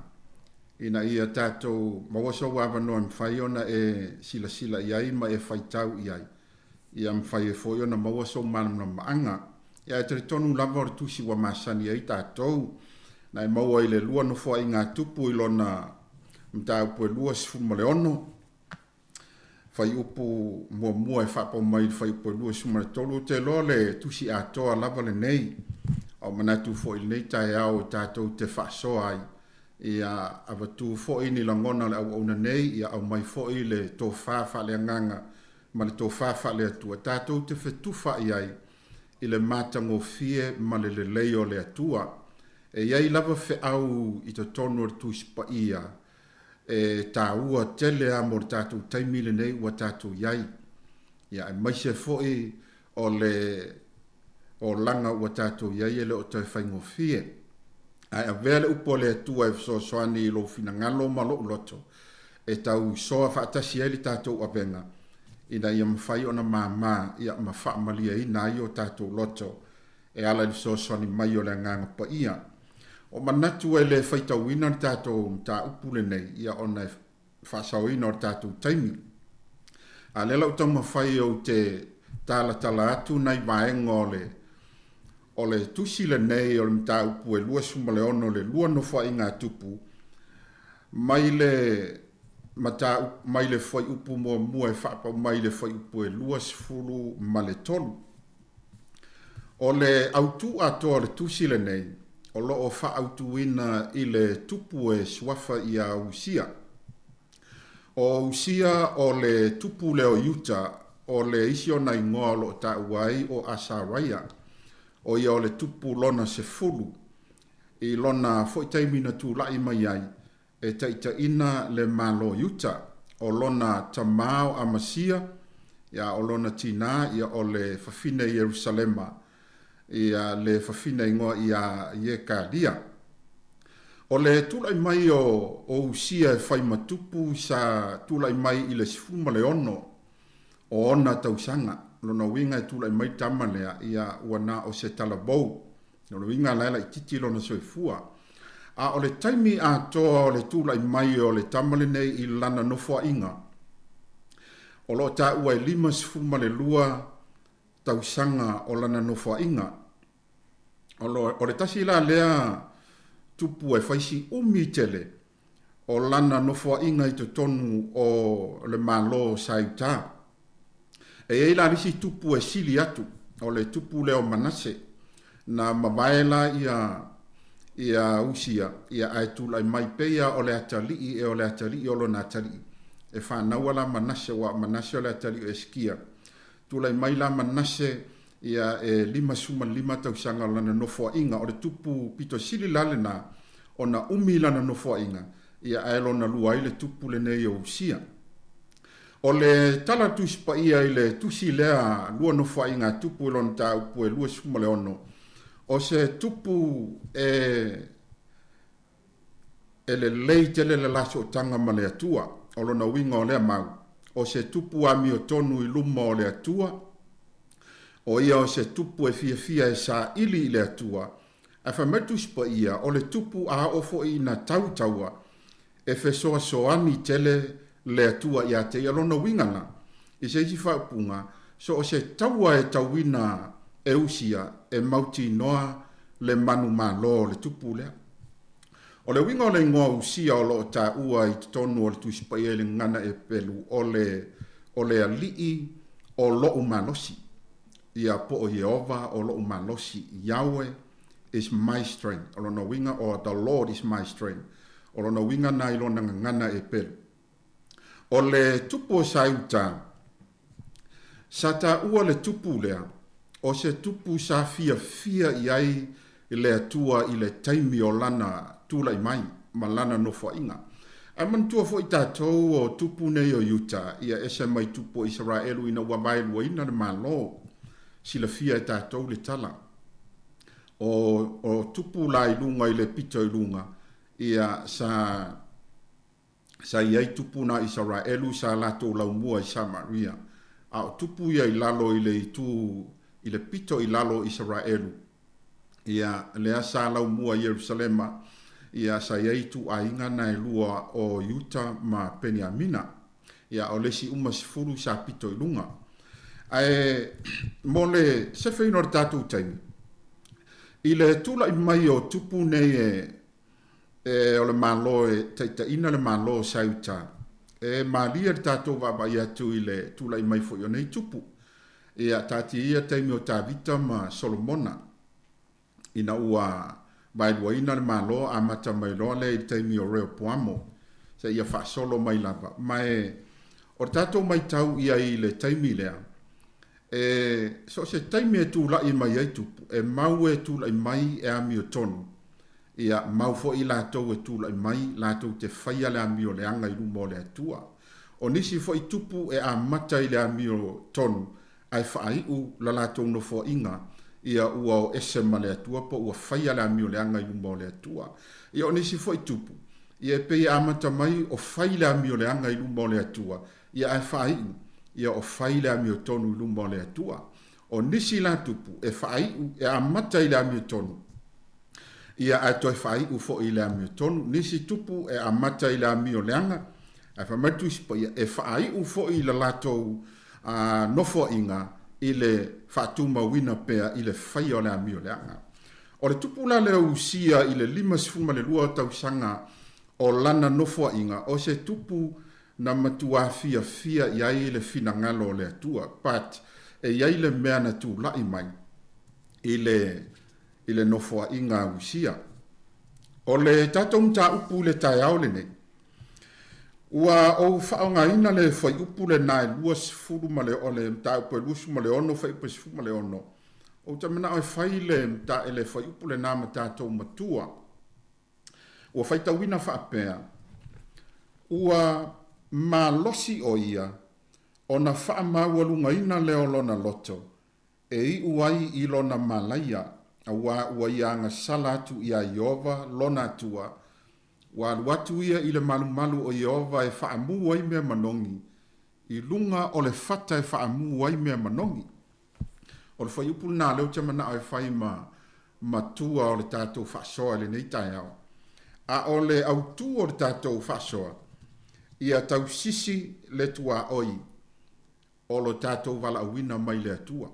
ina ia tatou maua sou avanoa e mafai ona e silasila i ai ma e faitau i ai, ia mafai ai foi ona maua sou malamalamaaga. Ia ae talitonu lava o le tusi ua masani ai tatou, na e maua i le lua nofoaiga a Tupu i lona mataupu e 26, fuaiupu muamua e faapau mai i le fuaiupu e 23. Ou te iloa o le tusi atoa lava lenei, a o manatu foi i lenei taeao e tatou te faasoa ai, ia avatu foi ni lagona o le auauna nei, ia aumai foi le tofa faaleagaga ma le tofa faale-Atua tatou te fetufaai ai i le matagofie ma le lelei o le Atua. E i ai lava feau i totonu o le Tusi Paia e taua tele lava mo le tatou taimi lenei ua tatou i ai, ia aemaise foi o le olaga ua tatou i ai e le o toe faigofie. Ae avea le upu a le Atua e fesoasoani i lou finagalo ma lou loto e tau soa faatasi ai le tatou avega ina ia mafai ona māmā ia ma faamalieina ai o tatou loto e ala i le fesoasoani mai o le Agaga Paia. O manatu e le faitauina le tatou mataupu lenei ia ona e faasaoina o le tatou taimi. A lea la ou taumafai ou te talatala atu nai vaega o le o le tusi lenei o le mataupu e 26 le lua nofoaiga a Tupu mai le mataupu mai le fuaiupu muamua e faapau mai le fuaiupu e 23. O le autū atoa o le tusi lenei o lo o faaautuina i le tupu e suafa ia Usia. O Usia o le tupu lea o Iuta, o le isi ona igoa o lo o taua ai o Asaraia, o ia o le tupu lona sefulu, i lona foi taimi na tulai mai ai e taitaiina le Malo Iuta. O lona tamā o Amasia, ia, o lona tinā, ia, o le fafine Ierusalema, ia, le fafine igoa ia Iekalia. O le tulai mai o Usia e fai ma tupu sa tulai mai i le 16 o ona tausaga. Lona uiga e tulai mai tama lea, ia, ua na o se talavou. O le uiga la e laitiiti lona soifua. A o le taimi atoa o le tulai mai o le tama lenei i lana nofoaiga, o lo o taua e 52 tausaga o lana nofoaiga. O le tasi la lea tupu e fai si umi tele o lana nofoaiga i totonu o le Malo sa i uta. E i ai la le isi tupu e sili atu, o le tupu lea o Manase, na mavae la ia ia Usia, ia ae tulai mai pei a o le atalii e o le atalii o lona atalii. E fanaua la Manase, aua o Manase o le atalii o Esikia. Tulai mai la Manase, ia e 55 tausaga o lana nofoaiga, o le tupu pito sili la lena ona umi lana nofoaiga, ia ae lona lua ai le tupu lenei o Usia. O le tala Tusi Paia i le tusi lea lua nofoaiga a Tupu i lona mataupu e 26, o se tupu e e lelei tele le la sootaga ma le Atua. O lona uiga o lea mau, o se tupu amiotonu i luma o le Atua, o ia o se tupu e fiafia e saili i le Atua, Ae fai mai le Tusi Paia, o le tupu a oo foi ina tau taua, e fesoasoani tele le Atua ia te ia. Lona uiga la, i se isi faaupuga, so o se taua e tauina e Usia, e mautinoa le manumalo o le tupu lea. O le uiga o le igoa Usia o lo o taua i totonu o le Tusi Paia i le gagana Epelu, o le, o le alii o loʻu malosi. Ia po o Ieova o loʻu malosi, Yahweh is my strength. O lona uiga, or the Lord is my strength. O lona uiga na i lona gagana e pelu. O le tupu o Saiuta, sa taua le tupu lea, o se tupu sa fiafia i ai le Atua i le taimi o lana tulai mai ma lana nofoaiga. Ae manatua foi tatou o tupu nei o Iuta, ia ese mai tupu o Isaraelu ina ua vaeluaina le Malo. Silafia e tatou le tala. O, o tupu la i luga i le pito i luga, ia sa, sa i ai tupu na Isaraelu sa latou laumua i Samaria, a o tupu ia i lalo i le itu i le pito i lalo o Isaraelu, Ia, lea sa laumua i Ierusalema, ia, sa i ai ituaiga na e lua o Iuta ma Peniamina. Ia, o le isi uma sefulu sa pito i luga. Ae, mo le sefeina o le tatou taimi, i le tulai mai o tupu nei e, e o le Malo e taitaiina le Malo o sa i uta, e malie le tatou vaavaai atu i le tulai mai foi o nei tupu. Ia, taatia ia taimi o Tavita ma Solomona, ina ua vaeluaina le Malo, amata mai loa lea i le taimi o Reopoamo, seia faasolo mai lava. Ma e, o le tatou maitau i ai i le taimi lea, e, so o se taimi e tulai mai ai tupu, e mau e tulai mai e amiotonu, Ia mau foi i latou e tulai mai, latou te faia le amio leaga i luma o le Atua. O nisi foi tupu e amata i le amio tonu, ae faaiu la latou nofoaiga, ia ua o ese ma le Atua po ua faia le amio leaga i luma o le Atua. Ia o nisi foi tupu, ia e pei e amata mai o fai le amio leaga i luma o le Atua, ia ae faaiu, Ia o fai le amiotonu i luma o le Atua. O nisi la tupu e faaiu, e amata i le amiotonu, ia ae toe faaiu foi i le amiotonu. Nisi tupu e amata i le amio leaga, ae fai mai le Tusi Paia, e faaiu foi i le latou nofoaiga i le faatumauina pea i le faia o le amio leaga. O le tupu la lea o Usia i le 52 tausaga o lana nofoaiga, o se tupu na matuā fiafia i ai le finagalo o le Atua, but e i ai le mea na tulai mai i le i le nofoaiga a Usia. O le tatou mataupu i le taeao lenei, ua ou faaaogaina le fuaiupu lena e 20 ma le o le mataupu e 26 fuaiupu e 16, ou te manao e fai le le fuaiupu lena ma tatou matua. Ua faitauina faapea, Ua malosi ʻo ia ona faamaualugaina lea o lona loto e iʻu ai i lona malaia, auā ua ia agasala atu iā Ieova lona Atua, ua alu atu ia i le malumalu o Ieova e faamū ai mea manogi, i luga o le fata e faamū ai mea manogi. O le fuaiupu lena lea ou te manao e fai ma matua o le tatou faasoa i lenei taeao. A o le autū o le tatou faasoa, ia tausisi le tuaoi o lo tatou valaauina mai le Atua.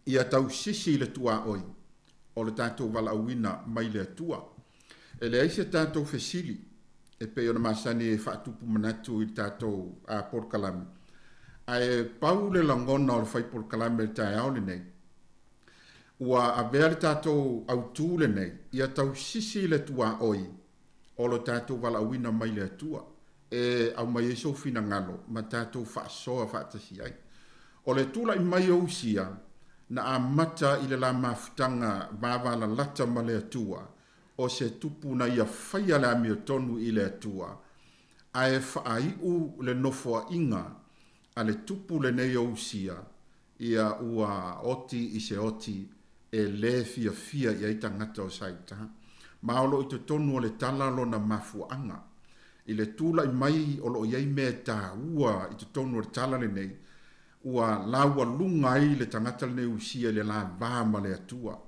Ia tausisi le tuaoi o le tatou valaauina mai le Atua. E leai se tatou fesili e pei ona masani e faatupu manatu i le tatou polokalame, ae pau le lagona o le fai polokalame i le taeao lenei, ua avea le tatou autū lenei ia tausisi le tuaoi o lo tatou valaauina mai le Atua e aumai ai sou finagalo ma tatou faasoa faatasi ai. O le tulai mai o Usia, na amata i le la mafutaga vavalalata ma le Atua, o se tupu na ia faia le amiotonu i le Atua, ae faaiu le nofoaiga a le tupu lenei o Usia, ia ua oti i se oti e lē fiafia i ai tagata o Saita, ma o lo o i totonu o le tala lona mafuaaga. I le tulai mai o lo o i ai mea taua i totonu o le tala lenei, ua laualuga ai le tagata lenei Usia i le la va ma le Atua.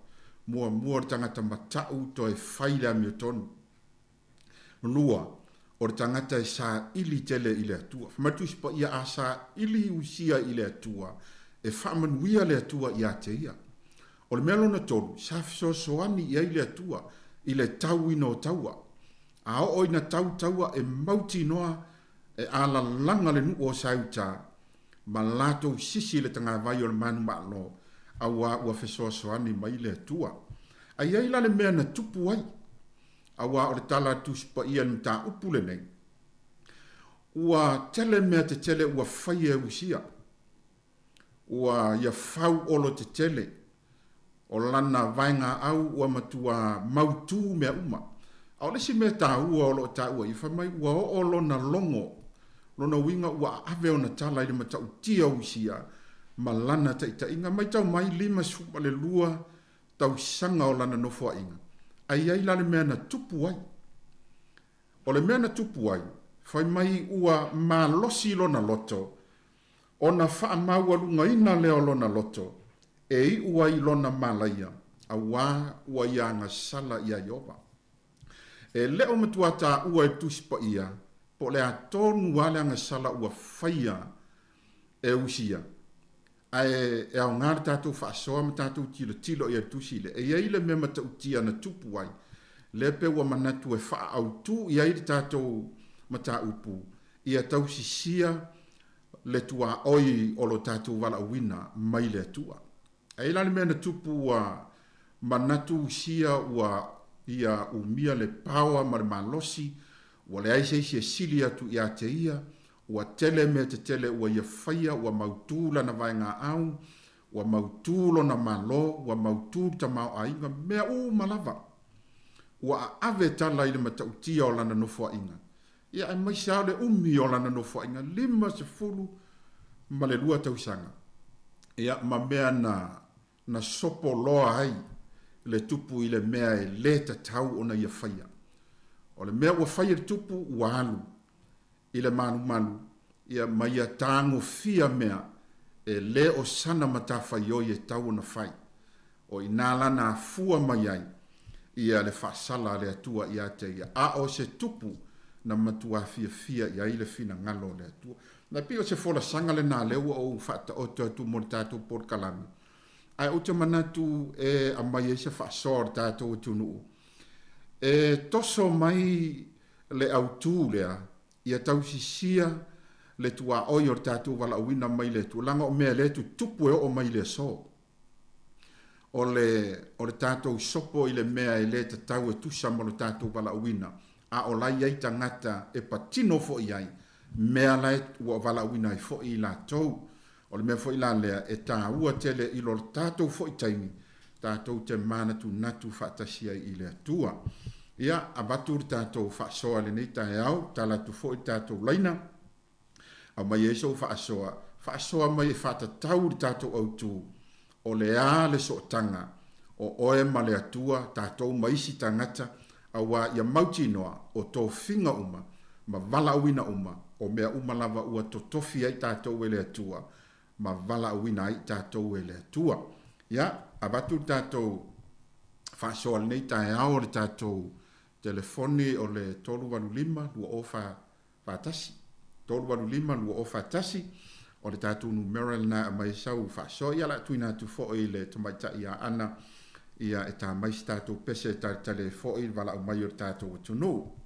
Muamua o le tagata mata'u toe fai le amiotonu. 2, o le tagata e saili tele i le Atua. Fai mai le Tusi Paia, A saili Usia i le Atua, e faamanuia le Atua iā te ia. O le mea lona tolu, sa fesoasoani i ai le Atua i le tauina o taua. A oo ina tau taua e mautinoa e alalaga le nuu o Saeuta ma latou sisi i le tagavai o le manumalo, auā ua fesoasoani mai le Atua. A i ai la le mea na tupu ai? Auā o le tala a le Tusi Paia i le mataupu lenei, ua tele mea tetele ua faia e Usia. Ua ia fau olo tetele o lana vaegaau ua matuā mautū mea uma. A o le isi mea taua o lo o taua ia, fai mai ua oo lona logo, lona uiga ua aave ona tala i le matautia o Usia ma lana taitaiga. Matau mai, 52 tausaga o lana nofoaiga, a i ai la le mea na tupu ai. O le mea na tupu ai, fai mai ua malosi lona loto, ona faamaualugaina lea o lona loto, e iu ai lona malaia, auā ua ia agasala iā Ieova. E le o matuā taua e le Tusi Paia po o le a tonu lava le agasala ua faia e Usia, Ae e aoga le tatou faasoa ma tatou tilotilo i ai le tusi lea. E i ai le mea matautia na tupu ai, lea pei ua manatu e faaautu i ai le tatou mataupu, ia tausisia le tuaoi o lo tatou valaauina mai le Atua. Ae i ai la le mea na tupu ua manatu usia ua ia umia le paoa ma le malosi, ua leai se isi e sili atu ia te ia, Ua tele mea tetele ua ia faia, ua mautū lana vaegaau, ua mautū lona Malo, ua mautū le tamaoaiga, mea uma lava. Ua aave tala i le matautia o lana nofoaiga, ia aemaise lava o le umi o lana nofoaiga, 52 tausaga, ia ma mea na, na sopo loa ai le tupu i le mea e lē tatau ona ia faia. O le mea ua faia e le tupu, ua alu. i le malumalu, ia ma ia tagofia mea e lē o sana matafaioi e tau ona fai. O i inā la na afua mai ai ia le faasala a le Atua ia te ia, a o se tupu na matuā fiafia i ai le finagalo o le Atua. E pei o se folasaga lenā lea ua ou faataoto atu mo le tatou polokalame, ae ou te manatu e aumai ai se faasoa o le tatou atunuu e toso mai le autū lea ia tausisia le tuaoi o le tatou valaauina mai le Atua, leaga o mea lea e tutupu e oo mai i le aso. O le, o le tatou sopo i le mea e le tatau e tusa ma lo tatou valaauina, a o la e i ai tagata e patino foi i ai mea la e ua valaauina ai foi i latou. O le mea foi la lea e taua tele i lo tatou foi taimi tatou te manatunatu faatasi ai i le Atua. Ia, avatu le tatou faasoa i lenei taeao, tala atu foi le tatou laina, aumai ai sou faasoa, faasoa mai e faatatau i le tatou autu, o le a le sootaga o oe ma le Atua, tatou ma isi tagata, auā ia mautinoa o tofiga uma ma valaauina uma, o mea uma lava ua totofi ai tatou e le Atua, ma valaauina ai tatou e le Atua. Ia, avatu le tatou faasoa i lenei taeao o le tatou telefoni o le 385 2041, 385 2041, o le tatou numera lena e aumai ai sau faasoa. Ia, o le a tuuina atu foi i le tamaitai ia Ana, ia e ta mai se tatou pese e talitali ai foi le valaau mai o le tatou atunuu.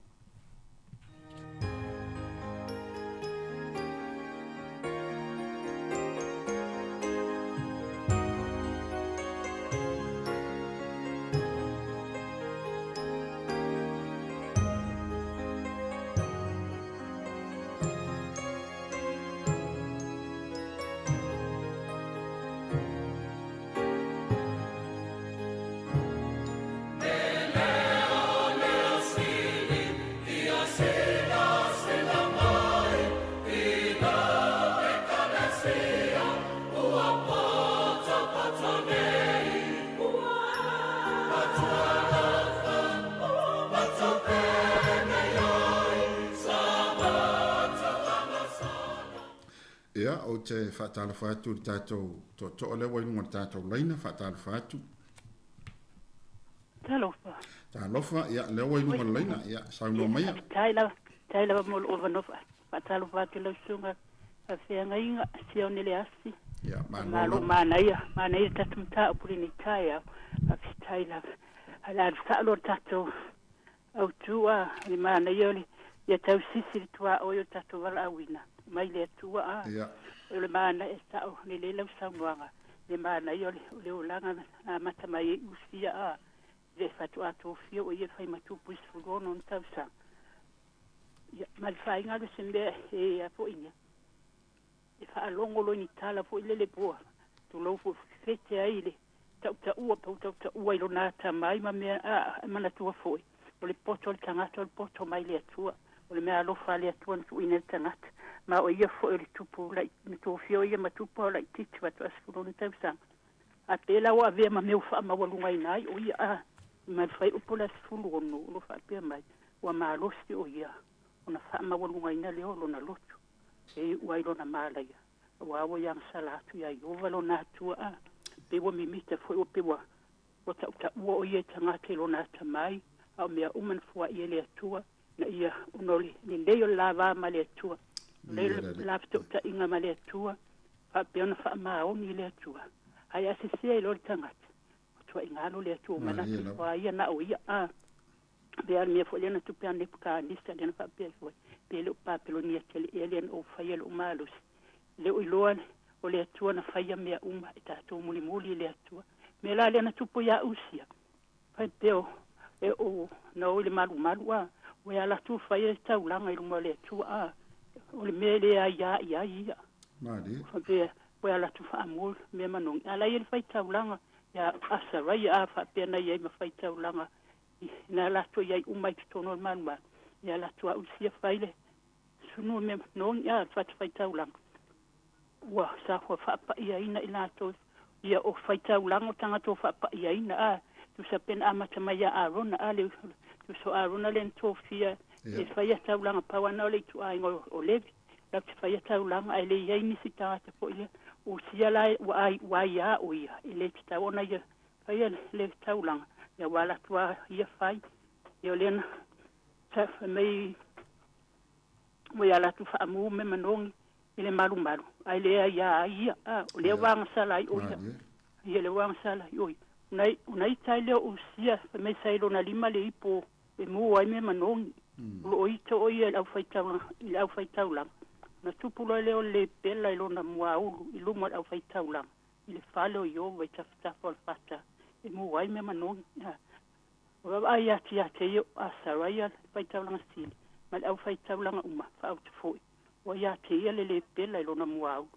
Ia, ou te faatalofa atu i le tatou tootoo lea ua i luga o le tatou laina, faatalofa atu. Talofa. Talofa, ia, lea ua i luga o le laina, ia, saunoa maia. Faafetai lava, faafetai lava mo lou avanoa. Faatalofa atu i lau susuga faafeagaiga Sione Leasi. Ia, malo Malo lava. manaia, manaia le tatou mataupu i lenei taeao. Faafetai lava. Ae o le a alu sao loa le tatou autu a, o le manaia o le ia tausisi le tuaoi o le tatou valaauina mai le Atua a. Ia. O le manaia e sao lelei lau saunoaga, le manaia o le o le olaga na amata mai ai Usia a, le faatoa tofia o ia e fai ma tupu i 16 ona tausaga. Ia, ma le faiga o se mea e a foi ia, e faalogo loa i ni tala foi lele po o tulou foi fete ai le tautaua pe ua tautaua i lona atamai ma mea a e manatua foi, o le poto o le tagata o le poto mai le Atua, o le mea alofa a le Atua na tuuina i le tagata, ma o ia foi o le tupu lai, na tofia o ia ma tupu a o laitiiti faatoa 16 tausaga. A pēlā ua avea ma mea ua faamaualugaina ai o ia a ma le fuaiupu o le 16 o lo o faapea mai, ua malosi o ia ona faamaualugaina lea o lona loto e iu ai lona malaia, auā ua ia agasala atu iā Ieova lona Atua a pei ua mimita foi ua pei ua ua tautaua o ia e tagata i lona atamai, a o mea uma na fuaʻi e le Atua na ia ona o le lelei o le la va ma le Atua, lelei o le la fesootaiga ma le Atua, faapea ona faamaoni i le Atua. Ae a sesē ai loa le tagata, ua tuuaiga alo le Atua, ua manatu ifo lava ia na o ia a. Pei lava le mea foi lea na tupe a Nepukanesa lea na faapea ai foi, pe le o Papelonia tele ea lea na ou faia i lou malosi. E le o iloa o le Atua na faia mea uma, e tatou mulimuli i le Atua. Mea la lea na tupu iā Usia, faipea o e o na o i le malumalu a, ua e ala atu faia le taulaga i luma o le Atua a, o le mea e le aiā i ai ia. Malie. Faapea ua e ala atu faamuo mea manogi. A la e i ai le faitaulaga ia Asaraia a faapea na i ai ma faitaulaga na ala atu i ai uma i totonu o le malumalu, ia ala atu a Usia fai le sunu o mea manogi a, le fatafaitaulaga. Ua sa ua faapaiaina i latou ia o faitaulaga o tagata ua faapaiaina a, tusa pe na amata mai ia Arona a le tusa o Arona lea na tofia e faia taulaga pau ana o le ituaiga o Levi. Lau te whaia taulanga ai le iai nisi tagata foi lea. Usia la ua ai ua ia o ia. E le tatau ona ia faia le taulaga. Ia ua alu atu lava ia fai. Ia o lea na sa fai mai ua ia latou faamu me manogi i le malumalu ae le aiā ai ia. A o lea ua agasala ai o ia. Ia lea ua agasala ai o ia. Unai unai tai lea o Usia fai mai sa i lona lima le ipo e mu ai me manogi. O loo ito o ia i le aufaitaulaga i le aufaitaulaga. Ona tupu loa lea o le lepela i lona muaulu i luma o le aufaitaulaga i le fale o Ieova i tafatafa o le fata e mu ai mea manogi. Ua vaavaai ia te ia te ia o Asaraia le faitaulaga sili ma le aufaitaulaga uma faautu foi, ua ia te ia le lepela i lona muaulu.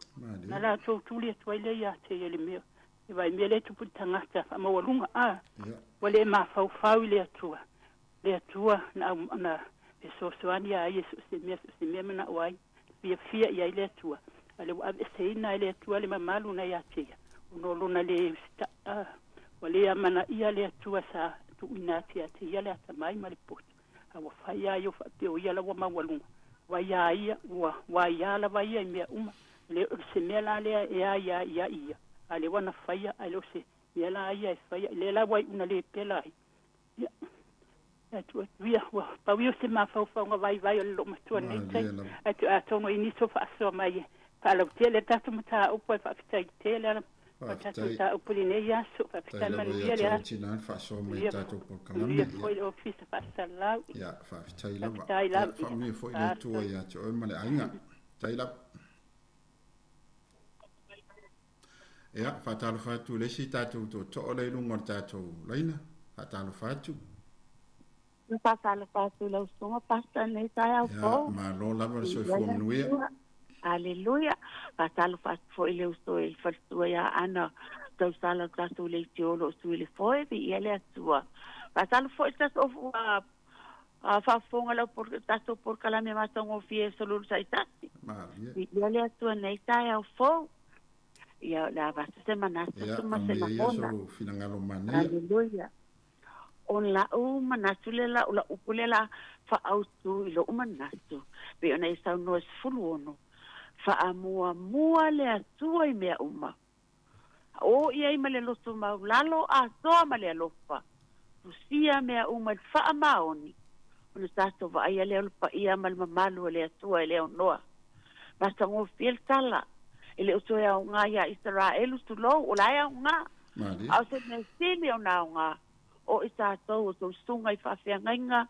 Na latou tuli atu ai lea ia te ia i le mea e vaai mea lea e tupu i le tagata faamaualuga, a ua le mafaufau i le Atua, le Atua na au na fesoasoani iā ia i so o se mea, so o se mea e manao ai, fiafia i ai le Atua. A o lea ua aveeseina ai le Atua le mamalu na ia te ia, ona o lona lē usitaʻa, ua lē amanaia le Atua sa tuuina atu ia te ia le atamai ma le poto, a ua fai lava ia o faapea o ia la ua maualuga, ua iā ia, ua ua aiā lava ia i mea uma. Le o se mea la lea e aiā i ai ia, a o lea ua na faia, ae le o se mea la ia e faia, lea la ua iu ina le pela ai. Ia, e atu atu ia, ua pau ia o se mafaufauga vaivai o le loomatua lenei taimi. Ae toe atonu i nisi o faasoa mai e faalautele le tatou mataupu ae faafetai tele lava mo le tatou mataupu i lenei aso. Faafetai manuia le aso. Manuia manuia foi le Ofisa Faasalau. Faafetai lava. Faafetai lava. Faamanuia foi le Atua ia te oe ma le aiga. Faafetai lava. Ia, faatalofa atu i le isi tatou tootoo lea i luga o le tatou laina. Faatalofa atu. Faatalofa atu i lau susuga Pastor i lenei taeao fou. Ia, malo lava le soifua manuia. Aleluia. Faatalofa atu foi i le uso i le faletua ia Ana Tausala o le tatou leitio o lo o sui i le foe, viia le Atua. Faatalofa foi i le tatou faafofoga i lau tatou polokalame matagofie e Solulu Taitasi. Viia le Atua i lenei taeao fou. Ia, o le a avatu se manatu Ia, ma se aumaia ia lagona. sou finagalo manaia. Aleluia. O la'u manatu lea la, o la'u upu lea la fa'autū i lo'u manatu, pei ona e saunoa i 16, fa'amuamua le Atua i mea uma. O i ai ma le loto maulalo atoa ma le alofa, tusia mea uma i le fa'amaoni, ona tatou va'aia lea o le paia ma le mamalu o le Atua e le aonoa. Matagofie le tala, e le o toe aoga iā Isaraelu, tulou, o la e aoga, a o se mea sili ona aoga, o i tatou o tou susuga i faafeagaiga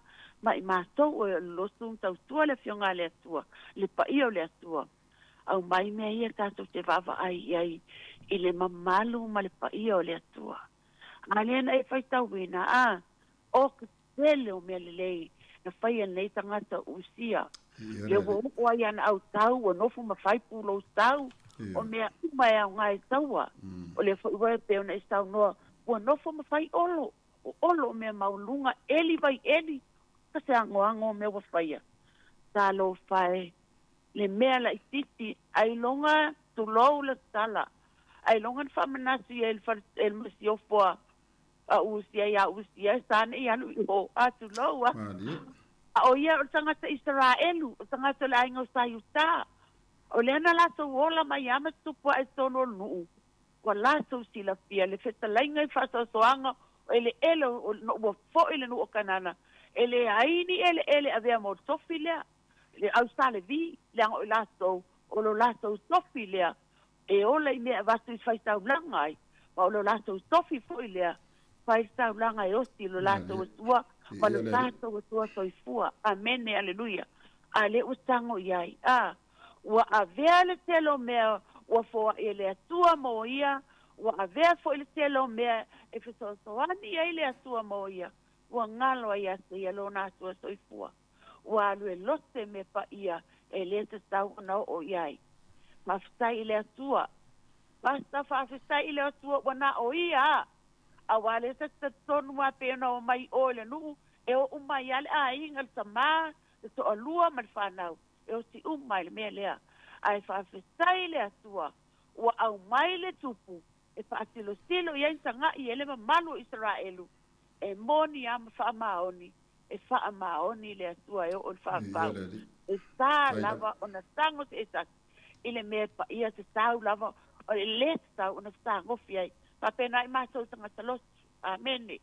ma i matou o le lotu ma tautua le Afioga a le Atua, le paia o le Atua. Aumai mea ia tatou te vaavaai i ai i le mamalu ma le paia o le Atua. A lea na e faitauina, a, o ke tele o mea lelei na faia e lenei tagata o Usia. Lea ua oo ai ana autau, ua nofo ma fai pulou tau, o mea uma e aoga i taua. O lea foi ua e pei ona e saunoa, ua nofo ma fai olo, o olo o mea maualuga, eli vai eli, ka se agoago o mea ua faia. Talofa e, le mea laitiiti, ailoga tulou le tala, ailoga na faamanatu i ai e le masiofo a A Usia iā Usia, e sa nei alu i o, a tulou a. A o ia o le tagata Isaraelu, o le tagata o le aiga o Saiutā. O lea na latou ola mai lava ma tutupu ae i totonu o le nuu, ua latou silafia le fetalaiga i faasoasoaga o eleele o ua foi le nuu o Kanana, e leai ni eleele e avea mo le tofi lea, le au sa Levi, leaga o i latou o lo latou tofi lea e ola i mea e avatu i faitaulaga ai, ma o lo latou tofi foi lea, fai le taulaga e oti i lo latou Atua ma lo tatou Atua soifua. Amene, Aleluia. A lea ua tago i ai, a, ua avea le tele o mea ua foai e le Atua mo ia, ua avea foi le tele o mea e fesoasoani i ai le Atua mo ia, ua galo ai ia te ia lona Atua soifua. Ua alu e lote mea paia e le tatau ona oo i ai. Faafetai i le Atua. Pastor, faafetai i le Atua ua na o ia a. Aua lea ta te talitonu a pei ona omai i o i le nuu, e o uma ai a le aiga, le tama, le toalua ma le fanau, e oti uma i le mea lea. Ae faafetai i le Atua ua aumai le tupu e faatilotilo i ai ni taga'i e le mamalu o Isaraelu, e moni a ma faamaoni e faamaoni le Atua e oo i le faavavau. E sa lava ona tago se tasi i le mea e paia tatau lava o le lē tatau ona fetagofi ai. Faapena i matou tagata lotu. Amene.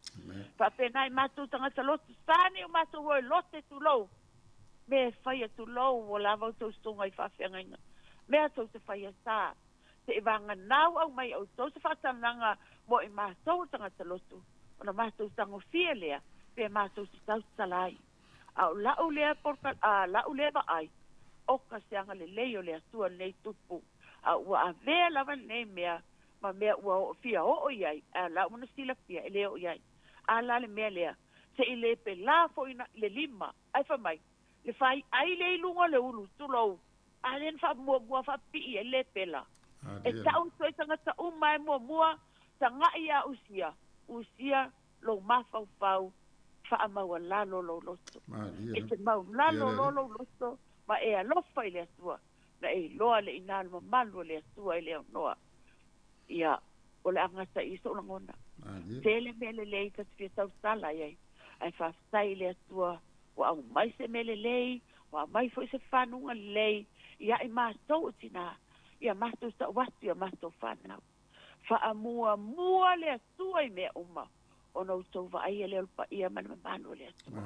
Faapena i matou tagata lotu, sa ni o matou o e lote tulou. Mea e faia tulou ua lava outou susuga i faafeagaiga. Mea tou te faia sa. Se'i vaganau aumai outou se faatagaga mo i matou o tagata lotu, ona matou tagofie lea pe matou te tautala ai. A o la'u lea polka, a la'u lea vaai, oka se agalelei o le Atua lenei tupu, a ua avea lava lenei mea ma mea ua oo fia oo i ai, ae o la'u ona silafia e le oo i ai. A la le mea lea, se'i le pelā foi na i le lima, ae fai mai, le fai'ai lea i luga o le ulu, tulou, a lea na faamuamua faapipii ai le lepela. E ta'u atu ai tagata uma e muamua, taga'i iā Usia, Usia, lou mafaufau, faamaualalo lou loto. E te maulalo loa lou loto ma e alofa i le Atua, na e iloa le inā o le mamalu o le Atua e le aunoa. Ia, o le a gata i i so'u lagona. Tele mea lelei ta te fia tautala i ai, ae faafetai i le Atua ua aumai se mea lelei, ua aumai foi se fanuga lelei ia i matou o tinā, ia matou ta'u atu ia matou fanau. Faamuamua le Atua i mea uma, ona outou vaaia lea o le paia ma le mamalu o le Atua.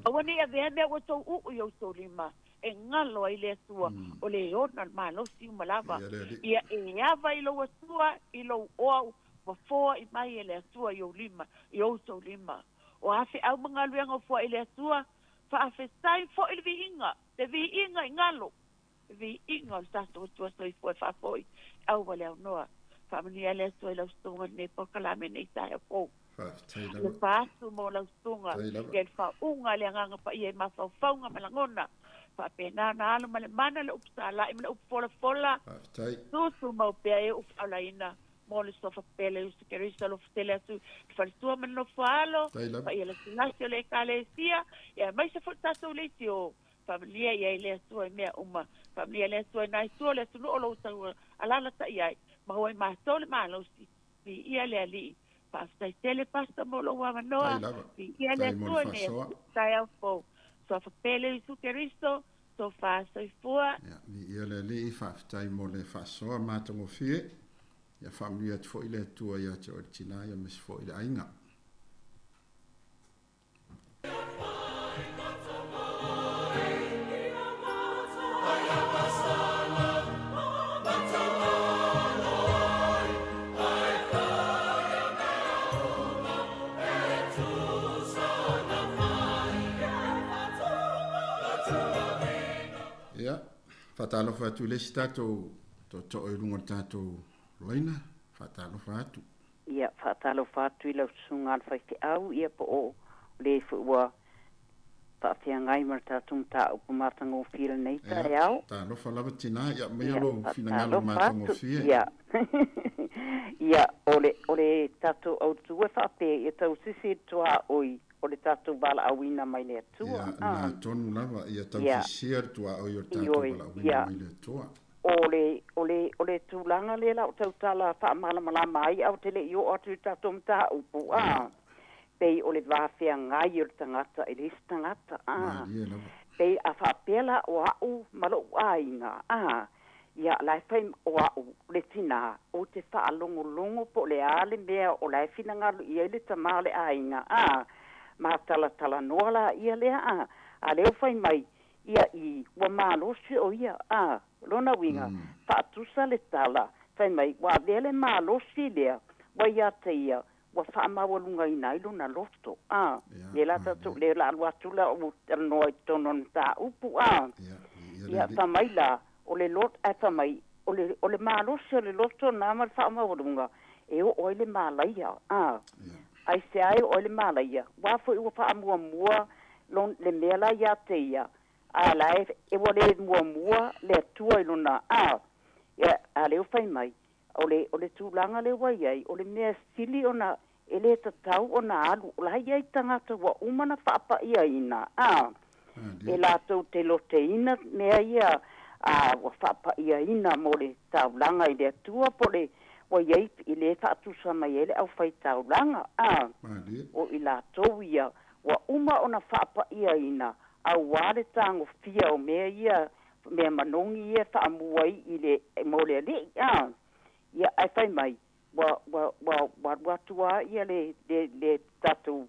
Aua ne i avea mea ua outou uu i outou lima, e galo ai le Atua, o le ona le malosi uma lava. Ia e ava i lou Atua, i lou oa ua foai mai e le Atua i ou lima, i outou lima. O a feau ma galuega o foai i le Atua, faafetai foi le viiga, le viiga i galo, le viiga o le tatou Atua soifua e faafoi aua le aunoa. Faamanuia le Atua i lau susuga i lenei polokalame nei taeao fou. Faafetai lava. Alofa atu mo lau susuga, ia le faauuga a le Agaga Paia i mafaufauga ma lagona. Faapena ona alo ma le mana le upu sala'i ma le upu folafola. Faafetai. Tutumau pea e upu faaolaina mo le suafa pele Iesu Keriso alofa tele atu i le faletua ma le nofo alo, paia lasilasi o le Ekalesia, ia aemaise foi le tatou leitio. Faamanuia i ai le Atua i mea uma. Faamanuia le Atua i nai tua o le atunuu o lo o tau alaalatai ai, maua i matou le malosi. Viia le Alii. Faafetai tele Pastor mo lou avanoa. Viia le Atua i lenei taeao fou. Suafa pele Iesu Keriso, tofa soifua. Ia, viia le Alii, faafetai mo le faasoa matagofie. Ia faamanuia atu foi le Atua ia te oe le tinā, ia aemaise foi le aiga. Ia, faatalofa atu i le isi tatou tootoo i luga o le tatou laina, faatalofa atu. Ia, faatalofa atu i lau susuga a le faifeau, ia po o le foi ua faafeagai ma le tatou mataupu matagofie i lenei taeao. Ia, talofa lava tinā, ia aumaia lou finagalo matagofie. Ia, ia, o le, o le tatou autu e faapea, ia tausisi i le tuaoi o le tatou valaauina mai le Atua. Ia, na tonu lava, ia tausisia le tuaoi o le tatou valaauina mai le Atua. O le, o le, o le tulaga lea la o tautala faamalamalama ai a ou te le i oo atu i le tatou mataupu, a, pei o le va feagai o le tagata i le isi tagata, a. Pei a faapea la o a'u ma lo'u aiga, a, ia, la e fai o a'u le tinā, ou te faalogologo po o le a le mea o la e finagalo i ai le tamā o le aiga, a, matalatalanoa laia lea, a, a lea ua fai mai, Ia i, ua malosi o ia, a, lona uiga, faatusa le tala, fai mai, ua avea le malosi lea, ua ia te ia, ua faamaualugaina ai lona loto, a. Lea la tatou, lea o le a alu atu la ou talanoa i totonu o le mataupu, a. Ia, fai mai la, o le lot, ae fai mai, o le, o le malosi o le loto na ma le faamaualuga, e oo ai le malaia, a. Aisea e oo ai le malaia? Aua foi ua faamuamua lon, le mea la ia te ia, a la e, e ua le muamua le Atua i lona, a. Ia, a lea ua fai mai, o le, o le tulaga lea ua i ai, o le mea sili ona e le tatau ona alu, o la e i ai tagata ua uma ona faapa'iaina, a, e latou te loteina mea ia, a, ua faapa'iaina mo le taulaga i le Atua, po o le ua i ai i le faatusa mai ai le aufaitaulaga, a, o i latou ia ua uma ona faapa'iaina. Auā le tagofia o mea ia mea manogi ia e faamua ai i le mo le ali'i a. Ia ae fai mai ua ua ua ua alu atu a ia le le le tatou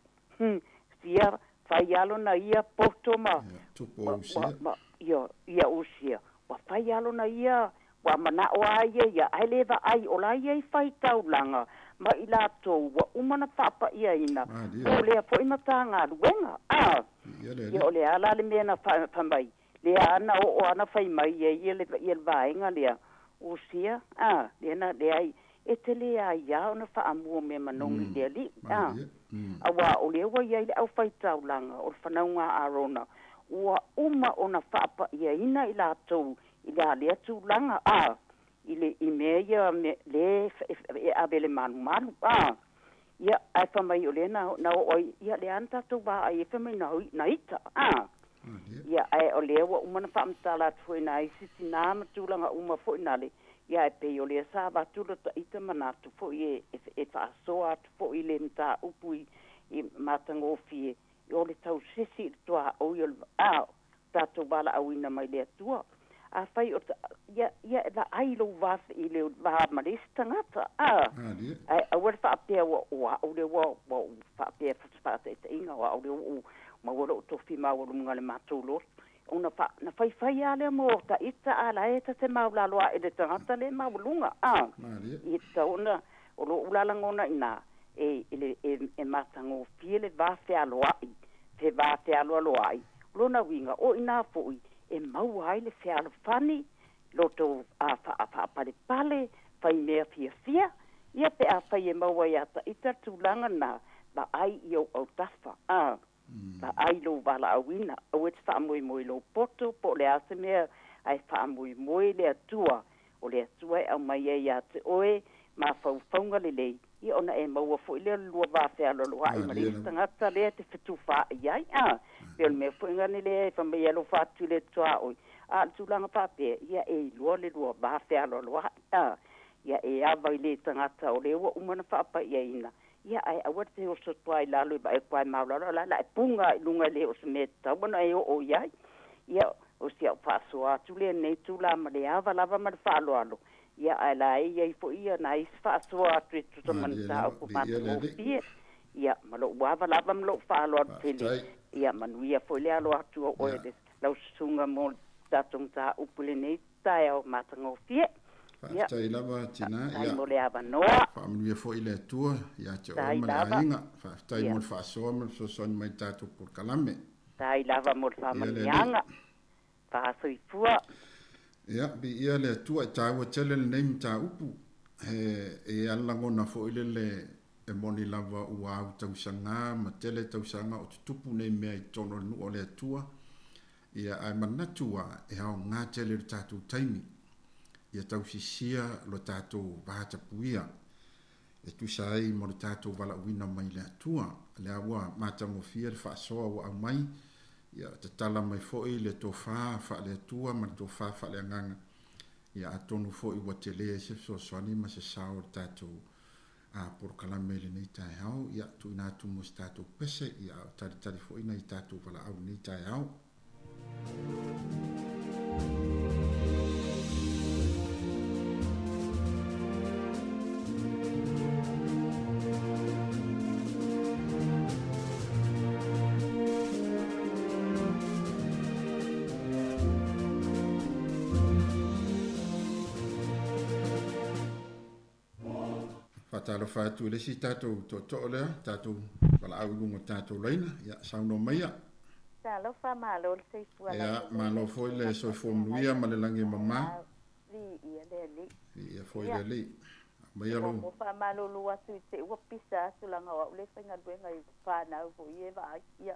sia fai a lona ia poto ma Tupu o ua Usia. ma ia ia Usia ua fai a lona ia ua mana'o a ia ia ae lē vaai o la ia i faitaulaga ma i latou ua uma na faapa'iaina mo lea fo'i matagaluega a. Ia le Ia o le a la le mea na fai mai lea ana oo ana fai mai ai ia le ia le vaega lea Usia a lea na leai e te lē aiā ona faamua mea manogi i le ali'i a. Auā o lea ua iai le aufaitaulaga o le fanauga a Arona ua uma ona faapa'iaina i latou i le alea tulaga a i le i mea ia me lē e ave le malumalu a. Ia ae famai o lea na na oo ai ia lea ana tatou vaai e fai mai na na ita a. Ia ae o lea ua uma na faamatala atu foi nai isi tinā ma tulaga uma foi nale ia e pei o lea sa avatu lo ta'ita manatu fo'i e e faasoa atu fo'i le mataupu i i matagofie o le tausisi i le tuaoi o le a tatou valaauina mai le Atua. Afai o ia ia e vaai lou va i le va ma le isi tagata a. Ae aua le faapea ua o a'u le ua ua faapea faataitaiga o a'u le ua maua lo'u tofi maualuga le matou lotu ona fa na faifai a lea mo ta'ita a lae ta te maulalo a'e le tagata le maualuga a. I tatau ona o lo'u lalagona inā e e e, e matagofie le va fealoa'i fe va fealoaloa'i lona uiga o inā fo'i e maua ai le fealofani loto a faapalepale fai mea fiafia ia pe afai e maua iā ta'ita tulaga na vaai i ou autafa a. Vaai lou valaauina aua e te faamoemoe lou poto po o le a se mea ae faamoemoe le Atua o le Atua e aumai ai iā te oe mafaufauga lelei ia ona e maua fo'i lea o le lua va fealoaloa'i ma le isi tagata lea te fetufa'i ai a. Pe o le mea fo'i gane lea e famai alofa atu i le tuaoi a le tulaga faapea ia e iloa le lua va fealoaloa'i a. Ia e ava i le tagata o lea ua uma na faapa'iaina ia ae aua te oso toa i lalo i vae koae maulalo la la e puga i luga i le o se mea tatau ona e oo i ai. Ia o si a'u faasoa atu lenei tula ma le ava lava ma le faaaloalo ia ae la e iai fo'i ia nai isi faasoa atu e tusa ma mataupu matagofie ia ma lo'u ava lava ma lo'u faaaloalo tele ia manuia foi le alo atu o oe le lau susuga mo tatou mataupu lenei taeao matagofie. Ia Faafetai lava tina. Faafetai Ia mo le avanoa. Faamanuia foi le Atua ia te oe Tai ma le lava. aiga. Faafetai Ia. mo le faasoa ma le fesoasoani mai tatou polokalame. Tai lava mo le Ia le Alii. faamanuiaga. Faasoifua. Ia, viia le Atua e tāua tele lenei mataupu. He e ala lagona foi lele e moni lava ua au tausaga ma tele tausaga o tutupu nei mea i totonu o le nuu o le Atua. Ia ae manatu a e aogā tele le tatou taimi. Ia tausisia lo tatou vatapuia. E tusa ai mo le tatou valaauina mai le Atua. Lea ua matagofie le faasoa ua aumai. Ia tatala mai foi le tofā faale Atua ma le tofā faaleagaga. Ia atonu foi ua tele ai se fesoasoani ma se sao o le tatou a polokalame i lenei taeao. Ia tuuina atu mo se tatou pese. Ia a o talitali foi nai tatou valaau i lenei taeao. Faatalofa atu i le isi tatou tootoo lea, tatou valaau i luga o tatou laina. Ia, saunoa maia. Talofa malo le soifua Ia, laulelei malo lau foi Susuga le soifua manuia ma le lagi e mamā. Viia le Alii. Viia foi le Ia. Alii. Aumaia lou. Mo faamalulu atu i te ua pisa atu laga o a'u le faigaluega i fanau fo'i e vaai. Ia.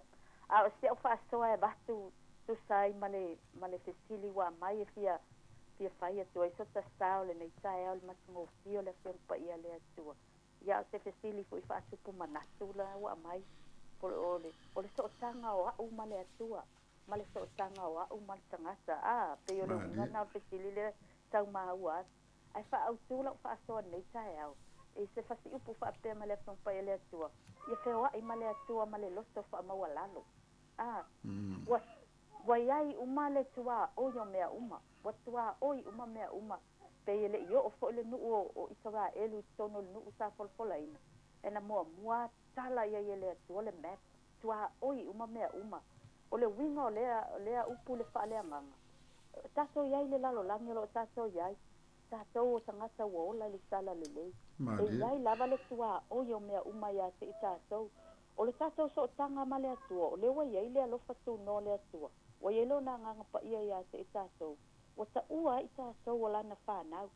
A o si a'u faasoa e avatu tusa ai ma le ma le fesili ua aumai e fia fia fai atu ai so tasā o lenei taeao le matagofie o le Afioga Paia le Atua. Ia o se fesili fo'i faatupu manatu la ua aumai po o le o le sootaga o a'u ma le Atua ma le sootaga o a'u ma le tagata a pei o le uiga na o le fesili lea taumaua atu ae faautū la'u faasoa lenei taeao e se fasiupu faapea ma le Afioga Paia le Atua ia feoa'i ma le Atua ma le loto faamaualalo a ua Ua iai uma le tuaoi o mea uma, ua tuaoi uma mea uma, pei e le'i oo fo'i le nuu o Isaraelu i totonu o le nuu sa folafolaina, e na muamua tala i ai e le Atua le map, tuaoi uma mea uma. O le uiga o lea lea upu i le faaleagaga, tatou i ai i le lalolagi o loo tatou i ai, tatou o tagata ua ola i le tala lelei. E Malie. i ai lava le tuaoi o mea uma ia te i tatou. O le tatou sootaga ma le Atua, o lea ua i ai le alofa tunoa o le Atua, ua i ai Lona Agaga Paia ia te i tatou, ua taua ai i tatou o Lana fanau.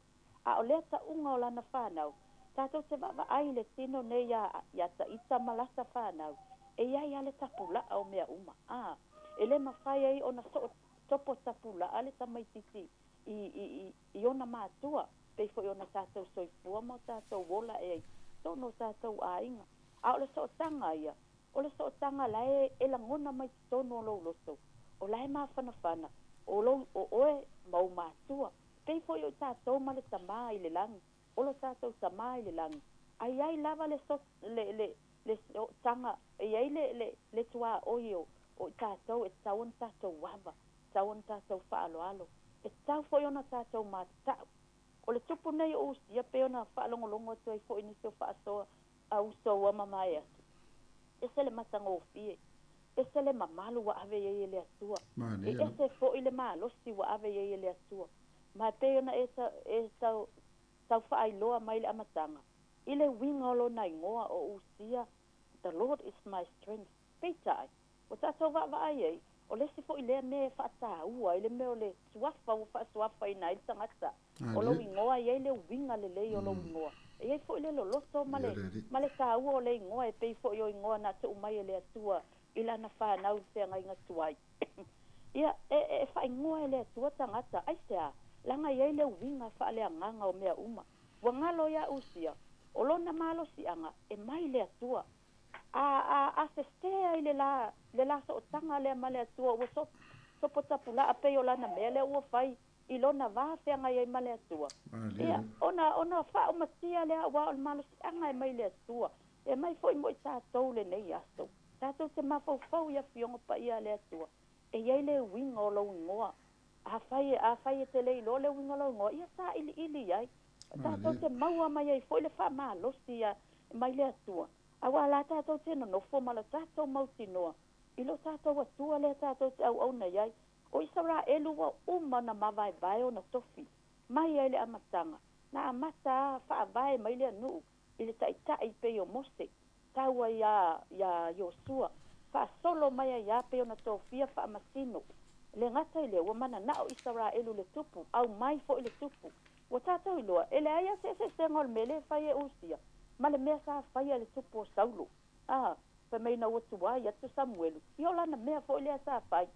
A o lea tauga o Lana fanau, tatou te vaavaai i le tino nei iā Taita ma lata fanau, e i ai lava le tapulaa o mea uma. A, e le mafai ai ona soo topo tapulaa le tamaitiiti i i ona matua, pei foi ona tatou soifua ma o tatou ola ea i totonu o tatou aiga. A o le sootaga ia, o le sootaga la e e lagona mai totonu o lou loto, o la e mafanafana, o lou o oe ma ou matua, pei foi o i tatou ma le Tamā i le lagi, o lo tatou Tamā i le lagi, a i ai lava le so le le le sootaga, e i ai le le le tuaoi o o i tatou e tatau ona tatou ava, tatau ona tatou faaaloalo, e tatau foi ona tatou matatau. O le tupu nei o Usia pei ona faalogologo atu ai foi i nisi o faasoa a uso ua mamae atu, ese le matagofie, ese le mamalu ua ave i ai e le Atua, e Malie. ese foi le malosi ua ave i ai e le Atua. Ma e pei ona e e tau tau faailoa mai le amataga, i le uiga o lona igoa o Usia, The Lord is my strength. Peitai, ua tatou vaavaai ai, o le isi foi lea mea e faataua ai le mea o le suafa ua faasuafaina ai le tagata. O lou Malie. igoa e i ai le uiga lelei o lou igoa. E i ai foi le loloto ma Ia le le alii. ma le taua o le igoa e pei foi o igoa na tuu mai e le Atua i Lana fanau i le feagaiga tuai. Ia, e e faaigoa e le Atua tagata, aisea? Leaga e i ai le uiga faaleagaga o mea uma. Ua galo ia Usia, o lona malosiaga e mai le Atua. A a a sesē ai le la le la sootaga lea ma le Atua ua so sopo tapulaa pei o lana mea lea ua fai i lona va feagai ai ma le Atua. Malie. Ia, ona ona faaumatia lea auā o le malosiaga e mai le Atua, e mai foi mo i tatou lenei aso. Tatou te mafaufau i Afioga Paia a le Atua, e i ai le uiga o lou igoa. Afai afai e te le iloa le uiga o lou igoa, ia sailiili i ai. Tatou Malie. te maua mai ai foi le faamalosi mai le Atua, auā la tatou te nonofo ma lo tatou mautinoa i lo tatou Atua lea tatou te auauna i ai. O Isaraelu ua uma ona mavaevae ona tofi mai ai le amataga, na amata a faavae mai le atunuu i le taitai pei o Mose, tau ai iā iā Iosua, faasolo mai ai lava pei ona tofia faamasino. E le gata i lea, ua mananao Isaraelu i le tupu, aumai foi le tupu. Ua tatou iloa, e leai lava se eseesega o le mea lea e fai e Usia ma le mea sa faia e le tupu o Saulo. A, fai mai ina ua tuai atu Samuelu, ia o lana mea foi lea sa fai.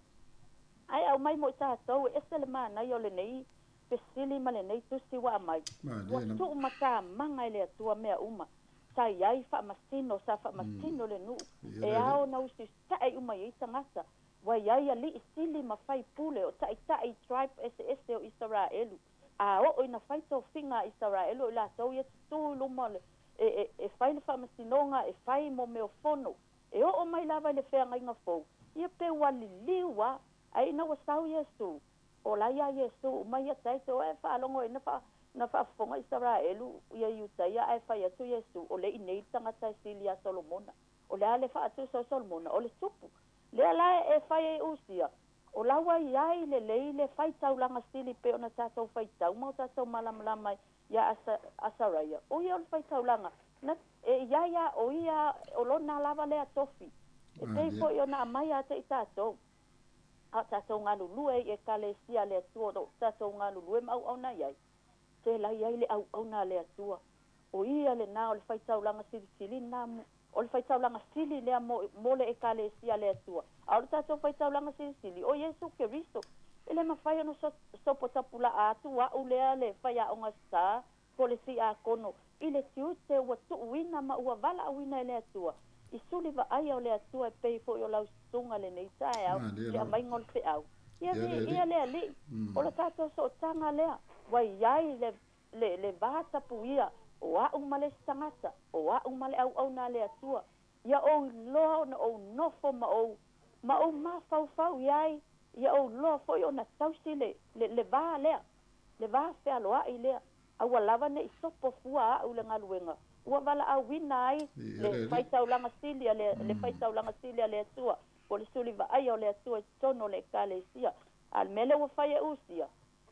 Ae aumai mo i tatou, e ese le manaia o lenei fesili ma lenei tusi ua aumai. Ua Malie lava. tuu matamaga e le Atua mea uma. Sa i ai faamasino, sa faamasino le nuu, Ia e le alii. ao ona usiusitai uma i ai tagata. Ua i ai alii sili ma faipule o taitai i tribe eseese o Isaraelu. A oo ina fai tofiga a Isaraelu o i latou ia tutū i luma o le e, e, e fai le faamasinoga, e fai mo mea o fono. E oo mai lava i le feagaiga fou, ia pe ua liliu lava, ae ina ua sau Iesu, o la ia Iesu uma ia taito e faalogo ai na faa na faafofoga Isaraelu ia Iutaia ae fai atu Iesu, o le i nei le tagata e sili ia Solomona. O le a le faatusa o Solomona, o le tupu. Lea la e fai ai Usia, o la ua i ai lelei le faitaulaga sili pei ona tatou faitau ma o tatou malamalama ai ia Asa, Asaraia. O ia o le faitaulaga, na, e i ai a o ia o lona lava lea tofi. E pei Malie. foi ona aumai ia te i tatou. A o tatou galulue i ekalesia a le Atua, o lo o tatou galulue ma auauna i ai. Se la i ai le auauna a le Atua. O ia lenā o le faitaulaga silisili lena o le faitaulaga sili lea mo, mo le ekalesia a le Atua. A o le tatou faitaulaga silisili, o Iesu Keriso. E le mafai ona so, sopo tapulaa atu a'u lea le faiaoga sa po o le siakono i le tiute ua tuuina ma ua valaauina e le Atua. I suli vaaia o le Atua e pei foi o lau susuga lenei taeao, Malie le lava. aumaiga o le feau. Ia Ia le viia alii. le Alii, o le tatou sootaga lea, ua i ai le, le, le va tapuia, o a'u ma le isi tagata, o a'u ma le auauna a le Atua. Ia ou iloa ona ou nofo ma ou, ma ou mafaufau i ai Ia ou iloa foi ona tausi le, le, le va lea, le va fealoa'i lea, a ua lava ne i sopo fua a'u i le galuega ua valaauina ai le Faitaulaga Sili a le, le Faitaulaga Sili a le Atua, po o le Suli Vaaia o le Atua i totonu o le Ekalesia. A o le mea lea ua fai e Usia,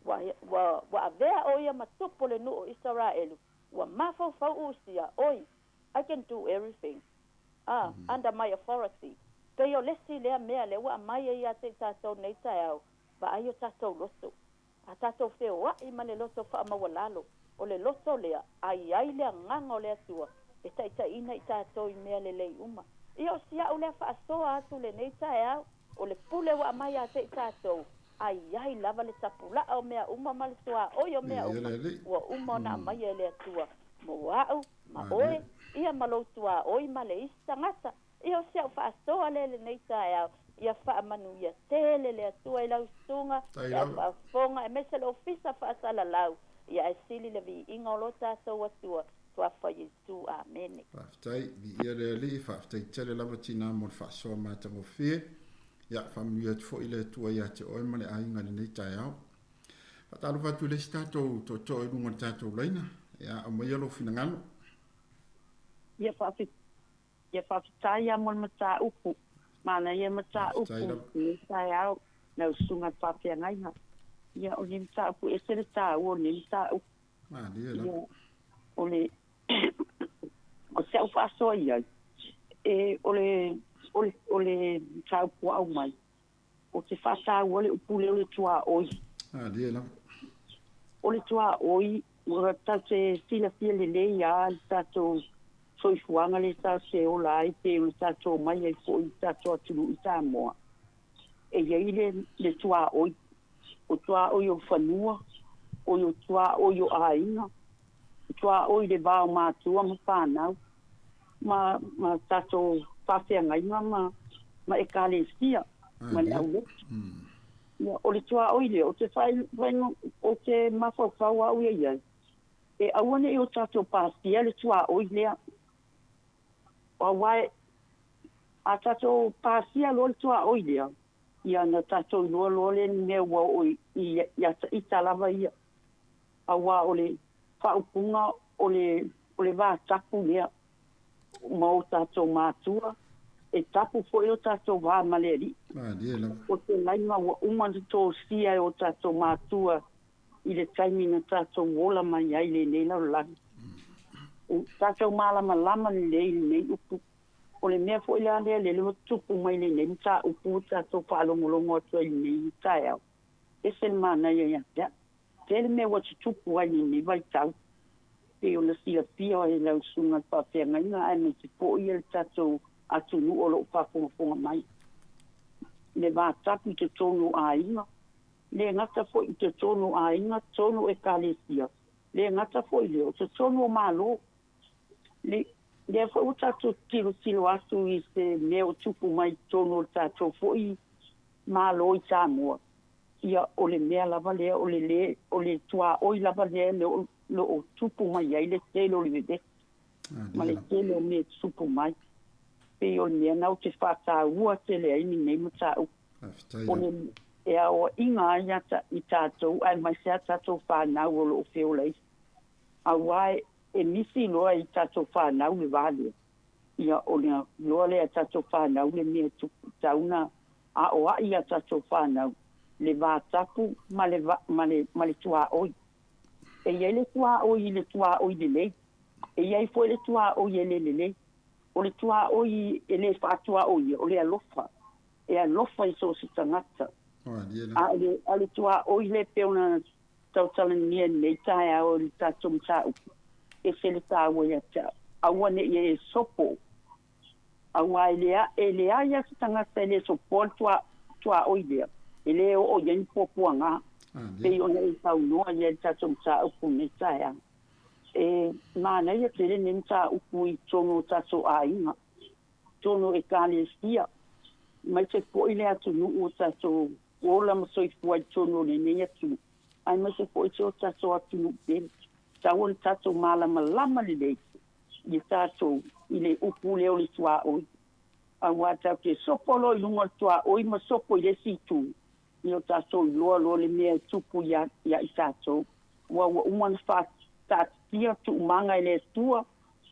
ua, ua, ua avea ʻo ia ma tupu o le nuu o Isaraelu, ua mafaufau Usia, Oi, I can do everything, ah, under my authority. Pei o le isi lea mea lea ua aumai ai ia te i tatou nei taeao, vaai o tatou loto. A tatou feoaʻi ma le loto faamaualalo, o le loto lea, a i ai le Agaga o le Atua e taitaiina i tatou i mea lelei uma. Ia o si a'u lea faasoa atu lenei taeao, o le pule ua aumai ia te i tatou, a i ai lava le tapula'a o mea uma ma le tuaoi o mea uma, ua uma ona aumaia e le Atua mo a'u ma oe, ia ma lou tuaoi ma le isi tagata. Ia o si a'u faasoa lea i lenei taeao, ia faamanuia tele le Atua i lau susuga, le au faafofoga, aemaise le ofisa faasalalau, ia ae sili le viiga o lo tatou Atua, Tuafa Iesu. Amene. Faafetai, viia le Alii, faafetai tele lava tinā mo le faasoa matagofie. Ia, faamanuia atu foi le Atua ia te oe ma le aiga i lenei taeao. Faatalofa atu i le isi tatou tootoo i luga o le tatou laina. Ia, aumaia lou finagalo. Ia Ia faafetai lava mo le mataupu. Manaia mataupu Faafetai lava. lenei taeao lau susuga i le faafeagaiga. Ia o lenei mataupu e ese le taua o lenei mataupu. Malie lava. Ia o le o si au faasoa i ai, e o le o le o le mataupu ua aumai, ou te faataua le upu lea o le tuaoi. Malie lava. O le tuaoi, ua tatou te silafia lelei lava le tatou soifuaga lea tatou te ola ai pe o le tatou omai ai foi i le tatou atunuu i Samoa. E i ai le, le tuaoi, o tuaoi o fanua, o le tuaoi o aiga, o tuaoi le va o matua ma fanau, ma, ma tatou faafeagaiga ma, ma ekalesia ma le Malie. aulotu. Ia, o le tuaoi lea, ou te fai, fai, ou te mafaufau au ia i ai, e aua ne i o tatou pasia le tuaoi lea. Aua e, a tatou pasia loa le tuaoi lea, ia na tatou iloa loa lea ni mea ua oo i, i, ia ita lava ia. Aua o le faaupuga o le, o le va tapu lea ma o tatou matua, e tapu foi o tatou va ma le Alii. Malie lava. O te laina ua uma ona tosia e o tatou matua i le taimi na tatou ola mai ai i lenei lalolagi. O tatou malamalama lelei i lenei upu. O le mea foi la lea lele ua tupu mai lenei mataupu ua tatou faalogologo atu ai i lenei taeao, ese le manaia ia te a'u. Tele mea ua tutupu ai i lenei vaitau, pei ona silafia e lau susuga i le faafeagaiga aemaise foi le tatou atunuu o lo o faafogafoga mai. Le va tapu i totonu o aiga, le gata foi i totonu o aiga, totonu o ekalesia, le gata foi lea, o totonu o Malo. Le, lea foi ua tatou tilotilo atu i se mea o tupu mai i totonu o le tatou foi Malo i Samoa, ia o le mea lava lea o le lē, o le tuaoi lava lea le o lo o tupu mai ai le tele o le vevesi ma le tele o mea e tutupu mai. Pei o le mea lena ou te faataua tele ai lenei mataupu. Faafetai O le e aoaiga ai ia i tatou aemaise a tatou fanau o lo o feola ifo. Aua e misi loa i tatou fanau le va lea, ia ona iloa lea e tatou fanau le mea e tupu, tatau ona aoai ia tatou fanau le va tapu ma le va, ma le, ma le tuaoi. E i ai le tuaoi i le tuaoi lelei, e i ai foi le tuaoi e le lelei. O le tuaoi e le faatuaoia, o le alofa, e alofa i so o se tagata. A o le, a o le tuaoi lea e pei ona tautalagia i lenei taeao i le tatou mataupu, ese le taua ia te au. Aua ne i e sopo, aua e lea, e leai lava se tagata e le sopoa le tua, tuaoi lea, e le oo i ai ni puapuaga, pei ona e saunoa i ai i le tatou mataupu i lenei taeao. E manaia tele lenei mataupu i totonu o tatou aiga, totonu o ekalesia, aemaise foi le atunuu o tatou ola ma soifua i totonu o lenei atunuu, aemaise foi si o tatou atunuu pele. Tatau ona tatou malamalama lelei i tatou i le upu lea o le tuaoi. Aua tatou te sopo loa i luga o le tuaoi ma sopo i le isi itu, Ia o tatou iloa loa le mea e tupu ia ia i tatou. Ua ua uma ona faataatitia tuumaga e le Atua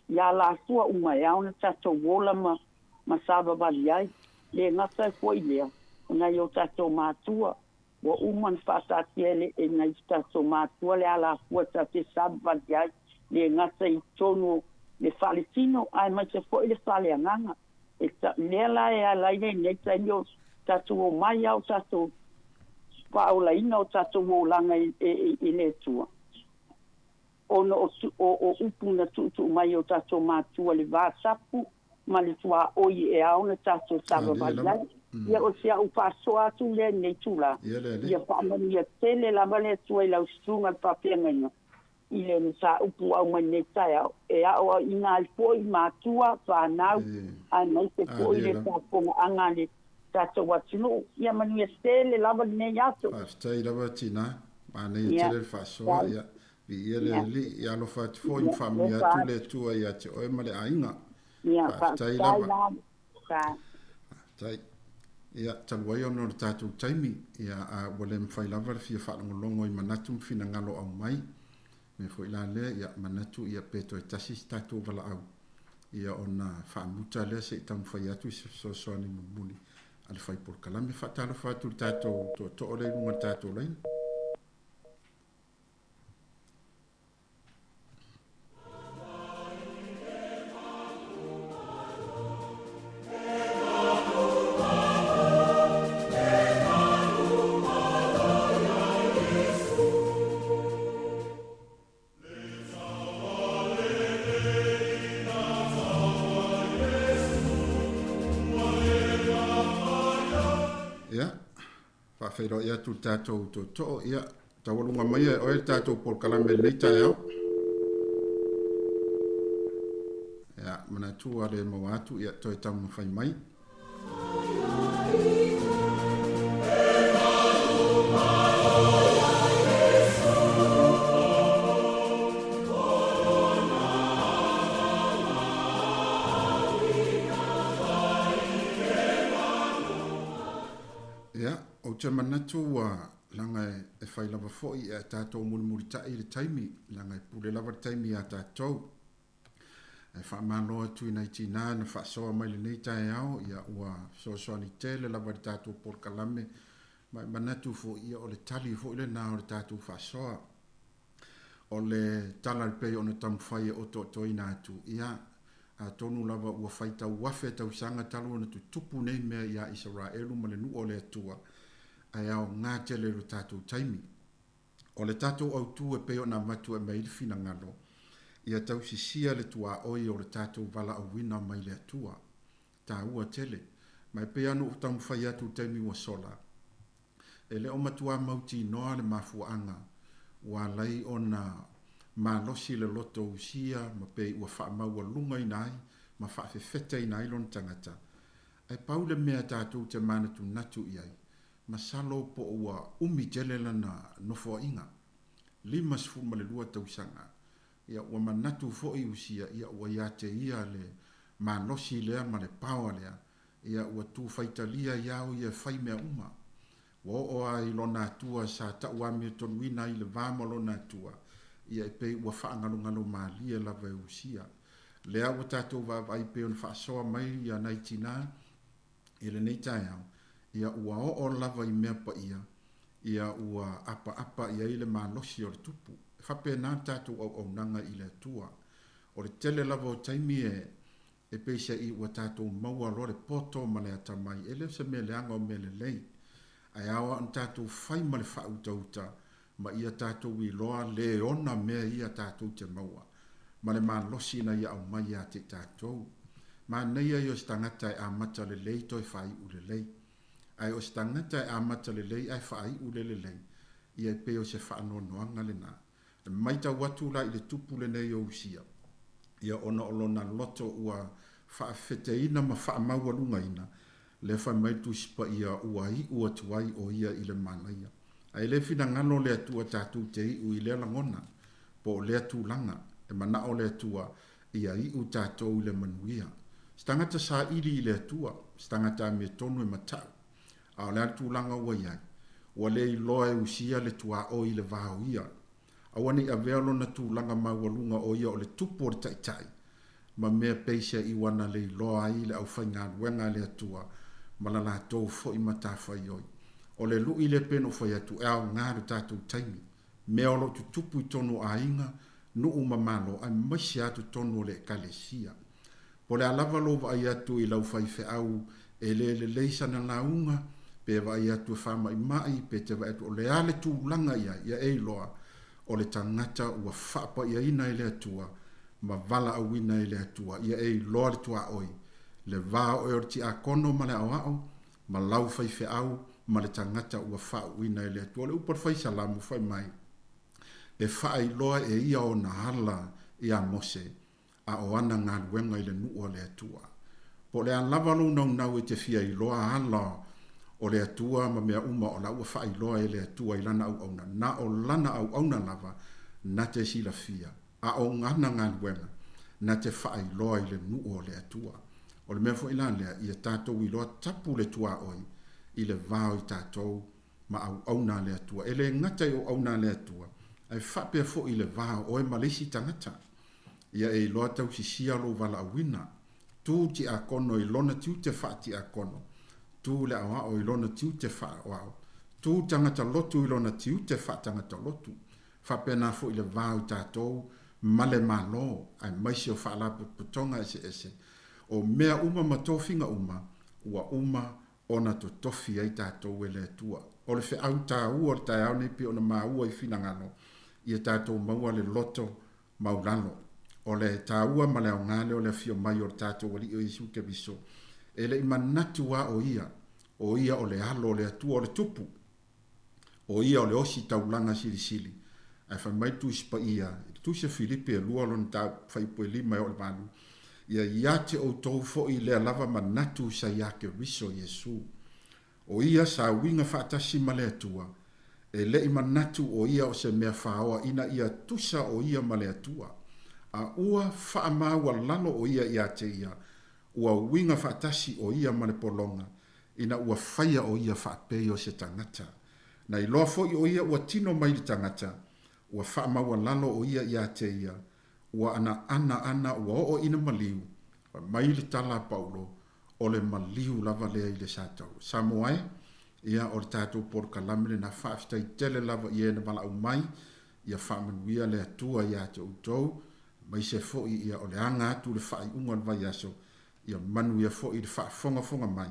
ia alafua uma e ao ona tatou ola ma ma savavali ai. Le gata ai foi lea, o nai o tatou matua, ua uma ona faataatia e le e nai o tatou matua le alafua tatou te savavali ai, le gata i totonu o le faletino aemaise foi le faleagaga. E ta, lea la e ala ai lenei taimi o tatou omai lava o tatou faaolaina o tatou olaga i, i, i le Atua, ona o, o, o upu na tuutuu mai e o tatou matua le va tapu ma le tuaoi e ao ona tatou savavali ai. Ia o si au faasoa atu lea i lenei itula, ia faamanuia tele lava le Atua i lau susuga i le faafeagaiga i le mataupu ua aumai lenei taeao, e aoaoina ai foi matua, fanau, aemaise foi le faafofogaaga a le tatou atunuu. Ia manuia tele lava lenei aso. Faafetai lava Tina, manaia tele le faasoa, ia viia le Alii, ia alofa atu foi ma faamanuia atu le Atua ia te oe ma le aiga. Faafetai lava. Faafetai. Ia, talu ai ona o le tatou taimi, ia, a ua le mafai lava le fia faalogologo i manatu ma finagalo aumai. Mea foi la lea, ia, manatu, ia, pe toe tasi se tatou valaau, ia, ona faamuta lea se i taumafai atu se fesoasoani mulimuli a le fai polokalame. Faatalofa atu i le tatou tootoo lea i luga o le tatou laina. Ia, Faafeiloai atu i le tatou tootoo, ia, taualuga maia e oe le tatou polokalame i lenei taeao. Ia, manatu ua le maua atu, ia, toe taumafai mai. Ia, ou te manatu ua leaga e fai lava foi e a tatou mulimulitai i le taimi, leaga e pule lava le taimi iā tatou. Ae faamalo atu i nai tinā na faasoa mai lenei taeao, ia ua fesoasoani tele lava i le tatou polokalame, ma e manatu foi, ia o le tali foi lenā o le tatou faasoa. O le tala e pei ona taumafai e otootoina atu, ia, atonu lava ua faitau afe tausaga talu ona tutupu nei mea iā Isaraelu ma le nuu o le Atua, ae aoga tele i lo tatou taimi. O le tatou autū e pei ona avatu e aumai ai le finagalo, ia tausisia le tuaoi o le tatou valaauina mai le Atua. Taua tele. Ma e pei lava ona ou taumafai atu i le taimi ua sola, E le o matuā mautinoa le mafuaaga ua ala ai ona malosi le loto usia ma pei ua faamaualugaina ai ma faafefetaina ai lona tagata. Ae pau le mea tatou te manatunatu i ai, masalo po o ua umi tele lana nofoaiga, 52 tausaga. Ia ua manatu foi Usia, ia ua ia te ia le malosi lea ma le paoa lea, Ia, ua tu faitalia ai au ia e fai mea uma. Ua oo a i lona atua sa tauamiotonuina ai le va ma lona atua, ia e pei ua faagalogalo malie lava e Usia. Lea ua tatou vaavaai pei ona faasoa mai ia nai tinā i lenei taeao, ia ua oo lava i mea paia, ia ua apaapa i ai le malosi o le tupu. E faapena le tatou auaunaga i le Atua. O le tele lava o taimi e E peiseai ua tatou maua loa le poto ma le atamai, e le o se mea leaga o mea lelei. Ae ao lava ona tatou fai ma le faautauta ma ia tatou iloa le ona mea ia tatou te maua ma le malosi ina ia aumai ia te tatou. Manaia ia o se tagata e amata lelei toe faaiu lelei. Ae o se tagata e amata lelei ae faaiu le lelei, ia e pei o se faanoanoaga lena. E matau atu la i le tupu lenei o Usia, ia ona o lona loto ua faafeteina ma faamaualugaina, lea fai mai le Tusi Paia ua iu atu ai o ia i le manaia. Ae le finagalo le Atua tatou te iu i lea lagona, po o lea tulaga, e manao le Atua ia iu tatou i le manuia. Se tagata saili i le Atua, se tagata amiotonu e matau. A o le a le tulaga ua i ai? Ua le iloa e Usia le tuaoi i le va o ia. Aua ne i avea lona tulaga maualuga o ia o le tupu o le taitai, ma mea peiseai ua na le iloa ai le aufaigaluega a le Atua ma la latou foi matafaioi. O le lui lea pei ona ou fai atu, e aoga lo tatou taimi. Mea o lo o tutupu i totonu o aiga, nuu ma malo, aemaise lava totonu o le Ekalesia. Po o le a lava lou vaai atu i lau faifeau e le lelei sana lauga, pe vaai atu e faamaimai, pe te vaai atu o le a le tulaga i ai, ia e iloa, o le tagata ua faapaiaina e le Atua ma valaauina e le Atua, ia e iloa le tuaoi, le va o oe o le tiakono ma le aoao, ma lau faifeau ma le tagata ua faauuina e le Atua. O le upu a le Fai Salamo fai mai, E faailoa e ia ona ala iā Mose, a o ana galuega i le nuu a le Atua. Po o le a lava lou naunau e te fia iloa ala o le Atua ma mea uma o la ua faailoa e le Atua i Lana auauna, na o Lana auauna lava na te silafia, a o ana galuega na te faailoa i le nuu o le Atua. O le mea foi la lea, ia tatou iloa tapu le tuaoi i le va o i tatou ma auauna a le Atua. E le gata i auauna a le Atua, ae faapea foi i le va o oe ma le isi tagata. Ia e iloa tausisia lou valaauina. Tu tiakono i lona tiute faatiakono. Tu le aoao i lona tiute faaaoao. Tu tagata lotu i lona tiute faatagata lotu. Faapena foi le va o i tatou ma le Malo, aemaise o faalapotopotoga eseese. O mea uma ma tofiga uma, ua uma ona totofi ai tatou e le Atua. O le feau taua o le taeao nei pei ona maua i finagalo, ia tatou maua le loto maulalo. O le taua ma le aoga lea o le afio mai o le tatou Alii o Iesu Keriso, e le i manatu a o Ia, o Ia o le Alo o le Atua o le Tupu, o Ia o le osi taulaga silisili. Ae fai mai le Tusi Paia, i le Tusi a Filipi e lua lona fuaiupu e 5 e oo i le 8, Ia ia te outou foi lea lava manatu sa iā Keriso Iesu. O ia sa uiga faatasi ma le Atua, e le i manatu o ia o se mea faoa ina ia tusa o ia ma le Atua, a ua faamaualalo o ia iā te ia, ua uiga faatasi o ia ma le pologa, ina ua faia o ia faapei o se tagata. Na iloa foi o ia ua tino mai le tagata, ua faamaualalo o ia iā te ia, ua anaana ana ua oo ina maliu, fai mai le tala a Paulo, o le maliu lava lea i le Sataua. Samoa e, ia o le tatou polokalame lena, faafetai tele lava i e na valaau mai, ia faamanuia le Atua ia te outou, aemaise foi ia o le aga atu le faaiuga o le vaiaso, ia manuia foi le faafogafoga mai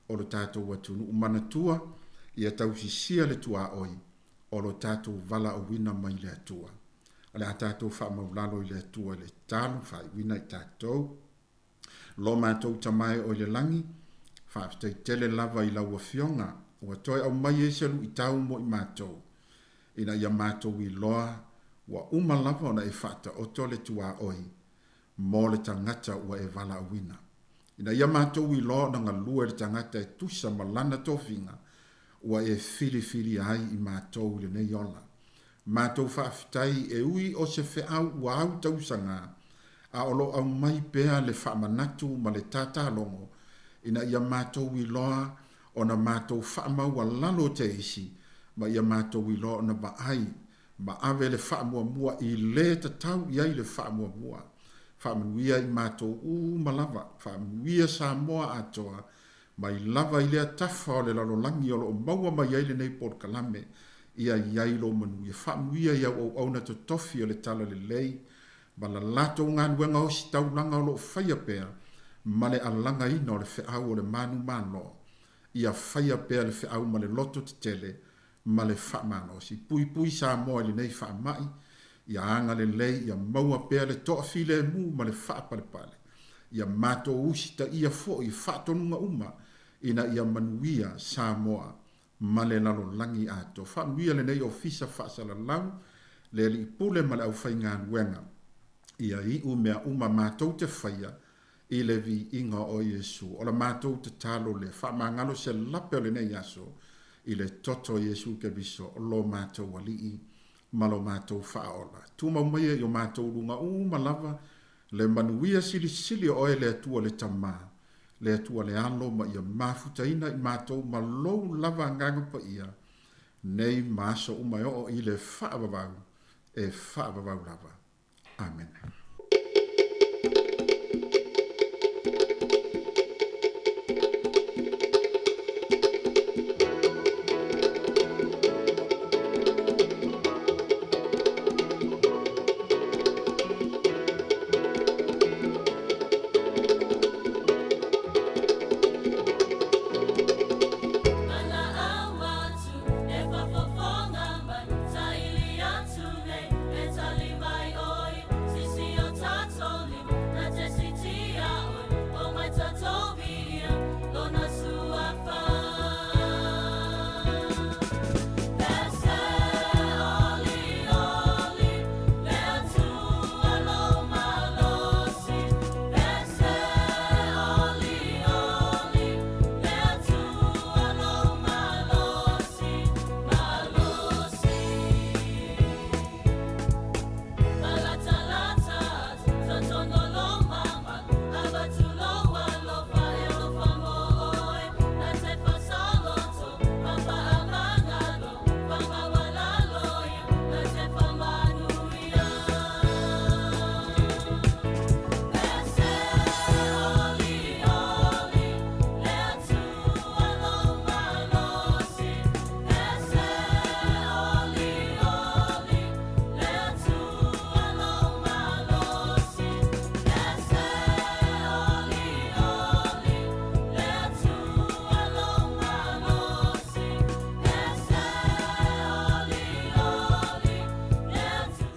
o lo tatou atunuu. Manatua, ia tausisia le tuaoi o lo tatou valaauina mai le Atua. O le a tatou faamaulalo i le Atua i le tatalo, faaiuina i tatou. Lo matou Tama e o i le lagi, faafetai tele lava i lau Afioga ua toe aumai ai se luitau mo i matou, ina ia matou iloa ua uma lava ona e faataoto le tuaoi mo le tagata ua e valaauina. Ina ia matou iloa ona galue le tagata e tusa ma lana tofiga ua e filifilia ai i matou i lenei ola. Matou faafetai e ui o se feau ua au tausaga, a o lo o aumai pea le faamanatu ma le tatalogo ina ia matou iloa ona matou faamaualalo te isi ma ia matou iloa ona vaai ma ave le faamuamua i le tatau i ai le faamuamua. Faamanuia i matou uma lava, faamanuia Samoa atoa Mai lava i lea tafa o le lalolagi o lo o maua mai ai lenei polokalame, ia i ai lou manuia. Faamanuia i au auauna totofi o le Talalelei ma la latou galuega ositaulaga o lo o faia pea ma le alagaina o le feau o le manumalo. Ia faia pea le feau ma le loto tetele ma le faamalosi. Puipui Samoa i lenei faamai, ia agalelei, ia maua pea le toafilemu ma le faapalepale. Ia matou usitaia foi faatonuga uma ina ia manuia Samoa ma le lalolagi atoa. Faamanuia lenei Ofisa Faasalalau, le Alii Pule ma le aufaigaluega, ia iu mea uma matou te faia i le viiga o Iesu. O la matou tatalo lea, faamagalo se lape o lenei aso i le toto o Iesu Keriso, lo matou Alii ma lo matou Faaola. Tumau maia i o matou luga uma lava le manuia silisili o Oe le Atua le Tama, le Atua le Alo ma ia mafutaina i matou ma Lou lava Agaga Paia. nei ma aso uma e oo i le faavavau e faavavau lava. Amene.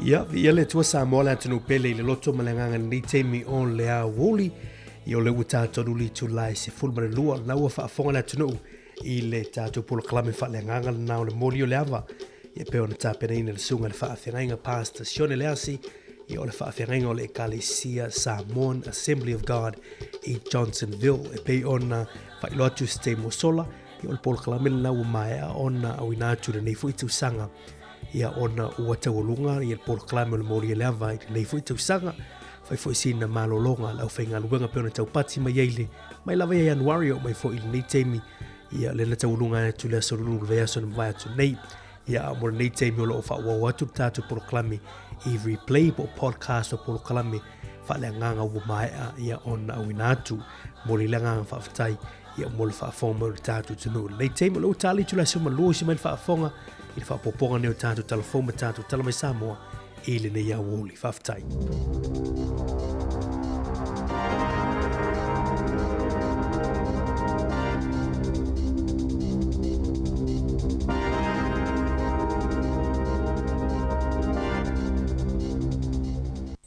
Ia, viia le Atua Samoa le atunuu pele i le loto ma le agaga i lenei taimi o le aoauli. Ia o lea ua tatou le itula e 12, lena ua faafofoga le atunuu i le tatou polokalame faaleagaga lena o le moli o le ava. Ia pei ona tapenaina e le susuga i le faafeagaiga Pastor Sione Leasi, ia o le faafeagaiga o le Ekalesia Samoan Assembly of God i Johnsonville. E pei ona faailoa atu i se taimi ua sola, ia o le polokalame lena ua maea ona auina atu i lenei foi tausaga. Ia ona ua taualuga ia le polokalame o le moli o le ava i lenei foi tausaga. Fai foi sina malologa a le aufaigaluega pei ona taupati mai ai le mai lava ia Ianuari oo mai foi i lenei taimi. Ia lea na taualuga atu le aso Lulu le vaiaso na mavae atu nei. Ia a mo lenei taimi o lo o faaauau atu le tatou polokalame i replay po o podcast o polokalame faaleagaga ua maea ia ona auina atu. Momoli le agaga faafetai ia mo le faafofoga mai o le tatou atunuu. Lenei taimi o lea ua tali atu le aso malua i se mai le faafofoga i le faaopoopoga nei o tatou tala fou ma tatou tala mai Samoa i lenei aoauli. Faafetai.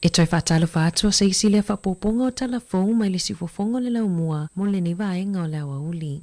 E toe faatalofa atu o se isi lea faaopoopoga o tala fou mai le siufofoga o le laumua mo lenei vaega o le aoauli.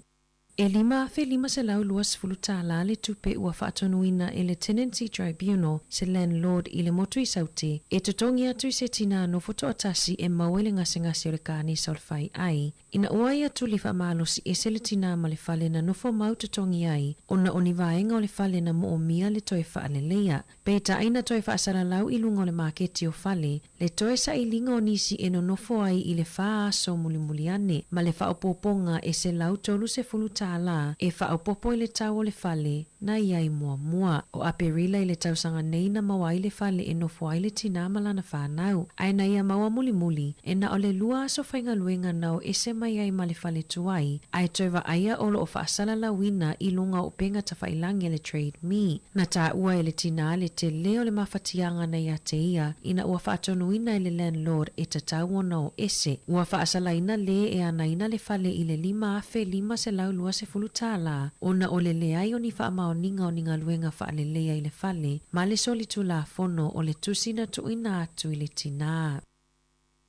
E $5,520 tālā le tupe ua faatonuina e le Tenancy Tribunal se landlord i le motu i Saute e totogi atu i se tinā nofo toatasi e maua i le gasegase o le kanesa o le faiai ina ua ia tuli faamalosi ese le tinā ma le fale na nofo mau totogi ai ona o ni vaega o le fale na moomia le toe faaleleia. Peitai na toe faasalalau i luga o le maketi o fale, le toe sailiga o nisi e nonofo ai i le fa aso mulimuli ane, ma le faaopoopoga e $130 e faaopoopo i le tau o le fale na i ai muamua. O Aperila i le tausaga nei na maua ai le fale e nofo ai le tinā ma lana fanau, ae na ia maua mulimuli, e na o le lua aso faigaluega na o ese mai ai ma le fale tuai, ae toe vaaia o lo o faasalalauina i luga o upega tafailangi a le Trade Me. Na taua e le tinā le tele o le mafatiaga na ia te ia ina ua faatonuina e le landlord e tatau ona o ese. Ua faasalaina lē e anaina le fale i le $5,520 tālā ona o le leai o ni faamaoniga o ni galuega faaleleia i le fale ma le solitulafono o le tusi na tuuina atu i le tinā.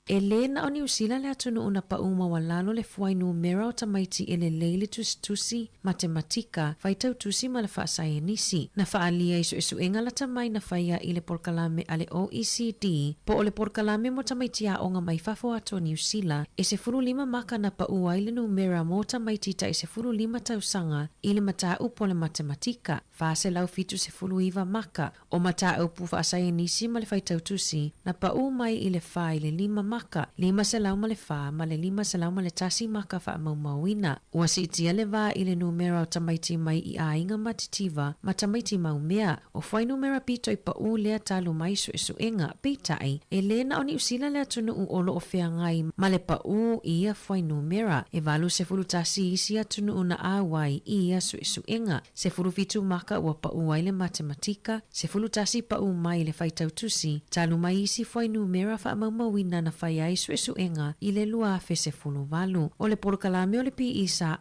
E lē na o Niu Sila le atunuu na paʻū maualalo le fuainumera o tamaiti e lelei le tusitusi, matematika, faitau tusi ma le faasaienisi. Na faaalia i suesuega lata mai na faia i le polokalame a le OECD, po o le polokalame mo tamaiti aoga mai fafo atu o Niu Sila, e 15 maka na paʻū ai le numera mo tamaiti tai 15 tausaga i le mataupu o le matematika, 479 maka. O mataupu faasaienisi ma le faitau tusi, na paʻū mai i le fa i le lima maka. maka, 504 ma le 501 maka faamaumauina. Ua siitia le va i le numera o tamaiti mai i aiga matitiva ma tamaiti maumea. O fuainumera pito i paʻū lea talu mai suesuega, peitai, e lē na o Niu Sila le atunuu o loo feagai ma le paʻū i ia fuainumera. E 81 isi atunuu na ʻauai i ia suesuega. 17 maka ua paʻū ai le matematika, 11 paʻū mai le faitau tusi, talu mai isi fuainumera faamaumauina na fai ai suesuega i le 2018. O le polokalame o le PISA,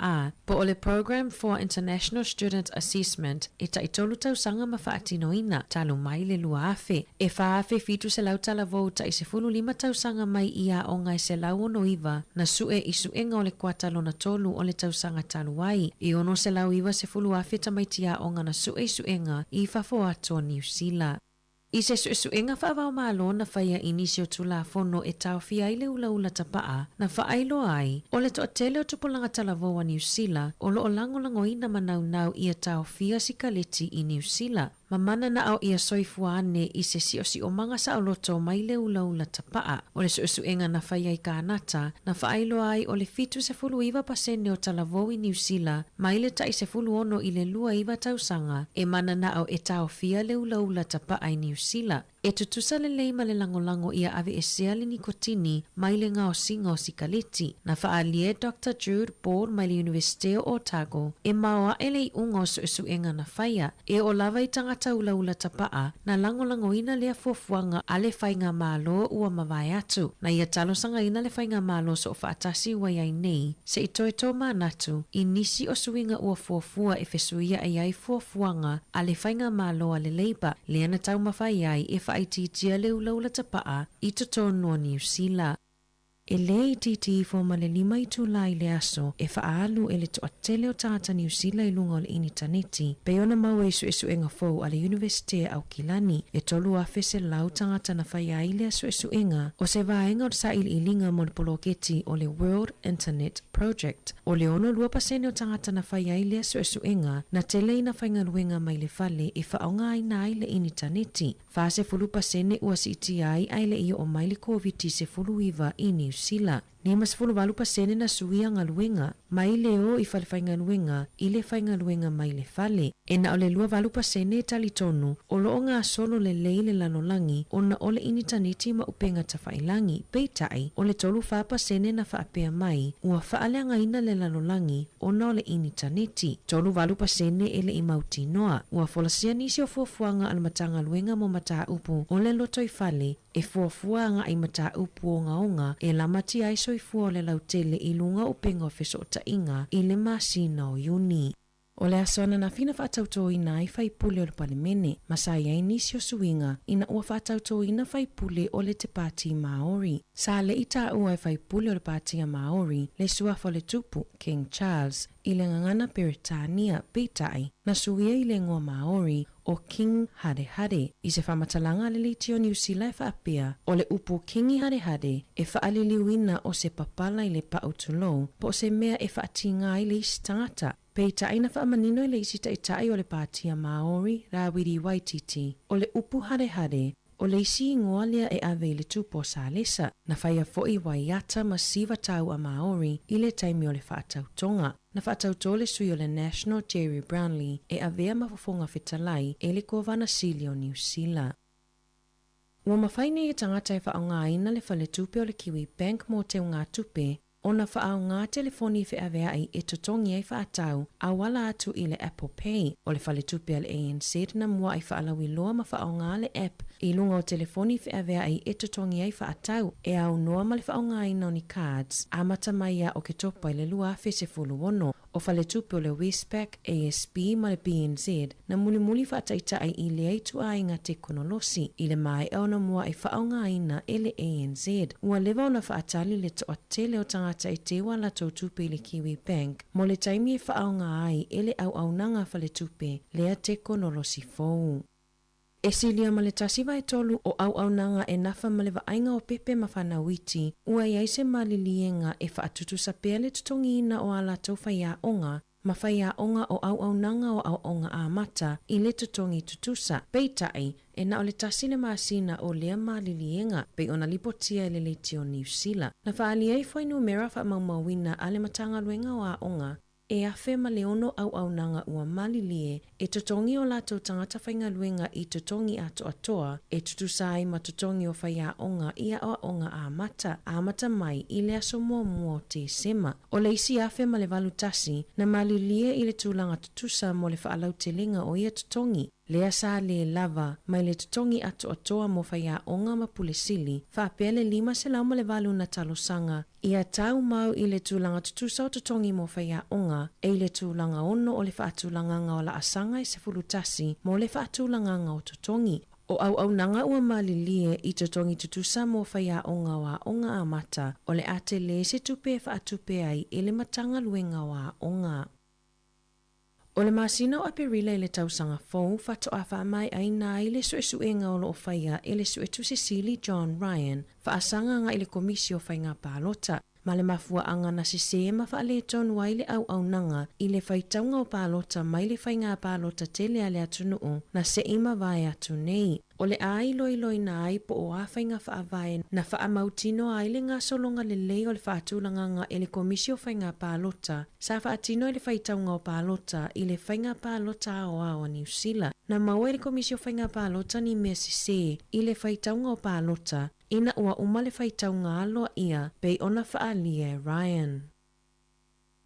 po o le Programme for International Student Assessment, e taitolu tausaga ma faatinoina, talu mai le 2000. E 4,700 talavou tai 15 tausaga mai i aoga e 169 na sue i suega o le kuata lona tolu o le tausaga talu ai. E 690,000 tamaiti aoga na sue i suega i fafo atu o Niu Sila. I se suesuega faava-o-Malo na faia i nisi o Tulafono e taofia ai le ulaula tapaa, na faailoa ai, o le toatele o tupulaga talavou a Niu Sila o loo lagolagoina ma naunau ia taofia sikaleti i Niu Sila, ma mananao ia soifua ane i se siosiomaga saoloto mai le ulaula tapaa. O le suesuega na faia i Kanata, na faailoa ai o le 79% o talavou i Niu Sila mai le tai 16 i le 29 tausaga e mananao e taofia le ulaula tapaa i Niu Sila. E tutusa lelei ma le lagolago ia aveesea le nikotini mai le gaosiga o sikaleti. Na faaalia e Doctor Jude Ball mai le Iunivesite o Otago e maoae le iuga o suesuega na faia, e oo lava i tagata ulaula tapaa na lagolagoina lea fuafuaga a le Faigamalo ua mavae atu. Na ia talosagaina le Faigamalo Soofaatasi ua i ai nei, se i toe tomanatu i nisi o suiga ua fuafua e fesuiai ai fuafuaga a le Faigamalo a le Labour, lea na taumafai ai e faaitiitia le ulaula tapaa i totonu o Niu Sila. E lē itiiti ifo ma le lima itulā i le aso e faaalu e le toatele o tagata Niu Sila i luga o le initaneti, pei ona maua i suesuega fou a le Iunivesite a Aukilani. E 3,100 tagata na faia ai lea suesuega, o se vaega o le sailiiliga mo le poloketi o le World Internet Project. O le 62% o tagata na faia ai lea suesuega, na tele ina faigaluega mai le fale e faaaogaina ai le initaneti. 40% ua siitia ai ae le i oo mai le Koviti-19 i Niu Sila. 58% na suia galuega, mai le o i fale faigaluega i le faigaluega mai le fale. E na o le 28% e talitonu o loo gasolo lelei le lalolagi ona o le initaneti ma upega tafailagi, peitai, o le 34% na faapea mai ua faaleagaina le lalolagi ona o le initaneti. 38% e le i mautinoa. Ua folasia nisi o fuafuaga a le Matagaluega mo Mataupu o le Lotoifale e fuafua agai mataupu ogaoga e lamatia ai soifua o le lautele i luga o upega o fesootaiga i le masina o Iuni. O le aso ananafi na faatautoina ai faipule o le Palemene, ma sa i ai nisi o suiga ina ua faatautoina faipule o le Te Pāti Māori. Sa le i taua e faipule o le Pātia Māori le suafa o le Tupu, King Charles, i le gagana Peretania, peitai, na suia i le igoa Māori o King Harehare. I se faamatalaga a le Leiti o Niu Sila e faapea, o le upu Kingi Harehare e faaliliuina o se papala i le pau tulou po o se mea e faatīgā ai le isi tagata. Peitai na faamanino e le isi taitai o le Pātia Māori, Rāwiri Waititi, o le upu harehare, o le isi igoa lea e ave i le tupu o Salesa, na faia foi waiata ma siva tau a Māori i le taimi o le faatautoga. Na faatautō le sui o le National Gerry Brownlee e avea ma fofoga fetalai e le Kovana Sili o Niu Sila. Ua mafai nei e tagata e faaaogaina le faletupe o le Kiwi Bank mo teugatupe ona faaaoga telefoni feaveai e totogi ai faatau auala atu i le Apple Pay. O le faletupe a le ANZ na mua'i faalauiloa ma faaaoga le app i luga o telefoni feaveai e totogi ai faatau e aunoa ma le faaaogaina o ni cards amata mai ia Oketopa i le 2016. O faletupe o le Westpac, ASB ma le BNZ na mulimuli faataitai i lea ituaiga tekonolosi i le maea ona mua'i faaaogaina e le ANZ. Ua leva ona faatali le toatele o tagata e teu a latou tupe i le Kiwi Bank mo le taimi e faaaoga ai e le auaunaga faletupe lea tekonolosi fou. E silia ma le 1/3 o auaunaga e nafa ma le vaaiga o pepe ma fanau iti, ua i ai se maliliega e faatutusa pea le totogiina o a latou faiaoga. ma faiaoga o auaunaga o aoaoga amata i le totogi tutusa. Peitai, e na o le tasi le masina o lea maliliega, pei ona lipotia e le Leitio Niu Sila. Na faaalia ai fuainumera faamaumauina a le Matagaluega o Aoga e 1006 auaunaga ua malilie e totogi o latou tagata faigaluega i totogi atoatoa e tutusa ai ma totogi o faiaoga i aoaoga amata, amata mai i le aso muamua o Tesema. O le isi 1081 na malilie i le tulaga tutusa mo le faalautelega o ia totogi, lea sa lē lava mai le totogi atoatoa mo faiaoga ma pule sili, faapea le 508 na talosaga ia tau mau i le tulaga tutusa o totogi mo faiaoga e i le tulaga 6 o le faatulagaga o laasaga e 11 mo le faatulagaga o totogi. O auaunaga ua malilie i totogi tutusa mo faiaoga o aoga amata, o le a telē se tupe e faatupe ai e le Matagaluega o Aoga. O le masina o Aperila i le tausaga fou, faatoa faamaeaina ai le suesuega o lo o faia e le Suetusi Sili John Ryan, faasaga agai i le Komisi o Faiga Palota, ma le mafuaaga na sesē ma faaletonu ai le auaunaga i le faitauga o palota mai le faiga palota tele a le atunuu na se i mavae atu nei. O le a iloiloina ai po o a faiga faavae na faamautinoa ai le gasologa lelei o le faatulagaga e le Komisi o Faiga Palota sa faatino i le faitauga o palota i le Faiga Palota Aoao a Niu Sila. Na maua e le Komisi o Faiga Palota ni mea sesē i le faitauga o palota ina ua uma le faitauga aloaia pei ona faaalia e Ryan.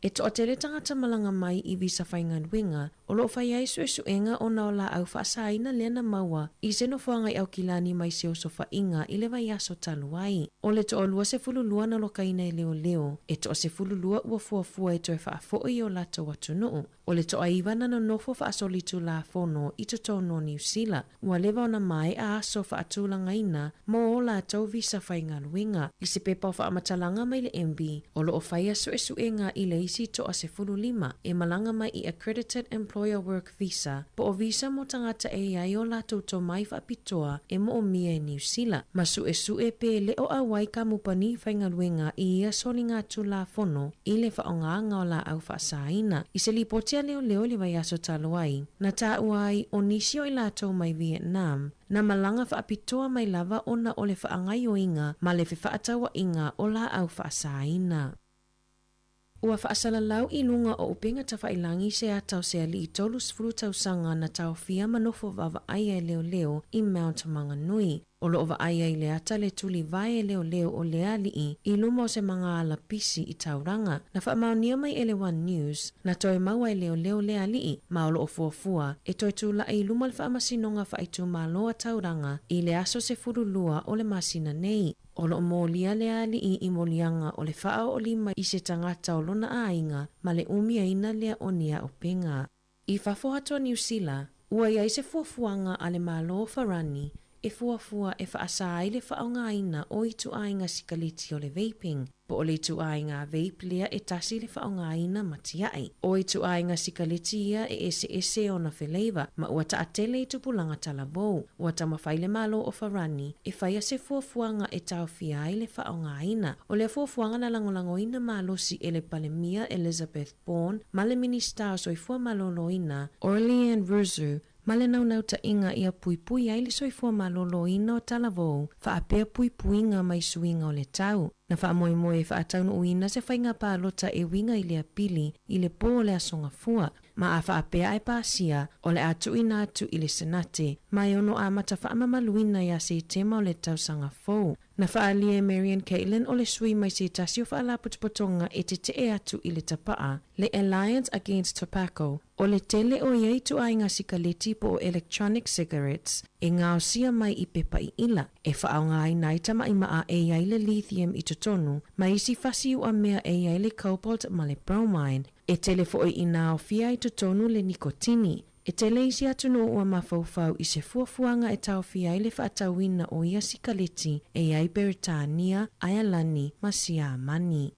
E toatele tagata malaga mai i visa faigaluega o lo o fai ai suesuega ona o laau faasaina lea na maua i se nofoaga i Aukilani mai se osofaiga i le vaiaso talu ai. O le toalua 12 na lokaina e leoleo, e toa 12 ua fuafua e toe faafoi i o latou atunuu. O le toaiva na nonofo faasolitulafono i totonu o Niu Sila, ua leva ona maea aso faatulagaina mo o latou visa faigaluega. I se pepa o faamatalaga mai le MB, o lo o faia suesuega i le isi toa 15 e malaga mai i Accredited Employer Work Visa, po o visa mo tagata e i ai o latou tomai faapitoa e moomia e Niu Sila, ma suesue pe le o auai kamupani faigaluega i ia soligatulafono i le faaaogaga o laau faasaina. I se lipoti a leoleo i le vaiaso talu ai, na taua ai o nisi o i latou mai Vietnam, na malaga faapitoa mai lava ona o le faagaoioiga ma le fefaatauaiga o laau faasaina. Ua faasalalau i luga o upega tafailagi se ata o se alii 30 tausaga na taofia ma nofo vaavaaia e leoleo i Mount Maunganui. O lo o vaaia i le ata le tulivae e leoleo o lea alii i luma o se magaala pisi i Tauranga. Na faamaonia mai e le One News, na toe maua e leoleo lea alii ma o lo o fuafua e toe tulai i luma o le Faamasinoga Faaitumalo a Tauranga i le aso 12 o le masina nei. O lo o molia lea alii i moliaga o le faaoolima i se tagata o lona aiga ma le umiaina lea o ni auupega. I fafo atu o Niu Sila, ua i ai se fuafuaga a le Malo o Farani e fuafua e faasa ai le faaaogaina o ituaiga sikaleti o le vaping, po o le ituaiga vape lea e tasi le faaaogaina ma tiai. O ituaiga sikaleti ia e eseese ona feleiva ma ua taatele i tupulaga talavou. Ua taumafai le Malo o Farani e faia se fuafuaga e taofia ai le faaaogaina. O lea fuafuaga na lagolagoina malosi e le Palemia Elizabeth Bourne ma le Minisita o Soifua Maloloina, Aurelien Rousseau, ma le naunautaiga ia puipui ai le soifua maloloina o talavou faapea puipuiga mai suiga o le tau. Na faamoemoe e faataunuuina se faiga palota e uiga i le Apili i le pō o le Aso Gafua, ma a faapea ae pasia, o le a tuuina atu i le Senate, ma e ono amata faamamaluina ia Setema o le tausaga fou. Na faaalia e Marion Caitlin o le sui mai se tasi o faalapotopotoga e tetee atu i le tapaa, le Alliance Against Tobacco, o le tele o ia ituaiga sikaleti po o electronic cigarettes e gaosia mai i pepa iila, e faaaogaina ai tamaimaa e i ai le lithium i totonu, ma isi fasi uamea e i ai le cobalt ma le bromine, e tele foi ina aofia i totonu le nikotini. E tele isi atunuu ua mafaufau i se fuafuaga e taofia ai le faatauina o ia sikaleti e i ai Peretania, Aialani ma Siamani.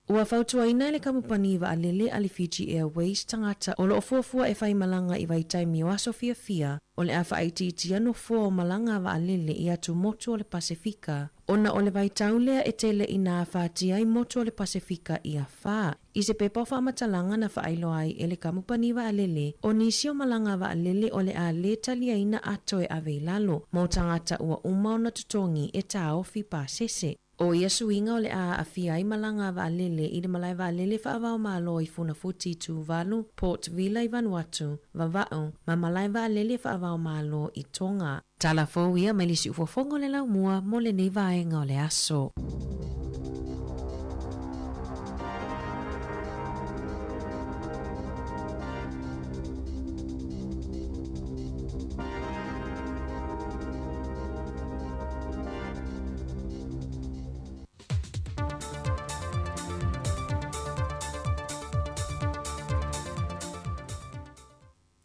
Ua fautuaina e le kamupani vaalele a le Fiji Airways tagata o lo o fuafua e fai malaga i vaitaimi o aso fiafia o le a faaitiitia nofoa o malaga a vaalele i atumotu o le Pasefika ona o le vaitau lea e tele ina afatia ai motu o le Pasefika i afa. I se pepa o faamatalaga na faailoa ai e le kamupani vaalele, o nisi o malaga a vaalele o le a lē taliaina a toe ave i lalo mo tagata ua uma ona totogi e taofi pasese. ʻO ia suiga o le a aafia ai malaga a vaalele i le malae vaalele faava-o-Malo i Funafuti i Tuvalu, Port Vila i Vanuatu, Vava'u, ma malae vaalele faava-o-Malo i Tonga. Tala fou ia mai le siufofoga o le laumua mo lenei vaega o le aso.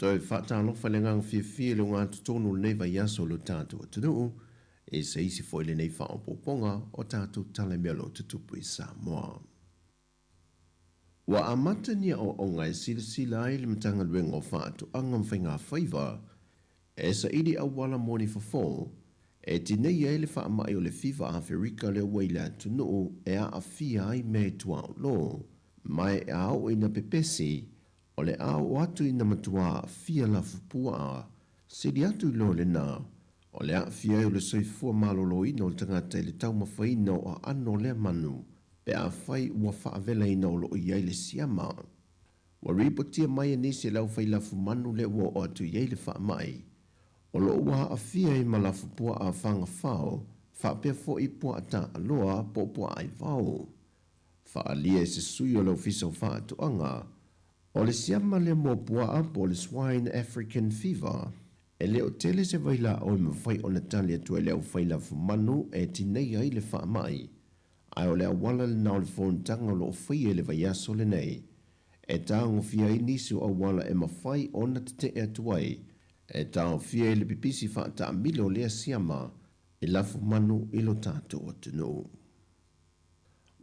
Toe faatalofa i le agaga fiafia i le ogatotonu o lenei vaiaso o lo tatou atunuu, e se isi foi lenei faaopoopoga o tatou tala i mea o lo o tutupu i Samoa. Ua amata ni aoaoga e silasila ai le Matagaluega o Faatoaga ma Faigafaiva e saili auala mo ni fofo e tineia ai le faamai o le fiva Aferika lea ua i le atunuu e aafia ai mea i tuaolo ma e a oo ina pepesi o le a oo atu ina matua aafia lafupuaa sili atu i lo lena o le aafia ai o le soifua maloloina o le tagata i le taumafaina o aano o lea manu pe afai ua faavelaina o lo o i ai le siama. Ua ripotia mai e nisi e le aufai lafumanu lea ua oo atu i ai le faamai. O lo o ua aafia ai ma lafupuaa fagafao faapea foi puaa taaloa po o puaa aivao. Faaalia e se sui o le Ofisa o Faatoaga, o le siama lea mo puaa po o le Swine African Fever, e le o tele se vailaau e mafai ona tali atu ai le aufai lafumanu e tineia ai le faamai, ae o le auala lena o le fonotaga o lo o faia i le vaiaso lenei, e tagofia ai nisi o auala e mafai ona tetee atu ai, e taofia ai le pipisi faataamilo o lea siama i lafumanu i lo tatou atunuu.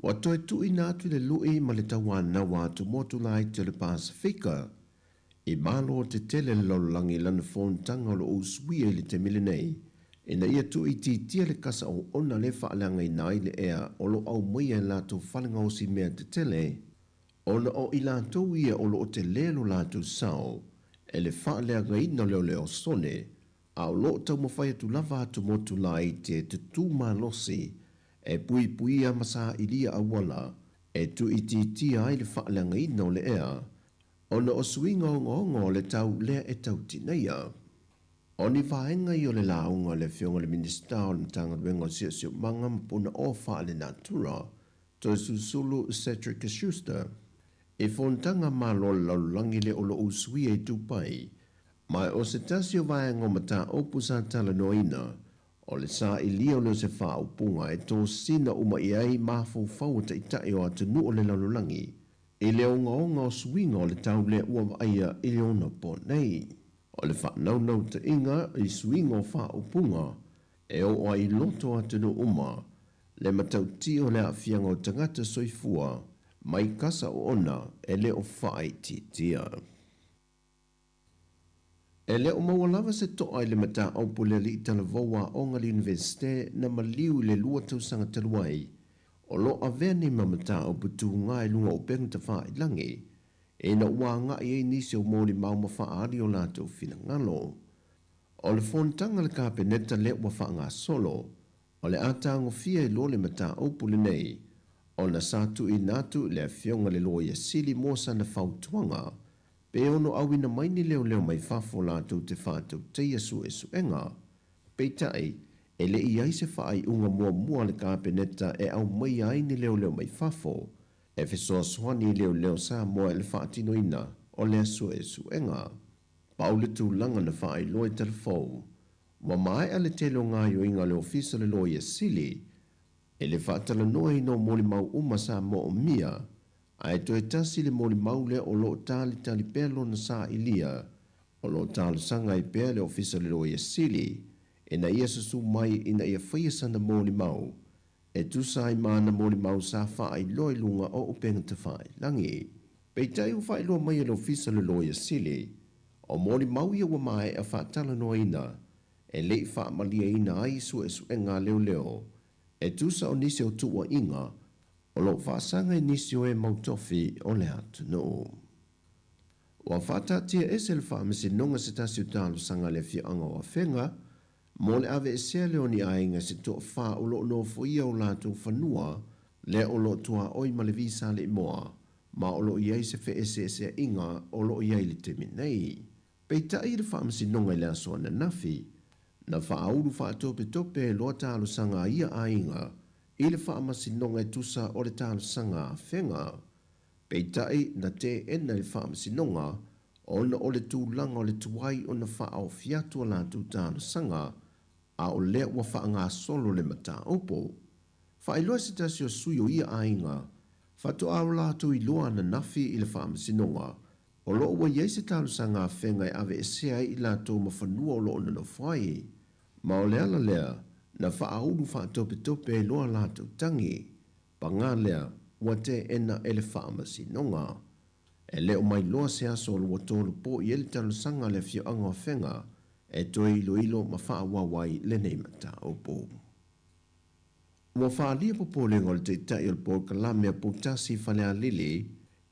Ua toe tuuina atu le lui ma le tauanau a atumotu laiti o le Pasefika i malo tetele le lalolagi i lana fonotaga o lo o usuia i le taimi lenei ina ia tuuitiitia le kasa oona lea e faaleagaina ai le ea o lo o aumaia e latou falegaosi mea tetele ona o i latou ia o lo o telē lo latou sao e le faaleagaina o le oleosone a o lo o taumafai atu lava atumotu laiti e tutū malosi e puipuia ma sailia auala e tuuitiitia ai le faaleagaina o le ea ona o suiga ogaoga o le tau lea e tau tineia. O ni vaega ia o le lauga a le Afioga i le Minisita o le Matagaluega o Siosiomaga ma Punaoa Faalenatura, Toesulusulu Cedric Schuster, i fonotaga Malo a le Lalolagi lea o lo o usuia i Dubai, ma o se tasi o vaega o mataupu sa talanoaina, o le sailia o lea o se faaupuga e tosina uma i ai mafaufau o taitai o atunuu o le lalolagi i le ogaoga o suiga o le tau lea ua vaaia i le onapo nei. O le faanaunautaiga i suiga o faaupuga e oo ai i loto o atunuu uma le matautia o le aafiaga o tagata soifua mai kasa oona e le o faaitiitia. E le o maua lava se to'a i le mataupu i le alii talavou aoga a le Iunivesite na maliu i le lua tausaga talu ai, o lo o avea nei ma mataupu tuga i luga o upega tafailangi, ina ua agai ai nisi o molimau ma faaali o latou finagalo. O le fonotaga a le Kapeneta lea ua faagasolo, o le a tagofia ai loa le mataupu lenei, ona sa tuuina atu i le Afioga i le Loia Sili mo sana fautuaga, pe ono auina mai ni leoleo mai fafo latou te faatautaia suesuega. Peitai, e le i ai se faaiuga muamua a le Kapeneta e aumaia ai ni leoleo mai fafo e fesoasoani i leoleo Samoa i le faatinoina o lea suesuega. Pau le tulaga na faailoa i Talafou, ua maea le tele o gaoioiga a le Ofisa o le Loia Sili e le faatalanoaina o molimau uma sa moomia, ae toe tasi le molimau lea o lo o talitali pea lona sailia, o lo o talosaga ai pea le Ofisa o le Loia Sili ina ia susu mai ina ia faia sana molimau. e tusa ai ma ana molimau sa faailoa i luga o upega tafailagi. Peitai ua faailoa mai e le Ofisa o le Loia Sili, o molimau ia ua maea faatalanoaina e le i faamalieina ai suesuega a leoleo e tusa o nisi o tuuaiga o lo o faasaga i nisi o e mau tofi o le atunuu. Ua faataatiaese e le Faamasinoga se tasi o talosaga a le afioaga o Afega mo le aveesea lea o ni aiga se toafa o lo o nofoia o latou fanua lea o lo o tuaoi ma le visa alii-moa ma o lo o i ai se feeseeseaiga o lo o i ai i le taimi nei. Peitai i le Faamasinoga i le aso ananafi, na faaulu faatopetope ai loa talosaga a ia aiga i le Faamasinoga e tusa o le talosaga a Afega. Peitai, na teena e le Faamasinoga ona o le tulaga o le tuai ona faaofi atu a latou talosaga, a o lea ua faagasolo le mataupu. Faailoa se tasi o sui o ia aiga, faatoa o latou iloa ananafi i le Faamasinoga, o lo o ua i ai se talosaga afega e aveesea ai i latou ma fanua o lo o nonofo ai. Ma o le ala lea na faaulu faatopetope ai loa latou tagi. Pagā lea, ua teena e le Faamasinoga. E le o mailoa se aso o lo ua tolopo i ai le talosaga a le afioaga o Afega e toe iloilo ma faaauau ai lenei mataupu. Ua faaalia popolega o le Taitai o le Polokalame a Poutasi i Falealili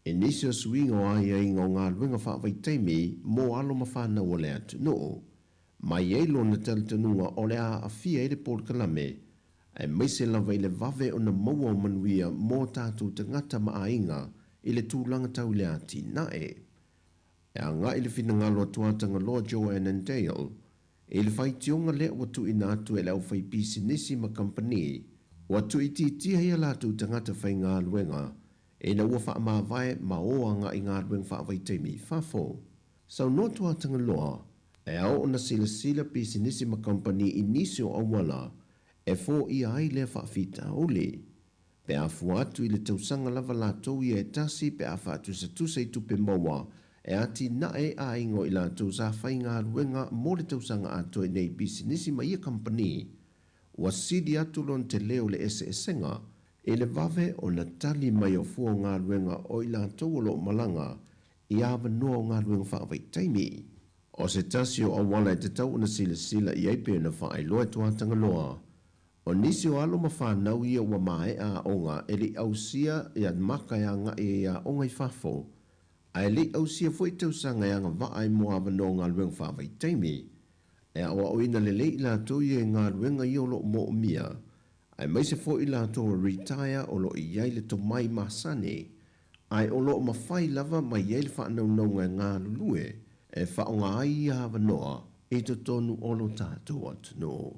i nisi o suiga o aiaiga o galuega faavaitaimi mo alo ma fanau o le atunuu. Ma i ai lona talitonuga o le a aafia ai le polokalame, aemaise lava i le vave ona maua o manuia mo tatou tagata ma aiga i le tulaga tau i le atinae. E agai le finagalo a Tuatagaloa Joe Annandale i le faitioga lea ua tuuina atu e le aufaipisinisi ma kamupani ua tuuitiitia ai a latou tagata faigaluega ina ua faamavae ma o agai galuega faavaitaimi i fafo. Saunoa Tuatagaloa, e ao ona silasila pisinisi ma kamupani i nisi o auala e foia ai lea faafitauli. Pe a fua atu i le tausaga lava latou ia e tasi pe a faatusatusa i tupe maua e atinae aiga o i latou sa faigaluega mo le tausaga atoa i nei pisinisi ma ia kamupani, ua sili atu lona tele o le eseesega i le vave ona tali mai o fua o galuega o i latou o lo o malaga i avanoa o galuega faavaitaimi. O se tasi o auala e tatau ona silasila i ai pei ona faailoa e Tuatagaloa, o nisi o alo ma fanau ia ua maea aoga e le i ausia ia maka e agai ai i aoga i fafo, a e le i ausia foi tausaga e agavaa ai mo avanoa o galuega faavaitaimi. E aoaoina lelei i latou ia i galuega ia o lo o moomia, aemaise foi i latou ua retire o lo o i ai le tomai masani, ae o lo o mafai lava ma i ai le faanaunauga e galulue e faaaoga ai ia avanoa i totonu o lo tatou atunuu.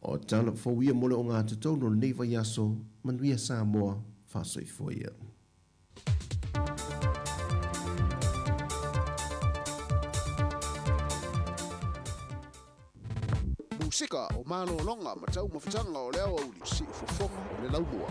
O tala fou ia mo le ogatotonu o lenei vaiaso, manuia Samoa, faasoifua ia. Musika o malologa ma taumafataga o le aoauli siufofoga o le laumua.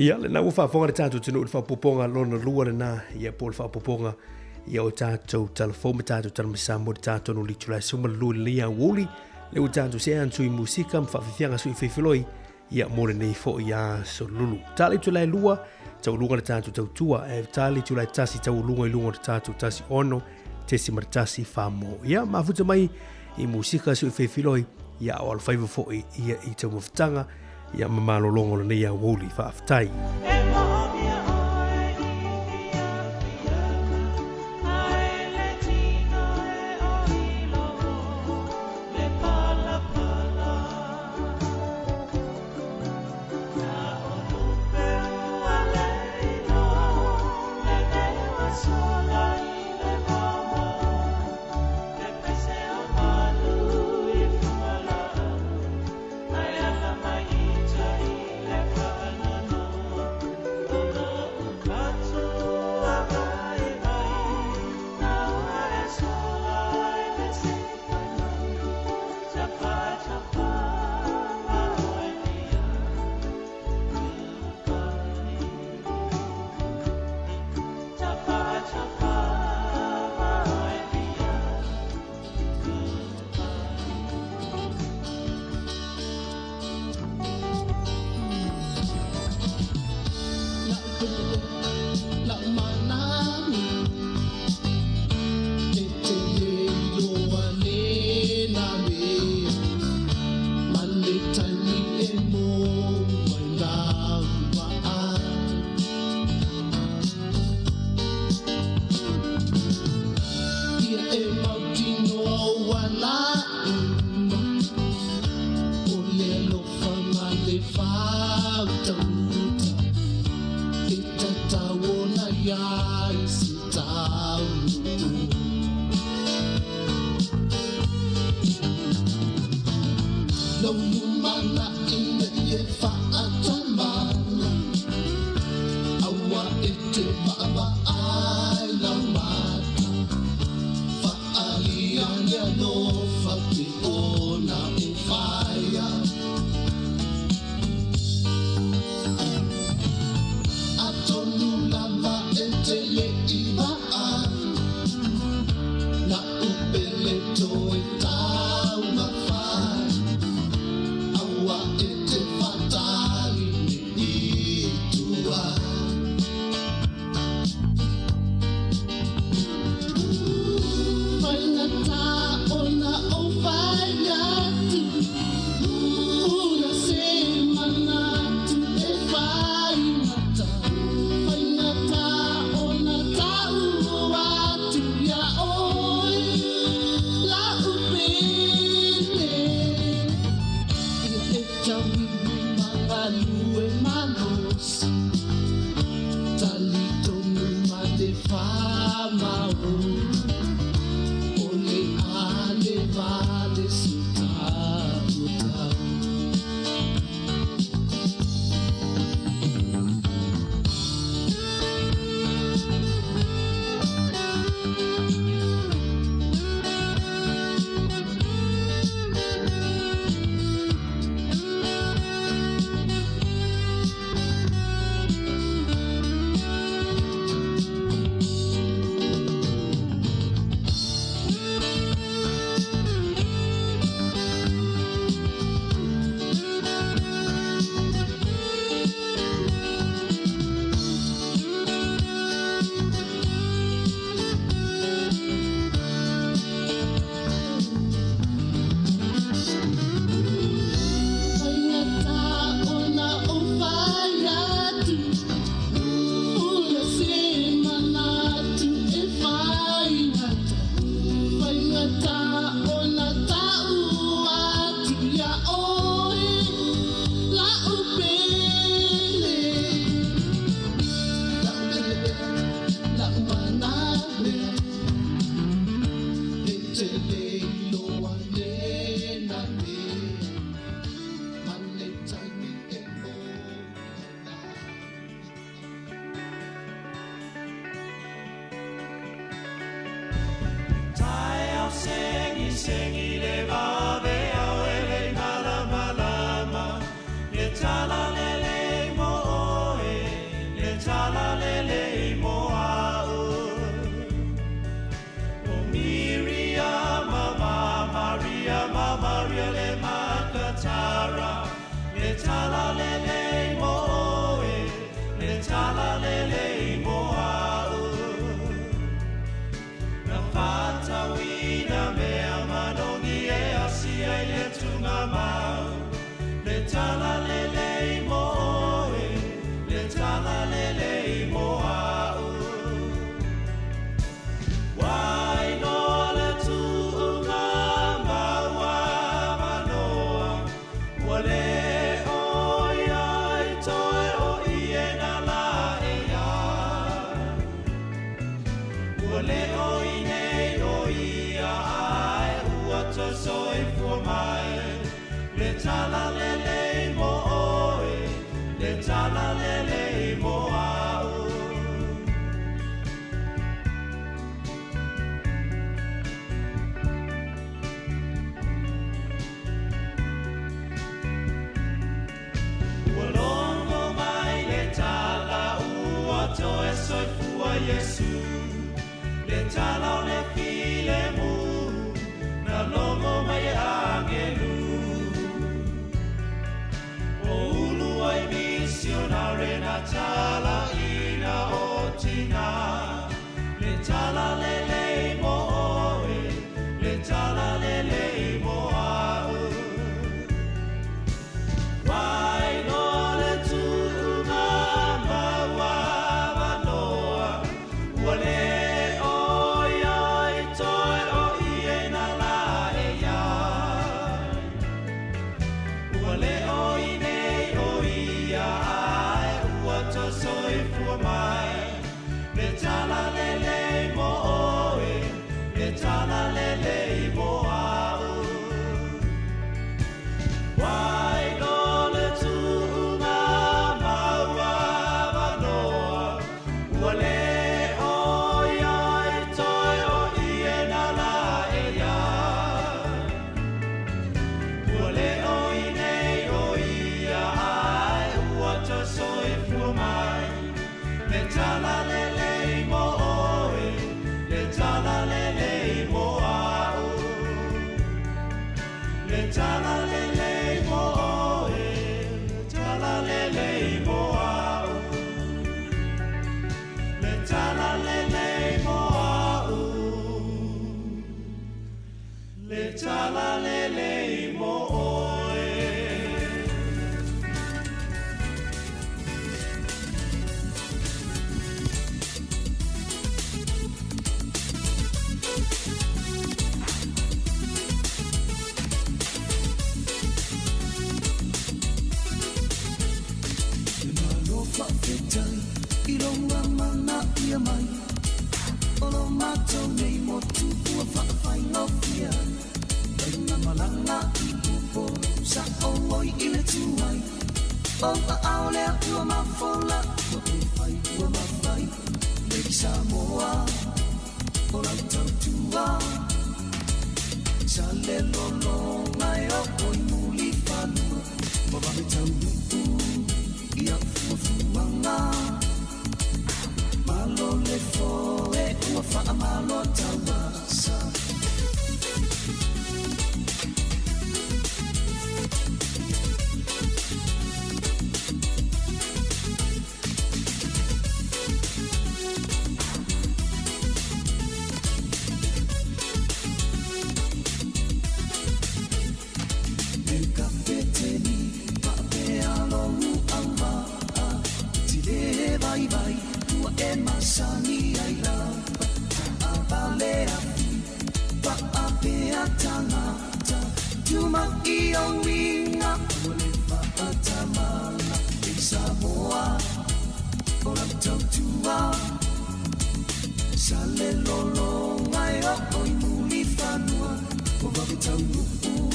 Ia, lena ua faafofoga le tatou atunuu i le faaopoopoga lona lua lena, ia po o le faaopoopoga ia o tatou talafou ma tatou talamasa mo le tatou no litula e suma lua lenei aoauli, le ua tatou see atu i musika ma faafiafiaga sui fefeloi, ia mo lenei foi aso lulu. Tala itula e lua, taualuga le tatou tautua, e tala itula e tasi taualuga i luga o le tatou 16.1 whamo. Ia, mafuta mai i musika sui fefeloi, ia o alofaiva foi ia i taumafataga, ia ma malologa o lenei aoauli. Faafetai. tala lelei mo oe, le tala lelei mo au. Na whātauina mea manogi e asia i le tunga mau. Le tala lelei mo oe, le tala lelei mo au. Wai noa le tuunga maua manoa, ua le o ia i toe o ie na la e ia. Ua le o i nei o ia ai ua toe soifua mai. Le tala lelei mo oe, le tala lelei mo au. Ua logo mai le tala ua toe soifua Iesu, le tala o le filemu, na logo mai e angelu. O ulu ai misionare na tala ina o tina, le tala lelei mo oe, le tala lelei mo au. Wai noa le tuunga maua manoa, ua le o ia i toe o ie na la e ia. Ua le o i nei o ia ai ua toe soifua mai. Le tala lelei mo oe, le tala lelei mo au. Wai noa le tuunga maua manoa, ua le o ia i toe o ie na la e ia. Ua le o i nei o ia ai ua toe soifua mai. Le tala lelei mo oe, le tala lelei mo au. Le tala lelei mo oe, le tala lelei mo au. Le tala lelei mo au. Le tala lelei mo oe. Le malo faafetai i lou amanaia mai o lo matou nei motu ua faafaigofie ai faiga malaga i Upolu sa ou oi i le tuai o aao lea ua mafola ua e fai ua mafai Lady Samoa o lau tautua sa le lologa e oo i Mulifanua ma vave taunuu i au fuafuaga malo le foe ua faamalo tauasa. E kapeteni faapea lou auvaa tile vaivai ua e masani ai lava taavale afi faapea tagata tumau i ou iga ua le faatamala e Samoa o lau tautua sa le lologa e oo i Mulifanua ua vave taunuu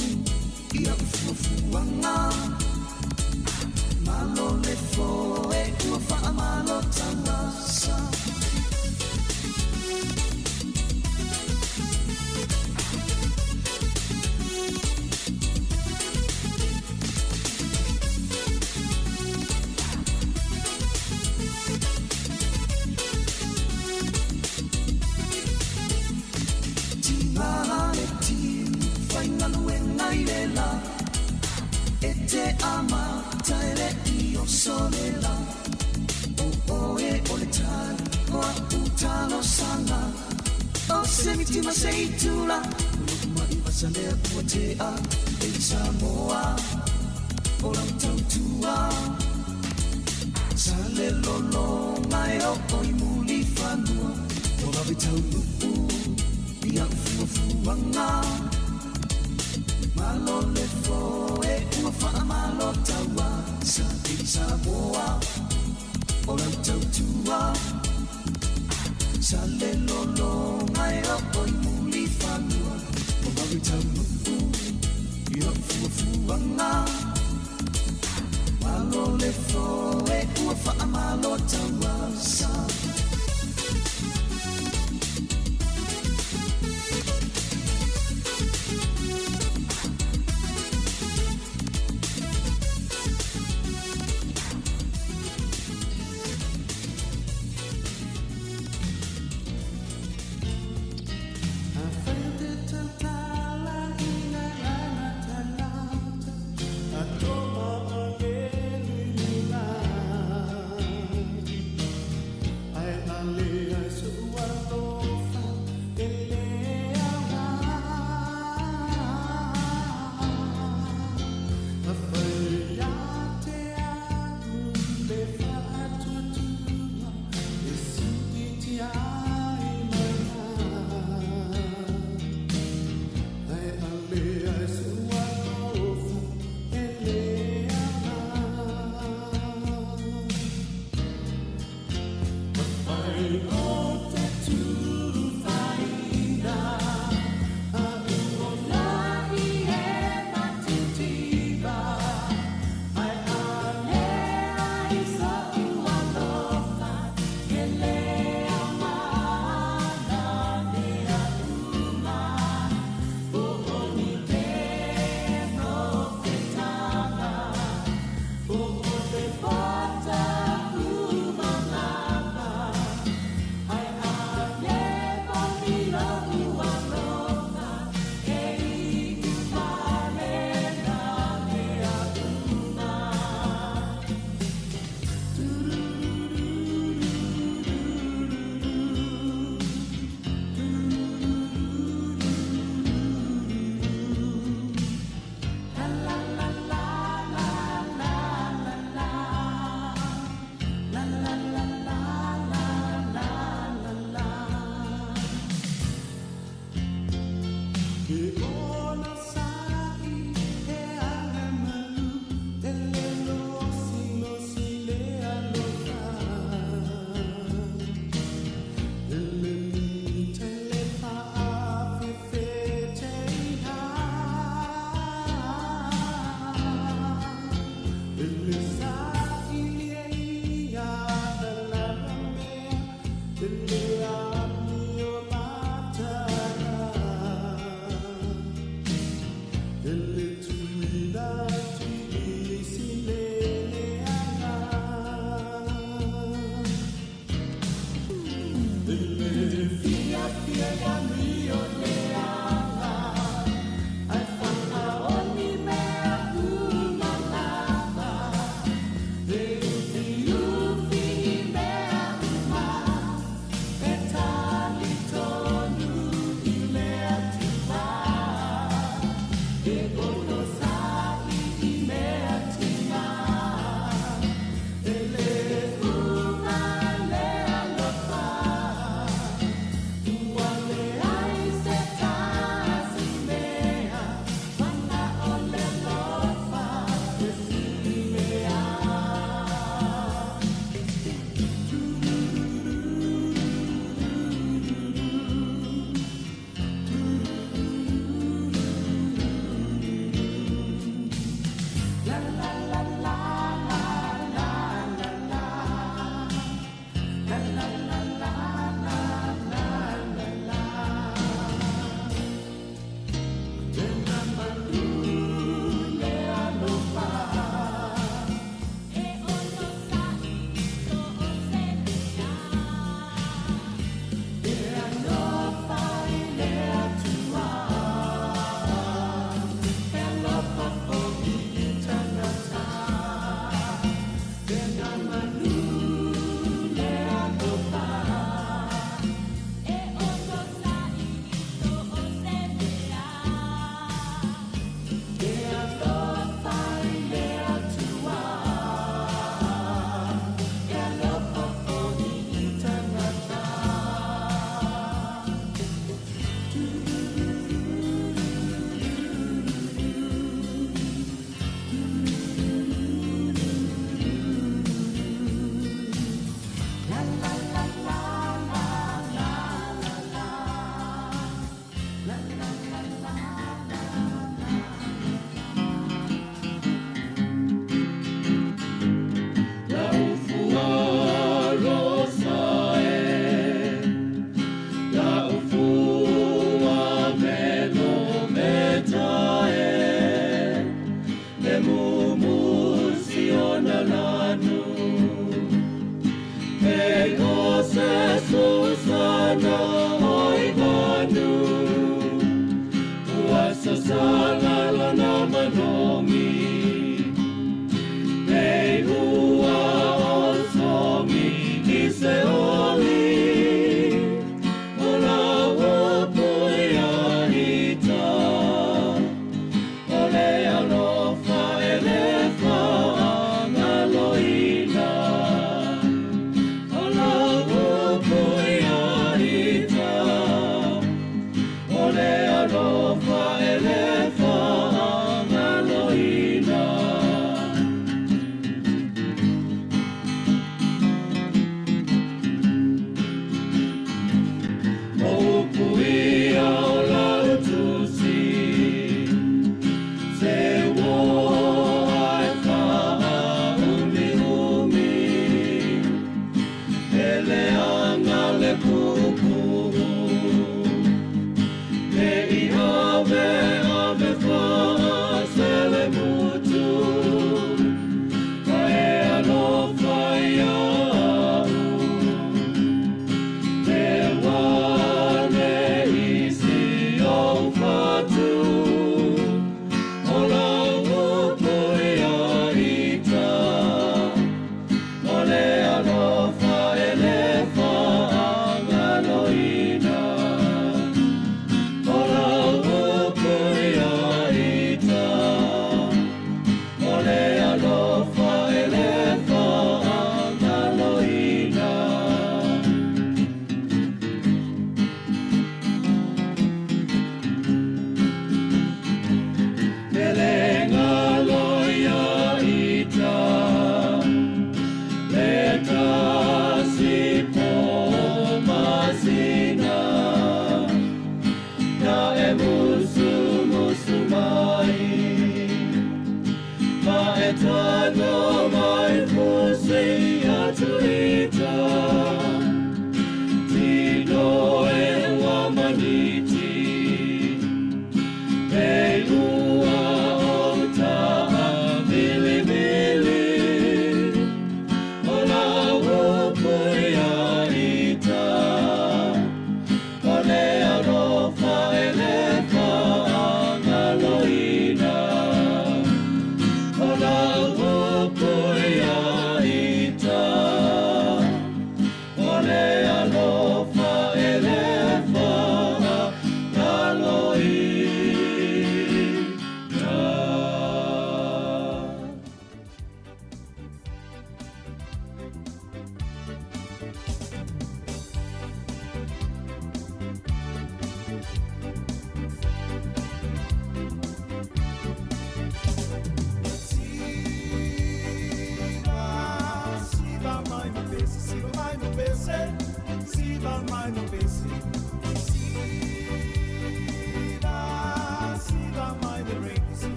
i au fuafuaga malo le foe ua faamalo tauasa. Tiga le tino faigaluega i le la e te amata. sole la O oe o le tali o a'u talosaga O se mitima se itula O lo'u ma'i vasa lea ua te'a e i Samoa o lau tautua sa le lologa e oo i mulifanua ua vave taunuu i a'u fuafuaga malo le foe ua fa'amalo taua sa i Samoa o lau tautua sa le lologa e oo i mulifanua ua vave taunuu i a'u fuafuaga malo le foe ua fa'amalo taua sa.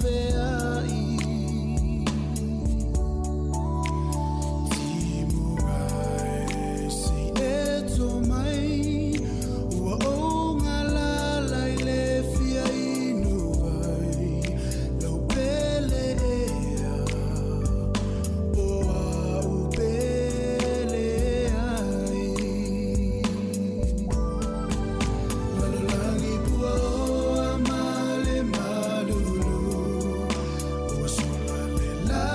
laveai. Timuga e sei e tō mai, ua ou ngā lala i le fia inu vai. Lau pele ea, o au pele ai. Lalolagi pua oa ma le malulu, ua sola le la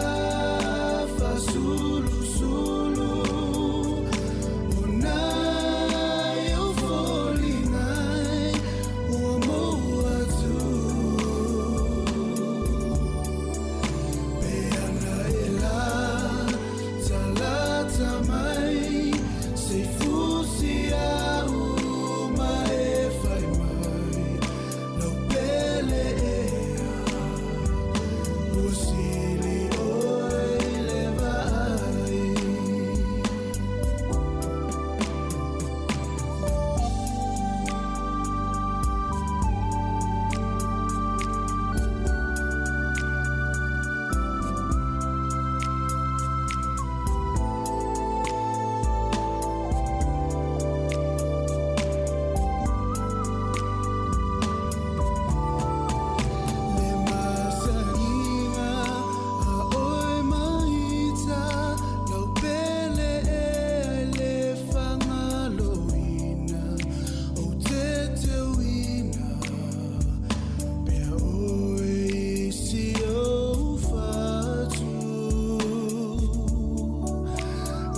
fasulusulu. O nai o foligai, ua maua atu. Pe ana e la, talata mai, sei fusi au ma e fai mai. Lau pele ea, ua sili oe i le vaai. Le masagiga a oe maita, lau pele ea i le fagaloina. Ou te teuina, pea oe i si ou fatu.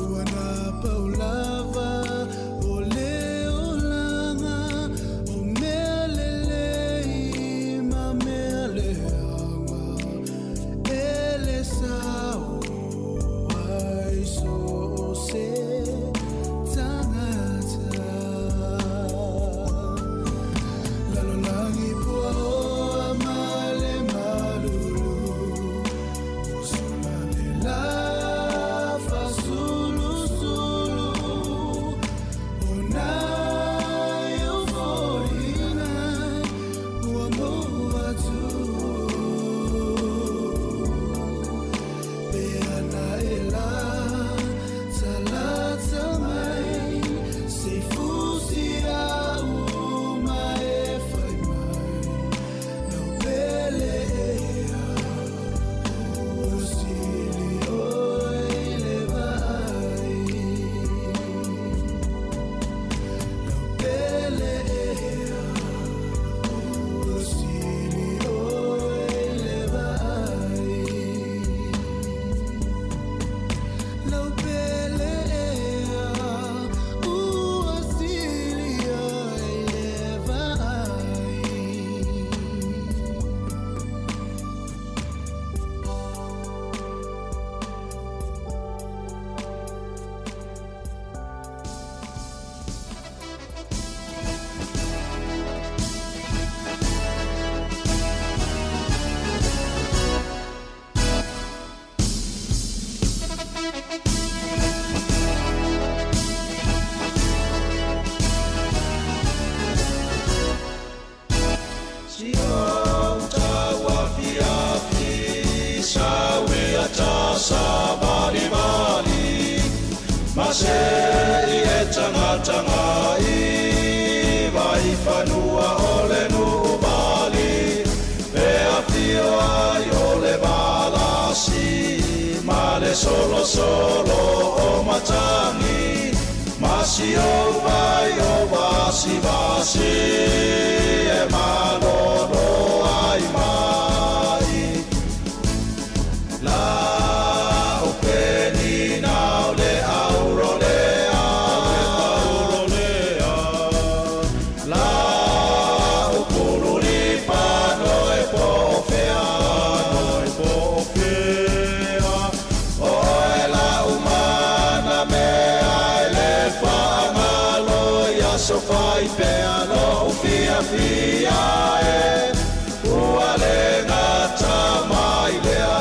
Ua napau lava o le olaga, o mea lelei ma mea leaga. E le sao ai so o se tagata. Lalolagi pua oa ma le malulu, ua sola le la fasulusulu. O nai o foliga, ua maua atu. Pe ana e la, talata mai, sei fusi au ma e fai mai. Lau pele ea, ua sili oe i le vaai. Lau pele ea, ua sili oe i le vaai. Lau pele ea, ua sili oe i le vaai. Si ou tau afiafi, saui ata sa bali bali, ma se i e tanga i, vai fanua o le nubali, pe afio ai o le balasi, ma le solo solo o matangi, ma si o vai o vasi vasi, e malolo ai mai. La o peni nao le auro lea, auro lea. La o pululi pano e pofea, no e pofea. O e la umana mea e le whaangalo ia so whai pea no ufia fia e. Ua le ngata mai lea.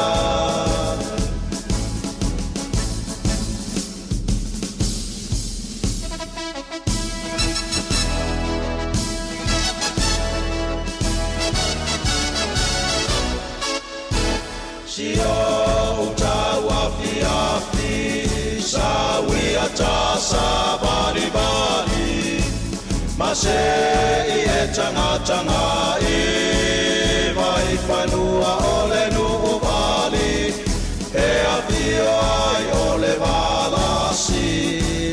Si o tau afiafi Sa uia ta sa bali bali Ma se i e tanga tanga i Vai whanua o le nuu bali E a fio ai o le valasi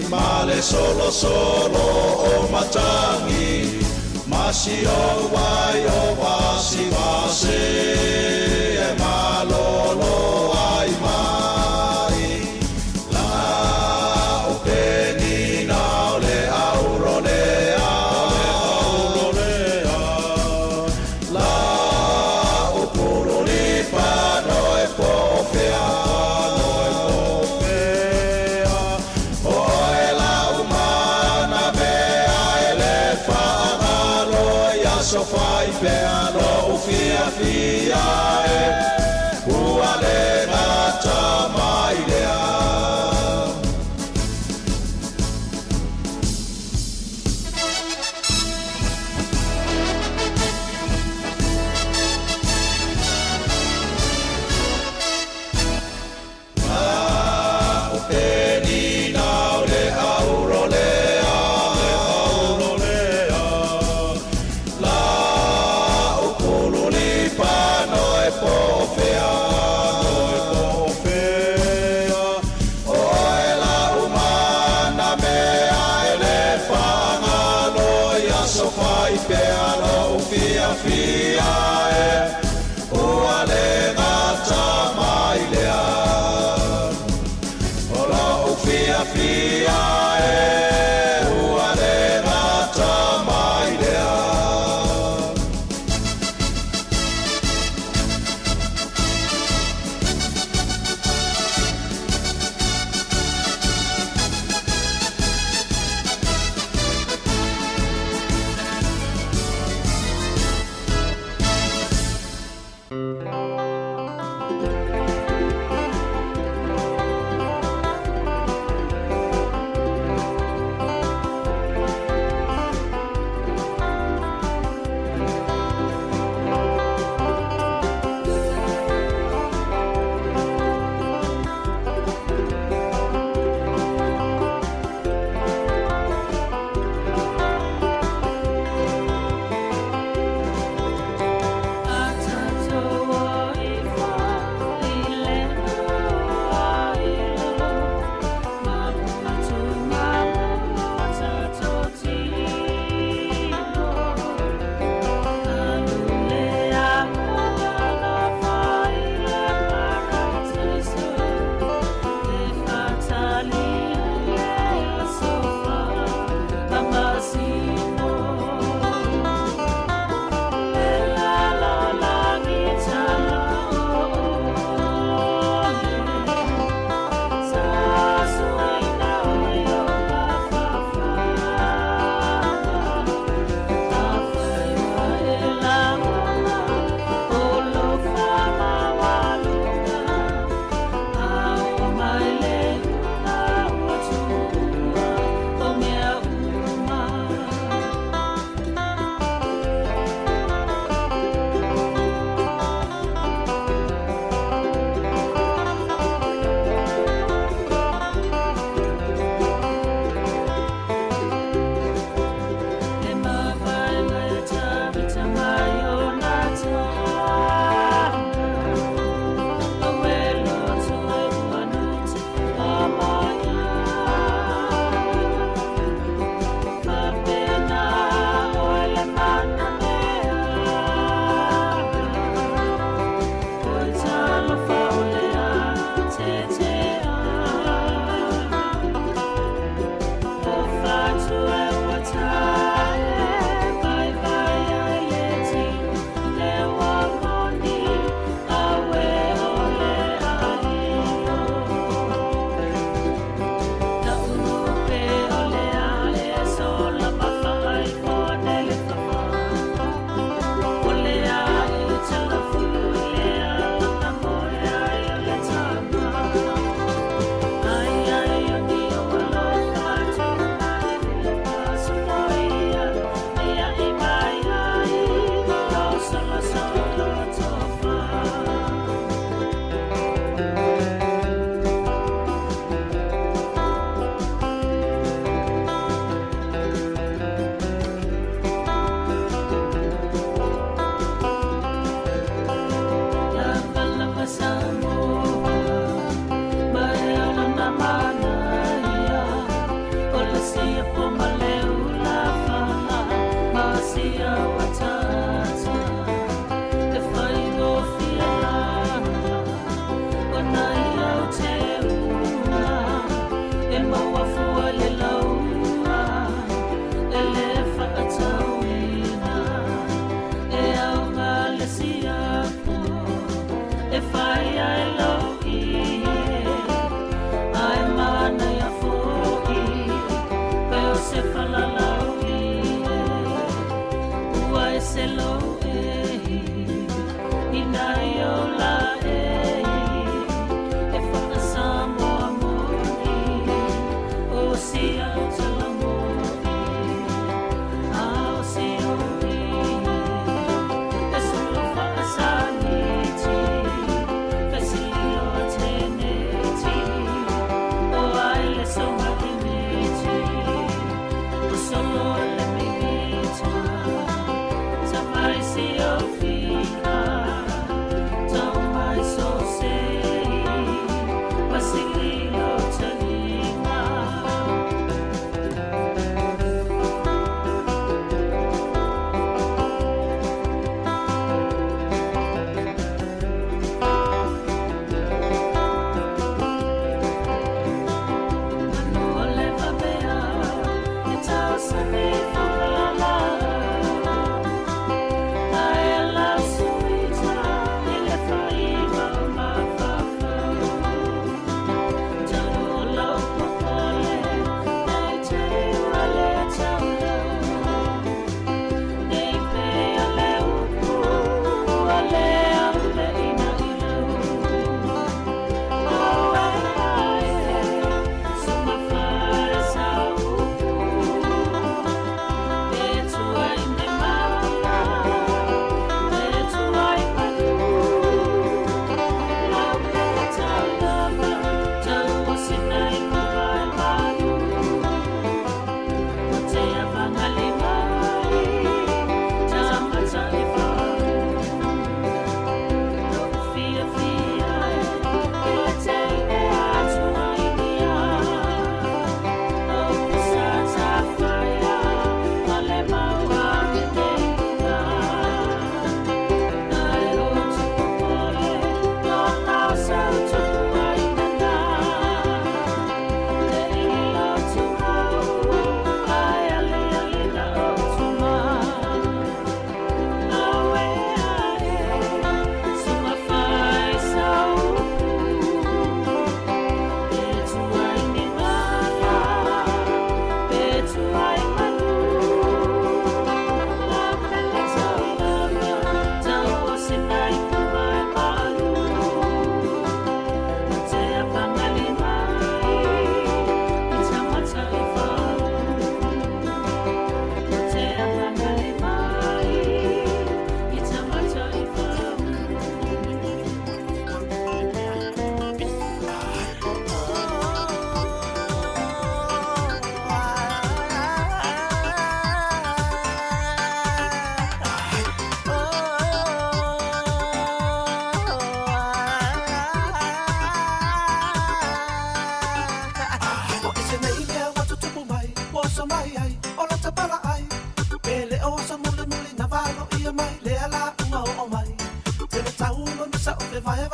Ma le solo solo o matangi Ma si o vai o vasi vasi E malolo ai mai La o penina o le aurolea La o pulolipa no e pōwhea O e la umana mea e le whaangalo ia so whai pea no ufia fia.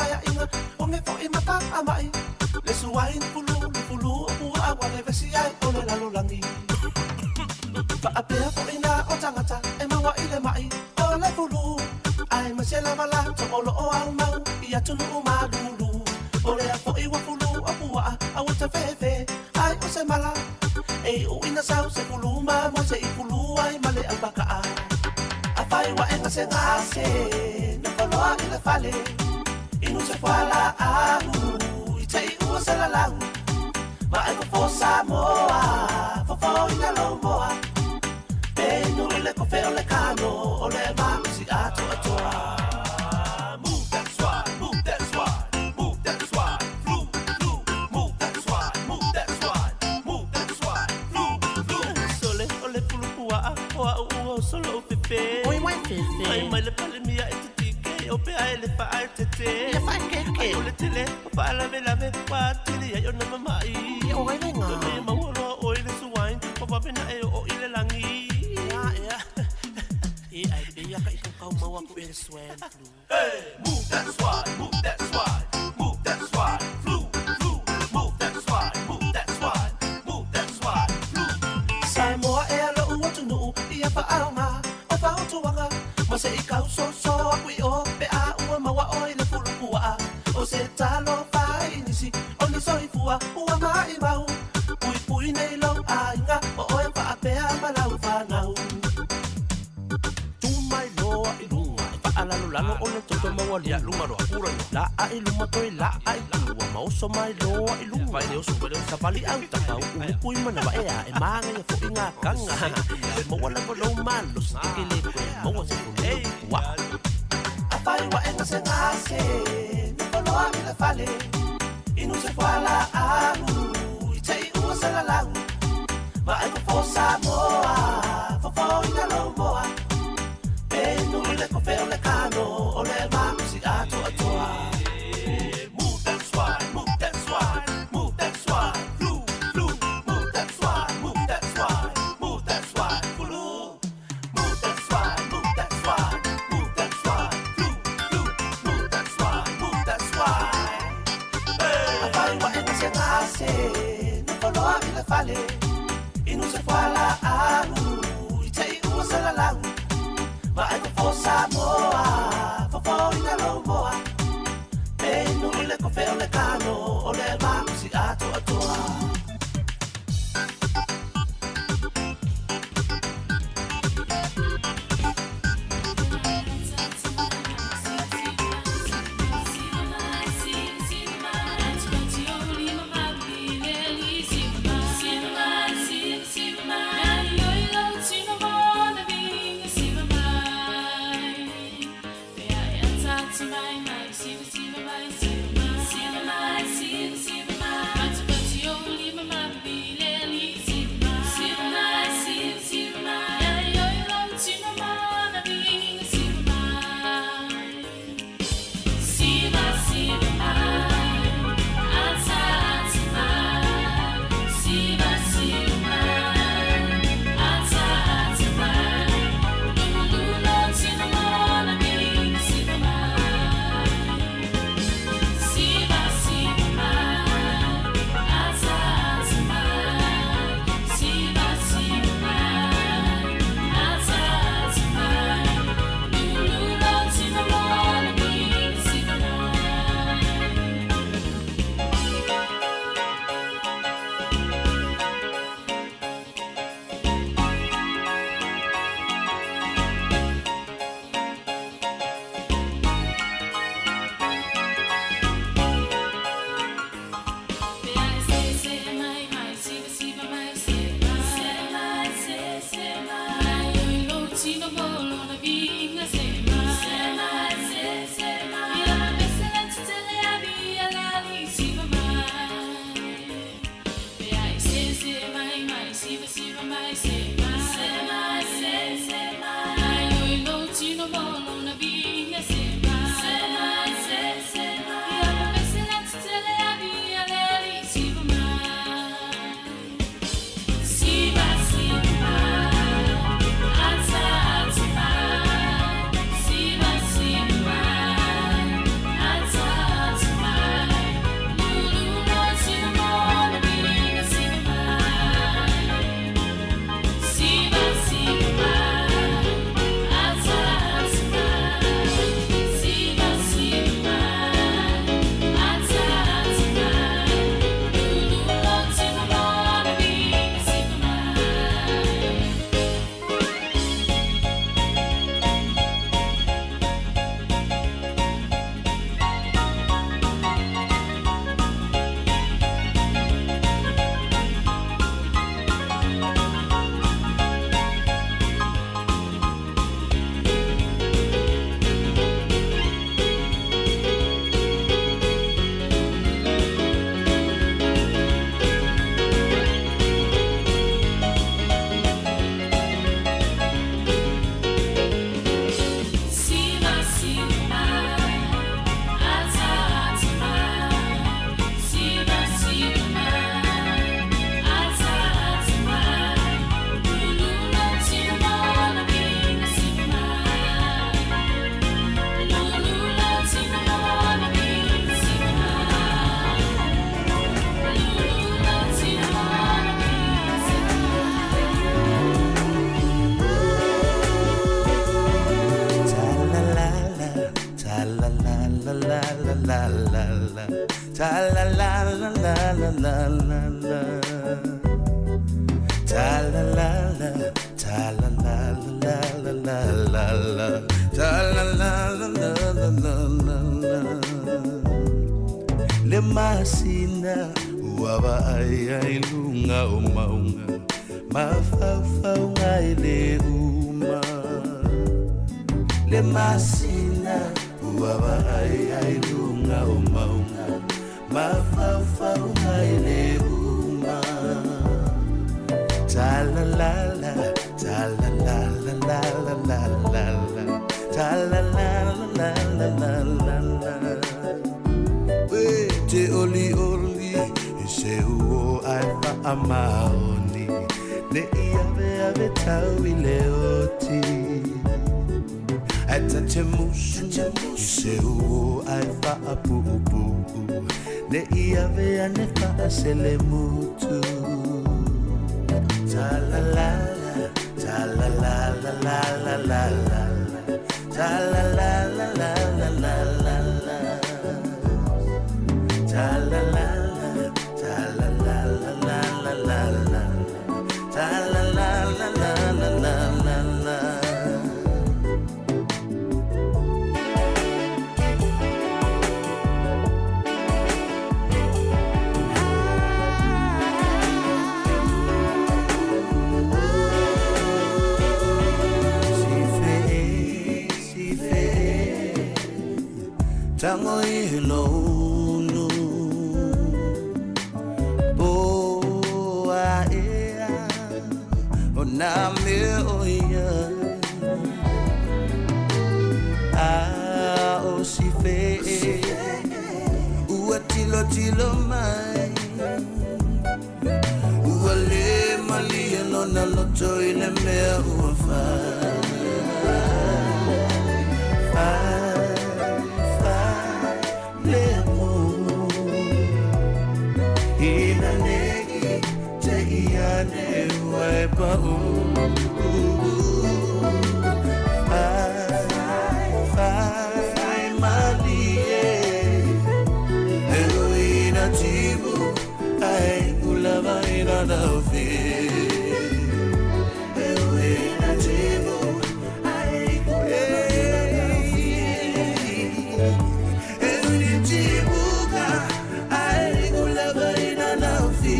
paeaiga oge foʻi mataamaʻi le suaini fulu le fulu o puaʻa ua vevesi ai o le lalolagi faapea foʻi o tagata e maua i le maʻi o le fulu ae ma se lava latou o loo aumau i atunuu malulu o lea foʻi ua fulu o puaʻa aua tafefe ai o se mala e iʻuʻina sau se fulu ma mo se i fulu ai ma le aupakaʻa afai uaʻega se gase nofoloa i le fale inu se fualaau i teʻi ua salalau vaai fofo Samoa fofo ina lou moa penu i le kofe o le kano o le malosi atoatoa. Move that swine, move that swine, move that swine, flu, flu, move that swine, move that swine, move that swine, flu, flu. Sole o le pulupuaʻa o a'u ua o solo o fefe. Oi wai fefe. Mai mai le pale mia e te tike o pe ae le fa'ae tete. Ia fa'akeke. Ai o le tele o fa'alavelave ua atili ai ona mama'i. Ia o ai lega. Toe maua loa oi le suain o vavena e oo i le lagi. Ia ea. E ai pe ia ka i kau maua ku e le swine flu. Hey, move that swine, move that swine, move that swine, flu, flu, move that swine, move that swine, move that swine, flu. Samoa e alo ua tunuu ia fa'aoga o fa'autuaga ma se i kausoso aku i o pe a ua maua oi le fulupuaʻa o se talo fa'ainisi o ni soifua ua maʻimau puipui nei lou aiga o oe fa'apea ma lau fanau tu mai loa i luga e fa'alalolalo o le toto maualia luma loa pura loa la'a i luma toe la'a i tua ma oso mai loa i luga le oso savali au tapau uluku i manawa ea e magaia fo'i gakaga e maua lava lou malosi e ke lē koe maua se fulu puaʻa afai uaʻega se gase nofoloa i le fale inu se fualaau i teʻi ua salalau vaai fofo Samoa fofo ina lou moa penu i le kofe o le kano o le malosi atoatoa. Move that swine, move that swine, move that swine, flu, flu, move that swine, move that swine, move that swine, flu. Move that swine, move that swine, move that swine, flu, flu, move that swine, move that swine. Afai uaʻega se gase nofoloa i le fale inu se fualaau i teʻi ua salalau vaai fofo Samoa fofo ina lou moa penu i le kofe o le kano o le malosi atoatoa. Siva mai, siva siva mai, siva mai, siva. la la la la Ta la la la la la la la la Ta la la la Ta la la la la la la la Ta la la la la la la la la Le masina ua vaai ai luga o mauga mafaufauga i le uma Le masina ua vaai ai luga o mauga mafaufauga i le uma Ta la la la ta la la la la la la la la ta la la la la la la la We te oli oli i se uo ai faamaoni Ne i ave ave tau i le oti Ai ta te musu i se uo ai faapuupuu Ne i ave ane faasele mutu Ta la la la ta la la la la la la la Ta la la la la la la la la Ta la la la ta la la la la la la la Ta la la la la la la la la Si fe, si fe, tango i lonu Po a ea, o nā mea o ia A o si fe, ua tilo tilo mai Ua le malia lona loto i le mea ua fai Fai, fai, le mo Ina nei te ia ne ua e pau Fai, fai, malie E ui na timu ai ulava ina laufi E ui na timu ai ulava ina laufi E ui na timu ka ai ulava ina laufi.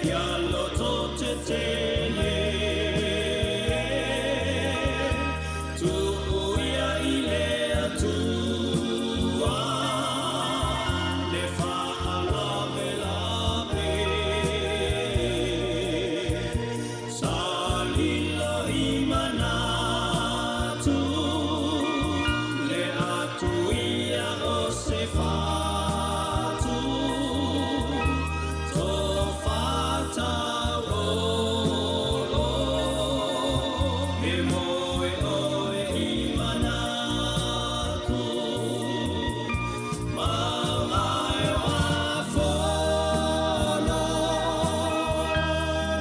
Ia loto tetele Tuu ia i le Atua Le faalavelave Sa lilo i manatu Le atu ia o se fatu Tofatauolo E moe oe i manatu Malae o afono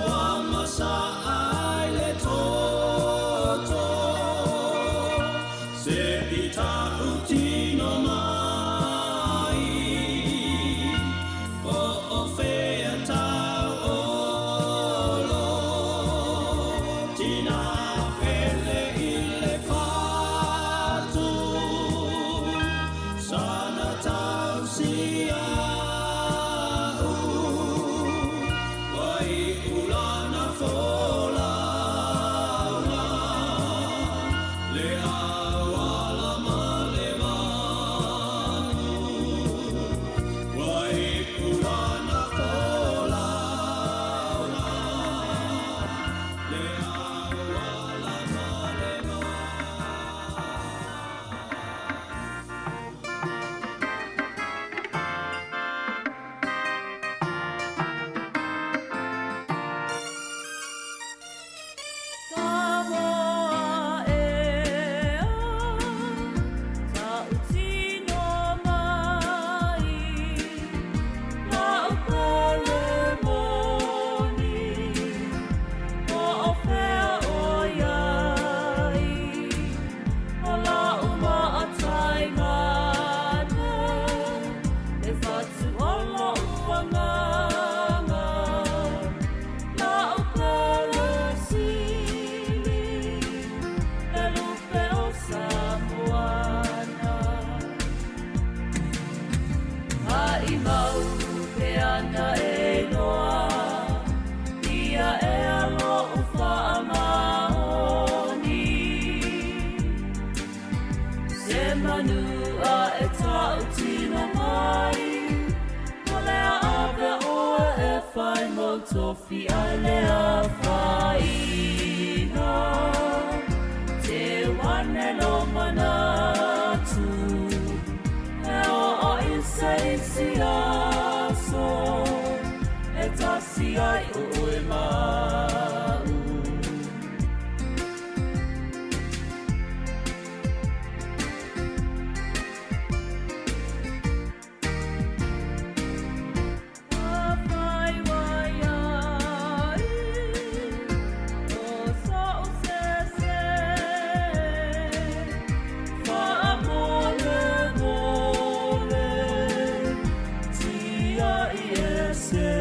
Ua masaai le toto Se i tautino mai Po o fea tauolo Tina pele i le fatu Sana tausia'u Ua iʻu lana folauga Le auala ma le manu Ua iʻu lana folauga Le auala ma le Samoa ea, tautino mai, lau pele moni, po o fea o iai, o lau maatai ngane, e fatu o lou agaga, lau pele sili, le lupe o Samoana. Ai mau pe ana e loa, ia e alo u whaamaoni. Se manu a e tautino mai, o lea ave oe e whai mo tofi ai lea whaina. Te wane lo manatu, e o o i se isi aso, e tasi ai o oe mau. Whai wai ai, o sa o se se, wha mole mole, tia i e se.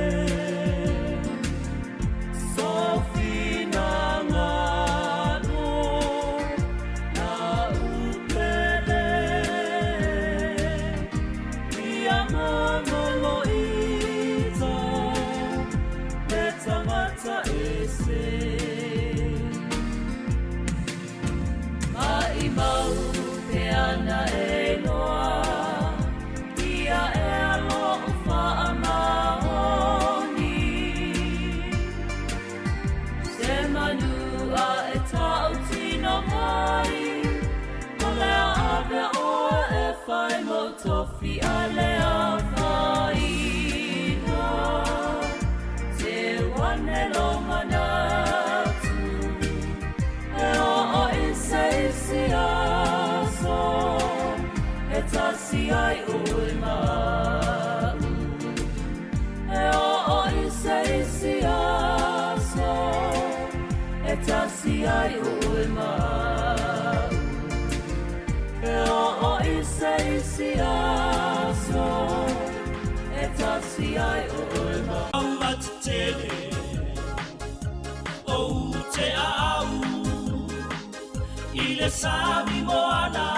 Sofina ngano, na upele, ia mangolo ita, le tangata e se. Mai mau te ana e loa, ia e alo u whaamaoni. Se manu a e tautino mai, o lea ave oe e whai mo tofi a lea whaina. Te wane lo manatu, e o o i se isi aso, e tasi ai oe mau. E o o i se isi aso, e tasi ai oe mau. E o o i se isi aso, e tasi ai oe mau. Au matetele, o te au, i le sami moana,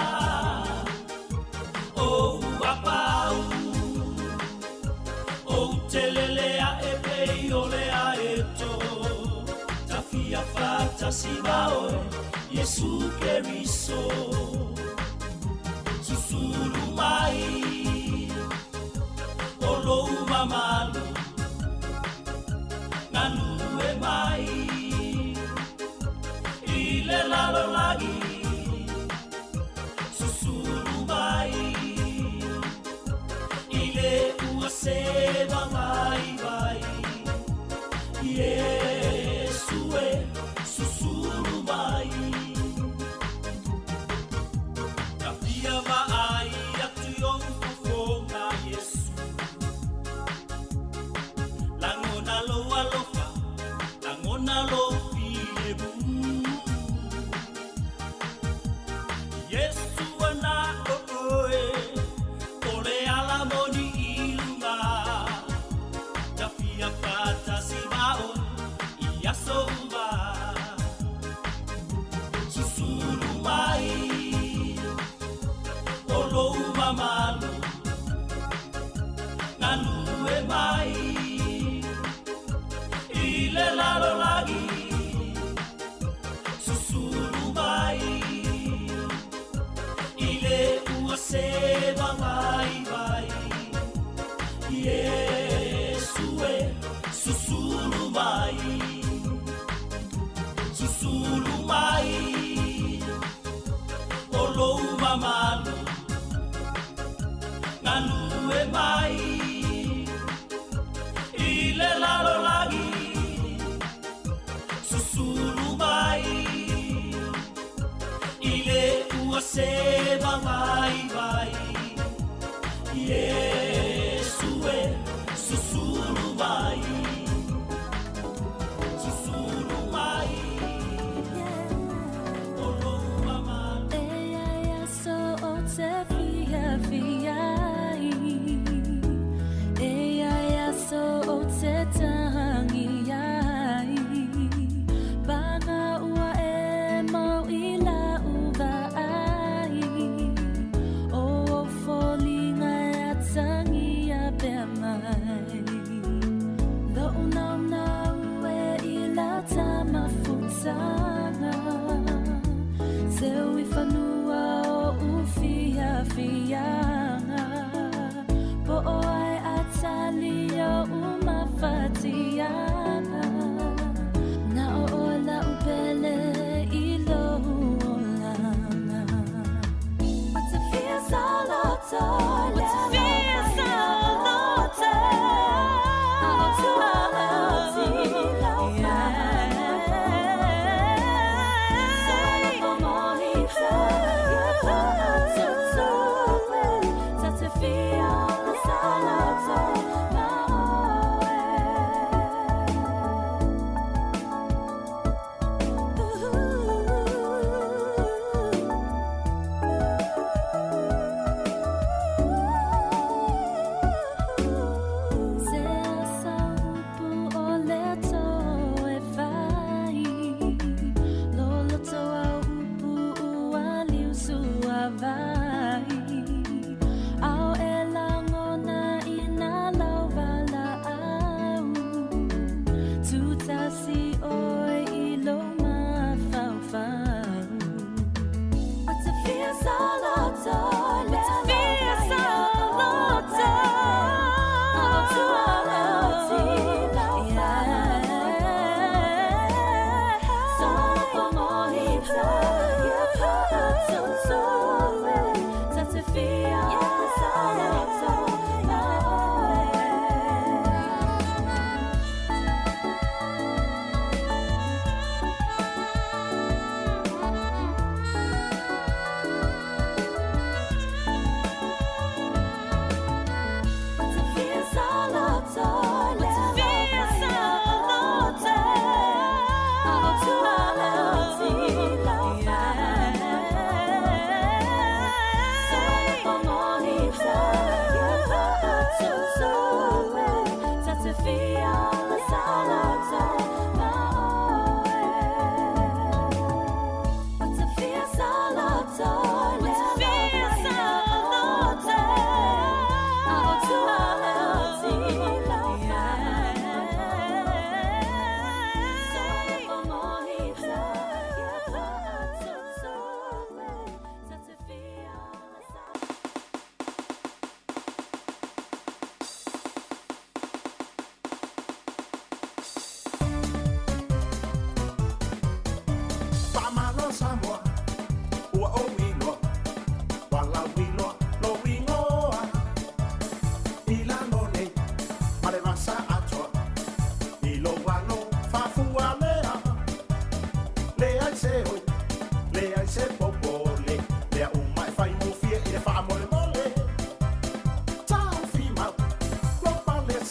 o apau, o te lele aʻe pei o le aeto tafia faatasi ma oe Iesu Keriso. Susulu mai o lou mamalu galue mai i le lalolagi susulu mai i le ua seva mai vai Iesu e susulu mai Tafia vaai atu i ou fofoga Iesu Lagona lou alofa lagona lou filemu Iesu ana o oe o le ala moni i luga Tafia faatasi ma oe i aso uma Susulu mai o lou mamalu galue mai i le lalolagi Susulu mai i le ua seva mai vai Iesu e susulu mai Susulu mai o lou mamalu galue mai i le lalolagi Susulu mai i le ua seva mai vai Iesu e susulu mai Susulu mai o lou mamalu E ai aso o te fia fia ai E ai aso o te tangi ai Paga ua e mau i la uva ai O o foliga e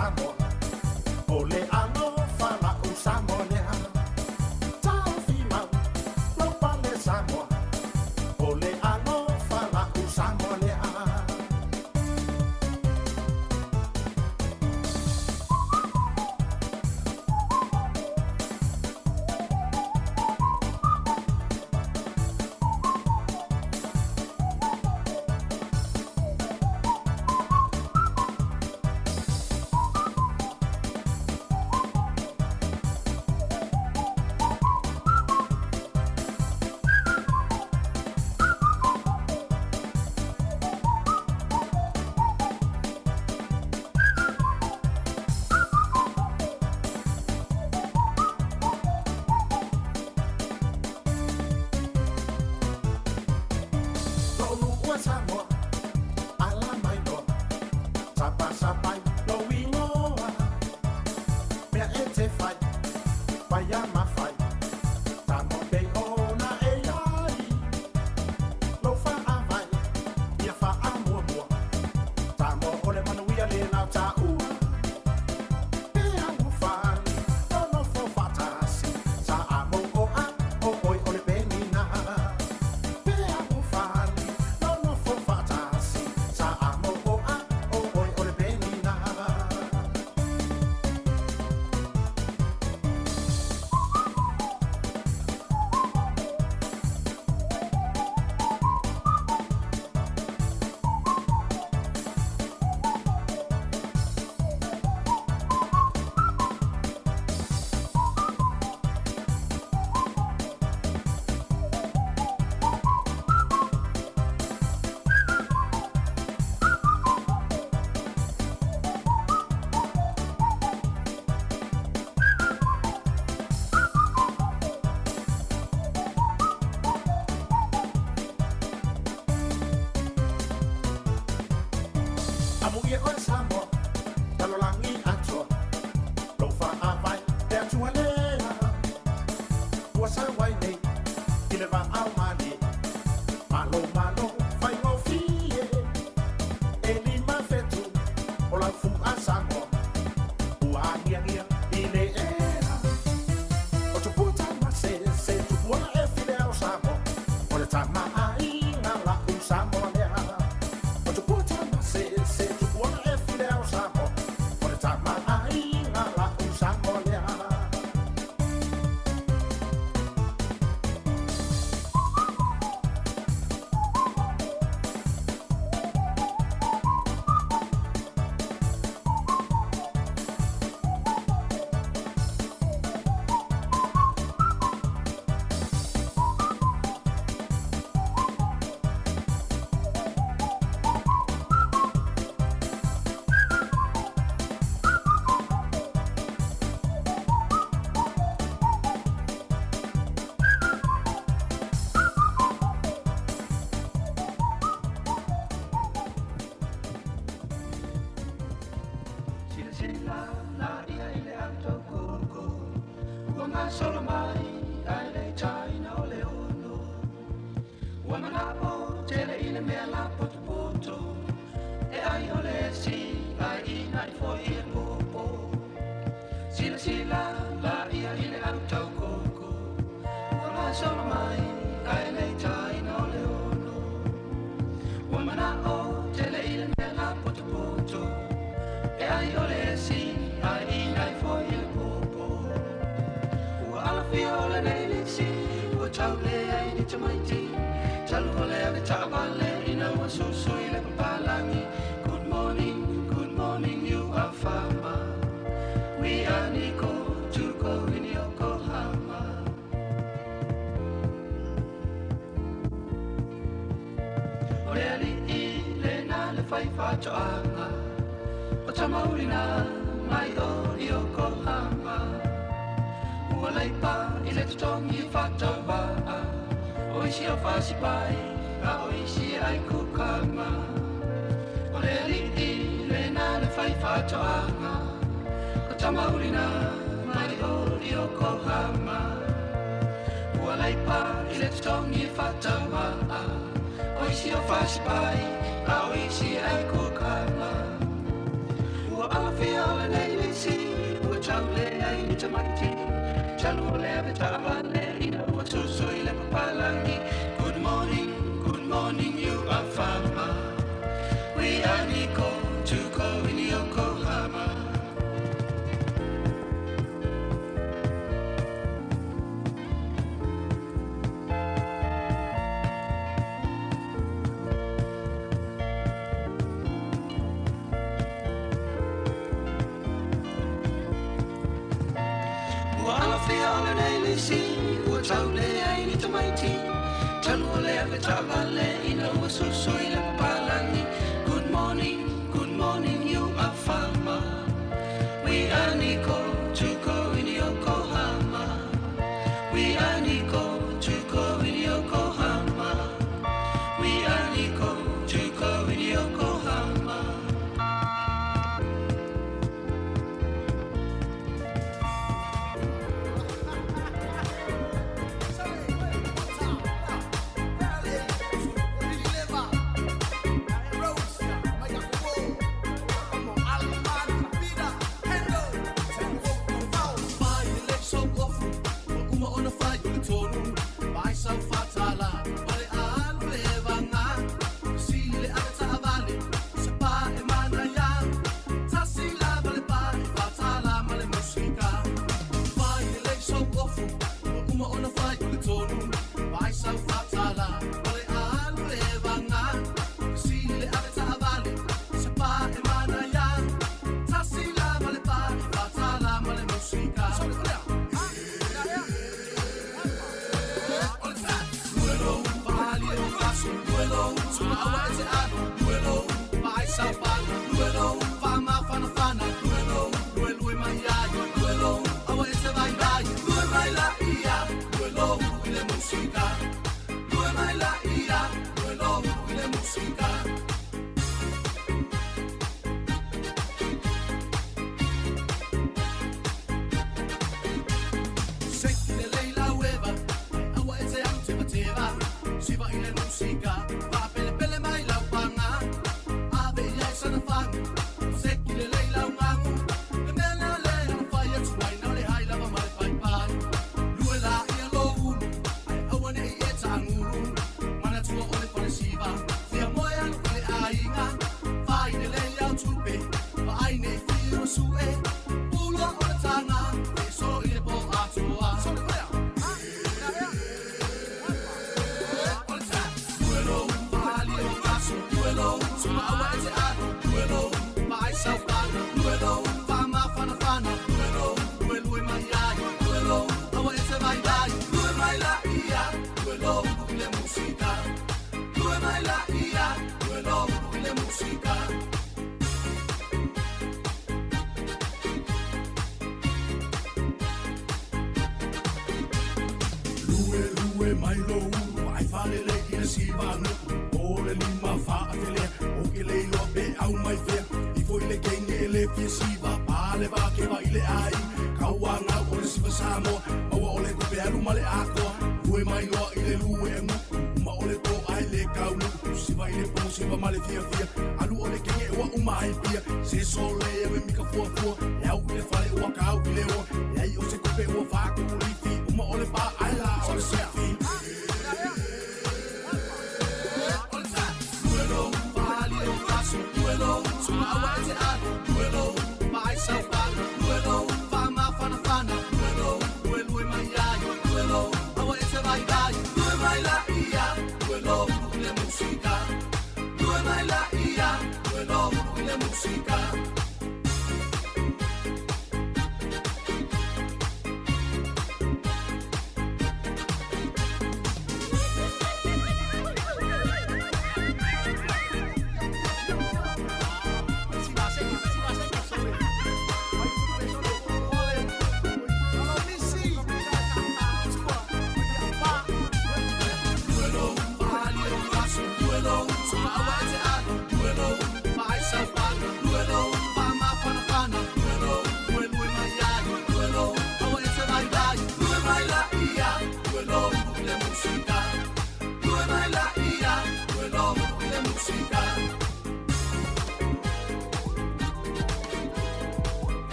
Samoa, o le alofa la'u Samoa lea. Taofi mau lau pale Samoa, o le alofa la'u Samoa lea. Lo'u Samoa, ala mai loa, sapasapai lou igoa. Mea e te fai, paia ma fai, tamo pei ona e ai. Lou faavae, ia faamuamua, tamo o le manuia le lau taua. E alofani, nonofo faatasi, sa amo o a, o oi o le penina. Pe alofani, nonofo faatasi, sa amo o a, o oi o le penina. Amuia oe Samoa, lalolagi atoa, lou faavae le Atua lea. Ua sau ai nei i le vaao malie, malo malo faigofie. E 5 fetu o lau fu'a Samoa, ua agiagia i le ea. O tupua tamasese, tupua e file ao Samoa, o le tamaaiga la'u Samoa lea. O tupua tamasese, tupua e file ao Samoa, o le tamaaiga la'u Samoa lea. Silasila la ia i le autokoko ua gasolo mai ae le taina o le ono. Ua mana'o tele i le mea lapotopoto e ai o le esi ae ina'i fo'i i le popo. Silasila la ia i le autaukoko ua gasolo mai ae le taina o le ono. Ua mana'o tele i le mea lapotopoto e ai o le esi ae ina'i fo'i i le popo. Ua alafia o lenei lisi ua tauleai ni tamaiti talu o le avetaavale ina ua susu i le papalagi. Good morning, good morning, you are farmer. We are Nico to go in Yokohama. O le alii lena le faifaatoaga o tamaulina mai o Yokohama. Ua laipa i le totogi faatauvaa o isi o fasipai a o isi ai kukama. O le alii lena le faifaatoaga o tamaulina mai o Yokohama. Ua laipa i le totogi faatauvaa o isi o fasipai a o isi ai kukama. Ua alafia o lenei tamaiti. Talu o le ave taavale ina ua soso i le papalagi. Good morning, good morning, you are farmer. We are Nico, Tuko in Yokohama. Ua alafia o lenei le isi, ua tau le ai ni tamaiti. Talu o le ave taavale ina ua soso i le papalagi. Good morning, good morning, you are farmer. We are Nico, Tuko in Yokohama. We are Nico, Tuko in Yokohama. We are Nico, Tuko in Yokohama.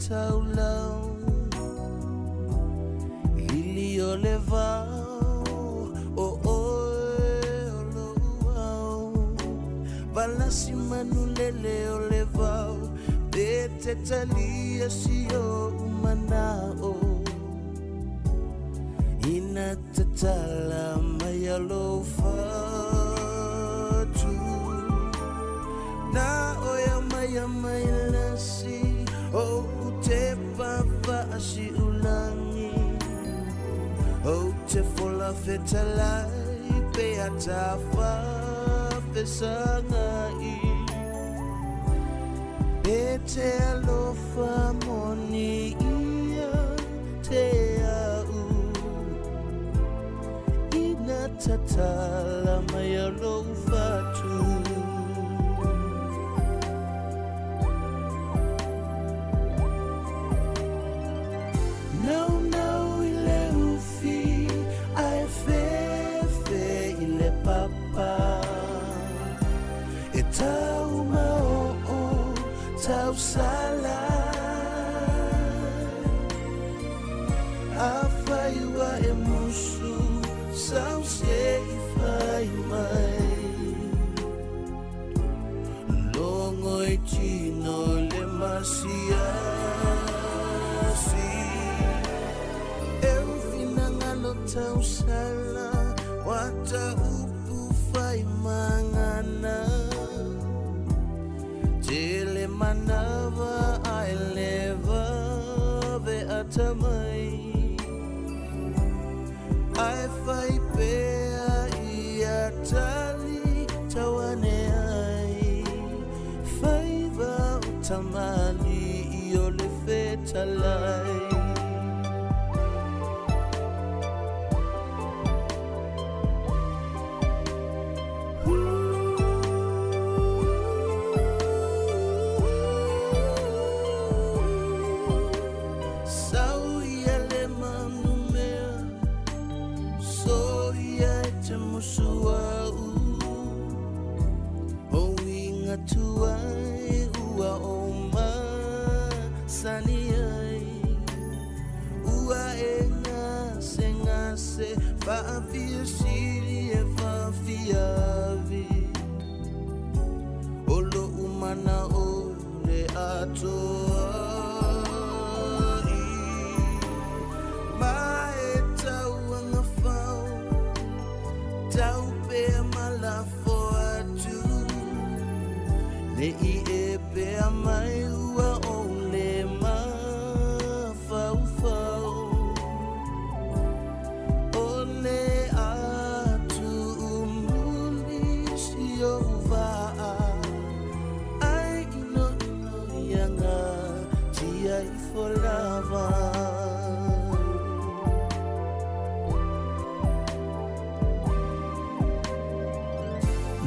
taulau Lili o le vao o oe o lou ao Valasi manulele o le vao Pe te talia si ou manao Ina tatala mai a lou fatu Na oia mai a mai lasi O te pafaasi ulangi O te fola fetalai Pe atafa fesangai Pe te alofa moni ia te au Ina tatala mai a lou fatu Naunau i le ufi ae fefe i le papa E tau maoo tausala Afai ua e musu sau se i fai mai Logo i tino le masiasi E ufinagalo tausala Wata upu fai mangana Tele manawa ai leva ve atamai Ai fai pea ia tali tauane ai Faiva o tamali i o le fetalai Sau ia le manumea So ia e te musu au O inga tuai ua o masani ai Ua e ngase ngase Faafia sili e faafiavi O lou mana o le atoa i Ma e tauanga fau Tau pea malafo atu Ne i e pea mai ua o le mafaufau O le atu muli si o vaa Ai ino ino ia ngā tia i folava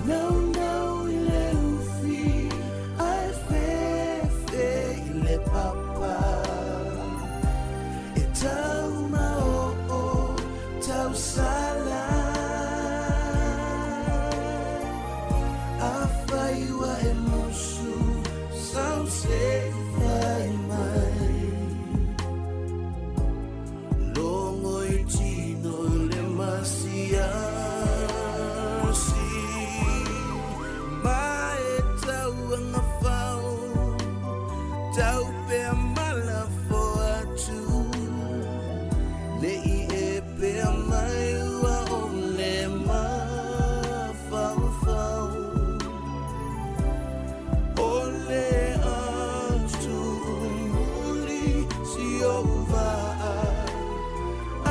Naunau i le ufi ae fefe i le papa E tau maoo tausala Afai ua e musu sau se i fai mai Logo i tino le masiasi Ma e tauanga fau Tau pea malafo atu Ne i e pea mai ua o le mafaufau O le atu muli si ou vaa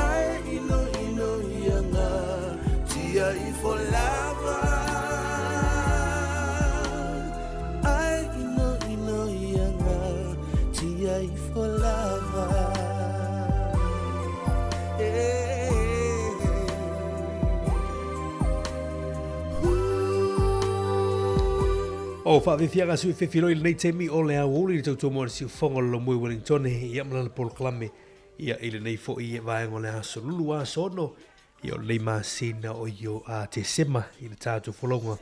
Ai ino ino ia ngā tia i folava Ai ino ino ia ngā tia i folava O faafiafiaga sui fefiloi lenei taimi o le aoauli le tautua mo le siufoga o le Lomoi Wellington ia ma lana polokalame ia i lenei foi vaega o le aso lulu aso 6 ia o lenei masina o io a Tesema i le tatou folauga o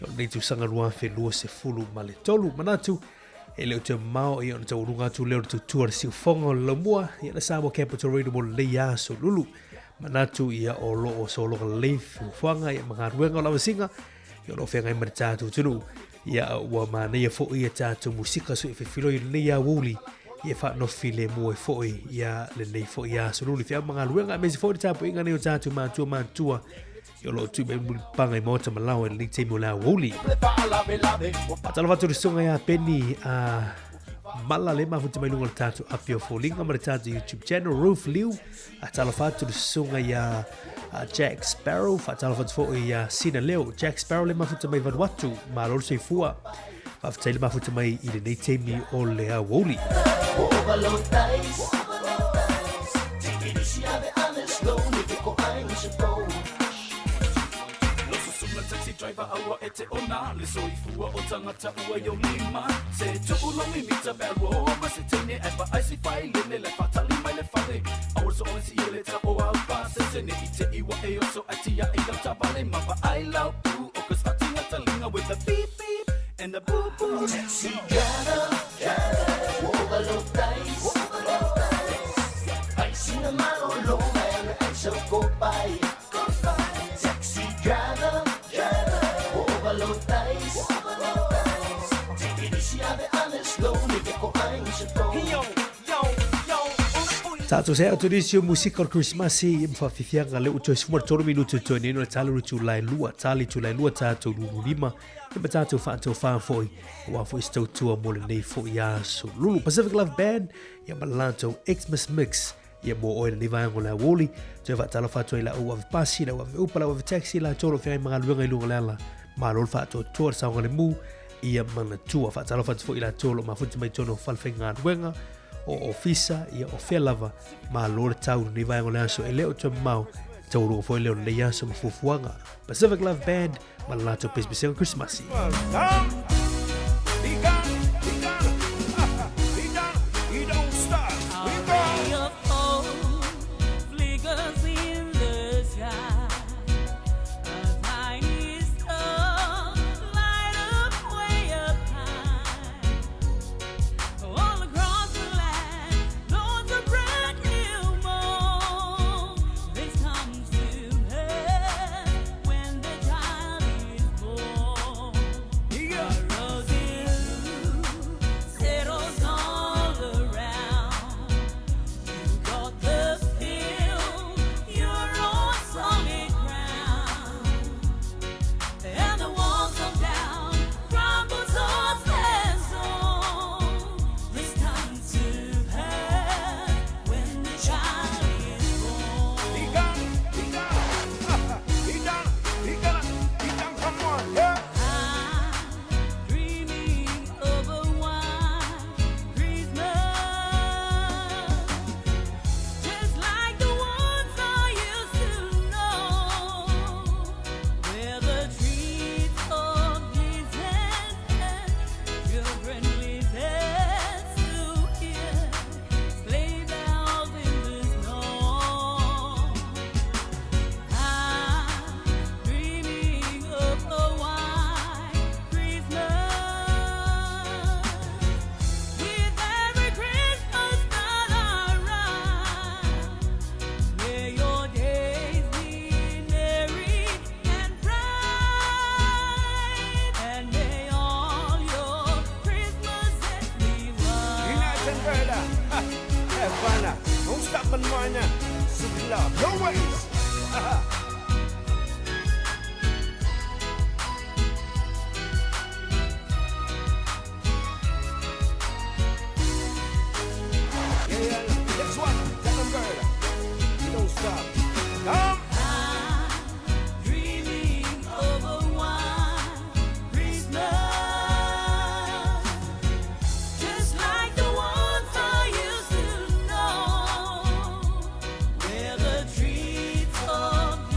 lenei tausaga 2023. Manatu E le o te mamao ia ona taualuga atu lea o le tautua a le siufofoga o le laumua ia le Samoa Capital Radio mo lenei aso lulu. Manatu ia o lo o sologa lelei fuafuaga ia ma galuega o lavasiga ia o lo o feagai ma le tatou atunuu. Ia ua manaia foi ia tatou musika sui filifiloi i lenei aoauli ia faanofi filemu ai foi ia lenei foi aso lulu i feau ma galuega aemaise foi le tapuaiga nei o tatou matua matutua ia o lo o tui mai mulipapaga i maota ma laoa i lenei taimi o le aoauli. Faatalofa atu i le susuga ia Peni a Mala le mafuta mai luga o le tatou api o foliga ma le tatou YouTube channel Ruth Liu. Faatalofa atu le susuga ia Jack Sparrow, faatalofa atu foi ia Sina Leo. Jack Sparrow le mafuta mai Vanuatu, malo le soifua. Faafetai le mafuta mai i lenei taimi o le aoauli. Driver aua e te ona le soifua o tangata ua i o lima se tuu lo mimita pe alua hoa ma se teine e pa ai si fai lene le whatali mai le fale aua so ole si ele ta o au pa se se ne i te iwa e oso a tia i lau tavale ma pa ai lau pu o ka starting talinga with the beep beep and the boo boo. Taxi driver, driver, overload dice. Ai sina malolo, man, ai so go by. Taxi driver, driver, overload dice. Take it easy, ave ane slow, ni te ko ai se po. Yo, yo, yo, Tatou se atu nisi o musika o le Krismasi i mawhawhiwhianga le uto e sefuma le tolu minutu toe nei no le tali itula e lua, tali itula e lua tatou lulu lima, e ma tatou whaatau wha foi, ua foi se tautua mo lenei foi aso lulu. Pacific Love Band, ia ma le latou Xmas Mix, ia mo oe lenei vaega o le aoauli, toe faatalofa atu ai lau ave pasi, lau ave upa, lau ave taxi, latou o lo o feagai ma galuega i luga o le ala. Malo le faatoatoa, le saogalemu, ia manatua. Faatalofa atu foi i latou o lo o mafuta mai totonu o falefaigaluega, o ofisa, ia o fea lava, malo le tau i lenei vaega o le aso. E le o toe mamao, taualuga foi lea o lenei aso ma fuafuaga. Pacific Love Band ma le latou pesepesega Krismasi. He don't stop. We A go. ray of hope flickers in the sky. A tiny star light up way up high. All across the land, dawns a brand new morn. This comes to pass when the child is born. A rosy hue settles all around. You got the feel, you're on solid ground. And the walls come down, crumbles all stands on. This comes to pass when the child is born. He got it. He got it. He done it. He got it. He done. Come on. Yeah. I'm dreaming of a white Christmas, just like the ones I used to know, where the treetops glisten and children listen to hear sleigh bells in the snow. I'm dreaming of a white Christmas. With every Christmas that I write, may your days be merry and bright, and may all your Christmases be white. United Brother. Havana. Don't stop and mine. Super love. No ways. Yeah, yeah. Next one. Tell them, girl. You don't stop. Come. I'm dreaming of a white Christmas, just like the ones I used to know, where the treetops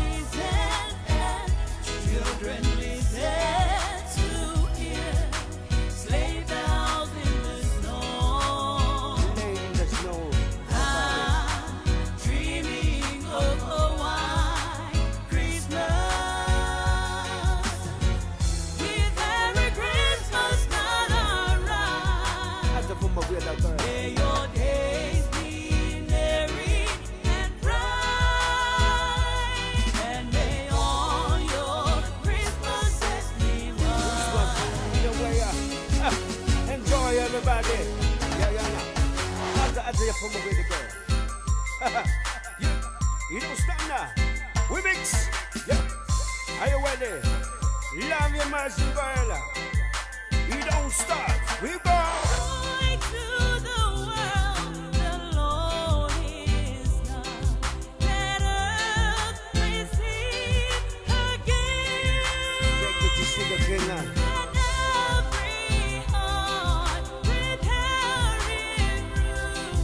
from a way to go. Yeah, you don't stop now. We mix. Yeah. Are you ready? Love your mercy, girl. You don't stop. We go. Joy to the world, the Lord is come. Let earth receive her King. Take it to see the king. Let every heart prepare him room.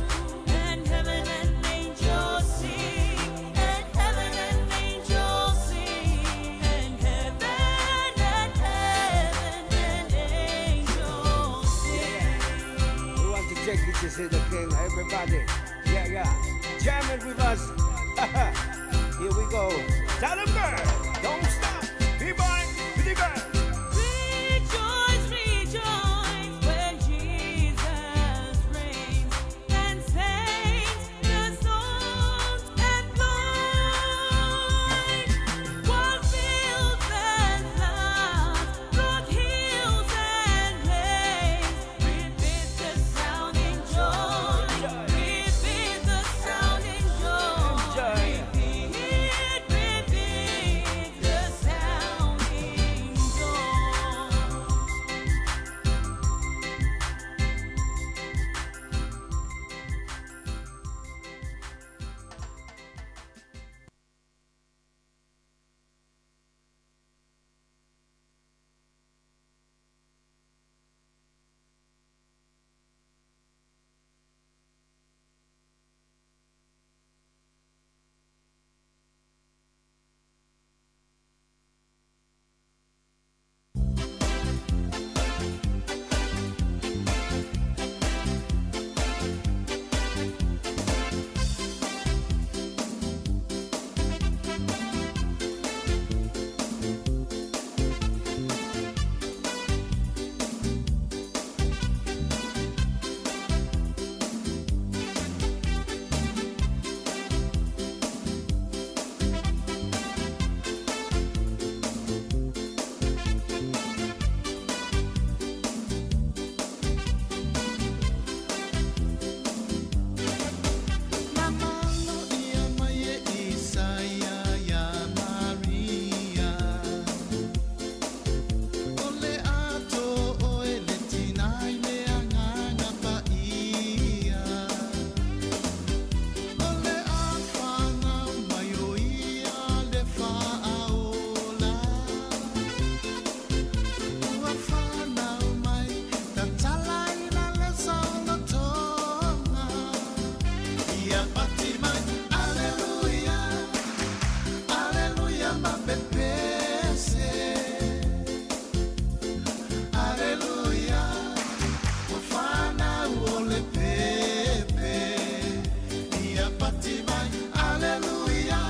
And heaven and angels sing. And heaven and angels sing. And heaven and heaven and angels sing. We want to take you to see the king, everybody. Yeah, yeah. Jam it with us. Here we go. Tell 'em, girl, don't stop. Be by, be the girl. Rejoice, rejoice when Jesus reigns and saints the songs and blind. While fields and floods, broad hills and plains, repeat the sounding joy, repeat the sounding joy, repeat, repeat the sounding joy. Na malo ia mai e Isaia ia Maria. O le ato o e le tinai le anganga pa ia. O le awhana mai o ia le whaaola. Ua whanau mai tatala i la le saolotoga. Ia pati mai, aleluia, aleluia mapepese. Aleluia, ua whanau o le pepe. Ia pati mai, aleluia,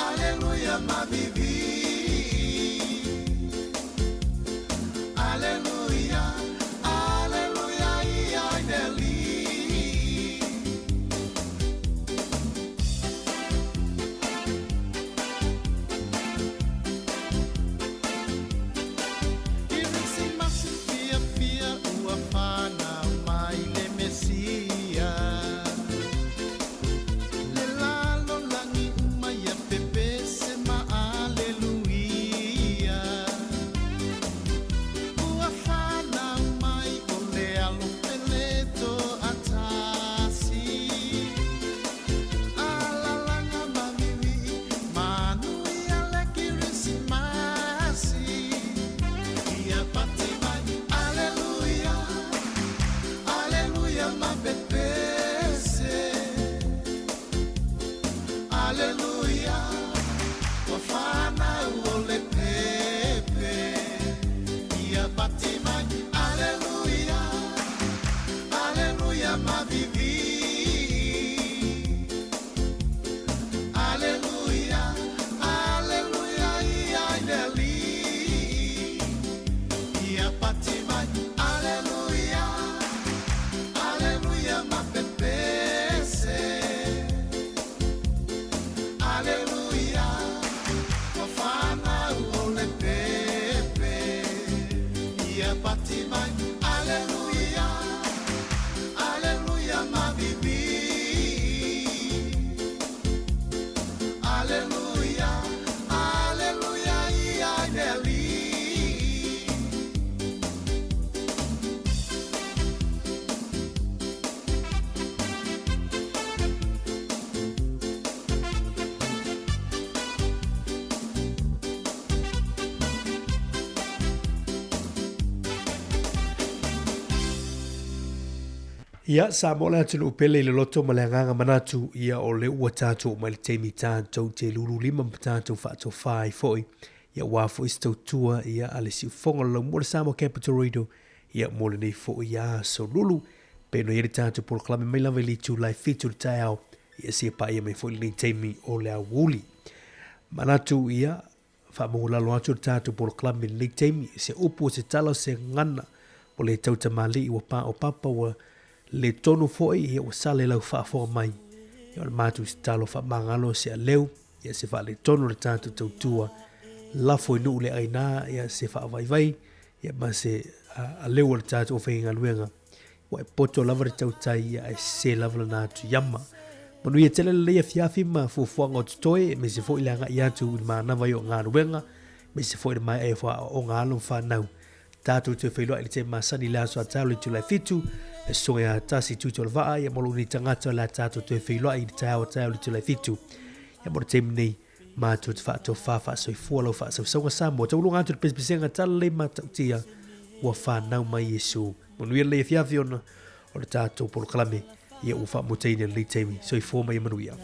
aleluia mavivi. Aleluia, aleluia ia ineli. Kirisimasi fia fia ua whanau mai le Mesia. Le lalo langi uma ia pepese ma aleluia. Ua whanau mai o le alo peleto atasi. Alalanga mavivi manu ia le Kirisimasi. Ia pati mai, aleluia, aleluia mapepese. Aleluia, ua whanau o le pepe. Ia pati mai, aleluia, aleluia mavivi. Aleluia, aleluia ia ineli. Ia pati mai, aleluia, aleluia mapepese. Aleluia, ua whanau o le pepe. Ia pati mai, aleluia, aleluia. Ia, Samoa le atunuu pele i le loto ma le agaga manatu, ia o le ua tatou oo mai i le taimi tatou te lululima ma tatou faatofa ai foi, ia aua foi se tautua ia a le siufofoga o le laumua o le Samoa Capital Radio, ia mo lenei foi aso lulu. Pei ona i ai le tatou polokalame mai lava i le itula e 7 i le taeao, ia seia paia mai foi lenei taimi o le aoauli. Manatu ia, Faamaualalo atu le tatou polokalame i lenei taimi, se upu, se tala, o se gagana ua le tau tamalii, ua paopapa, ua le tonu foi, ia ua sala i lau faafofoga mai. Ia o le matou tatalo faamagalo se aleu, ia se faaletonu o le tatou tautua, lafo i nuu le aina, ia se faavaivai, ia ma se aleu o le tatou aufaigaluega. Ua e poto lava le tautai, ia ae sese lava lana atu iama. Manuia tele lenei afiafi ma fuafuaga o totoe, aemaise foi le agai atu i le manava i o galuega, aemaise foi le maeaea o aoaoga a alo ma fanau. Tatou toe feiloai i le taimi masani i le aso a taeao i le itula e 7, le susuga ia Tasi Tuitolovaa, ia ma lou nei tagata o le a tatou toe feiloai i le taeao a taeao i le itula e 7. Ia mo le taimi nei, matou te faatofa faasoifua lau faasausauga Samoa. Tauluga atu le pesepesega talalelei matautia ua fanau mai Iesu. Manuia lenei afiafi ona o le tatou polokalame ia ua faamutaina i lenei taimi. Soifua ma ia manuia.